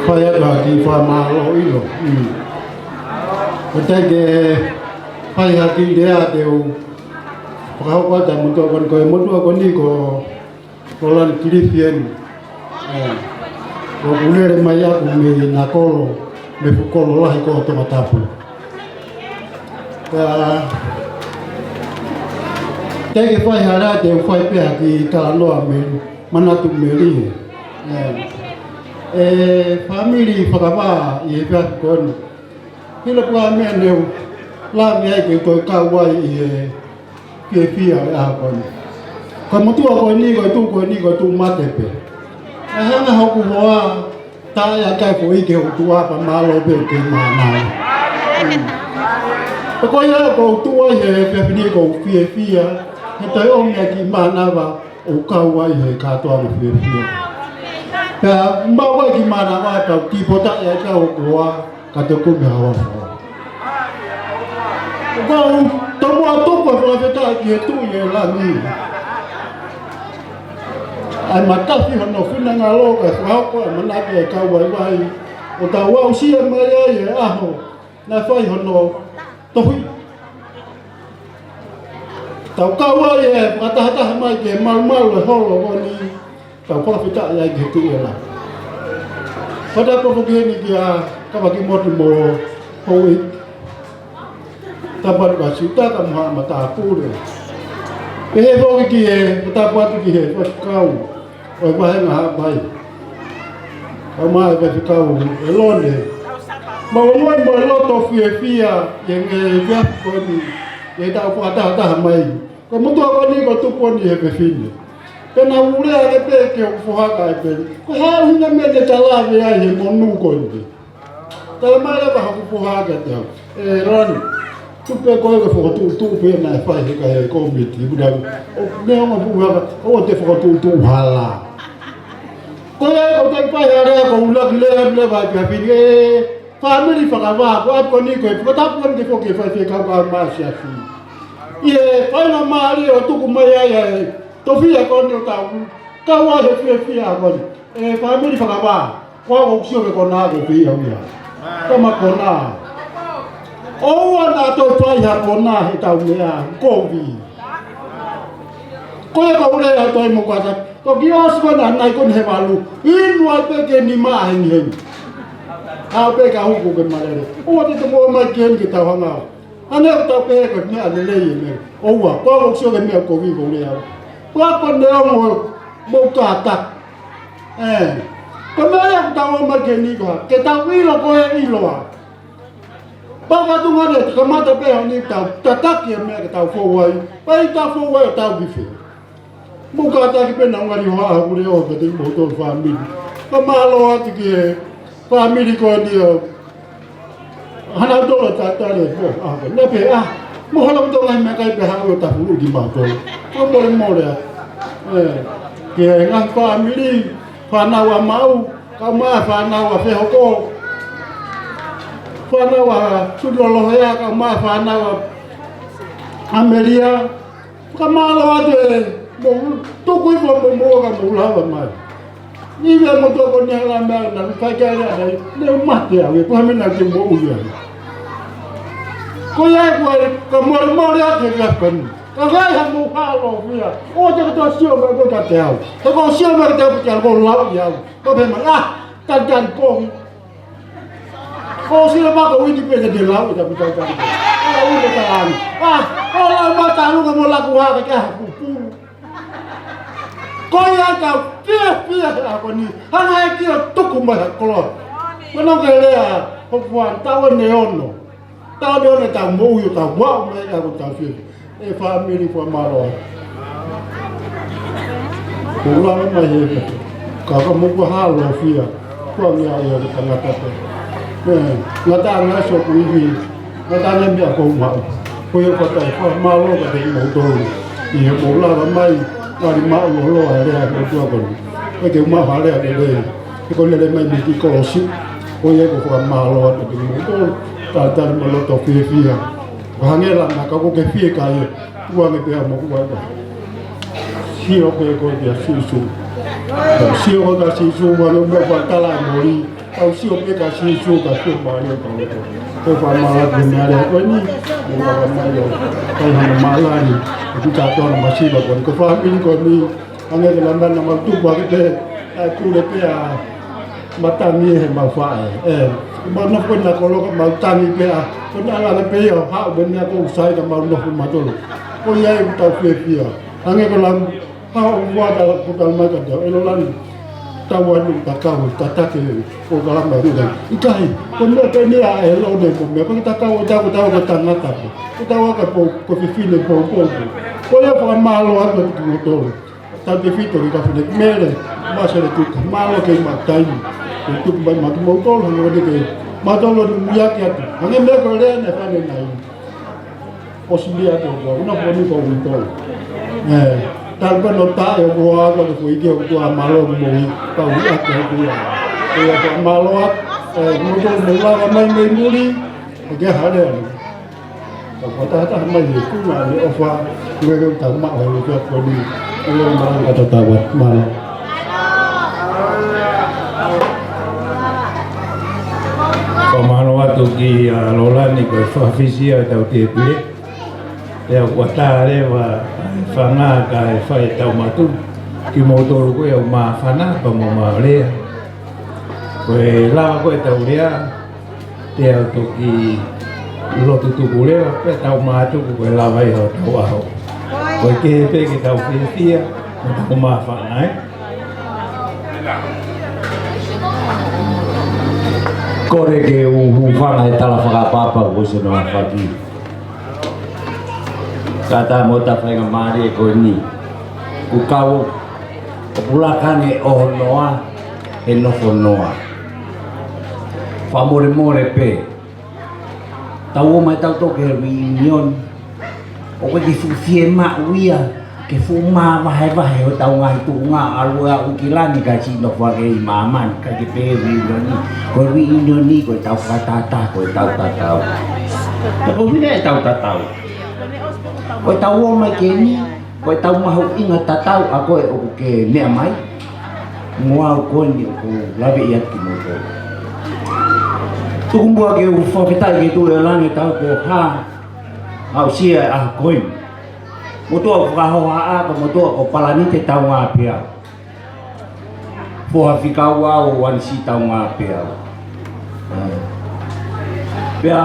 fai atu ha kiʻi fakamālō ʻilo. Mm. ʻOku teʻeki ke fai ha kiʻi lea te u fakahoko atu ʻa e motuʻa ko eni, ko e motuʻa ko eni ko Lolani Kilifi eni. ʻE, ʻoku lele mai ʻaʻaku mei Nakolo, mei he fuʻu kolo lahi ko Tongatapu. Ka, teʻeki ke fai ha lea, te u fai pē ha kiʻi talanoa mei, manatu melie. ʻE, ʻe, fāmili Fakavā ʻi he efiafi ko eni. Hila pua mea neu, la mea ke u toe kau ai ʻi he fiefia ʻo e ʻaho ko eni. Ko e motuʻa ko eni, ko e tuʻu ko eni, ko e tuʻu mate pē. ʻE hanga hoku hoa, tā ia kai ko i ke u tuʻa pea mālō pē ke mānava. Mm. Pea ko ia ʻoku ou tuʻu ai he efiafi ni ʻoku ou fiefia, he toe ʻomi ʻa e kiʻi mānava, ʻo kau ai he kātoanga fiefia. Pea maʻu ai e kiʻi mānava, tau kiʻi pota ia ka ʻoku hoa, ka te kumi hawa hawa. ʻOku ou tomuʻa tuku e fakafetaʻi ki he Tuʻi ʻi he langi. ʻA e matafi hono finangalo kae fakahoko ʻa e manaki ʻa e kau vaivai. ʻO tau aʻusia mai ai e ʻaho naʻe fai hono tohi. Tau kau ai e fakatahataha mai ke malumalu e holo ko eni. Tau fakafetaʻi ai ki he Tuʻi ʻi he langi. Fakatapu foki heni kia Kavakimotu mo Houʻeiki Tapualuka Siutaka mo haʻa matāpule. Pehē foki ki he, fakatapu atu ki he faifekau ʻo e vāhenga Haʻapai, ʻo e faifekau ʻElone. Mau ongoʻi mo e loto fiefia ʻi he ngaahi efiafi ko eni, ʻi heʻetau fakatahataha mai. Ko e motuʻa ko eni ko e tupu eni he fefine. Pea naʻa ku lea ange pē ki hoku foha kae pehē, ko e hā e ʻuhinga e meʻa ne ta lave ai he monū ko eni? Tala mai leva hoku foha kiate au, ʻE Lani, tuku pē koe ke fokotuʻutuʻu pē naʻe fai he kai e kōmiti, ʻoku nau, ʻo neongo fuʻu haka, ʻoua te fokotuʻutuʻu hala. Ko ia ʻoku teʻeki fai ha lea, ʻoku ou laki lea atu leva ʻi he efiafi ni, ʻe fāmili Fakavā, ko e ʻapi ko eni ko e fakatapu eni ke foki e faifekau kae ʻumaʻā e siasi. ʻI he faingamālie ʻo tuku mai ai ʻa e Tofiʻa ko eni ʻo tau. Kau ai he fiefia ko eni. ʻE fāmili Fakavā. Ko au ʻoku sio ki he konā ko ē ʻoku ʻi ai ʻa e. Tama konā. ʻOua naʻa toe fai ha konā he tau meʻa kovi. Ko ia ka ule a toi mo kata. Toki ʻosi ko ena nai ko eni he valu. Inu ai pē ke nima hengihengi. Au pē ka huku ke malele. ʻOua te te mo mai ke ni ke tau hanga. Hangē ʻoku tau pehē ko e meʻa lelei e meʻa. ʻOua, ko au ʻoku sio ki he meʻa kovi ko ule au. Ko au ko eni ʻoku mo, mo kata. ʻE. Ko e meʻa ia ʻoku tau ō mai ke ni ko ha. Ke tau ʻilo ko e ʻiloa. Pau ka tunga ne, kamata pē ʻa eni tau, tataki e meʻa ke tau fou ai. Pea ʻi tau fou ai ʻo tau ki fē. Mo kātaki pē naʻa ngali hoa a kule o ka te mo tō fāmili. Ka mālō atu ki he fāmili ko eni ʻo. Hana tolo tatale, mo, a, ko, na pē, a, mo hala mo tō ngai meʻa kai pē hau ʻo tafulu ki mātou. Ko mole mole a. ʻE, ki he ngaahi fāmili, fānau ʻa Maʻu, kau mai fānau ʻa Fehoko. Fānau ʻa Sutulolo hea, kau mai fānau ʻa ʻAmelia. Ka mālō atu e mo tuku i mo mo mo ka mo lava mai. Ni vea mo toko ni ala mea na kai kai la dai. Ne mate a, e ko me na te mo u ia. Ko ia ko ai, ka mole mole a te ka kan. Ka kai ha mo halo ia. O te ka to sio mai ko ka te au. Te ko sio mai te au ka ko lau ia. Ko pe mai, ah, tan tan ko. Ko sila ma ko wini pe te lau ia ka kai kai. Ala wini ka lan. Ah, ala ma ta lu ka mo la ku ha ka ha ku pu. Ko ia ka fia fia he ako ni. Hanga e kia tuku mai ha koloa. Ko no ke lea, ko kuan, tau ne ono. Tau ne ono tau mo u tau wa mai ka ko tau fia. E fāmili ko mālō. Ko lava mai he. Ka ka mo ko halo fia. Ko mi a ia ko tangata ko. E, ngata nga so ku ivi. Ngata ne mi a ko mau. Ko ia ko tai ko mālō ka te mo tō. I he mo lava mai. Ngali mau lo lo a lea ko tua ko. E ke mau ha lea lelei. He ko lele mai mi ki kolosi. Ko ia ko fakamālō atu ki mo tō. Tatali mo loto fiefia. Ko hangē la na ka ko ke fie ka ia. Ua nge pea mo kua ia. Sio pē ko kia Sīsū. Sio ko kia Sīsū, ua nge mo kua tala e moli. Tau sio pē kia Sīsū, ka sio mālie ka loto. Ko fakamālō atu ki he meʻa lea ko eni. Mo fakamālō. Kai hana mālani. Ki ta tona masiva ko eni. Ko fāmili ko eni. Hangē ke lama na mau tupu ake pē, ʻa e kule pē ʻa matangi he mau faʻē. ʻE, mau nofo ko ena koloka mau tangi pē ʻa, ko ena ala pē ia ʻo haʻu pē meʻa ko usai ka mau nofo matolo. Ko ia e tau fiefia. Hangē ko lam, haʻu ua tala ko tala mai ka tau, ʻe lo lani. Tau anu ka kau, tatake, ko kalama e kuta. ʻIkai, ko meʻa pē meʻa e lo ne ko meʻa, ko tatau, tau, tau, ko tangata pē. Ko tau aka po, ko fifine po, po, po. Ko ia fakamālō atu ki motolo. Tau te fito ki ka fine mele, masele tuka, mālō ke ma taimi. Ke tuku mai ma ki motolo, hangē ko te ke, ma tolo ni muiaki atu. Hangē meʻa ko lea ne fane nai. ʻOsi mea atu, ko na foni ko un tolo. E, tau pano ta e ko a ko ko i ke ko a mālō mo i, kau i atu ko a. Ko a ko mālō atu, e, motolo mo lava mai mai muri, e ke hale anu. Ka ko ta ta mai he kuna ne ʻofa, kue ke ta ma o ke ko ni, e lo ma ka ta ta wa, mālō. Fakamālō atu ki a Lolani ko e fakafisi ʻa e tau tēpile. Pea ua tā leva e fanga ka e fai e tau matu. Ki motolo ko e au māfana, pa mo ma lea. Ko e lava ko e tau lea. Te au toki lotu tuku leva, pe tau mātuku ko e lava ia ʻo tau ʻaho. Ko e kehe pē ke tau fiefia, mo tau māfana, ē? Kole ke u hūfanga he tala fakapapa ko se noa faki. Ka ta mo ta faingamālie ko eni. Ku kau ʻo pulakane ʻo noa, he nofo noa. Fakamolemole pē. Tau ō mai tau toke he reunion. ʻOku ke fuʻu fiemaʻu ia, ke fuʻu māvahevahe ʻo tau ngaahi tuʻunga ʻalu ʻa Ukilani ka sino fake ʻi māmani, ka ke pē reunion. Ko e reunion ko e tau fakatātā, ko e tau tatau. Ka ko e hine e tau tatau. Ko e tau ō mai ke ni, Ko e tau mahuʻinga tatau ʻa koe ʻoku ke meʻa mai, mo au ko eni ʻoku ou lave atu kimoutolu. Tuku muʻa ke u fakafetaʻi ki he Tuʻi ʻo Langi ʻetau ko ha aʻusia ʻa koe. Motuʻa ʻoku fakahohaʻa, ka motuʻa ko Palanite Taungāpeau. Foha fika ua ʻo Uanisi Taungāpeau. Pea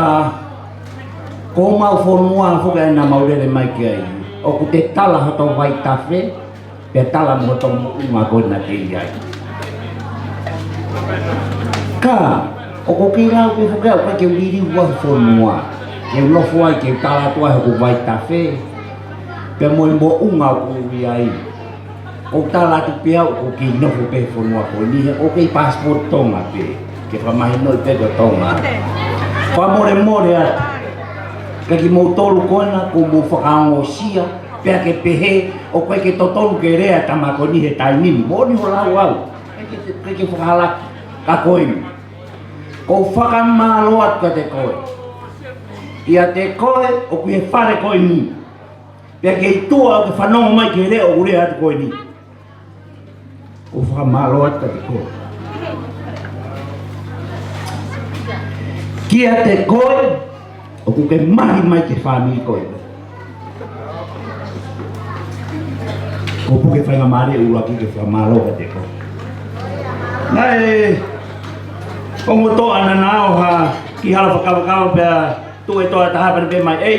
ko homau fonua foki ʻa ena mau lele mai ki ai. ʻOku te tala hoto vaitafe, pea tala mo hoto moʻunga ko ena te i ai. Ka, ʻoku ou kei lau pē foki au, ʻikai ke u liliu au fonua. Ke u nofo ai, ke u tala atu ai hoku vaitafe. Pea mo e moʻunga ʻoku ou ʻi ai. ʻOku ou tala atu pē au ʻoku ou kei nofo pē fonua ko eni he ʻoku ou kei passport Tonga pē. Ke fakamahinoʻi pē ko Tonga. Fakamolemole atu. Ka kimoutolu ko ena ʻoku mou fakaongosia, pea ke pehē, ʻoku ʻikai ke totonu ke lea tama ko eni he taimi ni. Moʻoni hoʻo lau au. ʻIkai ke, ʻikai ke fakahalaki. Ka ko eni. ʻOku ou fakamālō atu kiate koe. ʻIate koe, ʻoku ʻi he fale ko eni. Pea kei tuʻu au ke fanongo mai ki he leʻo ʻoku lea atu ko eni. ʻOku ou fakamālō atu kiate koe. Kiate koe, ʻoku ke mali mai ki he fāmili ko ē. ʻOku ou puke faingamālie ʻuluaki ke fakamālō kiate koe. Naʻe ongo toʻa naʻa na ʻalu ha kiʻi hala fakavakava pea tuʻu e toʻa ʻe taha pea ne pehē mai, ʻEi,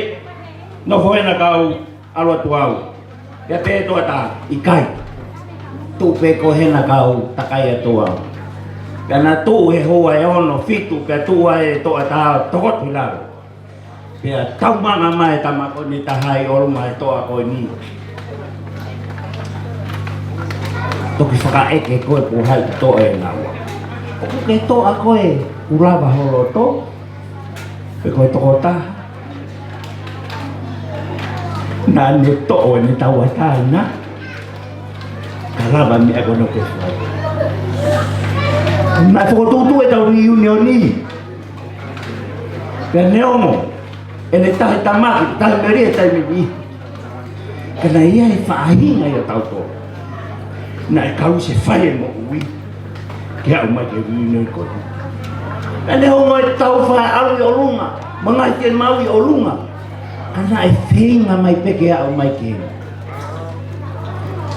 nofo hena kau ʻalu atu au. Pea pehē e toʻa ʻe taha, ʻIkai. Tuʻu pē koe hena kau takai atu au. Pea na tuʻu he houa ʻe ono fitu, pea tuʻu ai e toʻa ʻe taha tokoto ʻi lalo. Pea taumanga mai e tama ko eni taha ʻi ʻolunga he toʻa ko eni. Toki fakaʻeke koe pe ko hai ʻoku toʻo e naua. ʻOku ke toʻa koe ʻoku lava ho loto. Pe ko e tokotaha. Naʻa ne toʻo ʻene tauʻatāina. Ka lava e meʻa ko ena ke fai. Naʻe fokotuʻutuʻu ʻetau reunion ni. Pea neongo ʻene tahi tamaki, tahi melie, tahi melie. Ka naʻe ʻi ai e faʻahinga ʻiate kitautolu. Naʻe kalu se fai e moʻui. Ke aʻu mai ki he reunion ko eni. Naʻe ongo ʻetau faʻa ʻalu ʻi ʻolunga, mangaʻi ke mau ʻi ʻolunga. Ka naʻe feinga mai pē ke aʻu mai ki heni.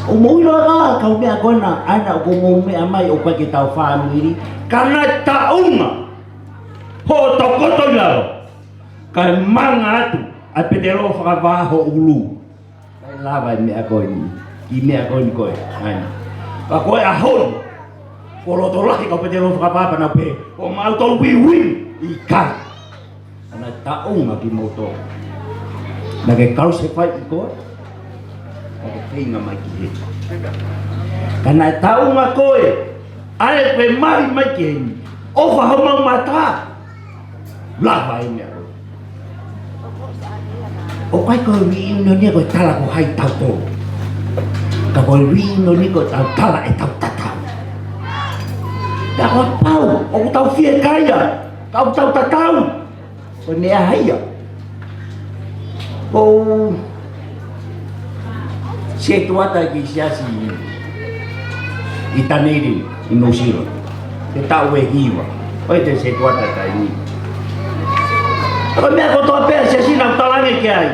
ʻOku mou ʻilo ā kau meʻa ko ena, ʻa ena ʻoku mou meʻa mai ʻoku ʻikai ke tau fāmili. Ka naʻe taʻunga hoʻo tokoto ʻi lalo. Kae manga atu ʻa e petelō fakavā ho ʻulu. Kae lava e meʻa ko eni. Kiʻi meʻa ko eni ko ē. ʻA eni. Ka ko e ʻaho ni. Ko e loto lahi kau petelō fakavā pea nau pehē, ʻoku mau tau win-win. ʻIkai. Ka naʻe taʻunga kimoutolu. Naʻa ke kalu se fai ʻi koe. Naʻa ke feinga mai ki heni. Ka naʻe taʻunga koe. ʻAi pē mai mai ki heni. ʻOfa homau mata. Lava e meʻa ko ē. ʻOku ʻikai ko e reunion ni ko e tala ko hai tautolu. Ka ko e reunion ni ko e tau tala ʻetau tatau. Pea kapau ʻoku tau fiekaia, ka ʻoku tau tatau. Ko e meʻa ia. Ko e setuata ki he siasi ʻi Taneiri, ʻi Nuʻu Sila. He taʻu ʻe hiva. ʻOku ʻi ai e setuata taimi. Ko e meʻa kotoa pē siasi naʻa ku talaange ki ai.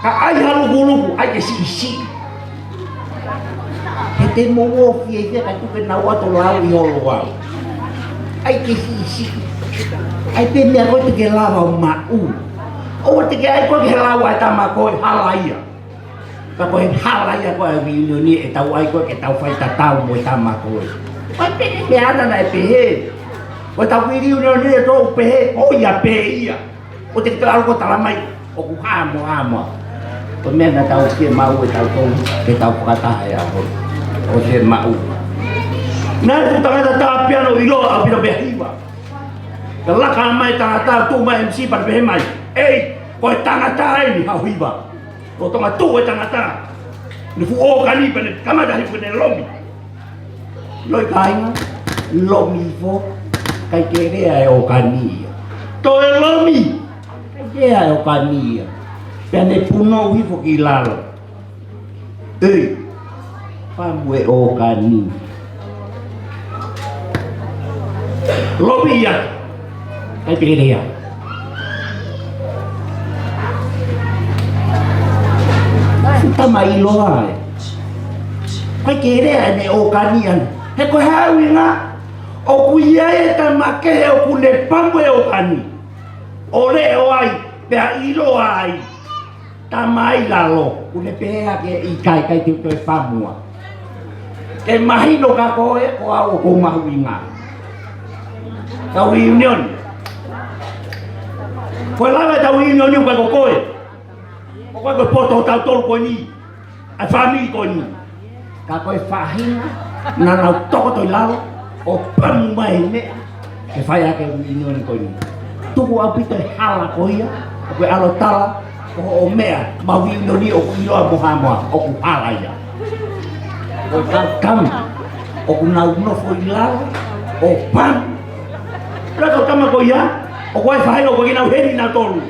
Ka ʻai ha lukuluku, ʻai ke siʻisiʻi. He te mou ō fiefia kae tuku ke nau ō atu ʻo lau ʻi holo au. ʻAi ke siʻisiʻi. ʻAi pē meʻa ko ē te ke lava ʻo maʻu. ʻOua te ke ʻai koe ke lau ʻa e tama ko ē, hala ia. Ka ko e hala ia ko ē ʻa e reunion ni ʻe tau ʻai ko ē ke tau fai tatau mo e tama ko ē. ʻAi pē meʻa naʻa na pehē. Ko e tau reunion ni ʻe tau pehē, ʻo ia pē ia. ʻO te ke tala ko tala mai, ʻoku hamo hamo. Ko e meʻa naʻa tau fiemaʻu ʻe tautolu, ke tau fakataha ʻi he ʻaho. ʻO fiemaʻu. Naʻe fuʻu tangata tā piano ʻiloa ʻaupito pea hiva. Ka laka mai tangata tuʻu mai M C pea pehē mai. ʻEi, ko e tangata eni haʻu hiva. Ko e tangata tuʻu e tangata. Ne fuʻu ʻōkani pea ne kamata hifo ne lomi. Loi kāinga, lomi hifo, ʻikai ke lea e ʻōkani ia. Toe lomi, ʻikai ke lea e ʻōkani ia. Pea ne punou hifo ki lalo. ʻEi, pamu e ʻōkani. Lobi ia. ʻIkai pē lea. Fuʻu tama ʻiloa ē. ʻIkai ke lea ʻene ʻōkani ʻana. He ko e hā e ʻuhinga? ʻOku ʻi ai e tama kehe ʻoku ne pamu e ʻōkani. ʻO leʻo ai, pea ʻiloa ai. Tama ʻi lalo, ʻoku ne pehē ke ʻikai, ʻikai te u toe pamu ia. Ke mahino kia koe, ko au ʻoku ou mahuʻinga. Tau reunion. Ko e lava ʻetau reunion ʻoku ʻikai ko koe. ʻOku ʻikai ko e poto ʻo tautolu ko eni. ʻA e fāmili ko eni. Ka ko e faʻahinga, naʻa nau toko toe ʻi lalo, ʻo pamu mai e meʻa, ke fai ʻaki e reunion ko eni. Tuku ʻaupito e hala ko ia, ʻoku ke ʻalu ʻo tala, ko hoʻo meʻa, mau reunion ʻoku ʻiloa mo Haʻamoa, ʻoku hala ia. Ko e kau tama, ʻoku nau nofo ʻi lalo, ʻo pamu. Pea kau tama ko ia, ʻoku ʻi ai e faʻahinga ʻoku ʻikai ke nau heni nautolu.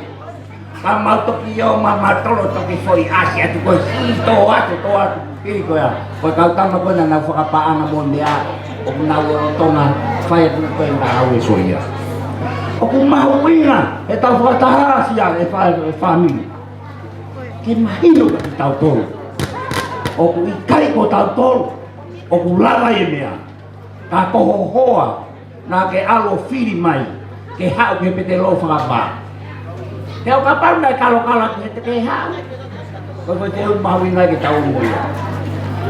Ka mau toki ō, ma, ma tolo toki foʻi ʻasi atu ko e hili tō atu, tō atu. Hili ko ia. Ko e kau tama ko ē naʻa nau fakapaʻanga mo e meʻa, ʻoku nau ō Tonga, fai atu ko e ngāue ko ia. ʻOku mahuʻinga, ʻetau fakataha ʻasi ʻa e fā-, e fāmili. Ke mahino kia kitautolu. ʻOku ʻikai ko tautolu, ʻoku lava e meʻa. Ka ko ho hoa, naʻa ke ʻalu ʻo fili mai, ke haʻu ki he petelō fakapā. He ʻo kapau naʻe kalokalo atu he te ke haʻu. Ko e ko e te u mahuʻinga ke tau mo ia.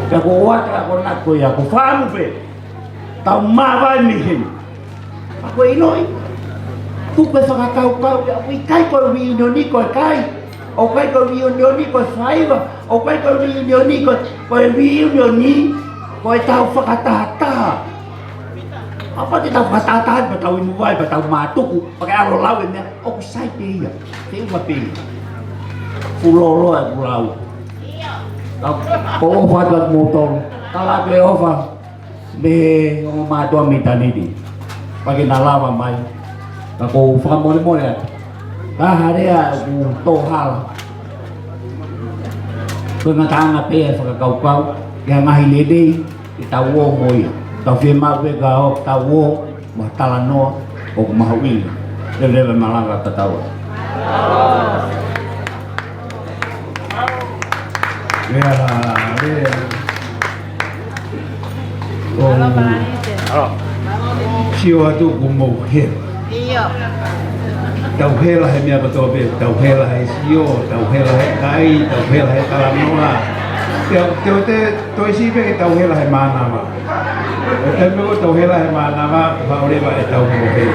Pea ko ʻoatu ʻa e konga ko ia, ko e fāmu pē. Tau māvae mei heni. Ka ko e ʻiloʻi. Tuku e fakakaukau, ʻoku ʻikai ko e reunion ko e kai. ʻOku ʻikai ko e reunion ko e faiva, ʻoku ʻikai ko e reunion ko e, ko e reunion, ko ʻetau fakatahataha. ʻOku ʻikai ke tau fakatahataha, pea tau inu vai, pea tau mātuku, pea ke ʻalu ʻo lau e meʻa, ʻoku sai pē ia, te u ua pē ia. Fuʻu lōloa ʻeku lau. Ka ko e ʻofa atu kiate kimoutolu, ka la ke ʻofa. Mei he ongo mātuʻa mei Taniti. Pea ke na lava mai. Ka ʻoku ou fakamolemole atu. Ka ha lea ʻoku tō hala. Ko e ngataʻanga pē e fakakaukau. Ke ngaahi lelei, ke tau ō mo ia. Tau fiemaʻu pē ka ʻoku tau ō, mo ha talanoa, ʻoku mahuʻinga. Leveleva e malanga ka tau. Lea, lea. ʻOku sio atu ʻoku mou hela. ʻIo. Tau hela he meʻa kotoa pē, tau hela he sio, tau hela he kai, tau hela he talanoa. Te, te, te, toe siʻi pē ke tau hela he mānava. ʻO e taimi ko ē tau hela he mānava, ʻoku haʻu leva ʻetau mohe.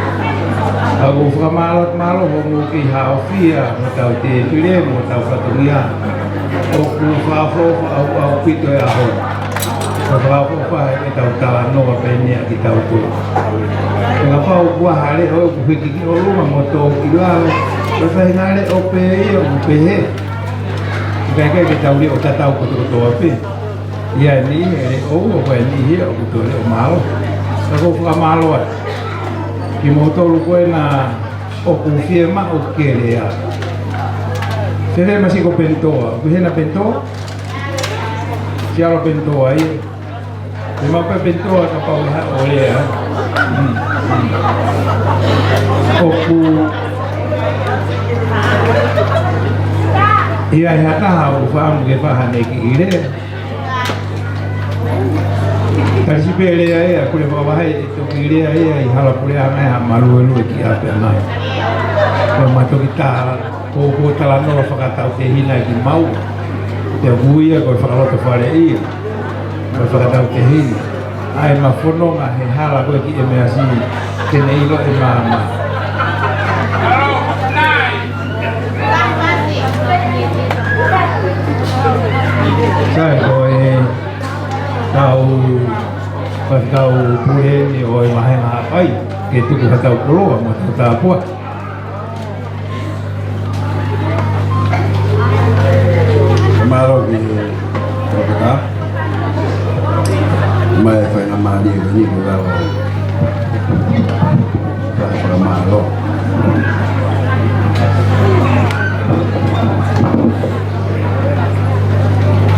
Ka ʻoku ou fakamālō, mālō hoʻomou kei haʻofia, mo hotau tēpile, mo hotau fatongia. ʻOku fakaʻofoʻofa ʻaupito e ʻaho. Ka fakaʻofoʻofa ʻetau talanoa pē eni ʻa kitautolu. Ka kapau ʻoku ʻi ai ha leʻo ʻoku hiki ki ʻolunga mo tō ki lalo, ko e faʻahinga leʻo pē ia ʻoku pehē. ʻIkai ke tau leʻo tatau kotokotoa pē. ʻI ai e niʻihi ʻoku leʻo ua, ko e niʻihi ʻoku toe leʻo mālohi. Ka ʻoku ou fakamālō atu kimoutolu ko ena ʻoku fiemaʻu ke lea. Te lea masi ko Penitoa, ʻoku ʻi hena Penitoa? Sialo Penitoa ia. Te mau pē Penitoa kapau ʻe haʻu ʻo lea. Mm, mm. ʻOku ʻi ai ha taha ʻoku fakaʻamu ke fai haʻane kiʻi lea. Tali siʻi pē lea ia, kule fakavahe e toki lea ia ʻi hala puleʻanga ʻe ha maluelue ki ʻapi ʻanai. Ko ma toki tā, ko, ko talanoa fakatautehina ki mau. Te u ia ko e fakalotofale ia. Ko e fakatautehina. ʻA e mafononga he hala ko ē ki ʻEmeasi, ke ne ʻilo ʻe māmani. Sai, ko e kau, ko e kau pule eni ʻo e Vāhenga Haʻapai, ke tuku hotau koloa mo hotau tāpuaki. Mālō ki he toketā. Mai faingamālie ko eni ke lava. Fai fakamālō.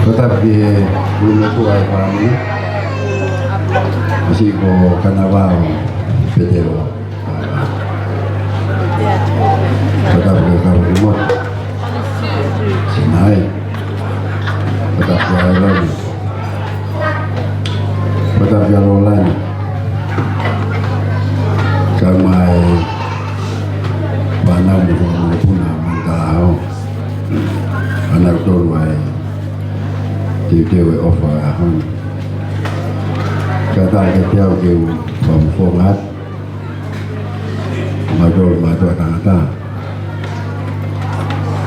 Ko e tapu ki he Tuʻa e fāmili. Siʻi ko Kanavao Petelo. Pata ke kau ki mot. Sinai. Pata ke ai lagi. Pata ke alo lagi. Kau mai. Pana mo ko mo puna manta ao. Ana tolu ai. Teuteu e ʻofa ʻa e ʻaho ni. Ka taʻe ke te au ke u fakafofonga atu. Mātou, mātou ʻa tangata.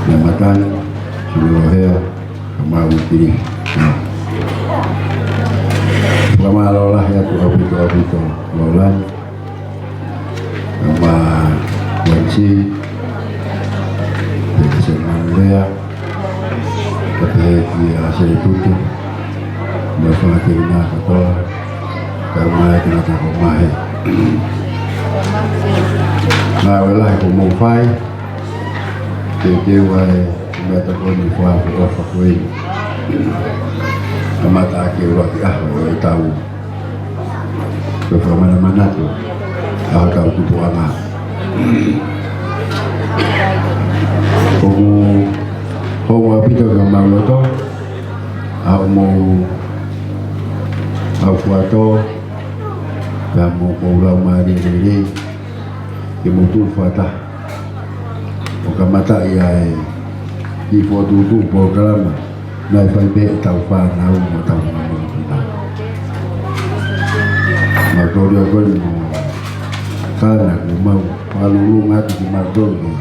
Naʻe matangi, sino lohea, ka mau kiri. Fakamālō lahi atu ʻaupito, ʻaupito, Lolani. Ka mau Wansi, pea ki Sēmani Lea, ka pehē kia Sētute, mo e fanga teunga kātoa, ka mau e tangata ko Mahe. Ngāue lahi kuo mou fai, teuteu ai, meʻa tā ko eni fua fu ʻofa ko eni. Kamata ʻaki e ʻuluaki ʻaho ʻo e tau. Ko e fakamanamanatu ʻa hotau tupuʻanga. ʻOku hounga ʻaupito ki homau loto, ʻa hoʻomou, ʻa hoʻo fuatō, pea mo hoʻo laumālie lelei, ke mou tuʻu fakataha. ʻO kamataʻi ʻa e kiʻi fokotuʻutuʻu polokalama naʻe fai pē ʻe hotau fānau mo hotau fānau. Mātou lia ko eni mo kāna kuo mau fakalūlūnga atu ki mātou ni.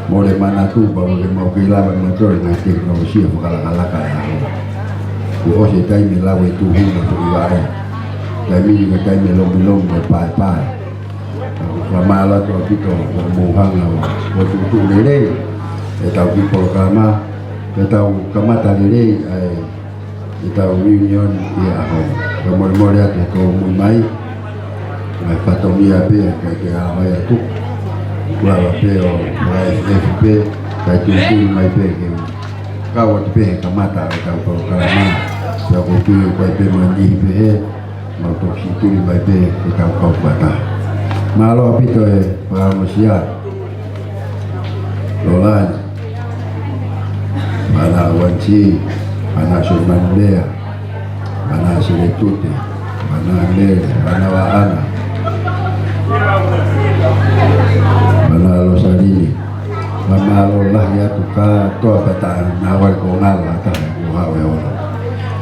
Mole manatu pau ke mau kei lava mātou e ngaahi tekinolosia fakalakalaka e ʻaho. Kuo ʻosi e taimi e lau e tuhu mo e foʻi vaʻe. Taimi ni ko e taimi e lomilomi mo e paepae. Fakamālō atu ʻaupito hoʻomou hanga ʻo, ʻo tuʻutuʻu lelei ʻetau kiʻi polokalama, pea tau kamata lelei ʻa e, ʻetau reunion ʻi he ʻaho ni. Fakamolemole atu he ko mui mai, mai fatongia pē, ʻikai ke ala mai atu. Kuo lava pē ʻo faka-F F pē, kae tuitui mai pē ke u kau atu pē he kamata ʻetau polokalama. Pea ʻoku ou tui ʻoku ʻi ai pē mo e niʻihi pehē, mau toki tuli mai pē ke tau kau fakataha. Mālō ʻaupito e fakaongosia. Lolani. Mana Wansi. Mana Sēmani Lea. Mana Sētute. Mana Mele. Mana Vaʻana. Mana Losalini. Fakamālō lahi atu kātoa pē taha naʻa vale ko ngalo ʻa taha kuo haʻu e ʻola.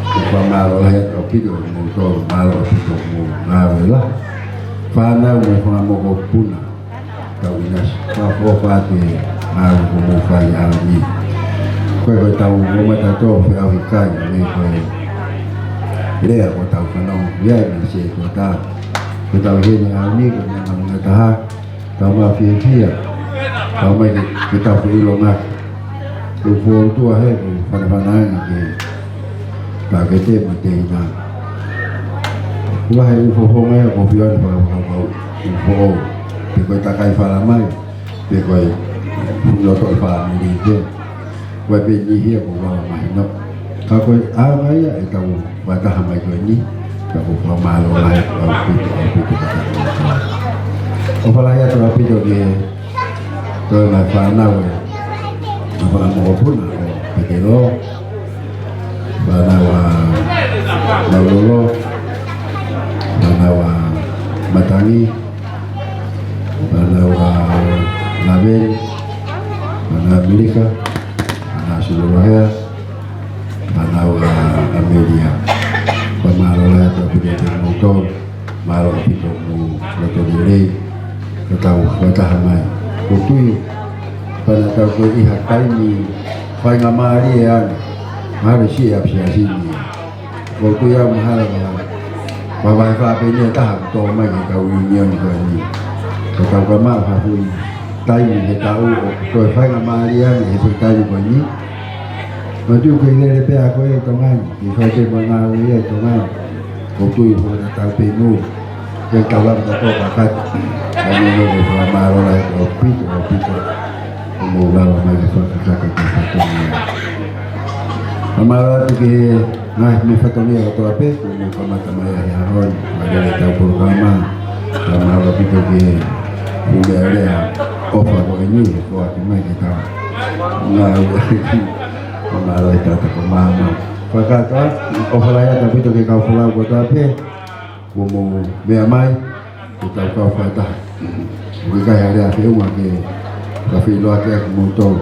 Fakamālō lahi atu ʻaupito mo tō mālō ʻaupito mo ngāue lahi. Fānau mo e fanga mokopuna. Tau ʻinasi. Fakaʻofoʻofa atu e ngāue kuo mou fai ʻaho ni. Ko e ko e tau mo mata tō feʻauhi kai, me ko e lea ko tau fanongo ia i mese ko tā. Ko tau heni ʻaho ni, ko e ngāue taha. Tau mau fiefia. Tau mai ke, ke tau feʻilongaki. Ko e ʻOtua he, ko e fanafana ange ke tau ke te mo te ina. Kula he ʻufofonga ia ko fiona fakafakau. ʻUfo. Pe ko e takai fala mai. Pe ko e loto e fāmili ke. Ko e pē niʻihi ia ko e lava mahino. Ka ko e ʻaonga ia ʻetau fakataha mai ko eni, ka ʻoku ou fakamālō lahi ʻaupito, ʻaupito ka tau ʻofa. ʻOfa lahi atu ʻaupito ki he toe ngaahi fānau ē. Ngaahi fanga mokopuna ʻo Petelo. Fānau ʻa Maulolo. Fānau ʻa Matangi. Fānau ʻa Laveni. Fānau ʻa Melika. Fānau ʻa Sululohea. Fānau ʻa ʻAmelia. Fakamālō lahi atu ʻaupito kiate kimoutolu. Mālō ʻaupito mo e loto lelei. Ka tau fakataha mai. ʻOku ou tui, pea naʻa tau ko ē ʻi ha taimi faingamālie ange. Mahalo siʻi ʻapisiasi ni. ʻOku ou tui au mahalo ka, ka vahe fā pē ni ʻe taha, tō mai ke tau reunion ko eni. Ka tau ka maʻu ha foʻi taimi he taʻu ʻoku toe faingamālie ange he foʻi taimi ko eni. Mātuʻa kei lele pē ʻa koe ʻi Tonga ni, kei fai pē mo e ngāue ʻi Tonga ni. ʻOku ou tui ʻoku fakatatau pē mo ia. Ke tau lava ka tō kakati. Ka mo mo ke fakamālō lahi ʻaupito, ʻaupito. Mo lava mai ke fakakaka ka fatongia. Fakamālō atu ki he Ngaahi meʻa fatongia kotoa pē, kuo mou kamata mai ai he ʻaho ni, ʻa e lele ʻetau polokalama, ka mālō ʻaupito ki he fuʻu lea ʻofa ko eni, ko ʻaki mai ke tau. Ngā, mālō e tata ko māmā. Fakakātoa, ʻofa lahi atu ʻaupito ki he kau folau kotoa pē, kuo mou meʻa mai, ke tau kau fakataha. ʻOku ʻikai ha lea feʻunga ke ka feʻiloaki ʻaki moutolu.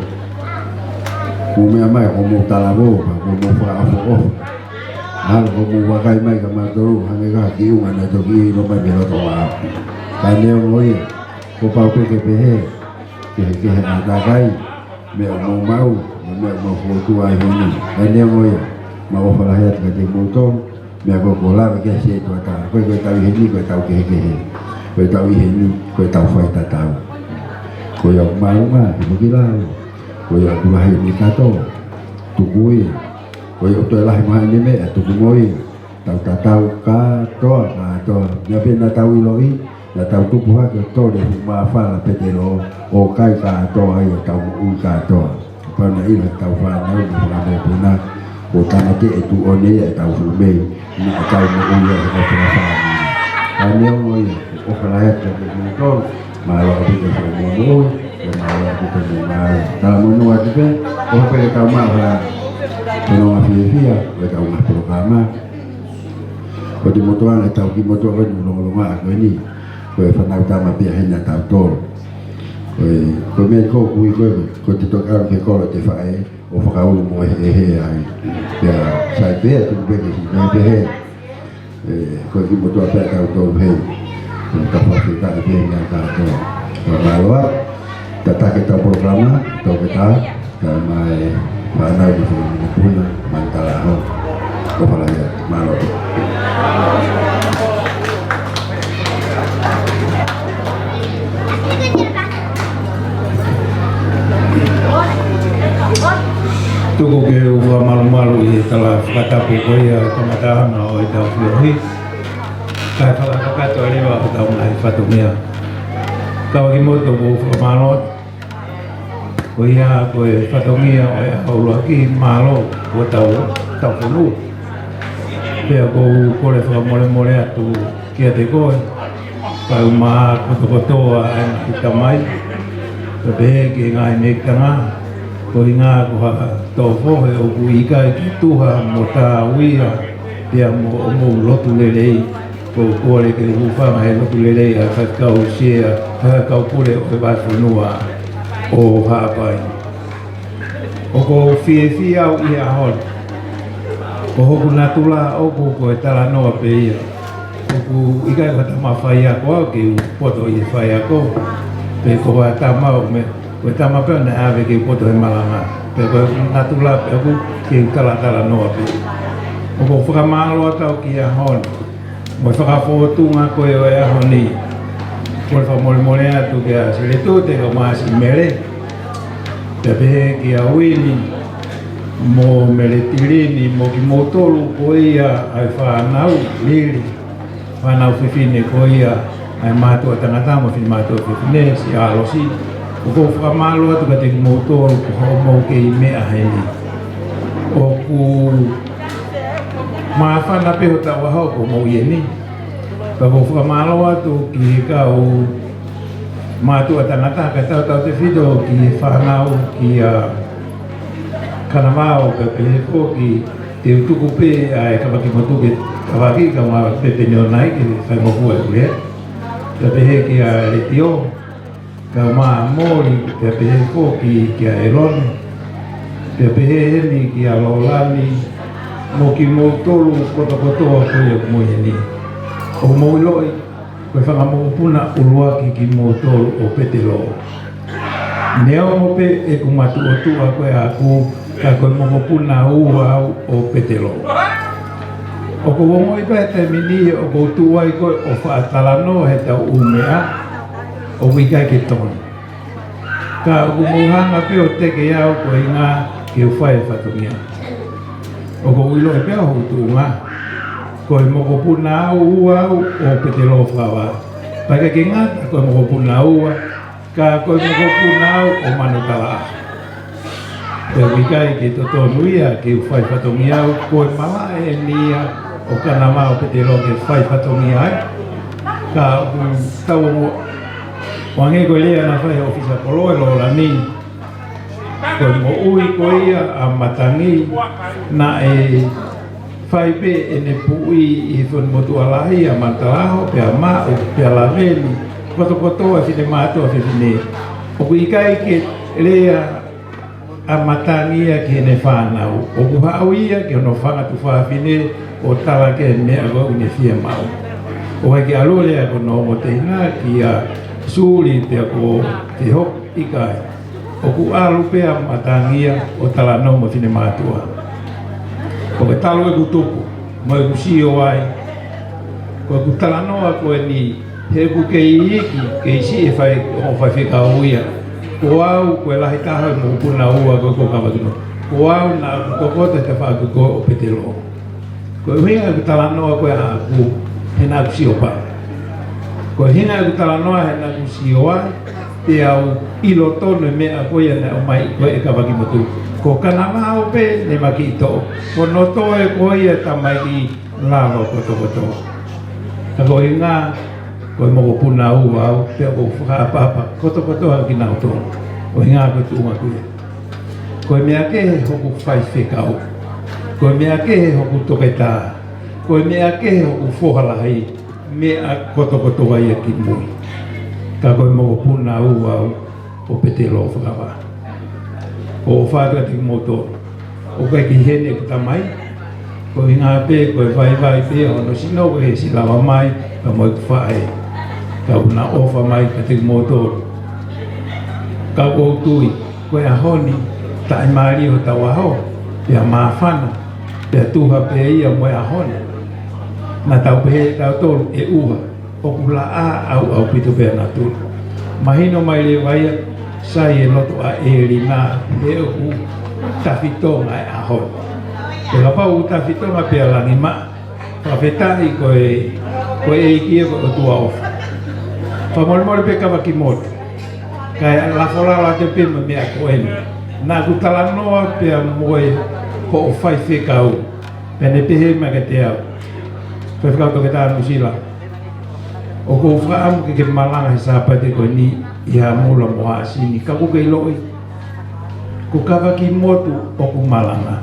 Kuo meʻa mai, kuo mou talavou, kuo mou fakaʻofoʻofa. ʻAlu kuo mou vakai mai kia mautolu, hangē ka ki ʻunga naʻe toki ʻilo mai mei loto vaʻa. Ka neongo ia, kuo pau pē ke pehē, kehekehe ʻātakai, meʻa ʻoku mou maʻu, mo e meʻa ʻoku mou fokotuʻu ai heni. Ka neongo ia, mau ʻofa lahi atu kiate kimoutolu, meʻa ko ē kuo lava ki ai e setuata. Ko e, ko ʻetau ʻi heni, ko ʻetau kehekehe. Ko ʻetau ʻi heni, ko ʻetau faitatau. Ko ia ʻoku māʻolunga, ʻi muʻa ki lalo. Ko ia ʻoku lahi ʻene kato, tuku ia. Ko ia ʻoku toe lahi mai ʻene meʻa, tuku mo ia. Tau tatau kātoa, kātoa. Meʻa pē naʻa tau ʻiloʻi, naʻa tau tupu hake ʻo tole e fuʻu māfana Petelo, ʻo kai kātoa ai ʻetau moʻui kātoa. Pau naʻe ʻilo ʻe heʻetau fānau mo e fanga mokopuna, ko e tangata ʻe tuʻu ʻo ne ia ʻetau fuʻu mei, naʻa tau moʻui ai he ʻofa fāmili. Ka neongo ia, ʻofa lahi atu kiate kimoutolu, mālō ʻaupito hoʻomou moʻui, ʻo mālō ʻaupito hoʻomou ngāue. Talamonū atu pē, ʻofa pē ke tau maʻu ha fononga fiefia, ʻo ʻetau ngaahi polokalama. Ko e motuʻa ʻetau kiʻi motuʻa ko eni, longolonga ko eni, ko e fānau tama pē ia heni ʻatautolu. Ko e, ko e meʻa ko ē ʻoku ui ko ē, ko e te toki ʻalu ki he kolo ʻo te faʻē, ʻo fakaulu mo e he, he ai. Pea sai pē, tuku pē ke si, pē pē he. ʻE, ko e kiʻi motuʻa pē ʻatautolu heni. Ko e ka fakafetaʻi pē meʻa kātoa. Ko e mālō ā, tataki ʻetau polokalama, toketā, kae ʻumaʻā e fānau mo e fanga mokopuna, mai talaho. ʻOfa lahi atu, mālō. Tuku ke u fakamalumalu ʻi he tala fakatapu ko ia ʻa e kamataʻanga ʻo ʻetau feohi. Kae fakakakato leva ʻetau ngaahi fatongia. Kau kimoutolu ʻoku ou fakamālō atu. Ko ia ko e fatongia ʻo e ʻaho ʻuluaki, mālō ʻo tau, tau fonua. Pea ʻoku ou kole fakamolemole atu kiate koe, kae ʻumaʻā kotokotoa ʻa e ngaahi tamai, pea pehē ki he ngaahi mekitanga, ko e ʻuhinga ko ha tō fohe ʻoku ʻikai ke tuha mo tāuia, pea mo hoʻomou lotu lelei, ʻoku ou kole ke u hūfanga he lotu lelei ʻa e faifekau sea, ʻa e kau pule ʻo e vahefonua ʻo Haʻapai. ʻOku ou fiefia au ʻi he ʻaho ni. Ko hoku natula ʻoʻoku ko e talanoa pē ia. ʻOku ʻikai ko ha tama faiako au ke u poto ʻi he faiako. Pe ko ha tama ʻo me, ko e tama pē naʻe ʻave ke u poto he malanga. Pea ko e natula pē ʻoʻoku ke u talatalanoa pē. ʻOku ou fakamālō atu au ki he ʻaho ni. Mo e fakafōtunga ko ē ʻo e ʻaho ni. Kole fakamolemole atu kia Seletute kae ʻumaʻā Simele. Pea pehē kia Uini, mo Meletilini, mo kimoutolu ko ia ʻa e fānau, Lili, fānau fefine ko ia ʻa e mātuʻa tangata mo e finemātuʻa fefine, Siaosi. ʻOku ou fakamālō atu kiate kimoutolu ko hoʻomou kei meʻa heni. ʻOku māfana pē hotau ʻaho ko hoʻomou ʻi heni. Pea ʻoku ou fakamālō atu ki he kau mātuʻa tangata, kae tautautefito ki he fānau, kia Kanavao, pea pehē foki, te u tuku pē ʻa e kavaki motuʻa ke kavaki, kae ʻumaʻā Pepe Neonai ke faingofua e pule. Pea pehē kia Letio, kae ʻumaʻā Moli, pea pehē foki kia ʻElone, pea pehē heni kia Lolani, mo kimoutolu kotokotoa ko ia ʻoku mou ʻi heni. ʻOku mou ʻiloʻi, ko e fanga mokopuna ʻuluaki kimoutolu ʻo Petelo. Neongo pē ʻeku matuʻotuʻa ko ē ʻaʻaku, ka ko e mokopuna ua au ʻo Petelo. ʻOku ou ongoʻi pē he taimi ni ʻoku ou tuʻu ai ko ē ʻo faʻa talanoa heʻetau ʻū meʻa ʻoku ʻikai ke tonu. Ka ʻoku mou hanga pē ʻo teke au ko e ʻuhinga ke u fai e fatongia. ʻOku ou ʻiloʻi pē hoku tuʻunga. Ko e mokopuna au ua au ʻo Petelo Fakavā. Pea ʻikai ke ngata ko e mokopuna ua, ka ko e mokopuna au ʻo Manukalaʻaho. Pea ʻoku ʻikai ke totonu ia ke u fai fatongia au, ko e malaʻe eni ia ʻo Kanavao Petelō ke fai fatongia ai. Ka ʻoku tau mo, ʻo hangē ko e lea naʻe fai ʻe he ʻōfisa kolo ʻi Lōlani, ko e moʻui ko ia ʻa Matangi, naʻe fai pē ʻene puʻi ʻi he fonu motuʻa lahi ʻa Manutalaho, pea Maʻu, pea Laveni, kotokotoa e finemātuʻa fefine. ʻOku ʻikai ke lea ʻa Matangi ia ki heʻene fānau. ʻOku haʻu ia ki hono fanga tuofāfine ʻo tala ki ai e meʻa ko ē ʻoku ne fiemaʻu. ʻOku ʻikai ke ʻalu ʻo lea ki hono ongo teina kia Suli pea ko Fehoku, ʻikai. ʻOku ʻalu pē ʻa Matangi ia ʻo talanoa mo e finemātuʻa. Ko e talu ʻeku tupu, mo ʻeku sio ai, ko ʻeku talanoa ko eni, he ʻoku kei iiki, kei siʻi e fai, ʻo faifekau ia. Ko au, ko e lahi taha ʻi he mokopuna ua ko ē ko Kavakimotu. Ko au naʻa ku tokoto he tafaʻaki ko ē ʻo Petelō. Ko e ʻuhinga ʻeku talanoa ko ē ʻaʻaku, he naʻa ku sio pē. Ko e ʻuhinga ʻeku talanoa he naʻa ku sio ai, te u ʻilo tonu e meʻa ko ia naʻe ʻomai ko ē ʻe Kavakimotu. Ko Kanavao pē ne ma kiʻi toʻo. Ko hono toe ko ia e tamaiki lalo kotokotoa. Ka ko e ʻuhinga, ko e mokopuna ua au, pea ʻoku ou fakaʻapaʻapa kotokotoa kinautolu. Ko e ʻuhinga ko e tuʻunga ko ia. Ko e meʻa kehe hoku faifekau. Ko e meʻa kehe hoku toketā. Ko e meʻa kehe hoku foha lahi. Meʻa kotokotoa ia kimui. Ka ko e mokopuna ua au ʻo Petelō Fakavā. ʻOku ou ʻofa atu kiate kimoutolu. ʻOku ʻikai ke ʻi heni ʻeku tamai. Ko e ʻuhinga pē, ko e vaivai pē hono sino, ko e ʻosi lava mai, ka mo ʻeku faʻē. Ka ʻoku na ʻofa mai kiate kimoutolu. Ka ʻoku ou tui, ko e ʻaho ni, taʻimālie hotau ʻaho, pea māfana, pea tuha pē ia mo e ʻaho ni. Naʻa tau pehē ʻe tautolu ʻe ʻuha, ʻoku laʻā ʻaupito pē ʻa natula. Mahino mai leva ia, sai e loto ʻa ʻElina, he ʻoku tafitonga e ʻaho ni. Pea kapau ʻoku tafitonga pea langi maʻa, fakafetaʻi ko e, ko e ʻEiki ia ko e ʻOtua ʻofa. Fakamolemole pē Kavakimotu. Kae lafolala atu pē mo e meʻa ko eni. Naʻa ku talanoa pea mo e hoʻo faifekau. Pea ne pehē mai kiate au. Faifekau Toketā Nuʻusila. ʻOku ou fakaʻamu ke ke malanga he Sāpate ko eni ʻi Haʻamula mo Haʻasini. Ka ʻoku ke ʻiloʻi. Ko Kavakimotu ʻoku malanga.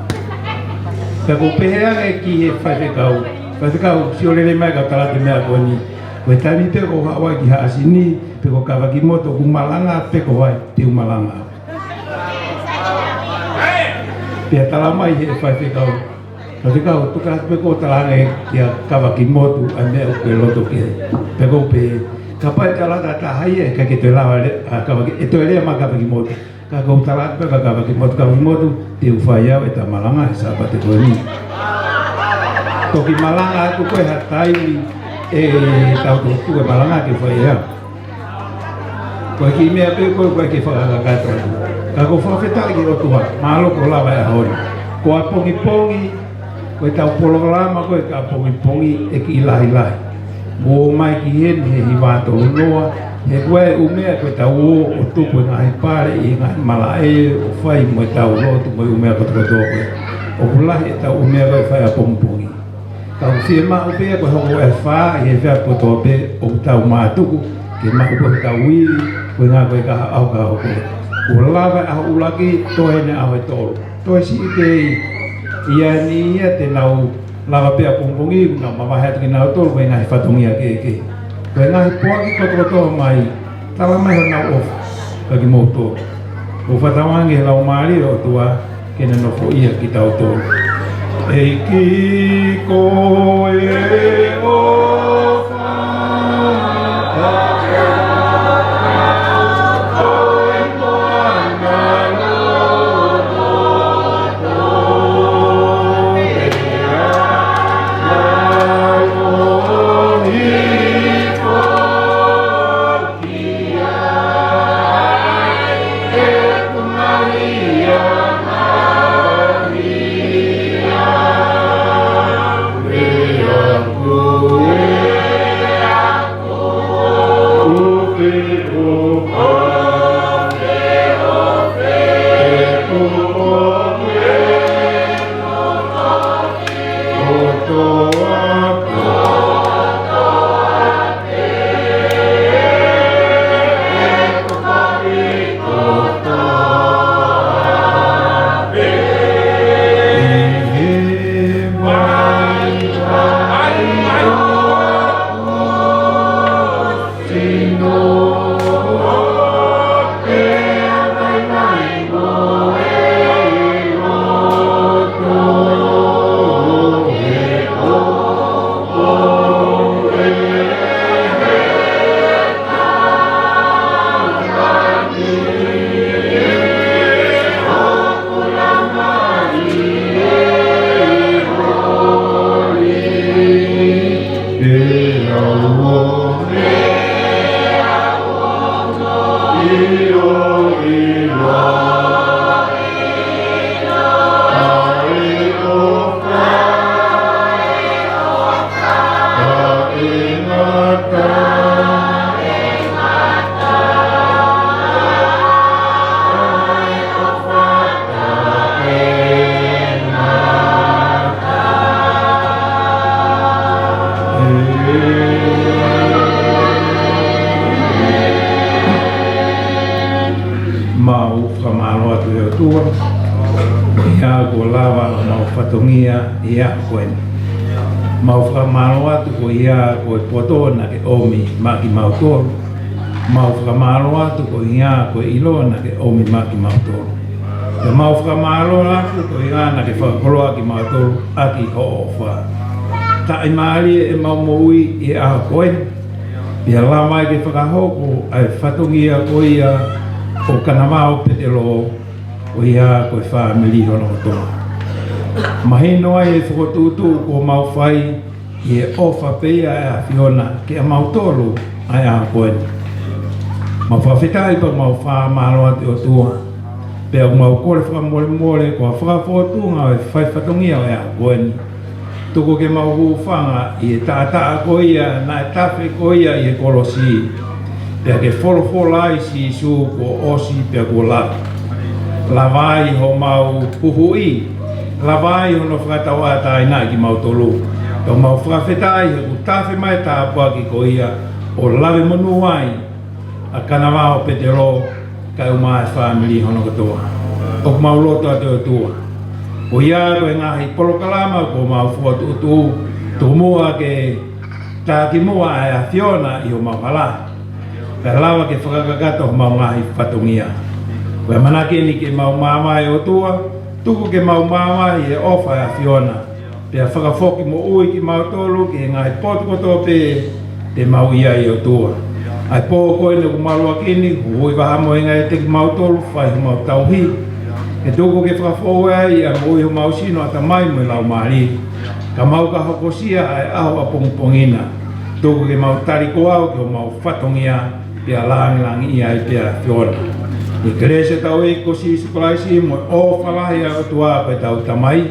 Pea ʻoku ou pehē ange ki he faifekau. Faifekau, sio lelei mai ka u tala atu e meʻa ko eni. Ko e taimi pē ʻoku ou haʻu ai ki Haʻasini, pe ko Kavakimotu ʻoku malanga, pe ko hai, te u malanga. Pea tala mai he faifekau. Faifekau, tuku atu pē ʻoku ou talaange kia Kavakimotu ʻa e meʻa ʻoku ke loto ki ai. Pea ʻoku ou pehē, kapau ʻe tala atu ha taha ia, ʻe ʻikai ke toe lava leva, ʻa, Kavaki-, ʻe toe lea mai Kavakimotu. Ka ʻoku ou tala atu pē kia Kavakimotu, Kavakimotu, te u fai au ʻeta malanga he Sāpate ko eni. Toki malanga atu koe ha taimi ʻe tau toki tuku e malanga ke u fai au. Ko e kiʻi meʻa pē ko ē ʻoku ʻikai ke fakakakato atu. Ka ʻoku ou fakafetaʻi ki he ʻOtua, mālō kuo lava e ʻaho ni. Ko ʻapongipongi, ko ʻetau polokalama ko ē ki ʻapongipongi ʻe kiʻi lahilahi. Mou ō mai ki heni he hiva tolu noa, he ko e ʻū meʻa ko ē ʻoku tau ō ʻo tuku e ngaahi pale ʻi he ngaahi malaʻe ʻo fai mo ʻetau lotu mo e ʻū meʻa kotokotoa ko ē. ʻOku lahi ʻetau ʻū meʻa ko ē ʻe fai ʻapongipongi. Ka ʻoku fiemaʻu pē ia ko e hoko e fā ʻi he efiafi kotoa pē ʻoku tau mātuku, ke maʻu ko ē hotau ivi, ko e ngaahi ko ē ka ʻaho ka hoko. Kuo lava e ʻaho ʻuluaki, toe eni ʻaho ʻe tolu. Toe siʻi pē ia ni ia te nau lava pē ʻapongipongi, nau mavahe atu kinautolu, ko e ngaahi fatongia kehekehe. Ko e ngaahi poaki kotokotoa mai, tala mai honau ʻofa, kia kimoutolu. ʻOku ou fakatauange he Laumālie ʻo e ʻOtua, ke ne nofoʻia kitautolu. ʻEiki ko e ʻofa. Mau fakamālō atu ʻe ʻOtua, ko ia kuo lava ʻemau fatongia ʻi he ʻaho ko eni. Mau fakamālō atu ko ia ko e poto naʻa ke ʻomi maʻa kimautolu. Mau fakamālō atu ko ia ko e ʻilo naʻa ke ʻomi maʻa kimautolu. Pea mau fakamālō atu ko ia naʻa ke fakakoloa kimautolu ʻaki hoʻo ʻofa. Taʻimālie ʻemau moʻui ʻi he ʻaho ko eni. Pea lava ai ke fakahoko ʻa e fatongia ko ia ʻo Kanavao Petelo, ko ia ko e fāmili hono kotoa. Mahino ai e fokotuʻutuʻu kuo mau fai ʻi he ʻofa pē ia ʻa e ʻAfiona kiate kimautolu ʻi he ʻaho ko eni. Mau fakafetaʻi pea mau fakamālō atu ʻe ʻOtua. Pea mau kole fakamolemole ko e fakafōtunga ʻo e fai fatongia ʻo e ʻaho ko eni. Tuku ke mau hūfanga ʻi he taʻataʻa ko ia naʻe tafe ko ia ʻi he kolosi. Pea ke folofola ai Sīsū kuo ʻosi pea kuo lava. Lava ai homau huhuʻi. Lava ai hono fakatauʻatāinaʻi kimautolu. Pea mau fakafetaʻi he kuo tafe mai e tāpuaki ko ia ʻo lave monū ai ʻa Kanavao Petelo kae ʻumaʻā e fāmili hono kotoa. ʻOku mau lotu atu ʻe ʻOtua, ko ia ko e ngaahi polokalama kuo mau fokotuʻutuʻu, tuku muʻa ke takimuʻa ʻa e ʻAfiona ʻi homau hala, kae lava ke fakakakato homau ngaahi fatongia. Ko e ʻamanaki eni ke mau māvae ʻe ʻOtua, tuku ke mau māvae ʻi he ʻofa ʻa e ʻAfiona. Pea fakafoki moʻui kimautolu ki he ngaahi potu kotoa pē te mau ʻi ai ʻe ʻOtua. ʻA e pō ko eni ʻoku maluʻaki ni, huhuʻi vahamoʻinga ʻiate kimautolu, fai homau tauhi. Ke tuku ke fakafoʻou ai ʻa e moʻui homau sino, ʻatamai mo e laumālie. Ka mau ka hokosia ʻa e ʻaho ʻapongipongi na. Tuku ke mau tali ko au ki homau fatongia, pea lāngilangiʻia ai pē ʻa e ʻAfiona. ʻI he kelesi ʻa hotau ʻEiki ko Sīsū Kalaisi mo e ʻofa lahi ʻa e ʻOtua ko ʻetau Tamai,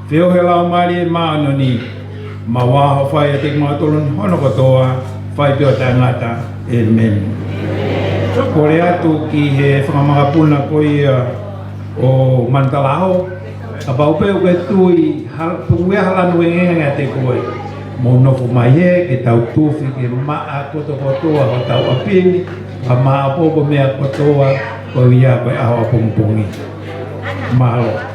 feohi ʻa e Laumālie Māʻoniʻoni, mau ʻofa ʻiate kimautolu ni hono kotoa, fai pē ʻo taʻengata. ʻĒmeni. Kole atu ki he fanga makapuna ko ia ʻo Manutalaho, kapau pē ʻoku ke tui, hal-, tuku ia ha lanu ʻengeʻenga ʻiate koe. Mou nofo mai hē, ke tau tufi ki he maʻa kotokotoa hotau ʻapi ni, ka maʻopoʻopo meʻa kotoa, ko ia ko e ʻaho ʻapongipongi. Mālō.